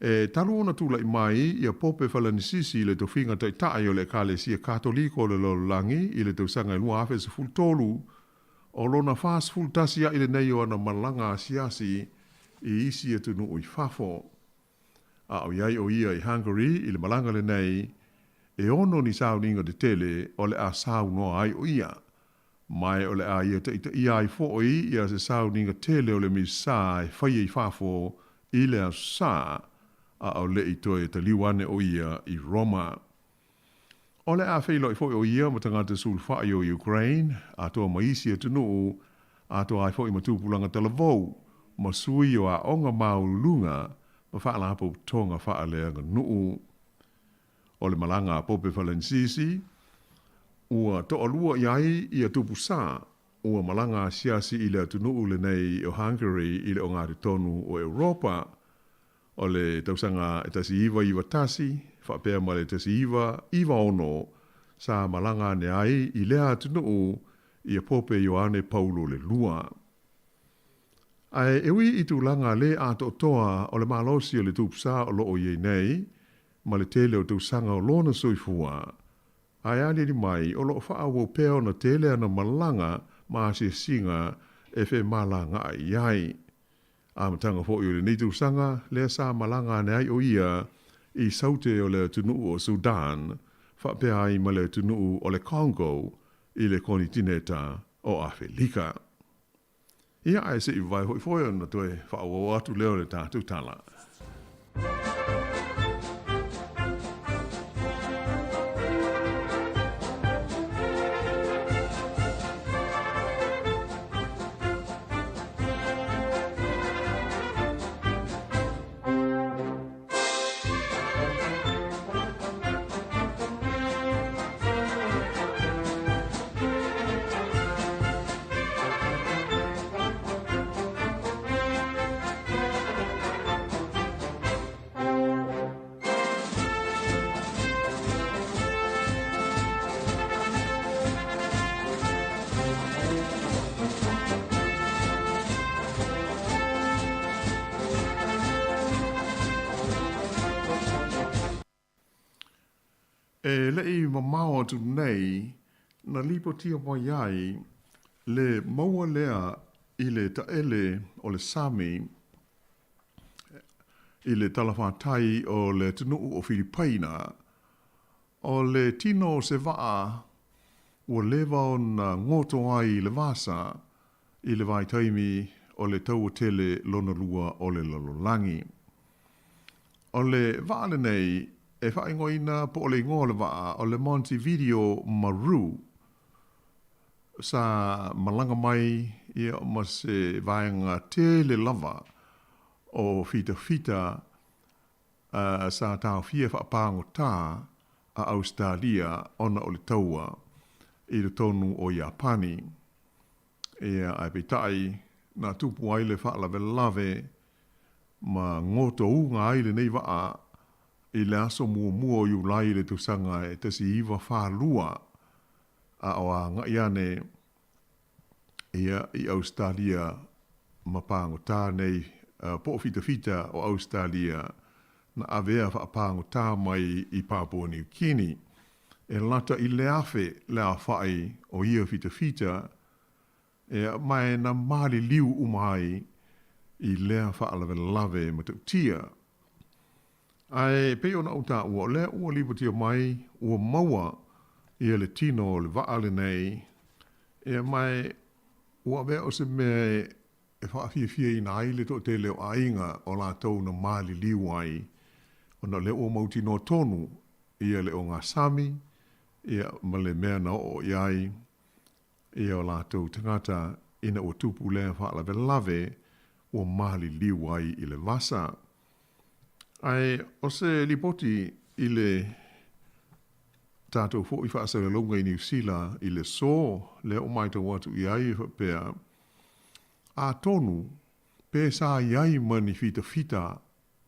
E talu ona tulai mai ia Pope Falanisisi i le tofiga taitai o le Ekalesia Katoliko o le Lalolagi i le tausaga e 2013, o lona 41 aʻi lenei o ana malaga asiasi i isi atunuu i fafo. A o i ai o ia i Hungary i le malaga lenei, e ono ni sauniga tetele o le a saunoa ai o ia, Ma o le a ia taitaia ai foi ia se sauniga tele o le Misa e faia i fafo i le Aso Sa, a o le i toe taliu ane o ia i Roma. O le a feiloai foi o ia ma tagata sulufai o Ukraine, atoa ma isi atunuu, atoa ai foi ma tupulaga talavou, ma sui o aoga maualuluga ma faalapotopotoga faaleaganuu. O le malaga a Pope Falenisisi, ua toalua i ai ia tupu sa, ua malaga asiasi i le atunuu lenei o Hungary i le ogatotonu o Europa. O le tausaga e 1991 faapea ma le 1996 sa malaga ane ai i lea atunuu ia Pope Ioane Paulo le Lua. Ae e ui i tulaga le atoatoa o le malosi o le tupu sa o lo o i ai nei, ma le tele o tausaga o lona soifua, ae aliali mai o lo o faaauau pea ona tele ana malaga ma asiasiga e femalagaai ai. amataga foi o lenei tausaga lea sa malaga ane ai o ia i Saute o le atunuu o Sudan faapea ai ma le atunuu o le Congo i le konitineta o Afelika. Ia, ae se i vavae foi foi ona toe faaauau atu lea o le tatou tala. E leʻi mamao atu nei na lipotia mai ai le maua lea i le taʻele o le sami i le talafatai o le atunuu o Filipaina. O le tino o se vaa ua leva ona goto ai i le vasa i le vaitaimi o le Taua Tele Lona Lua o le Lalolagi. O le vaa lenei e faaigoaina po o le igoa o le vaa o le Montevideo Maru sa malaga mai ia ma se vaega tele lava o fitafita sa taofia faapagota a Ausetalia ona o le taua i totonu o Iapani. Ia, ae peitai, na tupu ai le faalavelave ma gotouga ai lenei vaa i le aso muamua o Iulai i le tausaga e 1942, a o agai ane ia i Ausetalia ma pagota nei po o fitafita o Ausetalia na avea faapagota mai i Papua Niu Kini. E lata i le 1000 le aofai o ia fitafita, ea, ma e na maliliu uma ai i lea faalavelave matautia. Ae pei ona ou taua, o lea ua lipotia mai ua maua ia le tino o le vaa lenei, ea, ma e ua avea o se mea e faafiafiaina ai le toatele o aiga o latou na maliliu ai, ona o lea ua mautinoa tonu ia le ogasami ia ma le mea na oo i ai ia o latou tagata ina ua tupu lea faalavelave ua maliliu ai i le vasa. Ae o se lipoti i le tatou foi faasalalauga i Niu Sila i le aso lea ua matau atu i ai e faapea, atonu pe sa i ai ma ni fitafita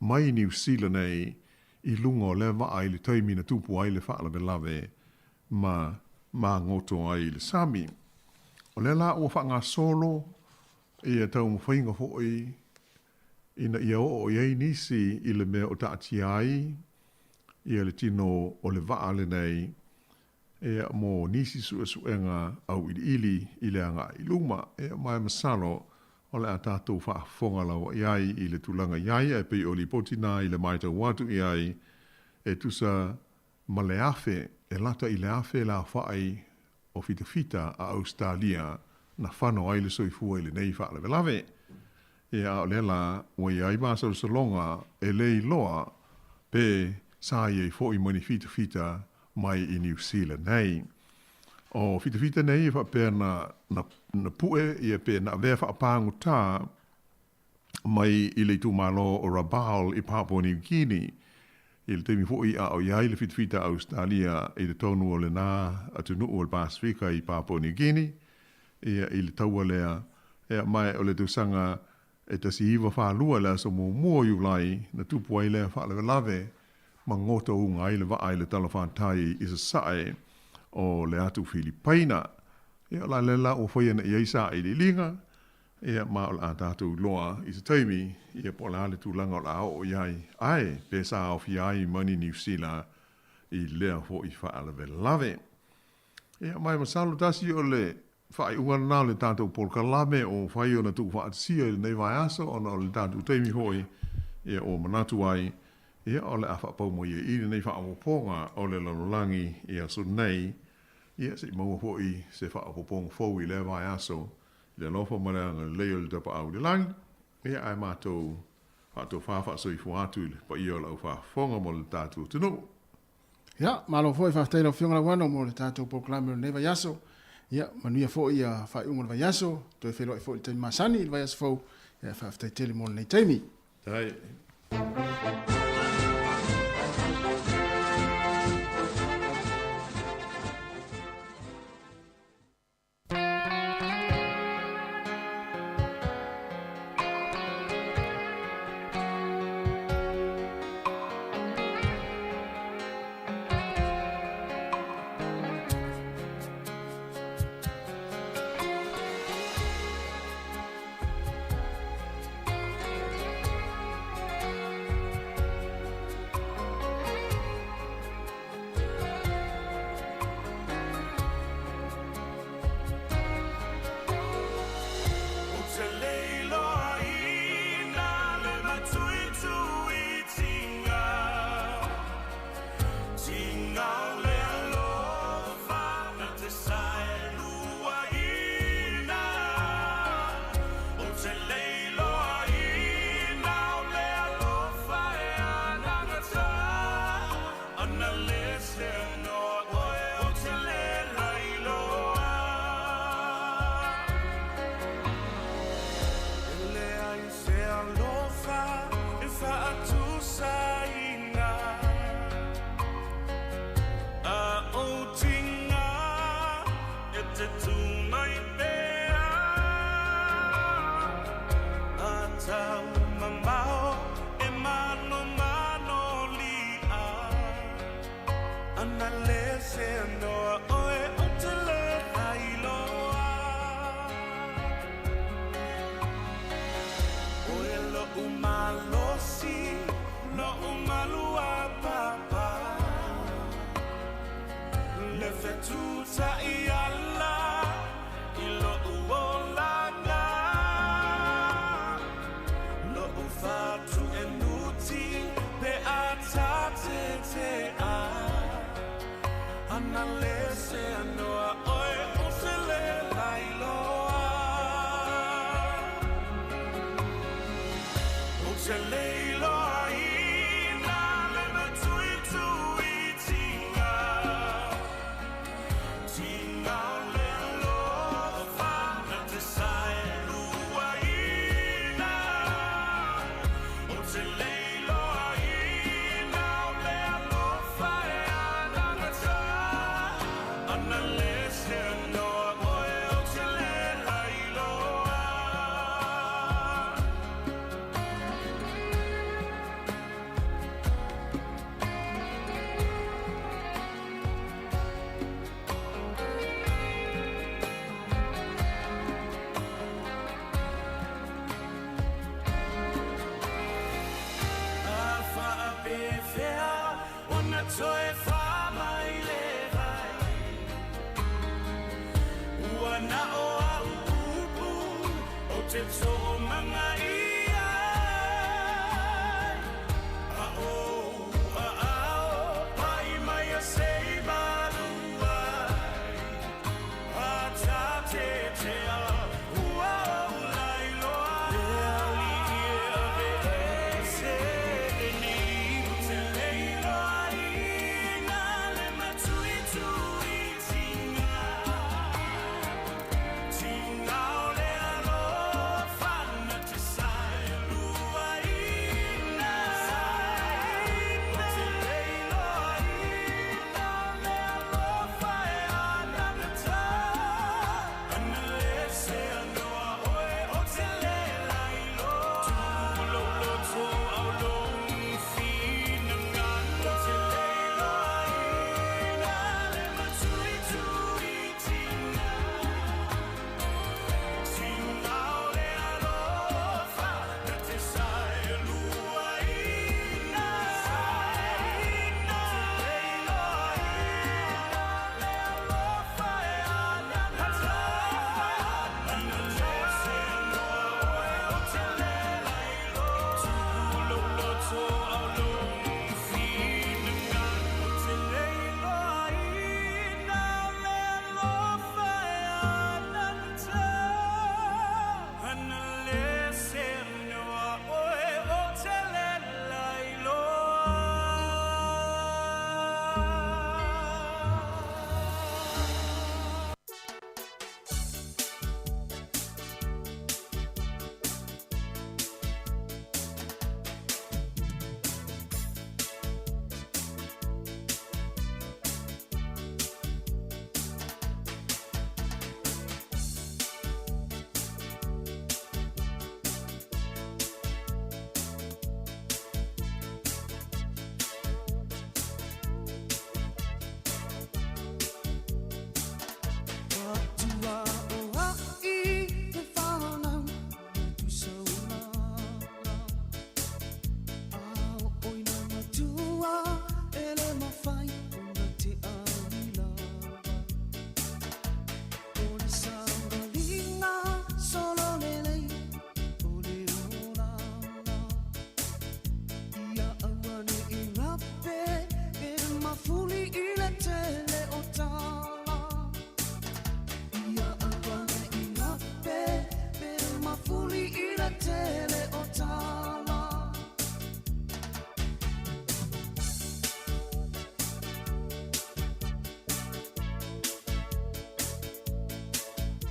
mai Niu Sila nei i luga o lea vaa i le taimi na tupu ai le faalavelave ma magoto ai i le sami. O lea la ua faagasolo ia taumafaiga foi ina ia oo i ai nisi i le mea o taatia ai ia le tino o le vaa lenei Ia, mo nisi suesuega auiliili i le agai i luma. Ia, ma e masalo, o le a tatou faafofoga lava i ai i le tulaga i ai, ae pei o lipoti na i le matau atu i ai, e tusa ma le 1000, e lata i le 1000 le aofai o fitafita a Ausetalia na fano ai le soifua i lenei faalavelave. Ia, a o lea la ua i ai masalosaloga e le iloa pe sa i ai foi ma ni fitafita mai i Niu Sila nei. O fitafita nei e faapea na, na, na pue ia pe na avea faapagotā mai i le itumalo o Rabaul i Papua New Guinea i le taimi foi a o i ai le fitafita a Ausetalia i totonu o lenā atunuu o le Pasefika i Papua New Guinea ia i le taua lea ia ma o le tausaga e 1942 i le aso muamua o Iulai na tupu ai lea faalavelave ma gotouga ai le vaa i le talafatai i sasae o le atu Filipaina. Ia o la lea la ua fai ana i ai sailiiliga, ia ma o le a tatou iloa i se taimi, ia po o le a le tulaga o le a oo i ai, ae pe sa aofia ai ma ni Niu Sila i lea foi faalavelave. Ia ma e masalo tasi o le. faaiuga lena o le tatou polokalame ua mafai ona tuufaatasia i lenei vaiaso ona o le tatou taimi foi ia ua manatu ai ia o le a faapau mai ai i i lenei faaopoopoga o le lalolagi i aso nei ia se i maua foi se faaopoopoga fou i lea vaiaso i le alofa ma le agalelei o le Tapaau i le Lagi ia ae matou faatofa faasoifua atu i le paia o le aufaafofoga ma le tatou atunuu. Ia, malo foi, faafetai i lau Afioga Lauano mo le tatou polokalame o lenei vaiaso. Ia, manuia foi ia faaiuga o le vaiaso, toe feiloai foi i le taimi masani i le vaiaso fou. Ia, faafetai tele mo lenei taimi. Faafetai.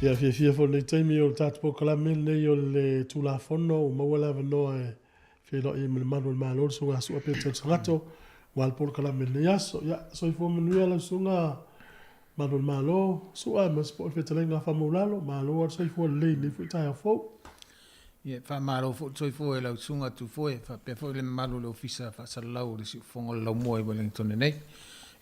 Ia, fiafia foi i lenei taimi o le tatou polokalame lenei o le Tulafono ua maua le avanoa e feiloai ai ma le Malu o le Malo, le Susuga Sua Peter Sagato, aua le polokalame i lenei aso. Ia, soifua manuia lau Susuga Malu o le Malo, Sua, aemaise foi o le fetalaiga a Faamaulalo, malo lava le soifua lelei i lenei foi taeao fou. Ia, faamalo foi le soifua i lau Susuga Tufoe faapea foi le mamalu o le Ofisa Faasalalau o le Siufofoga o le Laumua i Wellington nei.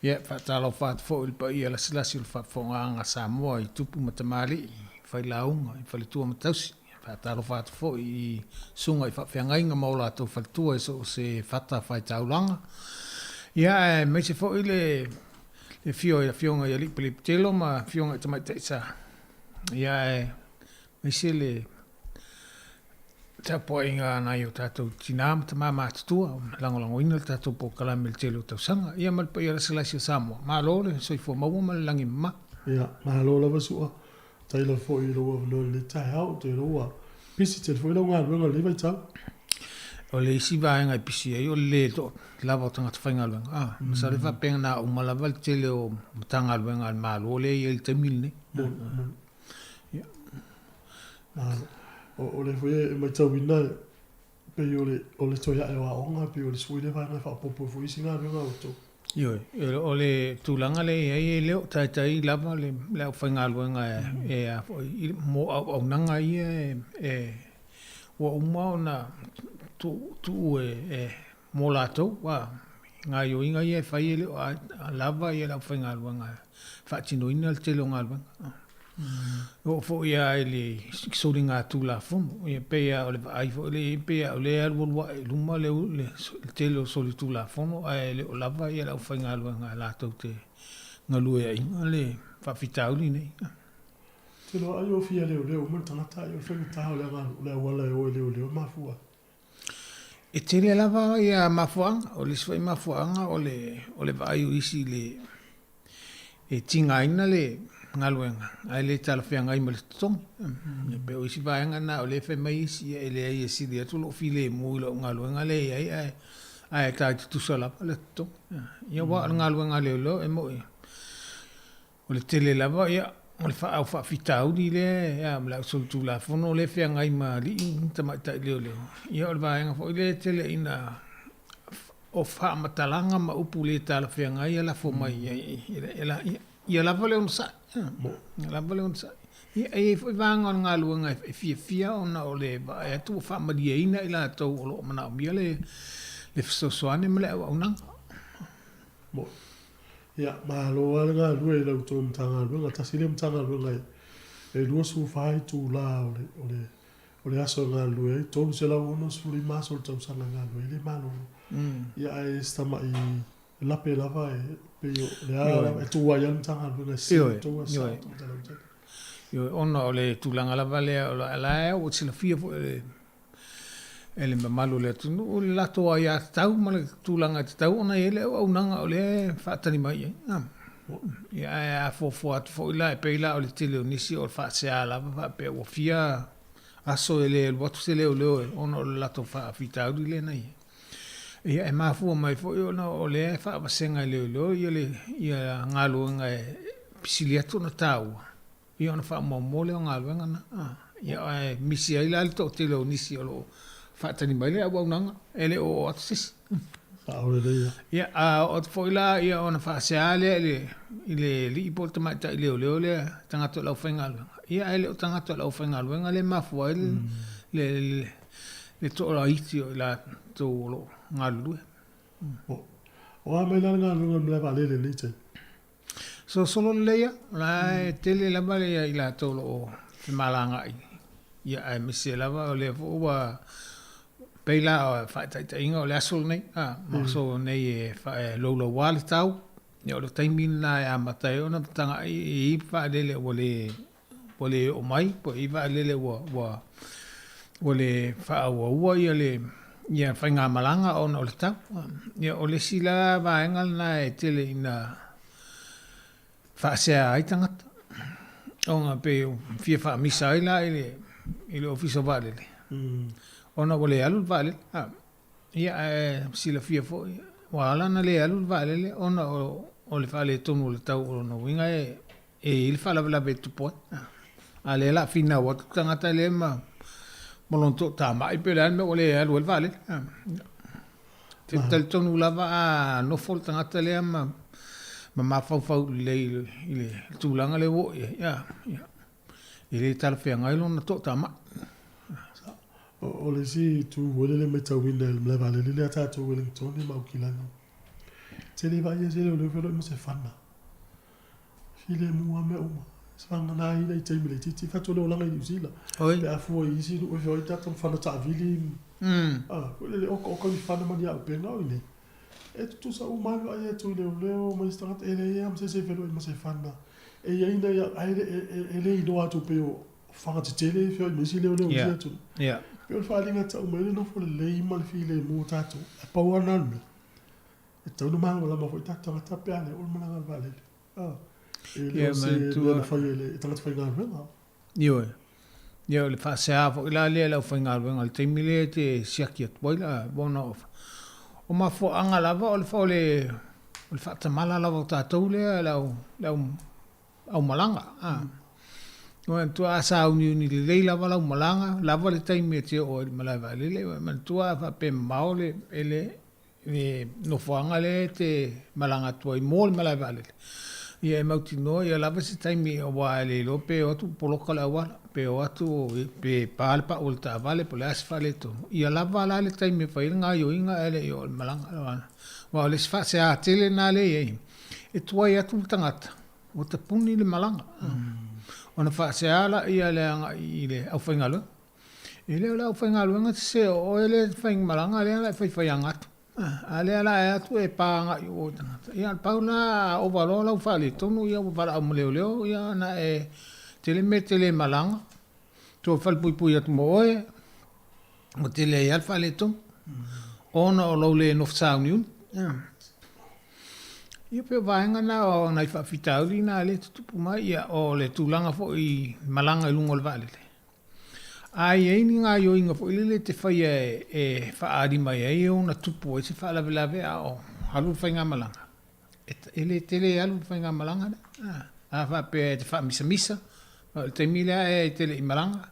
Ia, e faatalofa atu foi i le paia lasilasi o le faafofogaaga a Samoa i tupu ma tamalii, i failauga, i faletua ma tausi. E faatalofa atu foi i susuga i faafeagaiga ma o latou faletua i so o se fatafaitaulaga. Ia, aemaise foi le afio i Afioga i Alii Pelepitelo ma Afioga i Tamaitai Sa. Ia, aemaise le tapuaiga a nai o tatou tina ma tama matutua, lagolagoina le tatou polokalame i le tele o tausaga. Ia ma le paia lasilasi o Samoa, malo le soifua maua ma le lagi mama. Ia, malo lava Su'a. Faafetai lava foi i lou avanoa i lenei taeao. Ou te iloa ua pisi tele foi lau galuega i lenei vaitau. O le isi vaega e pisi ai o le lē lava o tagata faigaluega. A, masalo e faapena uma lava le tele o Matagaluega a le Malo lea e i ai i le taimi lenei. Ia. O lea foi e matauina pei o le o le toe ae o aoga pei o le sui lea vaega e faaopoopo ai foi isi galuega a outou. Ioe, o le tulaga lea e i ai e le o taitai lava le le aufaigaluega e a foi mo auaunaga ia e ua uma ona tuu e mo latou a gaoioiga ia e fai e le o lava le aufaigaluega e faatinoina le tele o galuega. E oo foi lava i le soligatulafono, ia pei lava o le vaai foi lea i ai, pei lava o lea e alualu ae i luma le tele o solitulafono ae le o lava le aufaigaluega latou te galueaiina le faafitauli lenei. Ou te iloa ai o fia leoleo uma le tagata ai o le faigata o le auala e o e leoleo e mafua ai. E tele lava ia mafuaaga. O le isi foi mafuaaga o le o le vaai o isi i le e tigaina le galuega ae le talafeagai ma le totogi. E pei o isi vaega na o lea e fai mai isi, e leai e sili atu lou filemu i lau galuega lea e i ai ae ae tai tutusa lava le totogi. Ia aua o le galuega a leoleo e moni O le tele lava, ia, o le au faafitauli lea ma le au solitulafono lea e feagai ma alii ma tamaitai leoleo, ia o le vaega foi lea e tele ina o faamatalaga ma upu le talafeagai e lafo mai i ai, ia lava le onosai, ia lava le onosai. Ia, e i ai foi vaega o le galuega e fiafia ona o le vaai atu ua faamalieina i latou o lo o manaomia le fesoasoani ma le auaunaga. Ia, malo lava le galue i la outou Matagaluega. Tasi lea Matagaluega e 24 itula o le, o le, o le aso e galulue ai, 365 aso o le tausaga e galulue ai, e le malolo. Ia, ae se tamai lape lava e pei o le a lava, e tu ai lava le Matagaluega e sili outou aso sa outou lautele. Ioe, ona o le tulaga lava lea, o la e ua silafia foi e le e le mamalu o le atunuu le latou aiatatau ma le tulaga e tatau ona i ai le auaunaga o lea e faatali mai i ai. Ia, ae a fuafua atu foi la, e pei la o le tele o nisi o le faasea lava faapea ua fia aso e le alu atu se leoleo ona o le latou faafitauli lea na i ai. Ia, e mafua mai foi ona o lea e faavasega e leoleo ia le ia galuega e sili atu ona taua. Ia ona faamaumau lea o galuega na. Ia ae misi ai la le toatele o nisi o lo o faatali mai le auaunaga, e le o oo atu se isi. Ia a oo atu foi la ia ona faasea lea i le i le alii po o le tamaitai leoleo lea, tagata o le aufaigaluega. Ia ae le o tagata o le aufaigaluega lea e mafua ai le le le toalaiti o i latou o lo o galulue. O a mai la le galuega o le malae vaalele i lenei taimi? Solosolo lelei lava, o la e tele lava i latou o lo o femalagaai, ia aemaise lava o lea foi ua pei la o faataitaiga o le aso lenei, a, ma aso nei e louloua le tau, ia o le taimi lena e amata ai ona tagai i vaalele ua le ua le oo mai, po o i ai vaalele ua ua ua le faaauaua ia le ia faigamalaga ona o le tau. Ia o le isi la vaega lena e tele ina faasea ai tagata, ona pei e fia faamisa ai la i le i le Ofisa o Vaalele, ona ua le alu le vaalele. Ia, ae silafia foi, ua ala ona le alu le vaalele ona o le faaletonu o le tau, o lona uiga e i ai le faalavelave e tupu ai. A lea la finau atu tagata lea ma ma lona toatamai pe le a le mea ua le alu ai le vaalele. Te talitonu lava a nofo le tagata lea ma ma mafaufau lelei i le tulaga lea ua oo i ai, ia, e le talafeagai lona toatamai. O le isi itu foi lele e matauina i le malae vaalele lea a tatou Wellington ma Aukilani, tele vaaia se leoleo feoloai ma se fana. Filemu lava mea uma. Vagana ai i taimi laitiiti fatu le olaga i Niu Sila. Pe a fua i isi nuu e feoai tatou ma fana taavili. Ah, foi lele oka oka ni fana ma ni auupega o i inei. E tutusa uma lava le vaai atu i leoleo ma isi tagata e leai lava ma se isi e feloai ma se fana. E i ai nai ae e le iloa atu pei o fana tetele e feoai ma isi leoleo i isi atunuu. Pei o le faaaliga e tau mai ai le nofo lelei ma le filemu o tatou. Ae pau lava lena o le mea. E tatau ona malamalama foi tatou tagata pe a le oo le malaga a le vaalele. E le o se mea na faia e le tagata faigaluega. Ioe. Ia o le faasea foi la lea i le aufaigaluega i le taimi lea e te siaki atu ai la, ona o mafuaaga lava o le o le o le faatamala lava o tatou lea le au le au aumalaga. Manatua a sauniuni lelei lava lau malaga, lava le taimi e te oo ai i le malae vaalele, manatua a faapea e mamao le le le nofoaga lea e te malaga atu ai mo le malae vaalele, ia e mautinoa ia lava se taimi aua e le iloa pe o atu ua poloka le auala, pe o atu pe pa le pau o le taavale po o le a se faaletonu. Ia lava la le taimi e fai ai le gaoioiga ae le i oo i le malaga. Aua o le isi faasea tele lena lea e i ai, e tuai atu le tagata ua tapuni le malaga, ona faasea lea le agai i le aufaigaluega. E le o le aufaigaluega sese o oe lea e faimalaga lea la e faifaiaga atu. A lea la e atu e pa agai i o i tagata. Ia pau la a ova loa lau faaletonu ia ua valaau ma leoleo ia ona e tele mea e te le malaga, toe falepuipui atu ma oe, ua tele ai lava le faaletonu ona o lou le nofo sauniuni. Ia pei o vaega na o nai faafitauli na lea e tutupu mai, ia o le tulaga foi i malaga i luga o le vaalele. A i ai ni gaoioiga foi lele e te faia e faaali mai ai e ona tupu ai se faalavelave a o alu le faigamalaga, e le tele e alu le faigamalaga lea. A faapea e te faamisamisa, o le taimi lea e te le i malaga,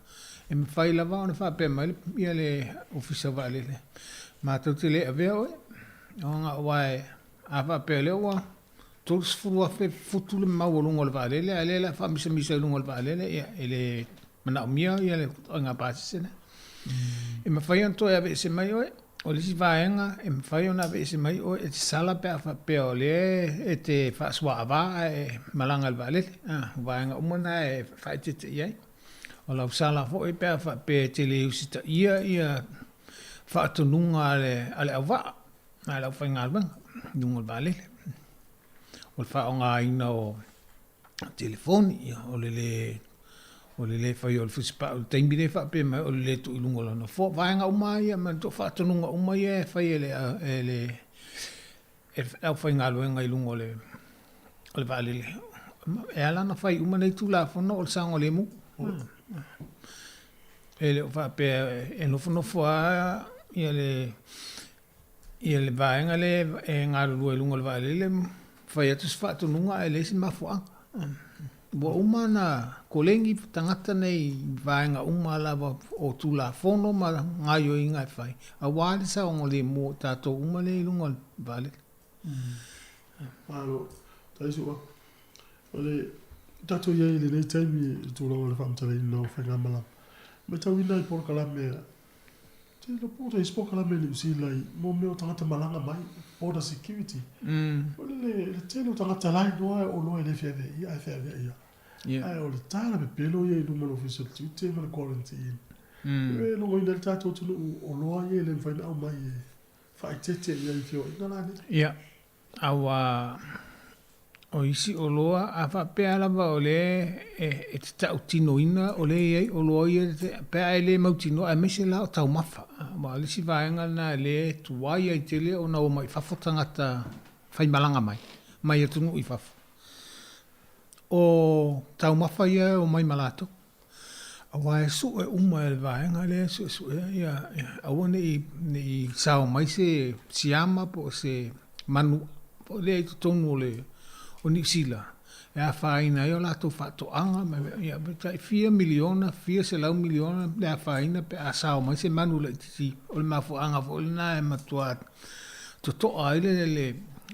e mafai lava ona faapea mai le Ofisa o Vaalele, matou te le avea oe, ona aua a faapea o lea ua 30,000 futu le maualuga o le vaalele, a o lea o le a faamisamisa i luga o le vaalele, ia, e le manaomia le ituaiga pasese lea. E mafai ona toe aveese mai oe. O le isi vaega, e mafai ona aveese mai oe e te sala pe a faapea o lea e te faasuaava ae malaga i le vaalele. O vaega uma na e faaeteete i ai. O lau sala foi pe a faapea e te le usitaia ia faatonuga a le auvaa, a le aufaigaluega i luga o le vaalele. O le faaaogaina o telefoni, o le le o le le faia o le fusipau i le taimi lea e faapea mai o le le tuu i luga o lona nofoa. O vaega uma lava ia, manatua o faatonuga uma ia e fai e le e le e le aufaigaluega i luga o le o le vaalele. E ala ona fai uma nei Tulafono o le saogalemu. E le o faapea e nofonofo lava ia le Ia le vaega lea e galulue i luga o le vaalele fai atu se faatonuga ae leai se mafuaaga. Ua uma ona koleni tagata nei i vaega uma lava o Tulafono ma gaoioiga e fai aua le saogalemu o tatou uma lea i luga o le vaalele. Malo, faafetai Su'a. O le tatou i ai i lenei taimi i le tulaga o le faamatalaina o faigamalaga, matauina i polokalame a Te iloa po o isi polokalame i Niu Sila i mo mea o tagata malaga mai, border security. O le le tele o tagata la e iloa o oloa e le feaveaia ae feaveai lava. Ae o le tala pepelo ia i luma o le Ofisa o le Tiute ma le Quarantine. E logoina ai le tatou atunuu oloa ia e le mafai ona aumai e faaeteete i ai i feoaiga la nei. Ia, Aua o isi oloa, a faapea lava o lea e te tautinoina o lea e i ai oloa ia pe a e le mautinoa, aemaise la o taumafa. Aua o le isi vaega lena lea e tuai ai tele ona o mai fafo tagata faimalaga mai, mai atunuu i fafo. O taumafa ia e omai ma latou. Aua e sue uma e le vaega lea e suesuea ia, aua ne i, ne i sao mai se siama po o se manu foi lea i totonu o le, o Niu Sila. E afaina ai o latou faatoaga ma ia tai fia miliona, fia selau miliona le afaina pe a sao mai se manu laitiiti. O le mafuaaga foi lena e matua totoa ai le le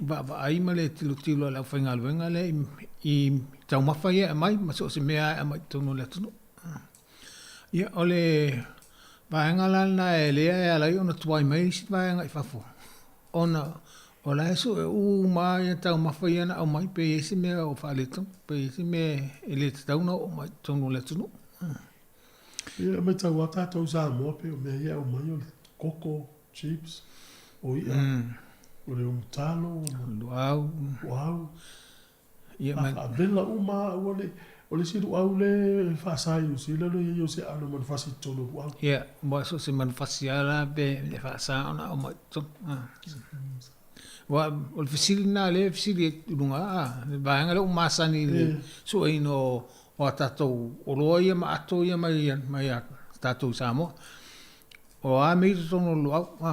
vaavaai ma le tilotilo a le aufaigaluega lea i taumafa ia e aumai ma so o se mea lava e aumai i totonu o le atunuu. Ia, o le vaega la lena e lea e ala ai ona tuai mai isi vaega i fafo, ona o la e sue uma lava taumafa ia na aumai pe i ai se mea o faaletonu, pe i ai se mea e le tatau ona oo mai i totonu o le atunuu. Ia, e matau lava tatou i Samoa pei o mea ia e aumai o le koko, chips, o i'a, o le umutalo, luau, luau. Ia ma faavela uma lava aua ne i, o le isi luau le e faasa i Niu Sila le i ai o se aano manufasi i totonu o luau. Ia, aua so o se manufasi lava la pe e faasa ona aumai i totonu. Aua o le fesili lena lea e fesili ai i luga, a, le vaega lea ua masani i le sueina o a tatou oloa ia ma ato ia mai a tatou i Samoa. O a mea i totonu o le luau, a,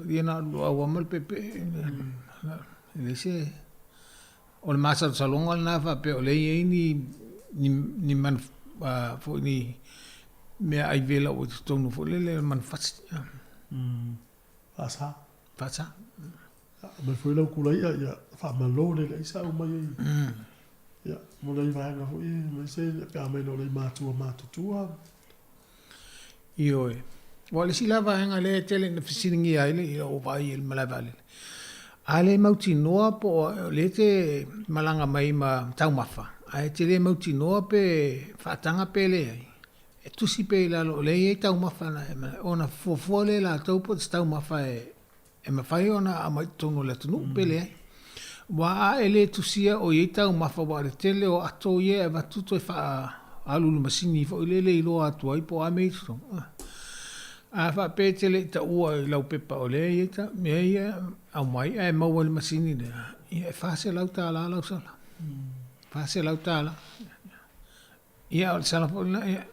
ia na o le luau lava ma le peepee, e leai se... O le masalosaloga lena faapea o lea e i ai ni, ni, ni manu, foi ni meaai vela ua i totonu foi lele o le manufasi. Faasa. Faasa. Aumai foi lau kula i'a, ia faamalo le le aisa aumai ai. Ia, mo nai vaega foi aemaise pe a aumai loa nai matua matutua. Ioe. Aua o le isi la vaega lea e tele ina fesiligia ai le i lou vaai i le malae vaalele, a le mautinoa po o lea e te malaga mai ma taumafa, ae te le mautinoa pe faataga pe leai, e tusi pea i lalo o lea e i ai taumafa na ona fuafua lea e latou po o se taumafa e E mafai ona aumai i totonu o le atunuu pe leai. Aua a e le tusia o i ai taumafa aua o le tele o ato ia e avatu toe faaalu i le masini foi lele e iloa atu ai po o a mea i totonu. A faapea e te le i taua i lau pepa o lea e i ai mea ia e aumai ae maua i le masini lea, ia e $400 lau sala. $400. Ia, o le sala foi lena, ia,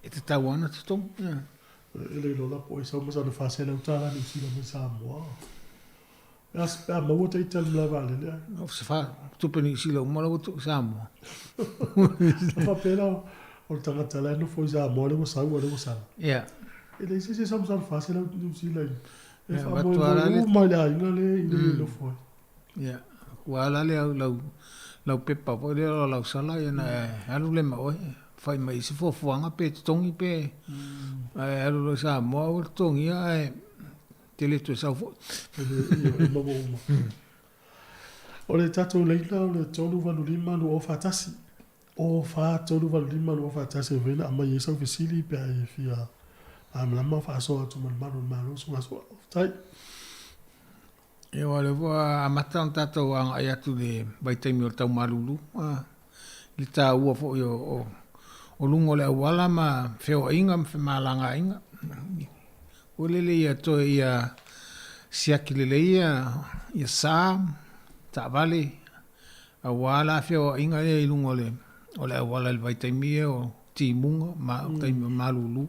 e tatau lava ona totogi. E le iloa la po o ai sau ma sana $400 Niu Sila mai Samoa. Pe a, pe a maua ita i le malae vaalele ae. O se fa, tupe Niu Sila uma la ua tuu i Samoa. A faapea la, o le tagata la e nofo i Samoa lea ua sau a lea ua sala. Ia. E leai se isi e sau ma sana 400 Niu Sila i, e faamoemoe uma i le aiga lea i le nofo ai. Ia, ua ala lea lau, lau pepa foi lea o lau sala ia ona e alu lea ma oe, fai mai i se fuafuaga pe totogi pe, ae alu loa i Samoa aua le totogia ae te le toe sau foi. E maua uma. O le tatou laina o le 385 2041. O 4 3 8 5 2 4 1 e mafai ona aumai ai sau fesili pe a e fia malamalama faasoa atu ma le malu o le Malo usugasoa. Faafetai. Ia aua o lea ua amata ona tatou agai atu i le vaitaimi o le tau malulu, i le taua foi o luga o le auala ma feoaiga ma femalagaaiga. Ua lele ia toe ia siaki lelei ia sa, taavale, aua la feoaiga ia i luga o le auala i le vaitaimi ia o timuga ma taimi o malulu.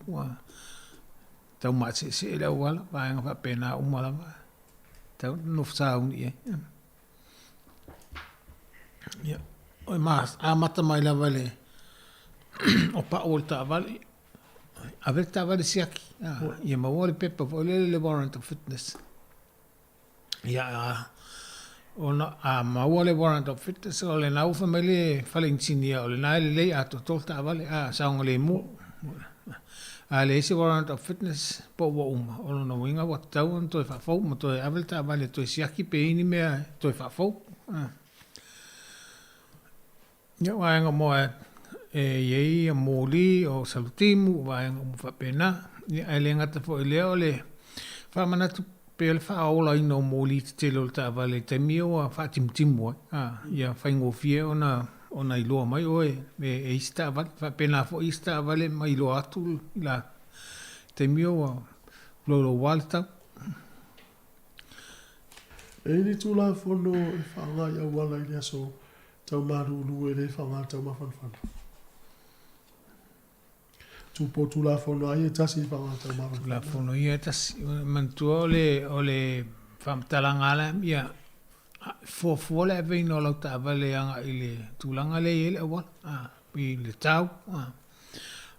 Tau maseesee le auala, vaega faapena uma lava, tau nofo sauni i ai. Ia, e amata mai lava i le o pau o le taavale, ave le taavale siaki, ia maua le pepa foi lele le warrant of fitness. Ia, ona a maua le warrant of fitness, o lena ua fai mai le fale inisinia, o lena e lelei atoatoa le taavale, a saogalemu. A leai se warrant of fitness po ua uma, o lona uiga ua tatau ona toe faafou ma toe ave le taavale e toe siaki pe i ai ni mea e toe faafou. Ia, o vaega uma e i ai moli, o salutimu, o vaega uma faapena. Ia, ae le gata foi i lea, o le faamanatu pea le faaolaina o moli tetele o le taavale i taimi ia ua faatimutimu ai, a, ia faigofie ona iloa mai oe e isi taavale. E faapena foi isi taavale ma iloa atu i latou i taimi ia ua louloua le tau. E i ai ni Tulafono e faaaoga i auala i le aso Tau malulu e le faaaoga le taumafanafana. Tupo Tulafono a ia e tasi i faaaoga taumafanafana. Tulafono ia e tasi. Manatua o le, o le faamatalaga lava ia, Fuafua le aveina o lau taavale agai i le tulaga lea e i ai le auala, i le tau.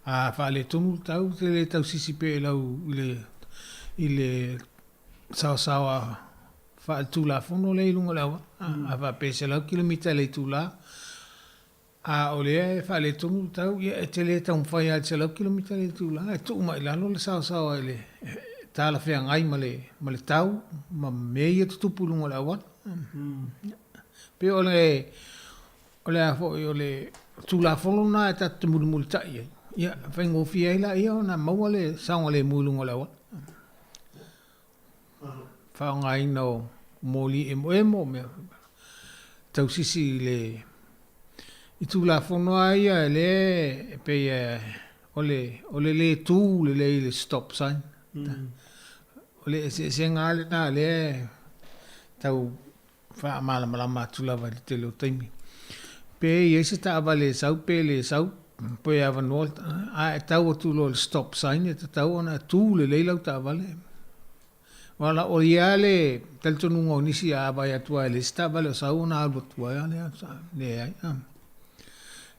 A faaletonu le tau, e te le tausisi pea i lau, i le, i le saosaoa faaletulafono lea i luga o le auala. A faapea e 100 kilomita i le itula, A o lea e faaletonu le tau, ia e te le taumafai lava i le 100 kilomita i le itula, e tuu mai i lalo le saosaoa i le talafeagai ma le, ma le tau ma mea ia e tutupu i luga o le auala. E pei o le, o le a foi, o le Tulafono lena e tatou te mulimulitai i ai, ia e faigofie ai laia ona maua le saogalemu i luga o le auala. Faaaogaina o moli emoemo, mea tausisi i le i Tulafono lava ia lea e pei o le o le le tu lelei i le stop sign. O le eseesega lava lena lea e tau faamalamalama atu lava i le tele o taimi. Pe i ai se taavale e sau pe le sau, pe avanoa, a e tau atu loa i le stop sign, e tatau ona tu lelei lau taavale. Wala, o ia le talitonuga o nisi a vaai atu lava e leai se taavale o sau ona alu atu ai lea, leai.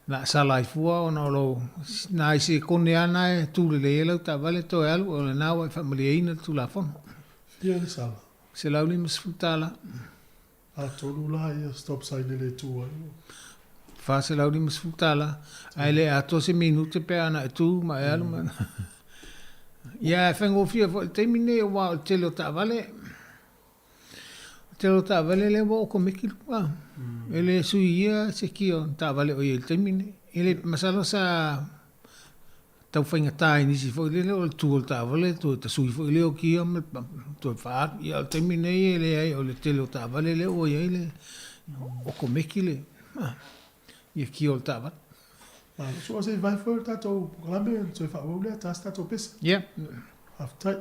Na sala ai fua ona o lou, nai sekone lava na e tu lelei ai lau taavale toe alu, o lena ua e faamalieina le Tulafono. Fia le sala? $150. Atonu la ia stop sign e le tu ai. $450, ae le atoa se minute pe a na e tu ma e alu ma. Ia e faigofie foi i le taimi lenei aua o le tele o taavale, o le tele o taavale lea ua okomeki luga. E le suia se kia o ni taavale o i ai i le taimi lenei. E le, masalo sa tau faigata i nisi foi lele o le tu o le taavale toe tasui foi lea o kia ma toe faaalu. Ia o le taimi lenei e leai o le tele o taavale lea ua i ai le okomeki le ia kia o le taavale. Malo. So se i vae foi o le tatou polokalame ona toe faaauau lea, ta se tatou pese. Ia. Faafetai.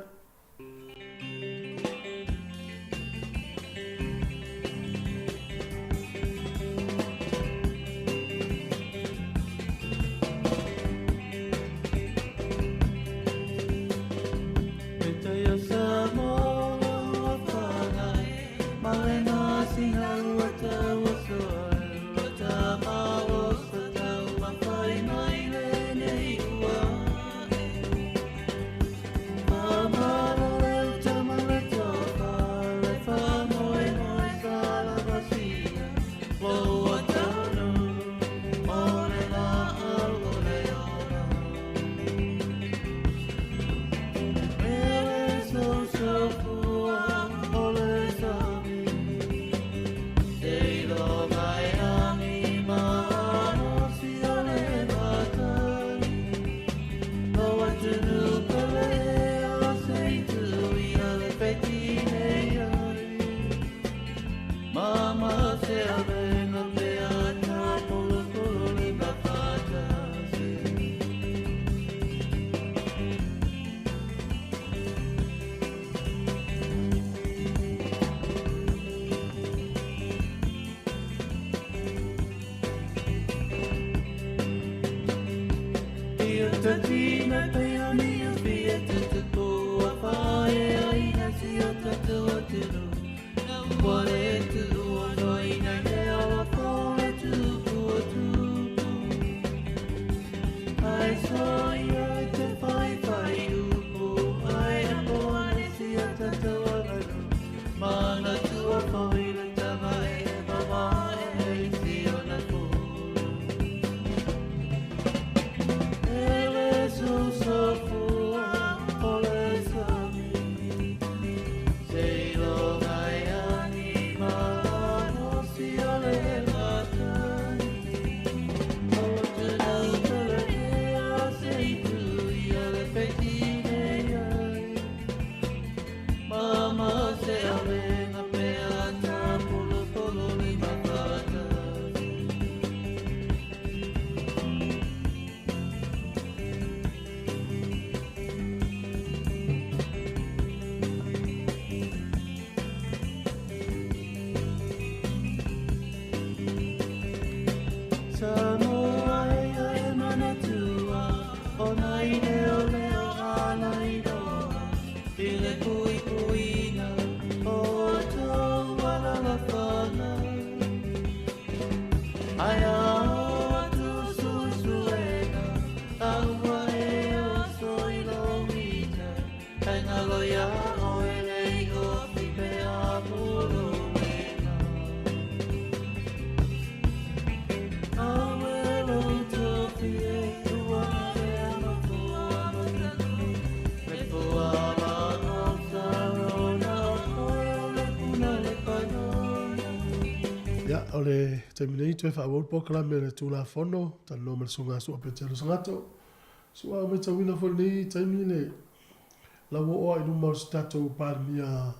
Ae ao atu suesuega A ua e oso i lou ita Ai ngalo iā oe le iʻo fipe a puluwena Awe lou tofi e ua pea ma fua matanu Me fua ma o sarona o koe o le puna le panona. Ia, o le taimi nei toe faaauau le polokalame a le Tulafono, talanoa ma le Susuga a Sua Petelo Sagato. Sua, ua matauina foi i lenei taimi le lauo'o a i luma o se tatou Palemia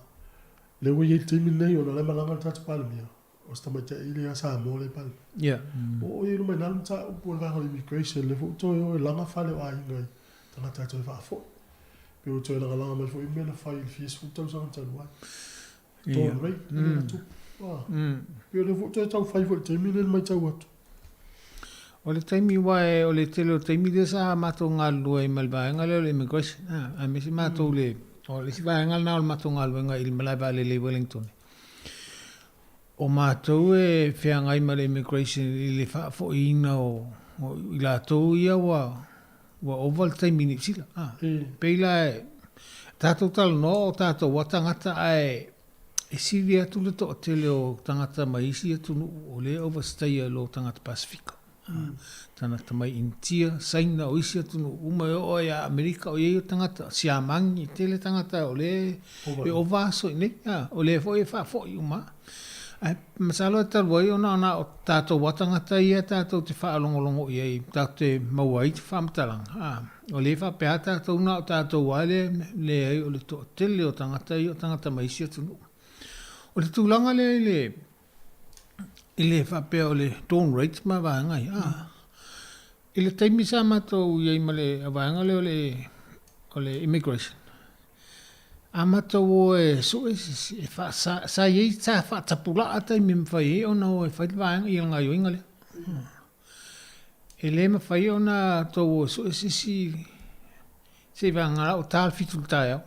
lea ua i ai i le taimi lenei ona o la e malaga le tatou Palemia, o se tamaitai lea Samoa lea e Palemia. Ua oo i ai i luma i ina le mataupu o le vaega o le immigration, lea foi ua toe o e laga fale o aiga i tagata e toe faafoi. Pei ua toe lagalaga mai foi mea na fai i le fia sefulu tausaga talu ai. Dawn raid lea na tupu. Pei o lea foi ua toe tau fai foi i le taimi lenei le matau atu. O le taimi aua o le tele o taimi lea sa matou galulue ai ma le vaega lea o le immigration, aemaise matou le, o le isi vaega lena o le matou galuega i le malae vaalele i Wellington. O matou e feagai ma le immigration i le faafoiina o i latou ia ua ua ova le taimi i Niu Sila. Pei la e tatou talanoa o tatou lava tagata ae e sili atu le toatele o tagata mai isi atunuu o lea e overstay i lo tagata Pasefika. Tagata mai Initia, Saina, o isi atunuu uma e oo lava ia Amerika o i ai o tagata, Siamani, e tele tagata o lea e ova aso i inei. O lea foi e faafoi uma lava. Ae masalo e talu ai ona na o tatou lava tagata ia tatou te faalogologo i ai tatou te maua ai faamatalaga, o lea e faapea lava tatou na o tatou lava lea, leai o le toatele o tagata ia o tagata mai isi atunuu. O le tulaga lea i le i le faapea o le dawn rate ma vaega ia, i le taimi sa matou i ai ma le vaega lea o le o le immigration, A matou o e sue se isi, e faa, sa, sa i ai, sa faatapulaa taimi e mafai ai ona o e fai le vaega, ia le gaoioiga lea. E le mafai ona tou o e sue se isi, seiavagana la ua ta le 7 i le taeao.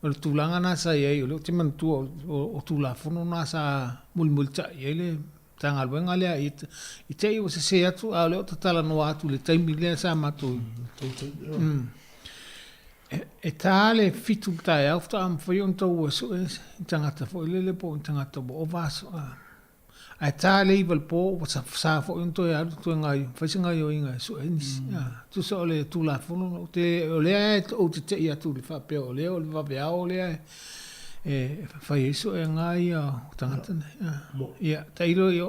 O le tulaga lena sa i ai, o lea ou te manatua o, o Tulafono na sa mulimulitai i ai le Matagaluega lea i te i ua sese atu, a o lea ou te talanoa atu i le taimi lea sa matou. E ta le 7 i le taeao faatoa mafai ona tou o e sue ni tagata foi lele po o ni tagata ua ova aso. Ae ta le 9 i le po ua sa foi ona toe alu toe gaio, fai se gaioiga e sue ai nisi. Tusa o le Tulafono, ou te, o lea ou te tei atu i le faapea o lea o le vaveao lea e fai ai suega ia o tagata nei. Ia, tailo ia,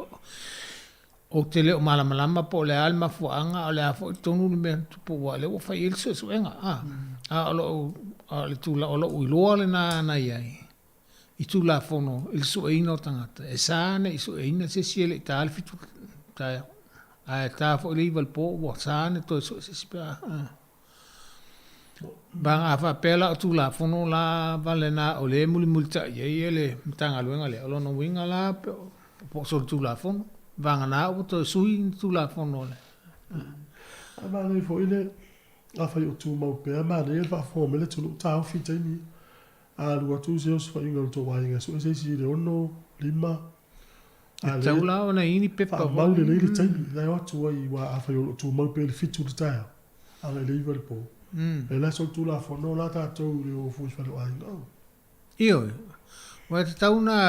ou te le o malamalama po o le a le mafuaaga, a o le a foi tonu le mea na tupu aua o lea ua fai i ai le suesuega. A o lou, a o le tulaga, o lou iloa lena na i ai i Tulafono i le sueina o tagata, e sa ne i sueina se isi e le i ta le 7 taeao, ae ta foi le 9 i le po ua sa ona toe sue se isi pe a. Vaega a faapea la o Tulafono la vale na o lea e mulimulitai i ai le Matagaluega lea, o lona uiga la po o solitulafono, vagana ua toe sui ni Tulafono a le. Ae manaia foi le, afai o tumau pea, manaia le faafofoga mai le atunuu, taofi i taimi ia. A alu atu se osofaiga o le tou aiga, sue se isi i le 6, 5, a lea. E tatau la ona i ai ni pepa foi. Faamau lelei le taimi, la e o atu ai, aua afai o lo o tumau pea i le 7 i le taeao, agai i le 9 i le po. E le solitulafono la tatou i le o fua i fale o aiga. Ioe. Ua e tatau ona,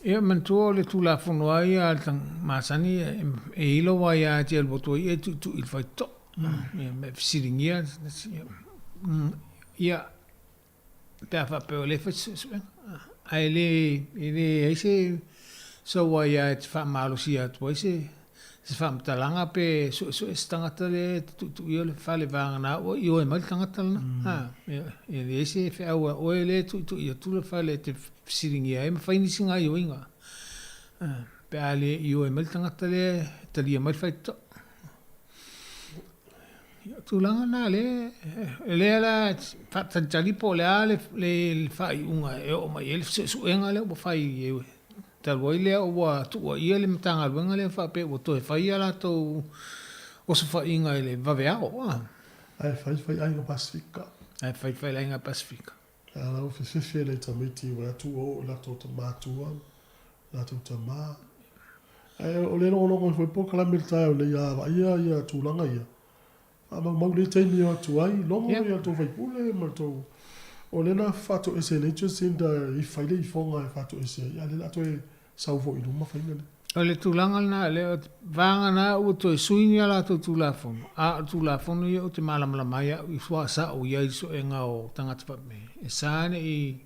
ia manatua o le Tulafono lava ia a le masani e i ai lou aia e te alu atu ai e tuitui i le faitotoa. Ia ma e fesiligia, ia, pe a faapea o lea e fai se suesuega. Ae le, e leai se sou aia e te faamalosia atu ai se se faamatalaga pe suesue se tagata lea e te tuituia le fale vagana ua ioe mai le tagata lena. E leai se feau a oe lea e tuitui atu le fale e te fesiligia ai ma fai nisi gaioiga. Pe a le ioe mai le tagata lea e talia mai le faitotoa. Ia, o tulaga na lea, lea la faatalitali po o le a le faaiuga e oo mai ai le suesuega lea ua fai Talu ai lea ua tuuaia le Matagaluega lea faapea ua toe fai a latou osofaiga i le vaveao. Ae fai fai aiga Pasefika. Ae fai fai aiga Pasefika. A la ua fefefe nai tamaiti ua atu ua oo i latou matua, latou tama. Ae o le logologo ai foi polokalame i le taeao nei a vaaia ia tulaga ia, faamaumau lelei taimi e o atu ai, logo ia le tou faipule ma le tou, o lea na faatoese e nei Jacinda e fai le ifoga e faatoese ai, a o lea o le a toe sau foi i luma faiga nei. O le tulaga lena, lea ou te, vagana ua toe sui ni a latou Tulafono, a o le Tulafono ia ou te malamalama ai au i sa ou i ai i le suega o tagata faapea, e sa ne i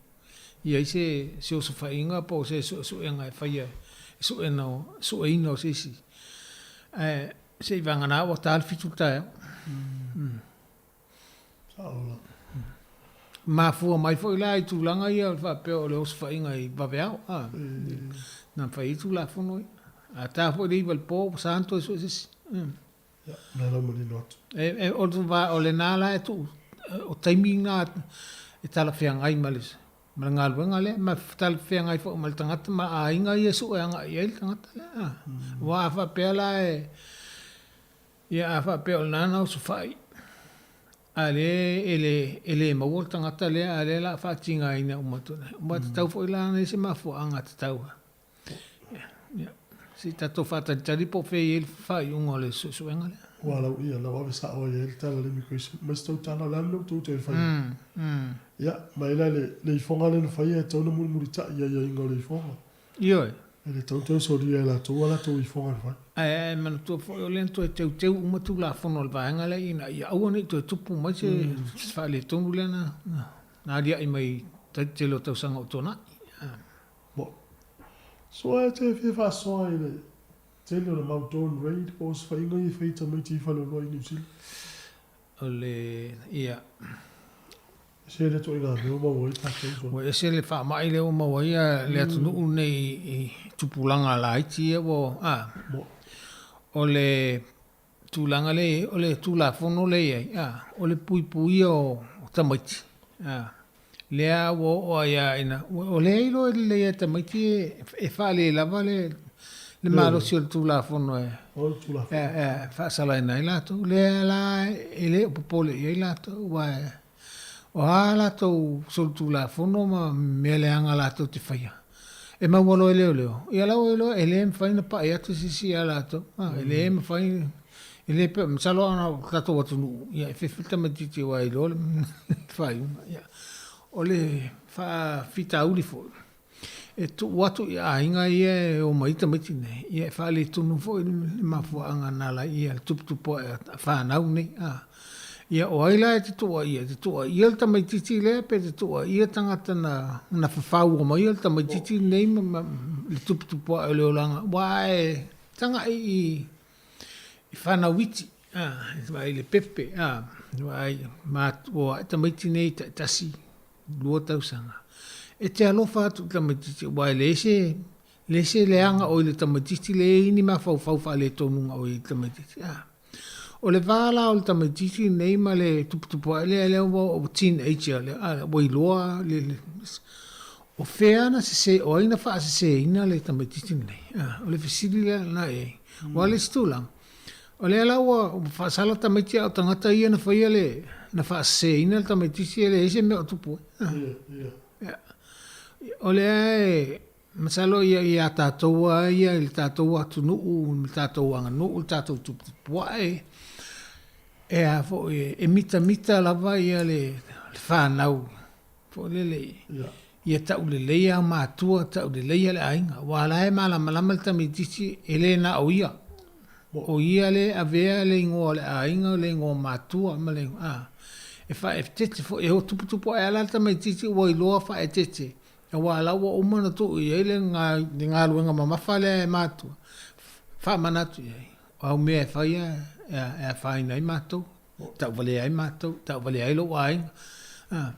i ai se se osofaiga po o se suesuega e faia e suena o sueina o se isi. Ae se i vagana ua ta le 7 i le taeao. Mafua mai foi la i tulaga ia o le faapea o le osofaiga i vaveao, a, na fai ai Tulafono ia. A ta foi le 9 i le po ua sa ona toe sue se isi. Ia, o lea la ua manino atu. E, e, o, o lena la e tuu, o taimi na e talafeagai ma le, ma le galuega lea, ma talafeagai foi ma le tagata ma aiga ia e sue agai i ai le tagata lea. A. Aua a faapea la e, ia a faapea o lena na osofai, a lea e le, e le maua le tagata lea, a lea o le a faatigaina uma atu ai. Ua tatau foi la ona i ai se mafuaaga tatau. Ia, se i tatou faatalitali po o fea e i ai le faaiuga o le suesuega lea. Ua lau ia, na vave sao ai ai le tala a le immigration. Mai se tautala, o le a le mea ua outou toe faia? Ia, ma e la le, le ifoga lea na faia e tatau ona mulimulitai i aiaiga o le ifoga. Ioe. E le tatau ona toe solia e latou a latou ifoga na fai. Ae, ae manatua foi o lea na toe teuteu uma Tulafono a le vaega lea ina ia aua ne i toe tupu mai se, se faaletonu lea na, na aliae mai i le tele o tausaga ua tuanai. Soa e te fia faasoa i le tele o le mau dawn raid po o osofaiga ia e fai e tamaiti i faleoloa i Niu Sila? O le, ia. Ese le ituaiga mea ua maua ai tatou soa. Ua ese le faamai lea ua maua ai le atunuu lenei i tupulaga laiti ia ua, a. O le tulaga lea e i ai, o le Tulafono lea e i ai, a, o le puipuia o tamaiti, a, lea ua oo ai lava ina, o lea e iloa lelei lava e tamaiti e faalelava le le malosi o le Tulafono e faasalaina ai latou. O lea la e le o popole i ai latou, aua o a latou solitulafono ma mea leaga latou te faia, e maua loa e leoleo, ia la ua iloa e le mafai ona pai atu se isi ia latou, e le mafai, e le pe, masalo ana o tatou atunuu, ia e fefe le tamaitiiti aua e iloa le faaiuga. Ia, o le faafitauli foi, e tuu atu i aiga ia e omai ai tamaiti nei, ia e faaletonu foi le mafuaaga na ala ai ia le tuputupu ae o fanau nei. A, ia o ai la e te tuuaia? E te tuuaia le tamaitiiti lea pe te tuuaia tagata na, na fafaua maia le tamaitiiti lenei ma, ma le tuputupu ae o le olaga, aua e tagai i, i fanau iti, a, e vaai i le pepe, a, vaai, matua ae tamaiti nei taitasi, 2 tausaga. E te alofa atu i le tamaitiiti aua e leai se, leai se leaga o i le tamaitiiti, leai ni mafaufau faaletonuga o i le tamaitiiti. A. O le va la o le tamaitiiti lenei ma le tuputupuae lea, lea ua ua teenager lea, a, ua iloa le, le, o fea na sese, o ai na faaseseina le tamaitiiti lenei? A, o le fesili lea na i ai. Aua o le isi tulaga, O lea la ua faasala tamaiti a o tagata ia na faia le, na faaseseina le tamaitiiti e leai se mea o tupu ai. Ia. O lea e, masalo ia ia tatou lava ia i le tatou atunuu, le tatou aganuu, le tatou tuputupuae, e a foi, e mitamita lava ia le fanau foi lele, ia tauleleia matua, tauleleia le aiga, aua o la e malamalama le tamaitiiti e le na o ia. O ia lea e avea le igoa o le aiga, le igoa matua ma le, a, e faaeteete foi, e tuputupu ae lava la le tamaitiiti ua iloa faaeteete, aua o la ua uma ona tuu i ai le galuega mamafa lea e matua, faamanatu i ai, o au mea e fai e afaina ai matou. Tauvalea ai matou, tauvalea ai lou aiga. A.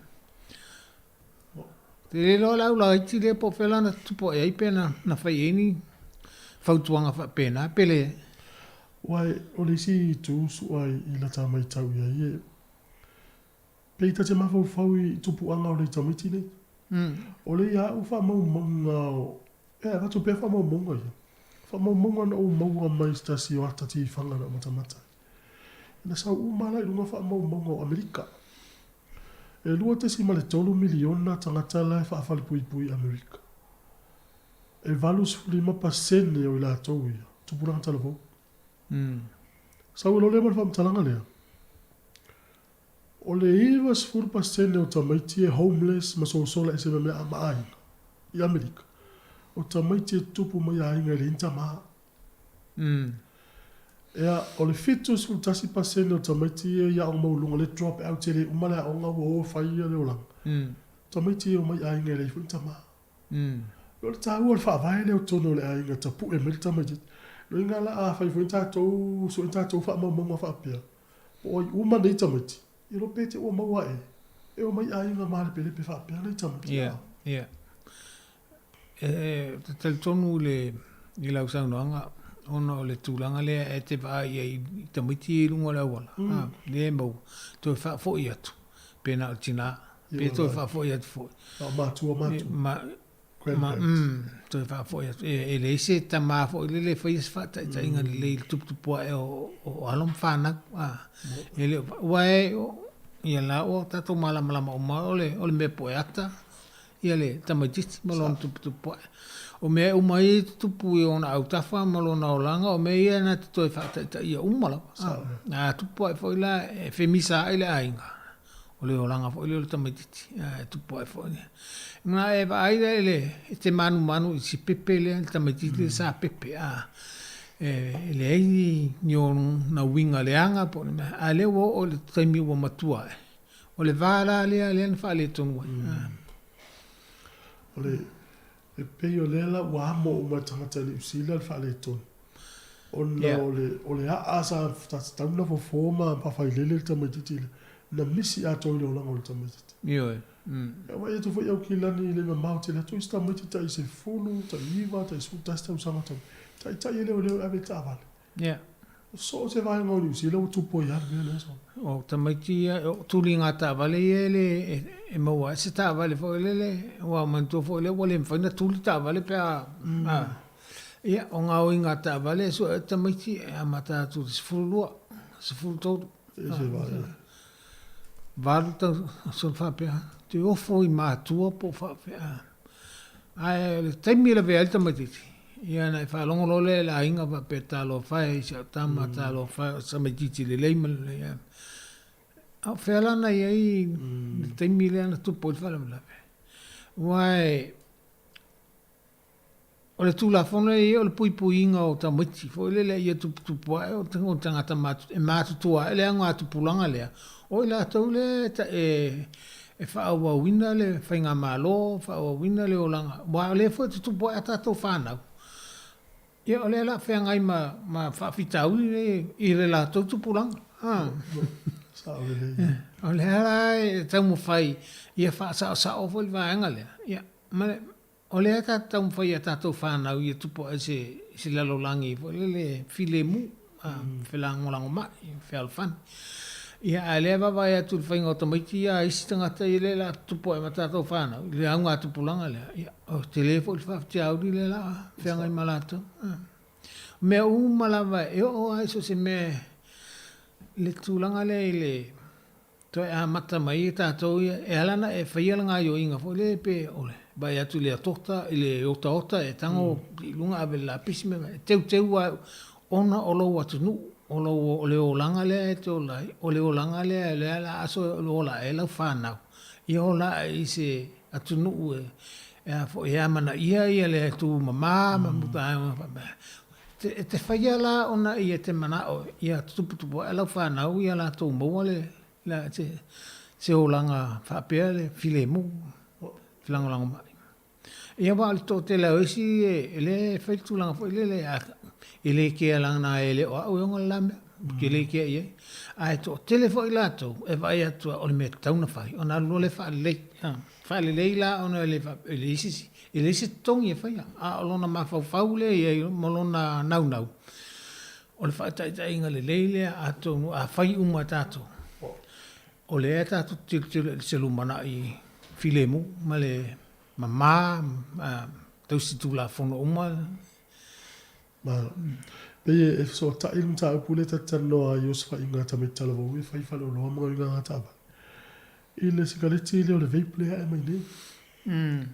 Ou te le iloa le au laiti lea po o fea lana tupu ae ai pe na, na fai i ai ni fautuaga faapena pe leai. Aua o le isi itu sua i lata matau i ai e, pei ta te mafaufau i tupuaga o le tamaiti nei. O le ia au faamaumauga o, e avatu pea faamaumauga ia. Faamaumauga na ou maua mai se tasi o ata tifaga na ou matamata ai. Na sau uma la i luga faamaumauga o Amerika. E 2.3 miliona tagata la e faafalepuipui i Amerika. E 85% o i latou ia, tupulaga talavou. Sau loa lea ma le faamatalaga lea, o le 90% o tamaiti e homeless ma sosola ese ma mea ma aiga i Amerika, o tamaiti e tutupu mai aiga e leai ni tama. Ea, o le 71% o tamaiti ia i aoga maualuluga lea e drop out e le uma le aoga ua o e fai le olaga, o tamaiti ia e omai i aiga e leai foi ni tama. O le taua o le faavae lea o totonu o le aiga tapue mai le tamaitiiti. O lona uiga la a fai foi ni tatou sue ni tatou faamaumauga faapea, po o ai uma nei tamaiti, iloa pe te i ua maua ae e omai aiga malepelepe faapea nei tamaiti. Ia, ia. E te talitonu i le i lau saunoaga ona o le tulaga lea e te vaai ai i tamaiti ia i luga o le auala, a, lea e maua, toe faafoi atu pe na o le tina Pe toe faafoi atu foi. A o matua matua. Ma, ma, toe faafoi atu. E, e leai se tamā foi lele e faia se faataitaiga lelei i le tuputupu ae o, o alo ma fanau. A, e le o, aua e, o, ia la ua tatou malamalama uma o le, o le mea poeata ia le tamaitiiti ma lona tuputupu ae. O mea uma ia e tutupu i ona autafa ma lona olaga, o mea ia na te toe faataitaia uma lava. A, a tupu ae foi la, e femisa ai le aiga. O le olaga foi lea o le tamaitiiti e tupu ae foi. Na e vaai lea i le, e te manumanu i si pepe lea, le tamaitiiti lea sa pepe, a, e leai ni, ni ona uiga leaga po o le mea, a lea ua oo i le taimi ua matua ae, o le va la lea lea na faaletonu ai. O le, E pei o lea la ua amo uma e tagata i Niu Sila le faaletonu, ona o le, o le aa sa tatau ona fofo ma faafailele le tamaitiiti lea, na misi atoa i le olaga o le tamaitiiti. Ioe. E vaai atu foi Aukilani i le mamao tele atu isi tamaiti tai 10, tai 9, tai 11 tausaga tau taitai e leoleo e ave i taavale. Ia. So o se vaega o Niu Sila ua tupu ai lava le mea lea so. O tamaiti ia, o tuliga taavale ia e le e maua ai se taavale foi lele, aua manatua foi lea ua le mafai ona tuli taavale pe a, a. Ia, o gaoiga taavale e sue ai tamaiti e amata atu i le 12, 13. E se vaega. 8 tausaga faapea, te ofo i matua po o faapea. Ae o le taimi e lavea ai le tamaitiiti, ia ona e faalogo loa lea i le aiga faapea, talofa e i si au tama, talofa e o se tamaitiiti lelei ma lelei. A o fea la na i ai le taimi lea na tupu ai le faalavelave? Aua e, O le Tulafono lea e i ai o le puipuiga o tamaiti foi lele ia tuputupu ae o tagata matutua, e matutua ae le augatupulaga lea, o i latou lea e e faaauauina le faigamalo, faaauauina le olaga, aua o lea foi e tutupu ae a tatou fanau. Ia o lea o le a feagai ma ma faafitauli nei i le latou tupulaga. O lea la e taumafai ia faasaosao foi le vaega lea, ia ma le O lea tatou te taumafai i a tatou fanau ia tupu ae se se lalolagi foi lele filemu, felagolagomai, fealofani. Ia a o lea e vaavaai atu i le faiga o tamaiti ia a isi tagata ia lea o le a tutupu ae ma tatou fanau i le augatupulaga lea, ia o tele foi le faafitiauli lea o le a feagai ma latou. O mea uma lava e oo lava i so o se mea i le tulaga lea i le Toe amata mai ai tatou ia, e ala ona e faia le gaioiga foi lea pe o le vaai atu i le atota, i le otaota e tago i luga ave i le lapisi ma e teuteu lava ona o lou atunuu, o lou, o le olaga lea e te ola ai, o le olaga lea lea o le a aso e ola ai lau fanau, ia ola ae i se atunuu e, e a foi, e amanaia ia le tumama ma vaega faapea. E te faia la ona ia te manao ia tuputupu ae lau fanau ia latou maua le se se olaga faapea le filemu, felagolagomai. Ia aua o le toatele lava o isi e le fai le tulaga foi lele e le kea leaga e le o au e ona le la mea, ou te le kea i ai. Ae toatele foi latou e vaai atu lava o le mea e tatau ona fai ona alu loa lea faalelei. Faalelei la ona e leai se isi, e leai se totogi e faia, a o lona mafaufau lea e i ai ma lona naunau, o le faataitaiga lelei lea atonu a fai uma e tatou, o lea tatou te tilotilo i se lumanai filemu ma le mama, tausi tulafono uma. Ma, pei e fesootai le mataupu lea ta te talanoa ai i osofaiga a tamaiti talavou e fai i faleoloa ma galuega taavale i le sikaleti lea o le vape lea e ae mai nei.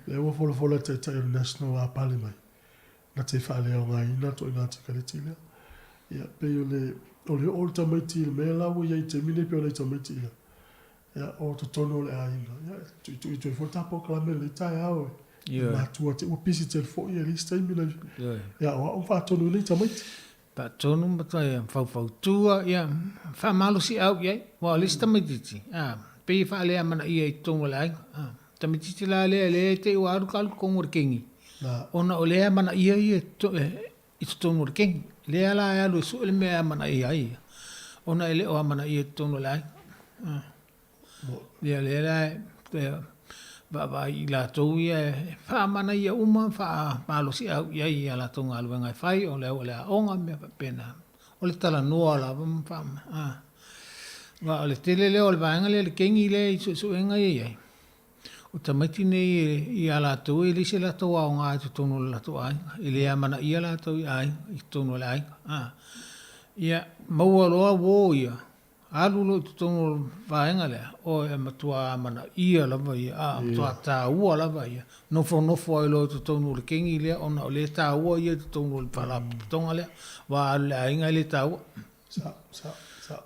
Lea ua folafola e le Taitai o le National a pale mai. na te faaleaogaina ituaiga tikaleti lea. Ia, pei o le, o le oo o le tamaiti i le mea la ua i ai i le taimi lenei pei o nai tamaiti ia, ia, o totonu o le aiga, ia, e tuitui atu ai foi le ta polokalame i lenei taeao e, i matua te ua pisi tele foi ia i le isi taimi nai, ia aoao ma faatonu ai nai tamaiti. Faatonu ma toe faufautua, ia, faamalosiau i ai, aua o le isi tamaitiiti, a, pei e faaleamanaia i totonu o le aiga, a. Tamaitiiti la lea, lea e te i ua alu ka alu i totonu o le kegi, ona o lea e amanaia ia i totonu o le kegi. Lea la e alu e sue le mea e amanaia ai ia, ona e le o amanaia i totonu o le aiga. A. Ia lea la e vaavaai i latou ia e faamanaia uma ma faamalosiau i ai i a latou galuega e fai, o le au aoga ma mea faapena. O le talanoa lava ma faa, a. Aua o le tele lea o le vaega lea o le kegi lea i suesuega ia e i ai, o tamaiti nei i a latou e leai se latou aoga i totonu o le latou aiga, e le amanaia latou i aiga, i totonu o le aiga, a. Ia, maua loa uo ia, Alu loa i totonu o le vaega lea, oi e matua amanaia lava ia, a matua taua lava ia. Nofonofo ai loa i totonu o le kegi lea ona o lea e taua ia i totonu o le faalapotopotoga lea, aua a alu i le aiga e le taua. Sao, sao, sao.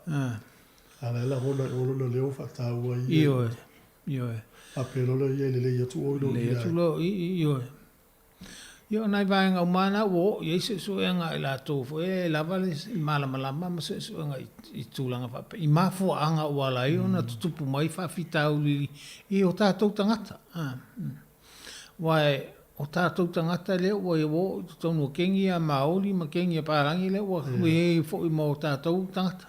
A o la e lagona i o lona leo faataua ia. Ioe, ioe. Faapea loa lea ia e lelei atu oe i lo ia. Lelei atu loa i i, ioe. Ia o nai vaega uma lava na ua oo i ai suesuega a i latou foi e lava le malamalama ma suesuega i tulaga faapea, i mafuaaga ua ala ai ona tutupu mai faafitauli i o tatou tagata. Aua o tatou tagata lea ua oo i totonu o kegi a Maori ma kegi a Palagi lea ua i ai foi ma o tatou tagata.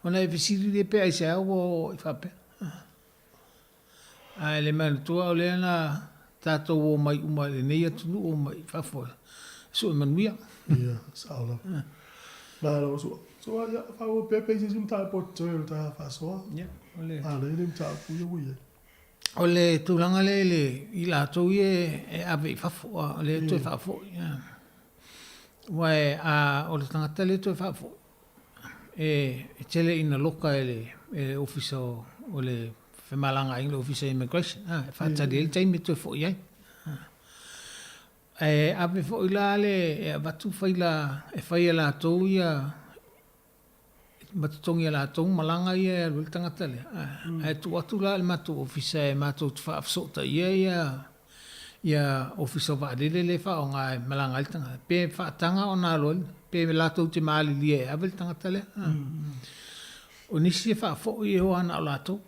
Ona e fesili lea pe aisea ua oo ai faapea. Ae le manatua o lea na tatou omai uma i lenei atunuu mai fafo e sue manuia. Ia, sao lava. Malo, sua, sua, ia, faaauau pea pe i se isi mataupu o totoe o le ta faasoa. Ia, o le. A lea le mataupu ia ua i ai. O le tulaga lea i le, i latou ia e ave i fafo, o lea e toe faafoi. Aua a, o le tagata lea e toe faafoi, e tele ina loka e le Ofisa o le Femalagaaiga, le Ofisa o Immigration, e faatali ai le taimi e toe foi ai. Ae ave foi la le, e avatu faila e fai e latou ia, ma totogi e latou malaga ia e alu ai le tagata lea. Ae tuu atu la i le matou ofisa e matou te faafesootaia ia ia Ofisa o Vaalele lea e faaaoga e malaga ai le tagata, pe faataga ona alu ai, pe latou te malilie e ave le tagata lea. O nisi e faafoi e o lava na o latou.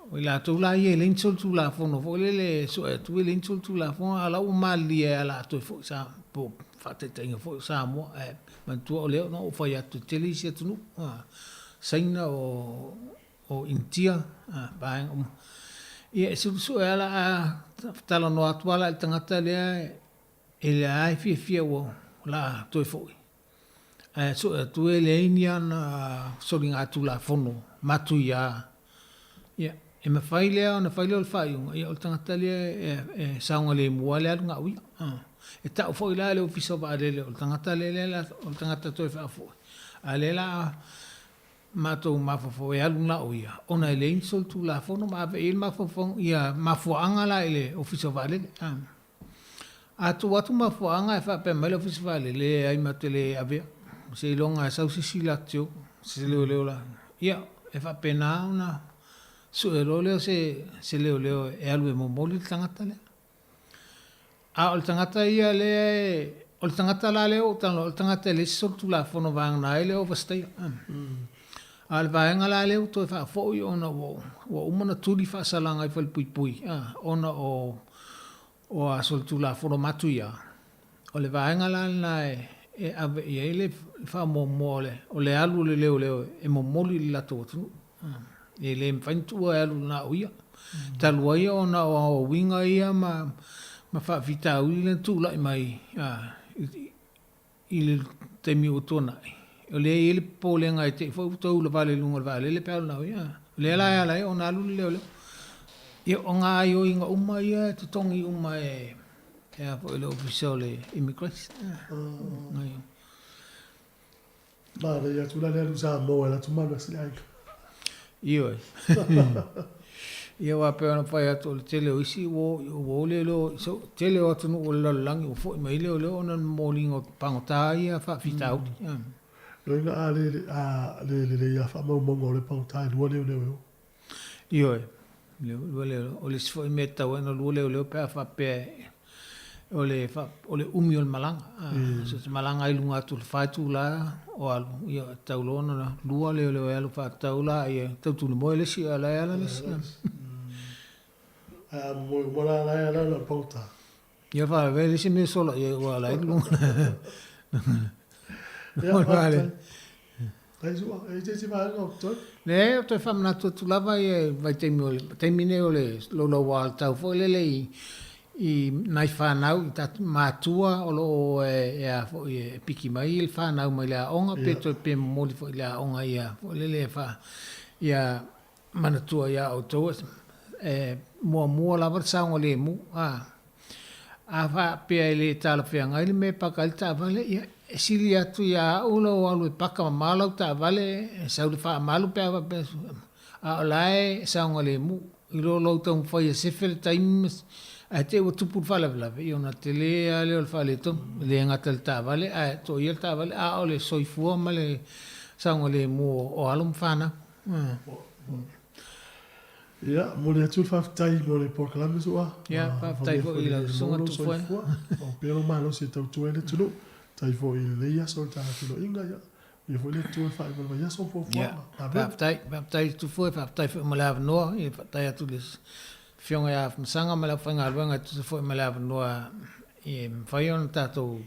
O i latou la ia e leai ni solitulafono foi lele e sue atu e leai ni solitulafono, a o la ua malilie lava o le a toe foi i Samoa, po o faataitaiga foi o Samoa. Ae manatua o lea na ou fai atu e tele isi atunuu, Saina o o Initia, vaega uma. Ia, e suesue lava la, a talanoa atu lava la i le tagata lea e lea e fiafia ua o le a toe foi, ae sue atu e leai ni ana soligatulafono matuia. Ia, e mafai lea ona fai lea o le faaiuga, ia o le tagata lea e saogalemu lava le alu gauia. E tau foi la e le Ofisa o Vaalele o le tagata lea o le tagata toe faafoi, a o lea o le a matou mafaufau e alu na o ia, ona e leai ni solitulafono ma ave i ai le mafaufauga, ia mafuaaga la i le Ofisa o Vaalele. A tuu atu mafuaaga ae faapea mai le Ofisa o Vaalele, leai matou te le avea, seiloga e sau se isi latio, se leoleo la. Ia, e faapena ona sue loa lea o se leoleo e alu e momoli le tagata lea. A o le tagata ia lea e, o le tagata la lea ua ou talanoa, o le tagata e leai se solitulafono vagana ai le overstayer. A o le vaega la lea ua toe faafoi ona ua, ua uma ona tuli faasalaga i falepuipui, ona o, o a solitulafono matuia, o le vaega la lena e, e ave i ai le faamuamua o le, o le alu o le leoleo e momoli i le latou atunuu. E le mafai ona tuua e alu na o ia. Talu ai ona o aoaiga ia ma ma faafitauli lea na tulai mai i le taimi ua tuanai, o lea e i ai le popolega e te i foi ua toe ulavale i luga o le vaalele pe a alu na o ia. O lea la e ala ai ona alu le leoleo. Ia, o gaoioiga uma ia e totogi uma e a foi le Ofisa o le Immigration. Manaia atu la le alu Samoa e alu atu malosi le aiga. Ioe. Ia aua e pei ona fai atu o le tele o isi ua ua o leoleo i so tele o atunuu o le lalolagi ua foi mai leoleo ona o ni moliga o pagota ia faafitauli. Loiga a le a le lelei a faamaumauga o le pagota e lua leoleo e o. Ioe, lua leoleo. O le isi foi mea e tatau ai ona lua leoleo pe a faapea o le o le umi o le malaga. So o se malaga i luga atu o le fa itula o alu, ia e tatau loa ona lua leoleo e alu faatatau la ia tau tulemoe le isi a o la e ala le isi. Ae a momoe uma la, la e ala ona o le pagota. Ia faalavelave le isi mea sola i ai aua o la e i luga. Ia, faafetai. Ai sua, e i se vaega o totoe? Leai, ou toe faamanatu atu lava ia vaitaimi o le taimi nei o le laulauā o le tau foi lele i i nai fanau i tatou matua o lo o e a foi e piki mai le fanau mai le aoga pe toe pe momoli foi i le aoga ia foi lele e faa ia manatua iā outou e muamua lava le saogalemu a a faapea e le talafeagai le mea e paka ai le taavale ia e sili atu iā au lou alu e paka mamao lau taavale e sau le faamalu pe a faapea a o la e saogalemu i lo lou taumafai e sefe le taimi ae te i ua tupu le faalavelave ia ona tele lava lea o le faaletonu e le gata i le taavale ae toia le taavale a o le soifua ma le saogalemu o alo ma fanau. Ia, momoli atu le faafetai mo le polokalame Su'a. Ia, faafetai foi i lau susuga Tufoe. O pea lou malosi e tautua ai le atunuu. Faafetai foi i lenei aso i le ta feiloaiga. Ia, manuia foi le Atua i le faaiuga o le vaiaso ma fuafuaga. Amene. Faafetai, faafetai Tufoe, faafetai foi mo le avanoa. Ia, faafetai atu i le Afioga ia Afamasaga ma le aufaigaluega e tusa foi ma le avanoa e mafai ona tatou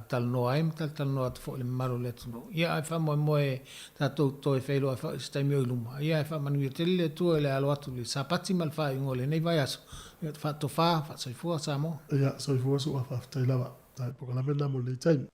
talanoa ai ma talatalanoa atu foi i le mamalu o le atunuu. Ia, ae faamoemoe tatou toe feiloai foi i se taimi o i luma. Ia, ae faamanuia tele le Atua i le alo atu i le Sapati ma le faaiuga o lenei vaiaso. Ia, faatofa, faasoifua Samoa. Ia, soifua Su'a, faafetai lava. Tae polokalame lena mo lenei taimi.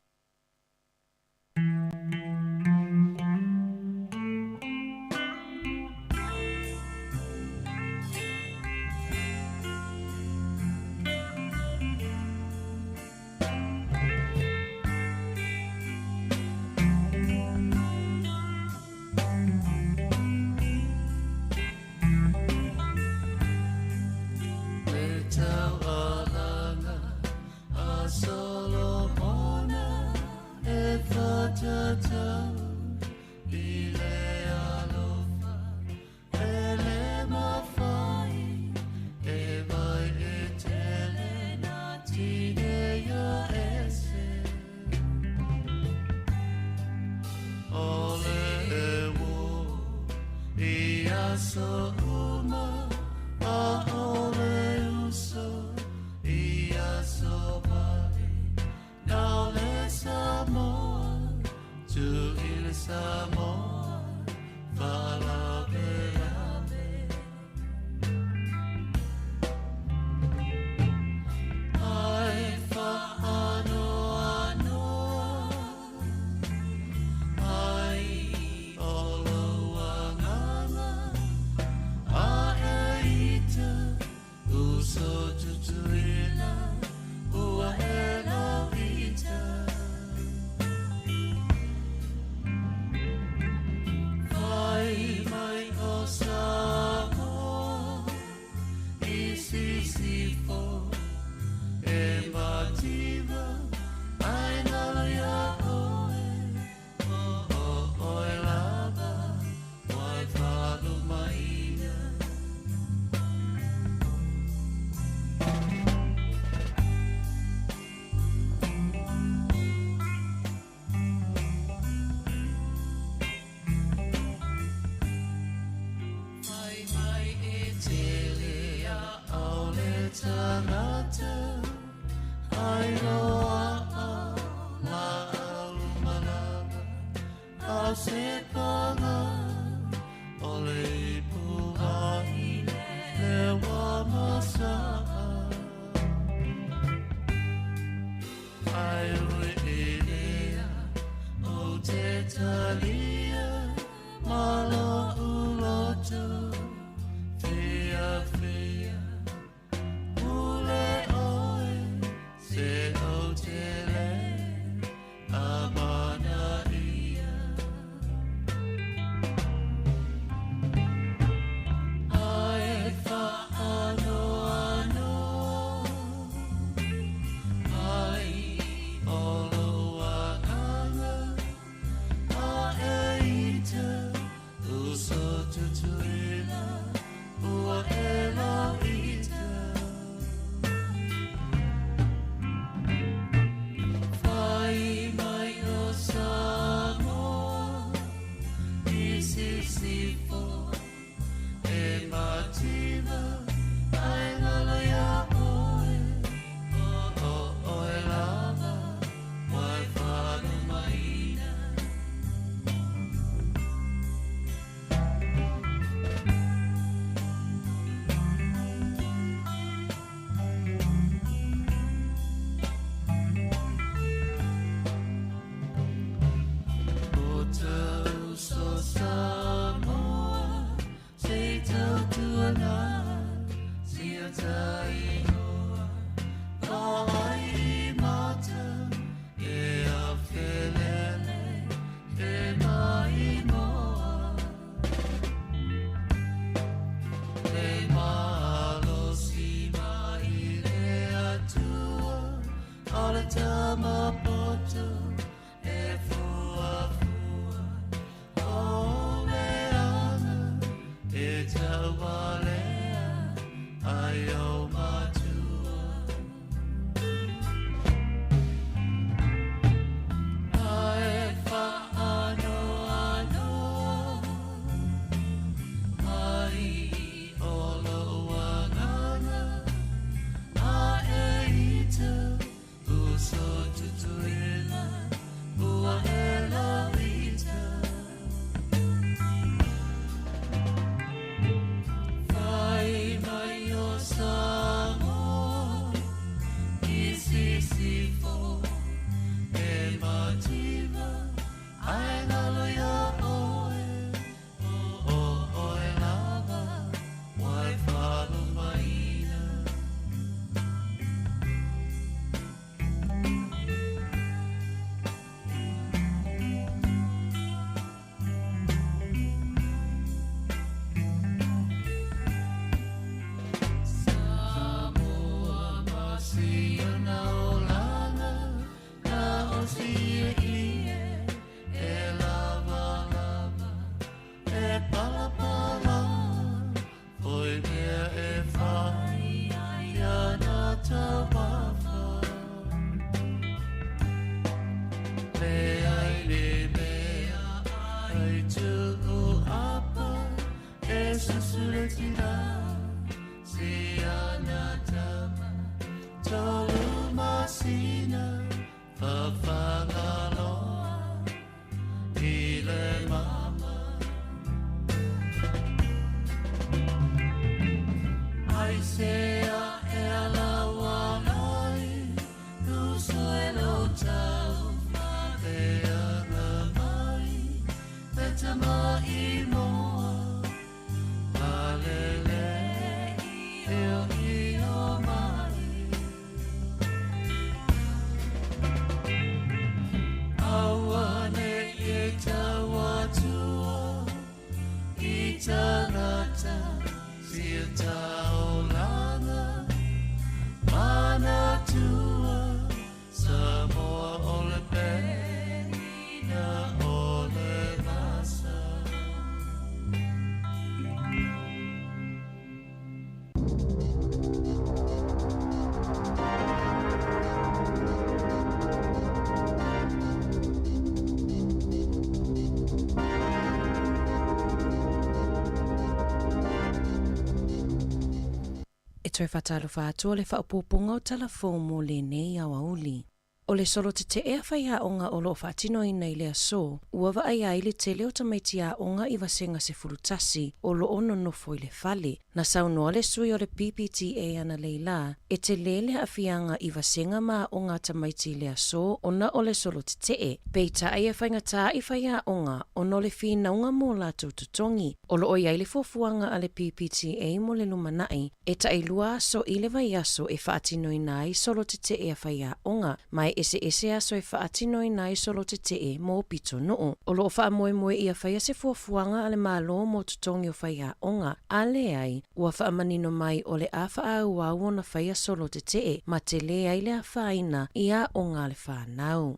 E toe faatalofa atu o le faaopoopoga o Tala Fou mo lenei aoauli. O le solo tetee a faiaoga o lo o faatinoina i le aso, ua vaaia ai le tele o tamaiti aoga i vasega 11 o lo o nonofo i le fale. Na saunoa le sui o le PPTA analeila, e tele le aafiaga i vasega ma aoga a tamaiti i le aso ona o le solo tetee, peitai e faigata i faiaoga ona o le finauga mo latou totogi. O lo o i ai le fuafuaga a le PPTA mo le lumanai, e tailua aso i le vaiaso e faatinoina ai solo tetee a faiaoga, ma e eseese aso e faatinoina ai solo tetee mo pitonuu. O lo o faamoemoe ia faia se fuafuaga a le Malo mo totogi o faiaoga, a leai, ua faamanino mai o le a faaauau ona faia solo tetee ma tele ai le afaina i aoga a le fanau.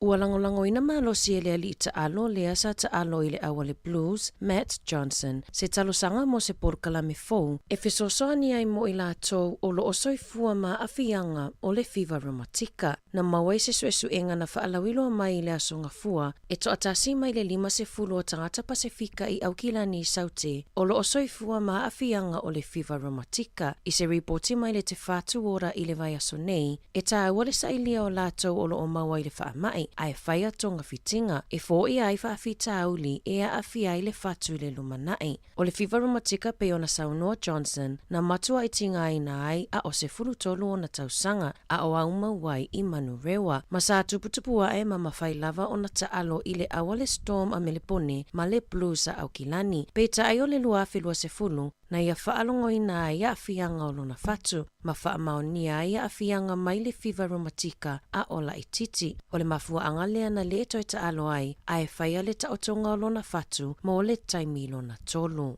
Ua lagolagoina malosi e le alii taalo lea sa taalo i le au a le Blues, Matt Johnson, se talosaga mo se polokalame fou e fesoasoani ai mo i latou o lo o soifua ma aafiaga o le fiva reumatika. Na maua i se suesuega na faalauiloa mai i le Aso Gafua, e toatasi mai le 50 o tagata Pasefika i Aukilani i Saute o lo o soifua ma aafiaga o le fiva reumatika. I se ripoti mai le Te Whatu Ora i le vaiaso nei, E tāua le sailia o latou o lo o maua i le faamai, ae faia togafitiga e foia ai faafitauli e aafia ai le fatu i le lumanai. O le fiva reumatika pei ona saunoa Johnson, na matua i tigaina ai a o 13 ona tausaga, a o aumau ai i Manurewa. Ma sa tuputupu ae ma mafai lava ona taalo i le au a le Storm a Melepone ma le Blues a Aukilani. Peitai o le 2020, na ia faalogoina ai aafiaga o lona fatu, ma faamaonia ai aafiaga mai le fiva reumatika a o laitiiti. O le mafuaaga lea na lē toe taalo ai, ae faia le taotoga o lona fatu mo le taimi lona tolu.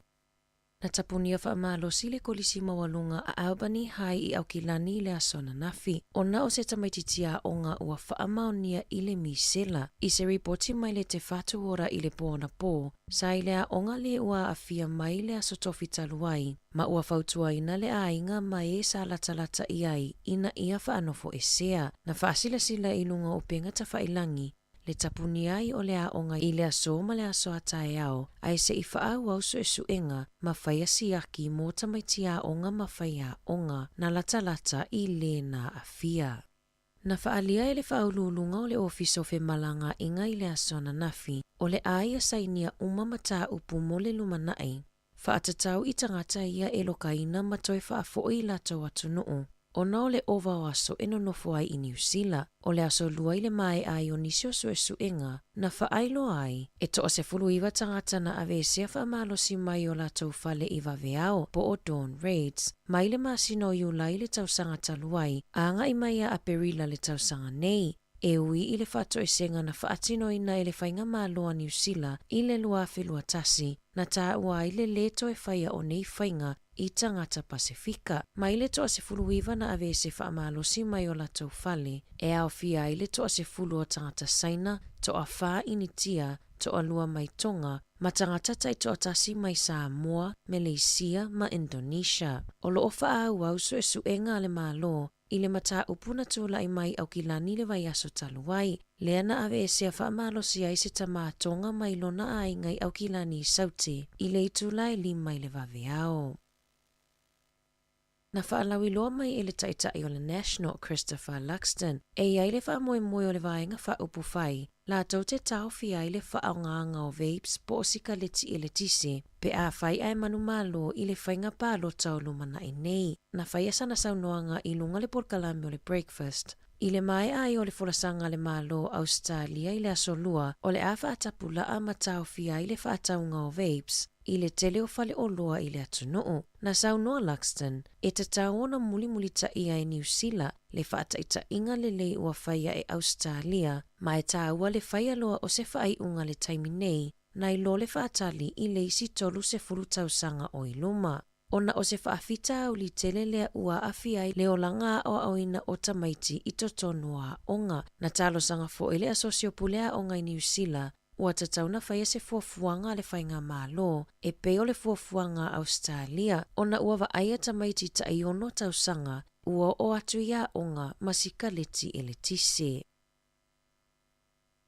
Na tapunia faamalosi le Kolisi Maualuga a Albany High i Aukilani i le aso ananafi, ona o se tamaitiiti aoga ua faamaonia i le misela. I se ripoti mai le Te Whatu Ora i le po anapō, sa i le aoga le ua aafia mai le aso Tofi talu ai, ma ua fautuaina le aiga ma e sa latalata i ai ina ia faanofoesea. Na faasilasila i luga o upega tafailagi le tapunia ai o le aoga i le aso ma le aso a taeao ae se i faaauau suesuega ma faia siaki mo tamaiti aoga ma faiaoga na latalata i le na aafia. Na faaalia e le Faauluuluga o le Ofisa o Femalagaaiga i le aso ananafi, o le a ia sainia uma mataupu mo le lumanai, faatatau i tagata ia e lokaina ma toe faafoi i latou atunuu, ona o le ova o aso e nonofo ai i Niu Sila, o le aso Lua i le maea ai o nisi o suesuega na faailoa ai, e toa-19 tagata na aveesea faamalosi mai o latou fale i vaveao po o dawn raids, mai le masina o Iulai i le tausaga talu ai, a agai mai ia Aperila le tausaga nei, e ui i le faatoesega na faatinoina e le Faigamalo a Niu Sila i le 2021, na taua ai le lē toe faia o nei faiga i tagata Pasefika. Mai le toa-19 na aveese faamalosi mai o latou fale, e aofia ai le toa-10 o tagata Saina, toa-fa Initia, toalua mai Tonga, ma tagata taitoatasi mai Samoa, Meleisia ma Indonesia. O lo o faaauau suesuega a le Malo i le mataupu na tulai mai Aukilani i le vaiaso talu ai, lea na aveesea faamalosi ai se tamā Tonga mai lona aiga i Aukilani i Saute i le itula e lima i le vaveao. Na faalauiloa mai e le Taitai o le National, Christopher Luxton, e i ai le faamoemoe o le Vaega Faaupufai latou te taofia ai le faaaogaga o vapes po o sikaleti eletise pe afai ae manumalo i le faiga palota o lumanai nei. Na faia sana saunoaga i luga le polokalame o le Breakfast. I le maea ai o le folasaga a le Malo o Ausetalia i le Aso Lua, o le a faatapulaa ma taofia ai le faatauga o vapes i le tele o faleoloa i le atunuu. Na saunoa Luxton, e tatau ona mulimulitaia e Niu Sila le faataitaiga lelei ua faia e Ausetalia, ma e tāua le faia loa o se faaiuga le taimi nei, nai lo le faatali i le isi 30 tausaga o i luma. Ona o se faafitauli tele lea ua aafia ai le olaga aoaoina o tamaiti i totonu o aoga. Na talosaga foi le Asosi o Pule Aoga i Niu Sila, ua tatau na faia se fuafuaga a le Faigamalo e pei o le fuafuaga a Ausetalia, ona ua vaaia tamaiti tai ono tausaga ua oo atu i aoga ma sikaleti eletise.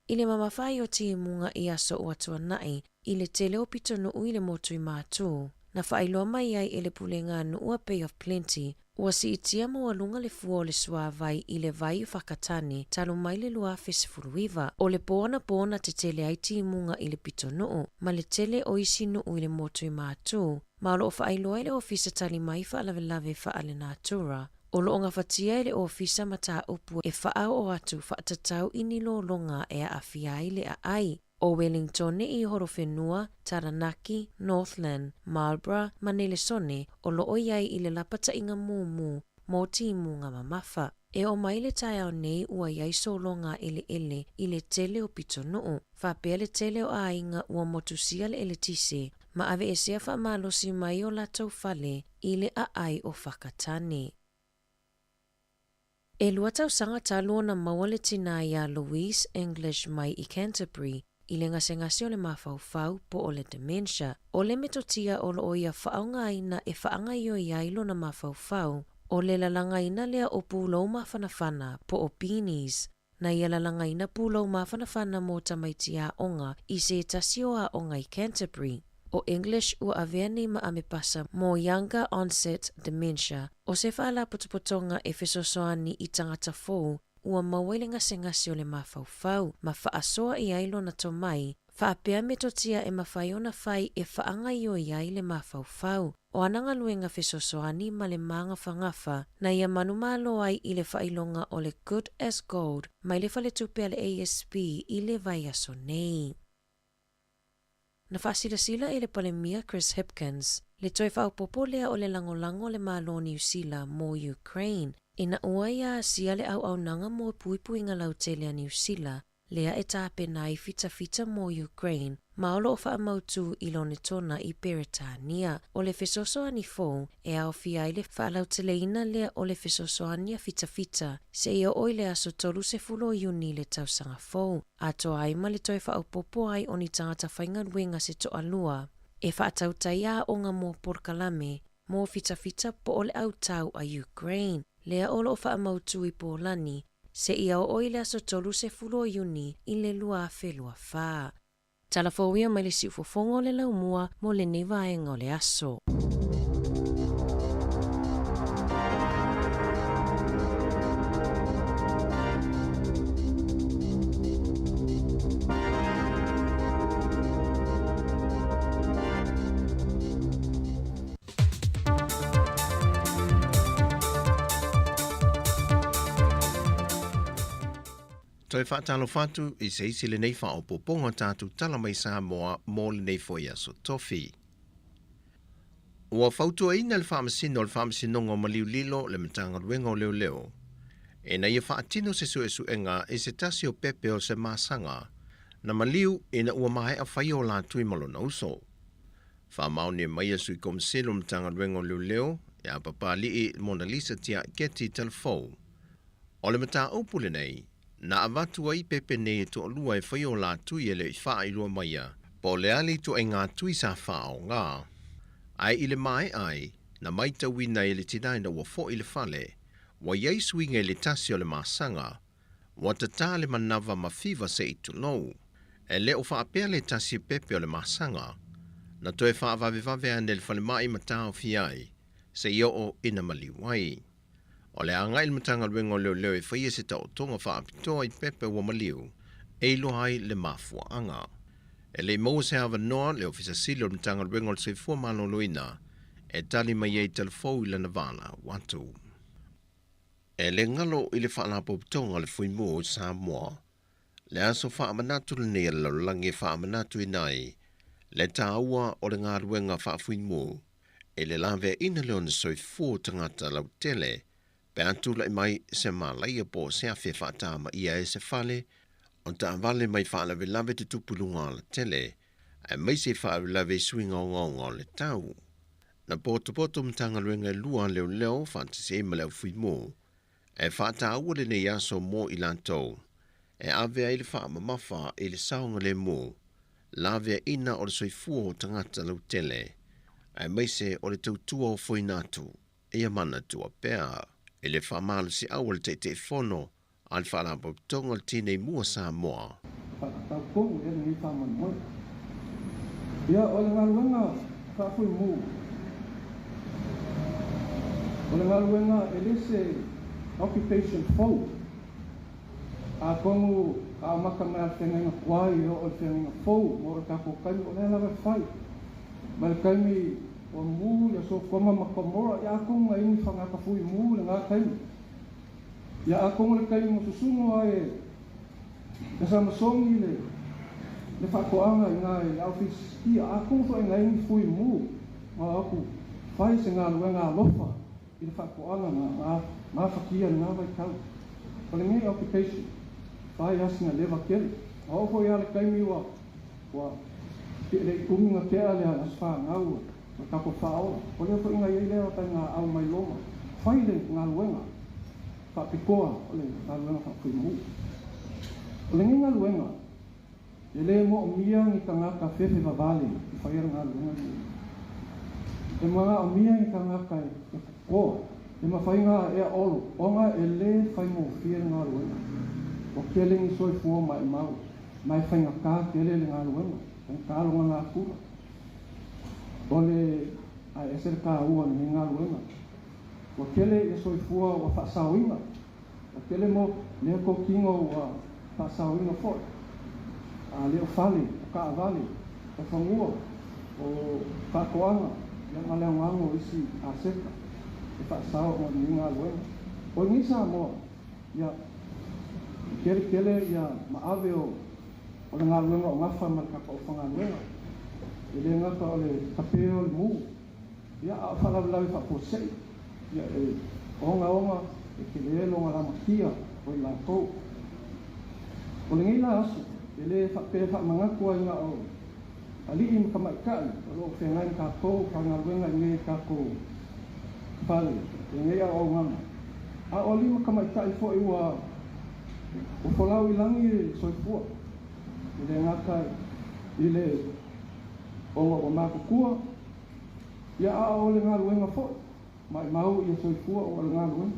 I le mamafa ai o timuga i aso ua tuanai i le tele o pitonuu i le motu i Matū, na faailoa mai ai e le Pulega a Nuu a Bay of Plenty, ua siitia maualuga le fua o le suāwai i le vai o Whakatane talu mai le 2019. O le pō anapō na tetele ai timuga i le pitonuu ma le tele o isi nuu i le motu i Matū, ma o lo o faailoa e le Ofisa Tali Mai Faalavelave Faalenatura, O lo o gafatia e le Ofisa mataupu e faaoo atu faatatau i ni lologa e aafia ai le aai o Wellingtone i Horowhenua, Taranaki, Northland, Marlborough ma Nelesone o lo o i ai i le lapataiga mumu mo timuga mamafa. E oo mai le taeao nei ua i ai sologa eleele i le tele o pitonuu, faapea le tele o aiga ua motusia le eletise ma aveesea faamalosi mai o latou fale i le aai o Whakatane. E lua tausaga talu ona maua le tinā iā Louise English mai i Canterbury i le gasegase o le mafaufau po o le dementia, o le metotia o lo o ia faaaogaina e faagaioi ai lona mafaufau, o le lalagaina lea o pulou mafanafana po o beanies Na ia lalagaina pulou mafanafana mo tamaiti aoga i se tasi o aoga i Canterbury. O English ua avea nei ma amepasa mo Younger Onset Dementia, o se faalapotopotoga e fesoasoani i tagata fou ua maua i le gasegase o le mafaufau ma faasoa i ai lona tomai, faapea metotia e mafai ona fai e faagaioi ai le mafaufau. O ana galuega fesoasoani ma le magafagafa na ia manumalo ai i le faailoga o le Good as Gold mai le faletupe a le ASB i le vaiaso nei. Na faasilasila e le Palemia Chris Hipkins le toe faaopoopo lea o le lagolago a le Malo o Niu Sila mo Ukraine ina ua ia asia le auaunaga mo puipuiga lautele a Niu Sila lea e tapena ai fitafita mo Ukraine. ma o lo o faamautu i Lonetona i Peretania. O le fesoasoani fou e aofia ai le faalauteleina lea o le fesoasoani a fitafita seia oo i le aso 30 o Iuni i le tausaga fou, atoa ai ma le toe faaopoopo ai o ni tagata faigaluega se toalua e faatautai aoga mo polokalame mo fitafita po o le autau a Ukraine, lea o lo o faamautu i Polani seia oo i le aso 30 o Iuni i le 2024. Tala fou ia mai le siufofoga o le laumua mo lenei vaega o le aso. Toe faatalofa atu i se isi lenei faaopoopoga o tatou tala mai Samoa mo lenei foi aso Tofi. Ua fautuaina le Faamasino o le Faamasinoga o Maliu Lilo le Matagaluega o Leoleo ina ia faatino se suesuega i se tasi o pepe o se masaga na maliu ina ua maea faia o latui ma lona uso. Faamaonia mai e le Sui Komasino o le Matagaluega o Leoleo ia Papali'i Monalisa Tiaiketi Talafou. O le mataupu lenei, na avatu ai pepe nei e toalua e faia o latui e le i faailoa maia po o le a le ituaiga tui sa faaaoga. Ae i le maea ai, na matauina e le tina ina ua foi i le fale, ua i ai suiga i le tasi o le masaga, Ua tatā le manava ma fiva se i tulou. E le o faapea le tasi pepe o le masaga. Na toe faavavevave ane i le falemai ma taofia ai, seia oo ina maliu ai. O le agai i le Matagaluega o Leoleo e faia se taotoga faapitoa i pepe ua maliu e iloa ai le mafuaaga. E le i maua se avanoa le Ofisa Sili o le Matagaluega o le Soifua Maloloina e tali mai ai talafou i lana valaau atu. E le galo i le Faalapotopotoga o le Fuimu o Samoa le aso faamanatu lenei a le lalolagi e faamanatuina ai le taua o le galuega faafuimu i le laveaiina lea o ona soifua o tagata lautele pe a tulai mai se malaia po o se afi e faatamaia ai se fale o taavale mai faalavelave tutupu i luga alatele aemaise faalavelave i suiga ogaoga o le tau. Na potopoto Matagaluega e lua a leoleo faatasi ai ma le aufuimu e faataua lenei aso mo i latou e ave ai le faamamafa i le saogalemu laveaiina o le soifua o tagata lautele aemaise o le tautua ofoina atu ia manatua pea i le faamalosiau a le Taitaifono a le Faalapotopotoga o le Tinei Mu a Samoa. Whakatau tonu e lenei whāmoemoe. Ia, o le galuega faafuimu, o le galuega e le se occupation fou. Atonu a amata mai a le feagaiga tuai e oo i le feagaiga fou ma oo i le tatou taimi, o lea lava e fai. Mai le taimi ua mu ia Sotoma ma Komora, ia atonu na i ai ni fagata fuimu i lena taimi. Ia atonu o le taimi na susuga ai e e Samasoni le le faatoaga i ina i le ao Filistia, atonu foi na i ai ni fui mu na o atu fai se galuega alofa i le faatoaga na na gafatia i lena vaitau. O lenei occupation, fai lava sina leva tele. Na oo foi lava le taimi ua ua e le i umi na tea le aso fanau o le tatou faaola. O lea foi na i ai lea faiga au mai Roma, fai le galuega faapitoa o le galuega faafuimu. O lenei galuega, e le moomia ni tagata fefe vavale e faia le galuega lenei. E manaomia ni tagata e kokoa, e mafai ona ea olo, ona e le faigofie le galuega. Ua tele ni soifua maimau, ma e faigata tele le galuega, faigata lona natura. O le ae ese le taua o lenei galuega. Ua tele ia soifua ua faasaoina, ua tele mo lea totino ua faasaoina foi, a le o fale, o taavale, o fanua, o faatoaga, ia ma le aogaga o isi aseta e faasao ona o lenei galuega. O lenei Samoa, ia e tele tele ia maave o o le galuega o gafa ma le tatou aufaigaluega. E le gata o le tape o le mu, ia a o faalavelave faafuasei, ia e ogaoga, e tele lona lamatia o i latou. O lenei la aso, e le faapea e faamanatu ai na o Alii ma tamaitai o lo o feagai ma tatou faigaluega i nei tatou fale i lenei auaunaga. A o alii ma tamaitai foi ua ua folau i lagi le soifua, e le gata i le ona ua matutua, ia a o le galuega foi, maimau ia soifua ua o le galuega.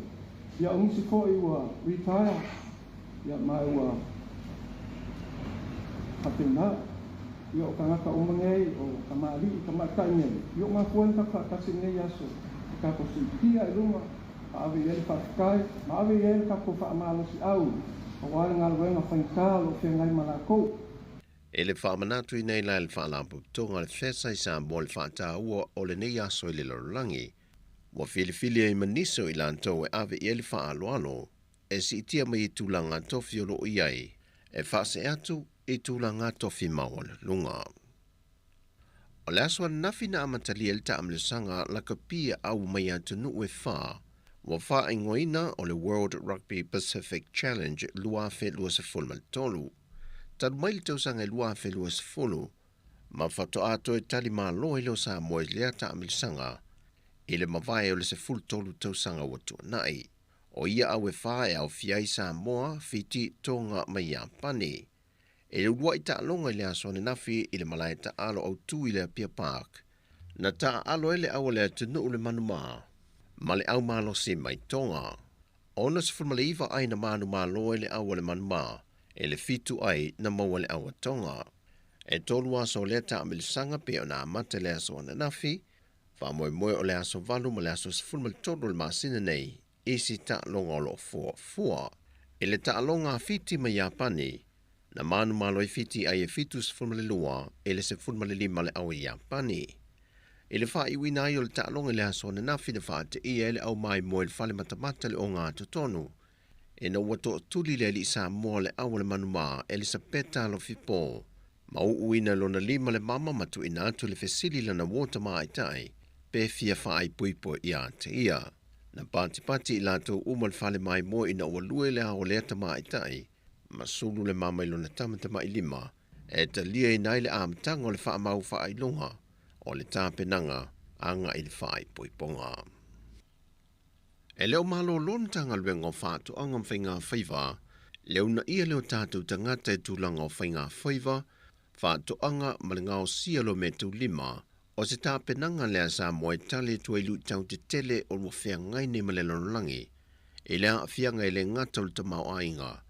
Ia o nisi foi ua retire, ia ma ua faapena. Ia o tagata uma nei, o tamalii, tamaitai nei, ia ua mafua ai ona tatou faatasi i lenei aso e tatou siitia i luga, ma ave i ai le faafetai, ma ave i ai le tatou faamalosiau aua le galuega faigata o lo o feagai ma latou. E le faamanatu i nei la e le Faalapotopotoga a le FESA i Samoa le faataua o lenei aso i le lalolagi. Ua filifili ai ma nisi o i latou e ave i ai le faaaloalo e siitia mai i tulaga tofi o lo o i ai e faasee atu i tulaga tofi maualuluga. O le aso ananafi na amatalia ai le taamilosaga lakapi a au mai atunuu e fa, ua faaigoaina o le World Rugby Pacific Challenge 2023. Talu mai le tausaga e 2020, ma faatoa toe tali malo ai lea o Samoa i lea taamilosaga i le mavae o le 13 tausaga ua tuanai. O ia au e fa e aofia ai Samoa, Fiti, Tonga ma Iapani. E uluai taaloga i le aso ananafi i le malae taaalo autu i le Apia Park. Na taaalo ai le au a le atunuu le manumā ma le au malosi mai Tonga. 69 ai na manumalo ai le au a le manumā e le 7 ai na maua le au a Tonga. E 3 aso o lea taamilosaga pei ona amata i le aso ananafi, faamoemoe o le aso 8 ma le aso 13 o le masina nei isi taaloga o lo o fuafua. I le taaloga a Fiti ma Iapani, na manumalo ai Fiti ai e 72 i le 15 le au a Iapani. I le faaiuina ai o le taaloga i le aso ananafi na faateia ai le au maimoa i le fale matamata le ogatotonu, ina ua tootuli le alii Samoa le au a le manumā Elisapeta Alofipo, ma uuina lona lima le mama ma tuuina atu le fesili i lana uo tamaitai pe fia faaipoipo ia te ia. Na patipati i latou uma le fale maimoa ina ua lue le ao o lea tamaitai, ma sulu le mama i lona tama tamailima e taliaina ai le amataga o le faamau faailoga o le tapenaga agai i le faaipoipoga. E le o malolo le Matagaluega o Faatoaga ma Faigafaiva le uunaia lea o tatou tagata i tulaga o faigafaiva, faatoaga ma le gaosia o meataulima. O se tapenaga lea a Samoa e tali atu ai i luitau tetele o ua feagai nei ma le lalolagi i le aafiaga e le gata o le tamaoaiga,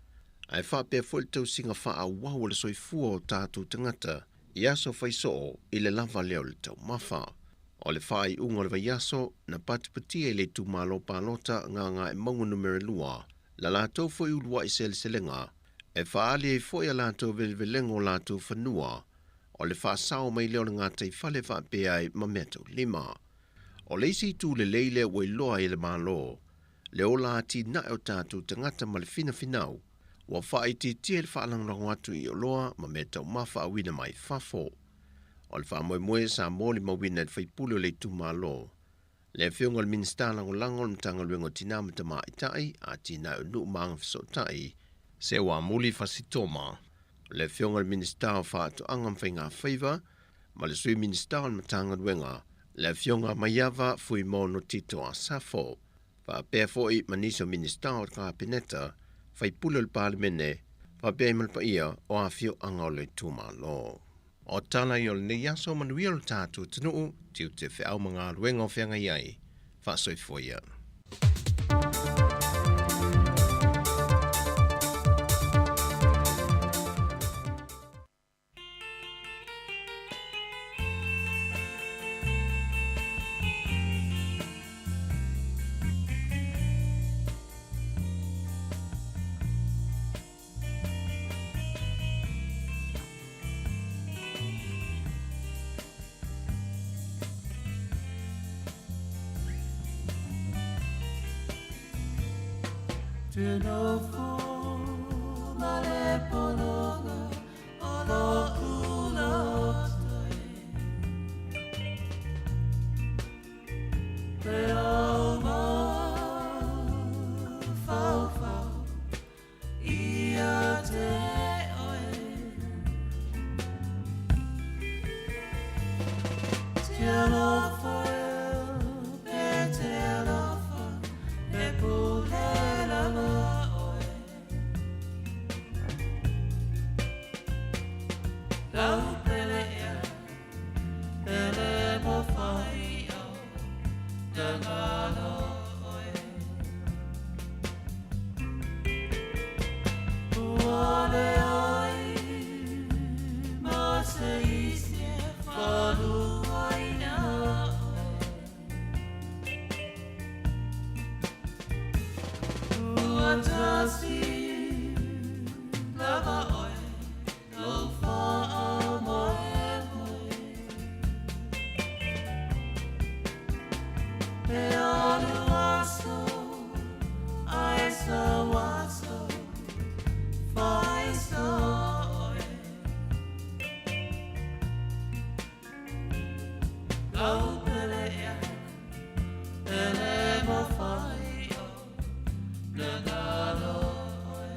ae faapea foi le tausiga faaauau o le soifua o tatou tagata i aso faisoo i le lava lea o le taumafa. O le faaiuga o le vaiaso, na patipatia i le itumalo palota Gagaemauga Numera 2 la latou foi uluai seleselega e faaali ai foi a latou velevelega o latou fanua o le faasao mai lea o le gataifale faapea ai ma meataulima. O le isi itu lelei lea ua iloa ai e le Malo le ola atinae o tatou tagata ma le finafinau ua faaitiitia i le faalagolago atu i oloa ma meataumafa auina mai fafo. O le faamoemoe sa molimauina e le faipule o le itumalo, le Afioga i le Minisita Lagolago o le Matagaluega o Tina ma Tamaitai, Atinae o Nuu ma Agafesootai, Seuamuli Fasitoma, le Afioga i le Minisita o Faatoaga ma Faigafaiva ma le Sui Minisita o le Matagaluega, le Afioga Maiava Fuimaono Tito Asafo, faapea foi ma nisi o Minisita o le Kapeneta, faipule o le Palemene, faapea ai ma le paia o afioaga o le itumalo. O tala ia o lenei aso, manuia lo tatou atunuu, tiute feau ma galuega o feagai ai, faasoifua ia. Lau pele ea E le mawhai o Na ngalo oe Ua le ai Ma se isi e whaluaina oe Ua tasi lava oe Lo whaamoemoe E alu aso Ae sa waso Whai sa oe Lau pele ea E le mawhai o Na ngalo oe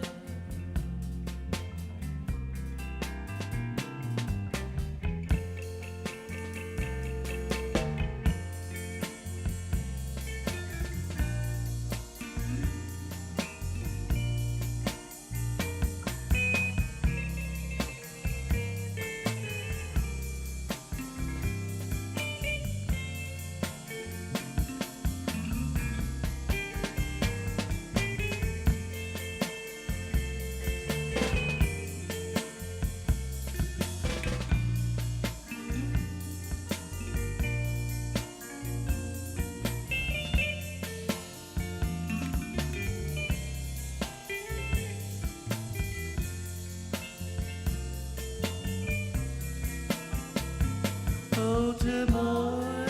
O te moe,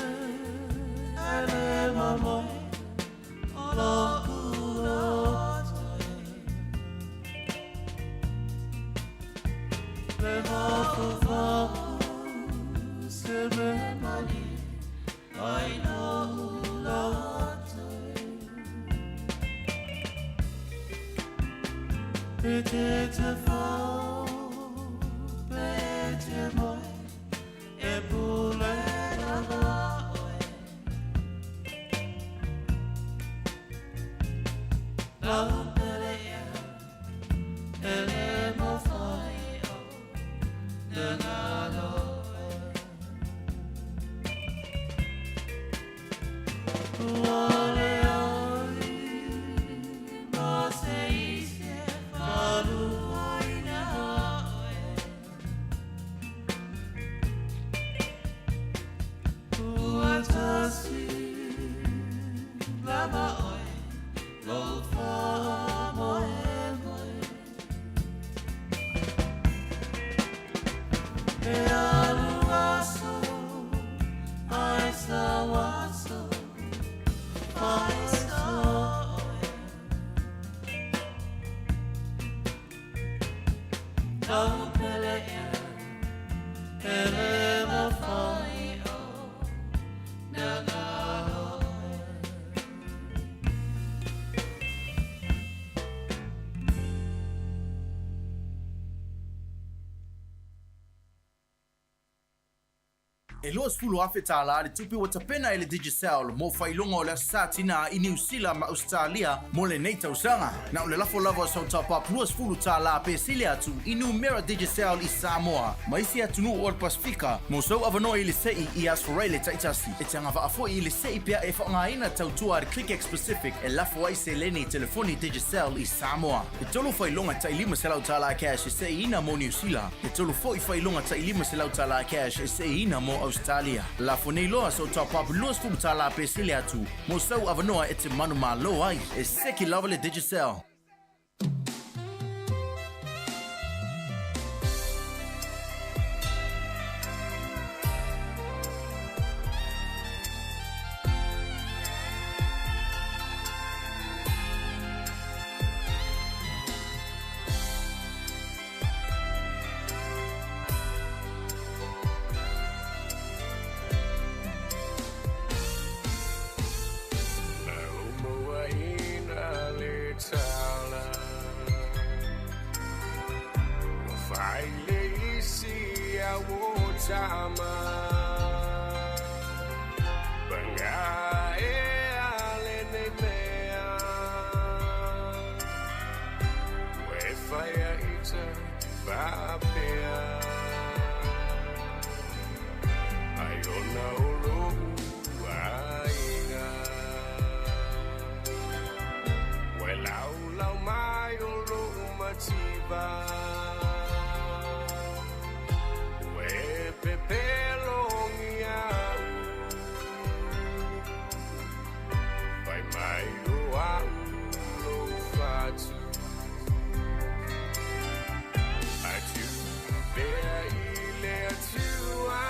e le mamoe, o lo ulotoe. Le mafafapu se me mani, ai no ulotoe. E te te whau, pe te moe, e pule lava oe. Lau pele ea, e le mawhai o na ngalo e. Ua le ai, ma se isi e whaluaina oe. Ua tasi lava oe, lo whaamoemoe. E alu aso, ai sa waso, ai sa oe. Lau pele ea, e le mawhai o na ngalo oe. E 20,000 tālā le tupe ua tapena e le Digicel mo faailoga o le Aso Sa Tinā i Niu Sila ma Ausetalia mo lenei tausaga. Na o le lafo lava o sau top-up 20 tālā pe sili atu i numera Digicel i Samoa ma isi atunuu o le Pasefika mo sou avanoa i le se'i i Aso Faraile taitasi. E te agavaa foi i le se'i pea e faaaogaina tautua a le ClickX Pacific e lafo ai seleni i telefoni Digicel i Samoa. E tolu faailoga tai 500 tālā cash e se'iina mo Niu Sila, e tolu foi faailoga tai 500 tālā cash e se'iina mo Ausetalia. Lafo nei loa sou top-up 20 tālā pe sili atu mo sou avanoa e te manumalo ai. E seki lava le Digicel. Na umuaina le tala Ua faile isi au o tama Panga e ale nei mea Ua e whaia ita whapea. mativa Ue pepelongi au Vai mai o au lo fatu Atu pea i le atua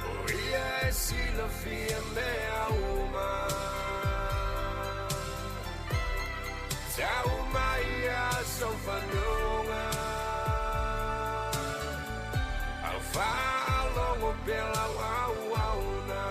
O ia e silafia mea uma Tau mai a sau fanonga Au whaalongo pela au auna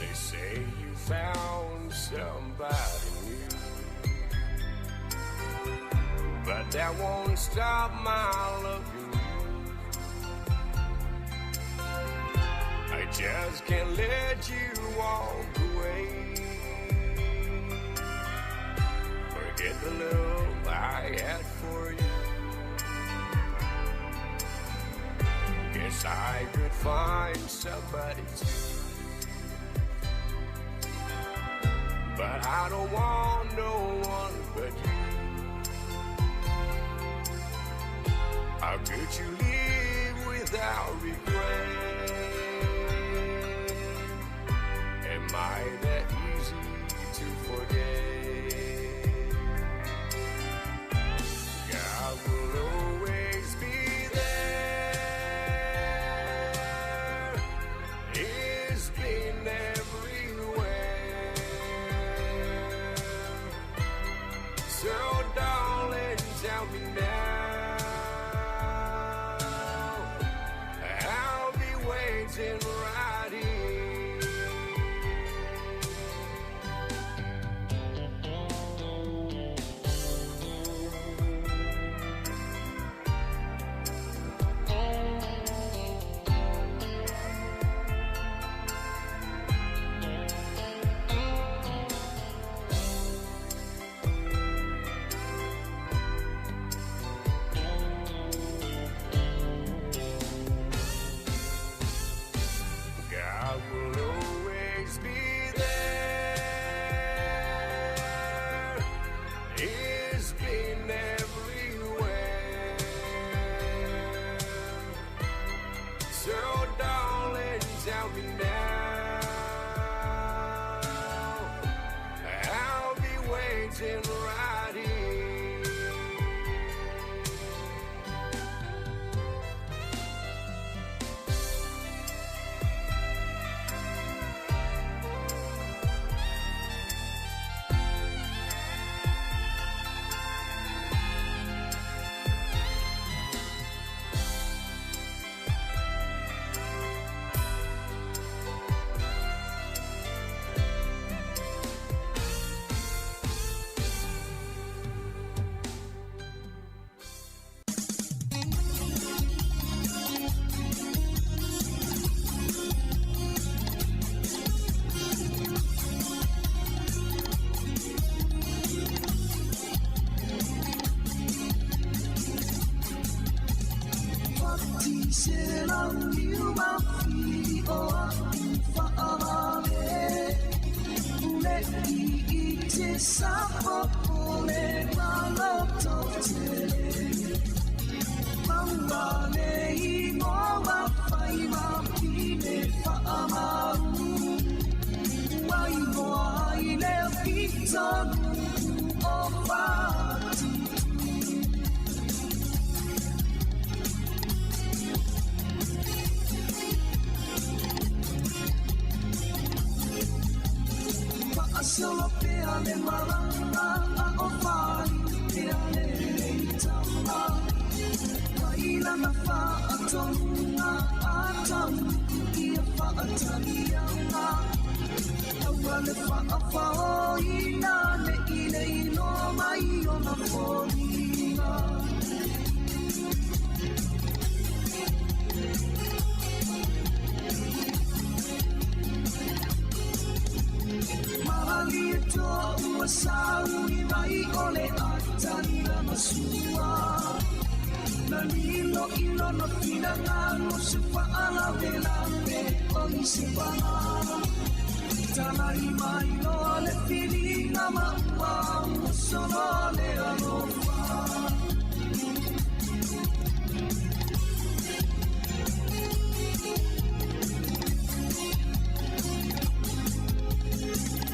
They say you found somebody new, but that won't stop my loving you. I just can't let you walk away. Forget the love I had for you. Guess I could find somebody too. But I don't want no one but you. How could you live without regret? Am I that easy to forget? God will always be there. He's been everywhere. So, darling, tell me now. I'll be waiting right here. God will always be there. He's been everywhere. So, darling, tell me now. I'll be waiting right here. Solo pe ale malanga a o fai pe ale tama Mai lana fa atonga a tau ia fa atalianga Aua le fa a fa o ina le ile ino mai o na folina. ilo ilo na finagalo se faalavelave o i se paga talai mai loa le filiga maua ua soloa le alofa.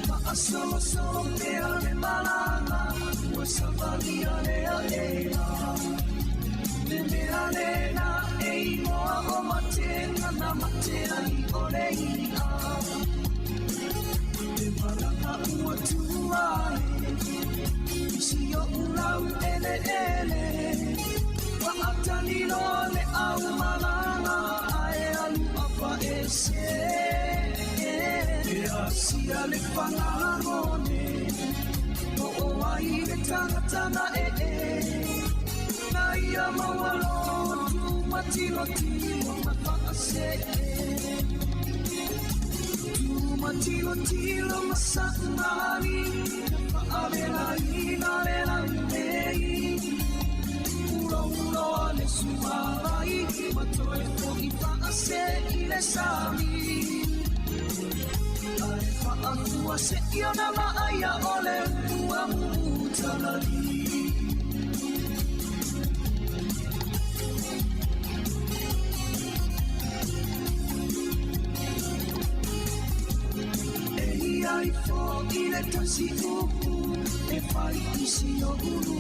Faasolosolo pea le malaga ua savalia le aʻela le mea lena e igoa o matega na mate ai o le iʻa le malaga ua tuae isi oʻu lau eleele faataliloa le au malaga ae alu apaese e asia le fagagone o ai le tagata ee na ia maualo tumatilotilo ma faasee tumatilotilo ma saʻumali faavelaina le laumei ulouloa le suavai ma toe foʻi faasee i le sami ae faafua seʻi ona maaia o le ua mutalali. E ia ifo i le tasi upu e fai isi o ulu.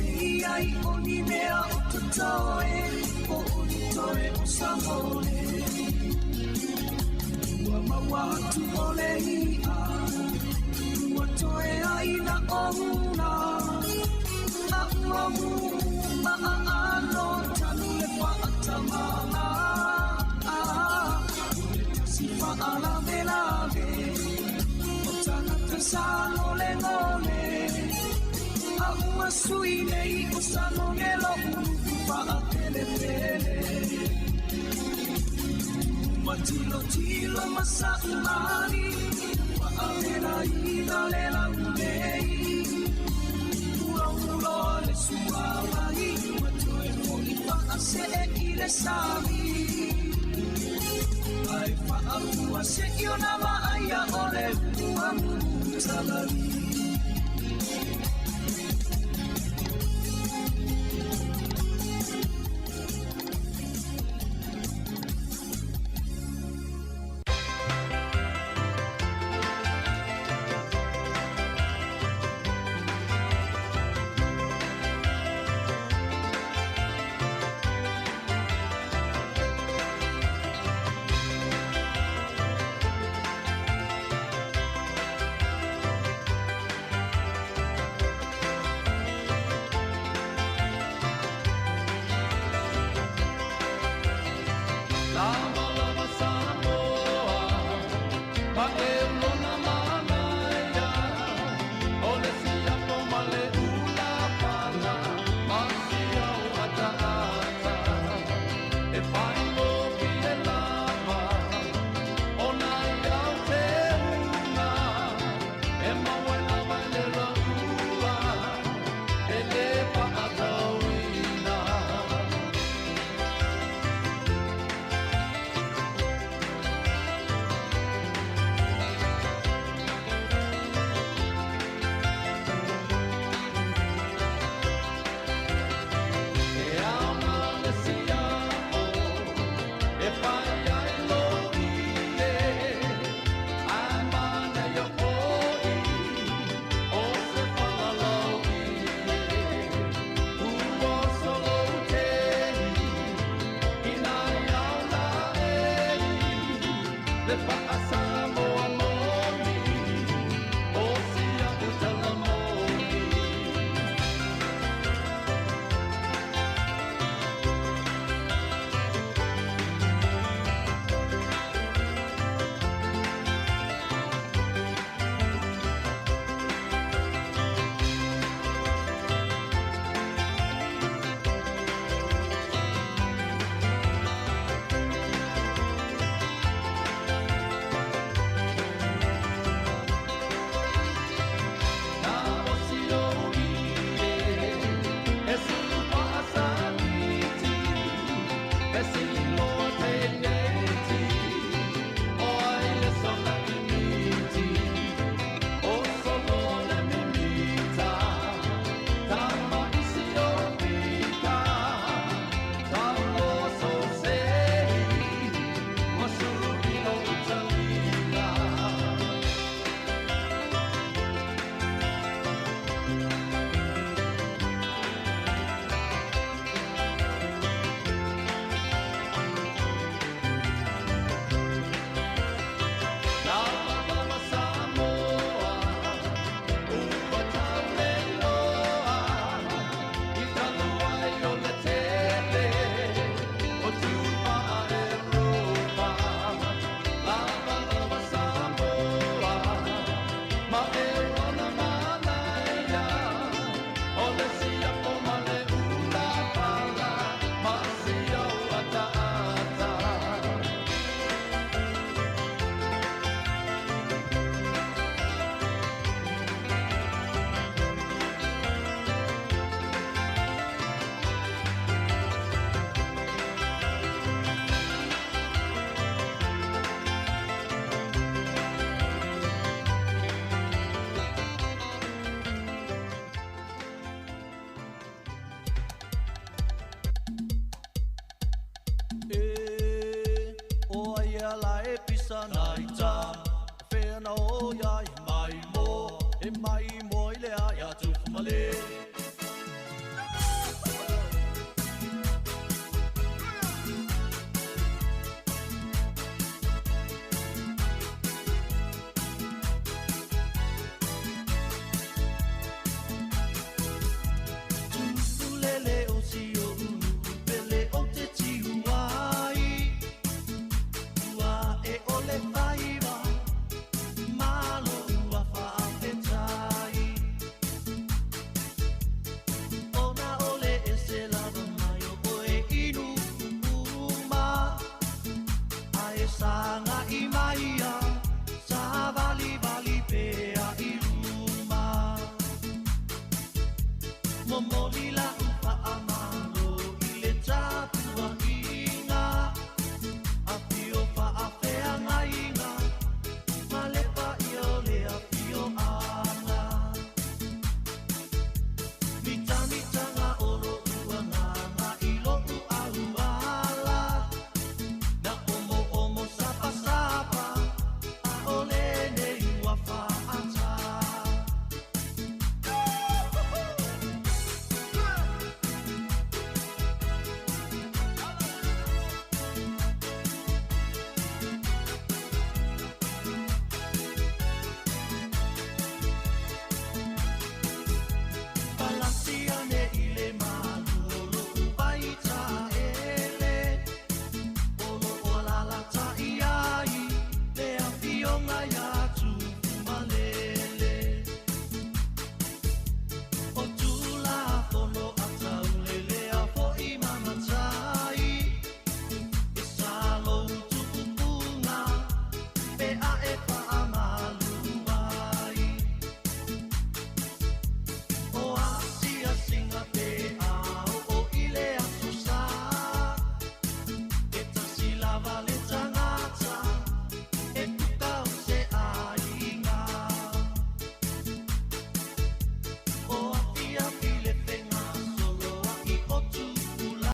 E ia i o ni mea o totoe o o ni toe o samole. Ua maua atu o le i'a ua toe aina o una. A ua mu ma a ano tanu le faatamala. Le tasi faalavelave o tagata sa golegole. A ua sui nei o sa logelo uluku faatelepele. Matilotilo ma saʻumali faavelaina le laumei. Ulouloa le suavai ma toe foʻi faasee i le sami. Ae faafua seʻi ona vaaia o le ua mutalali.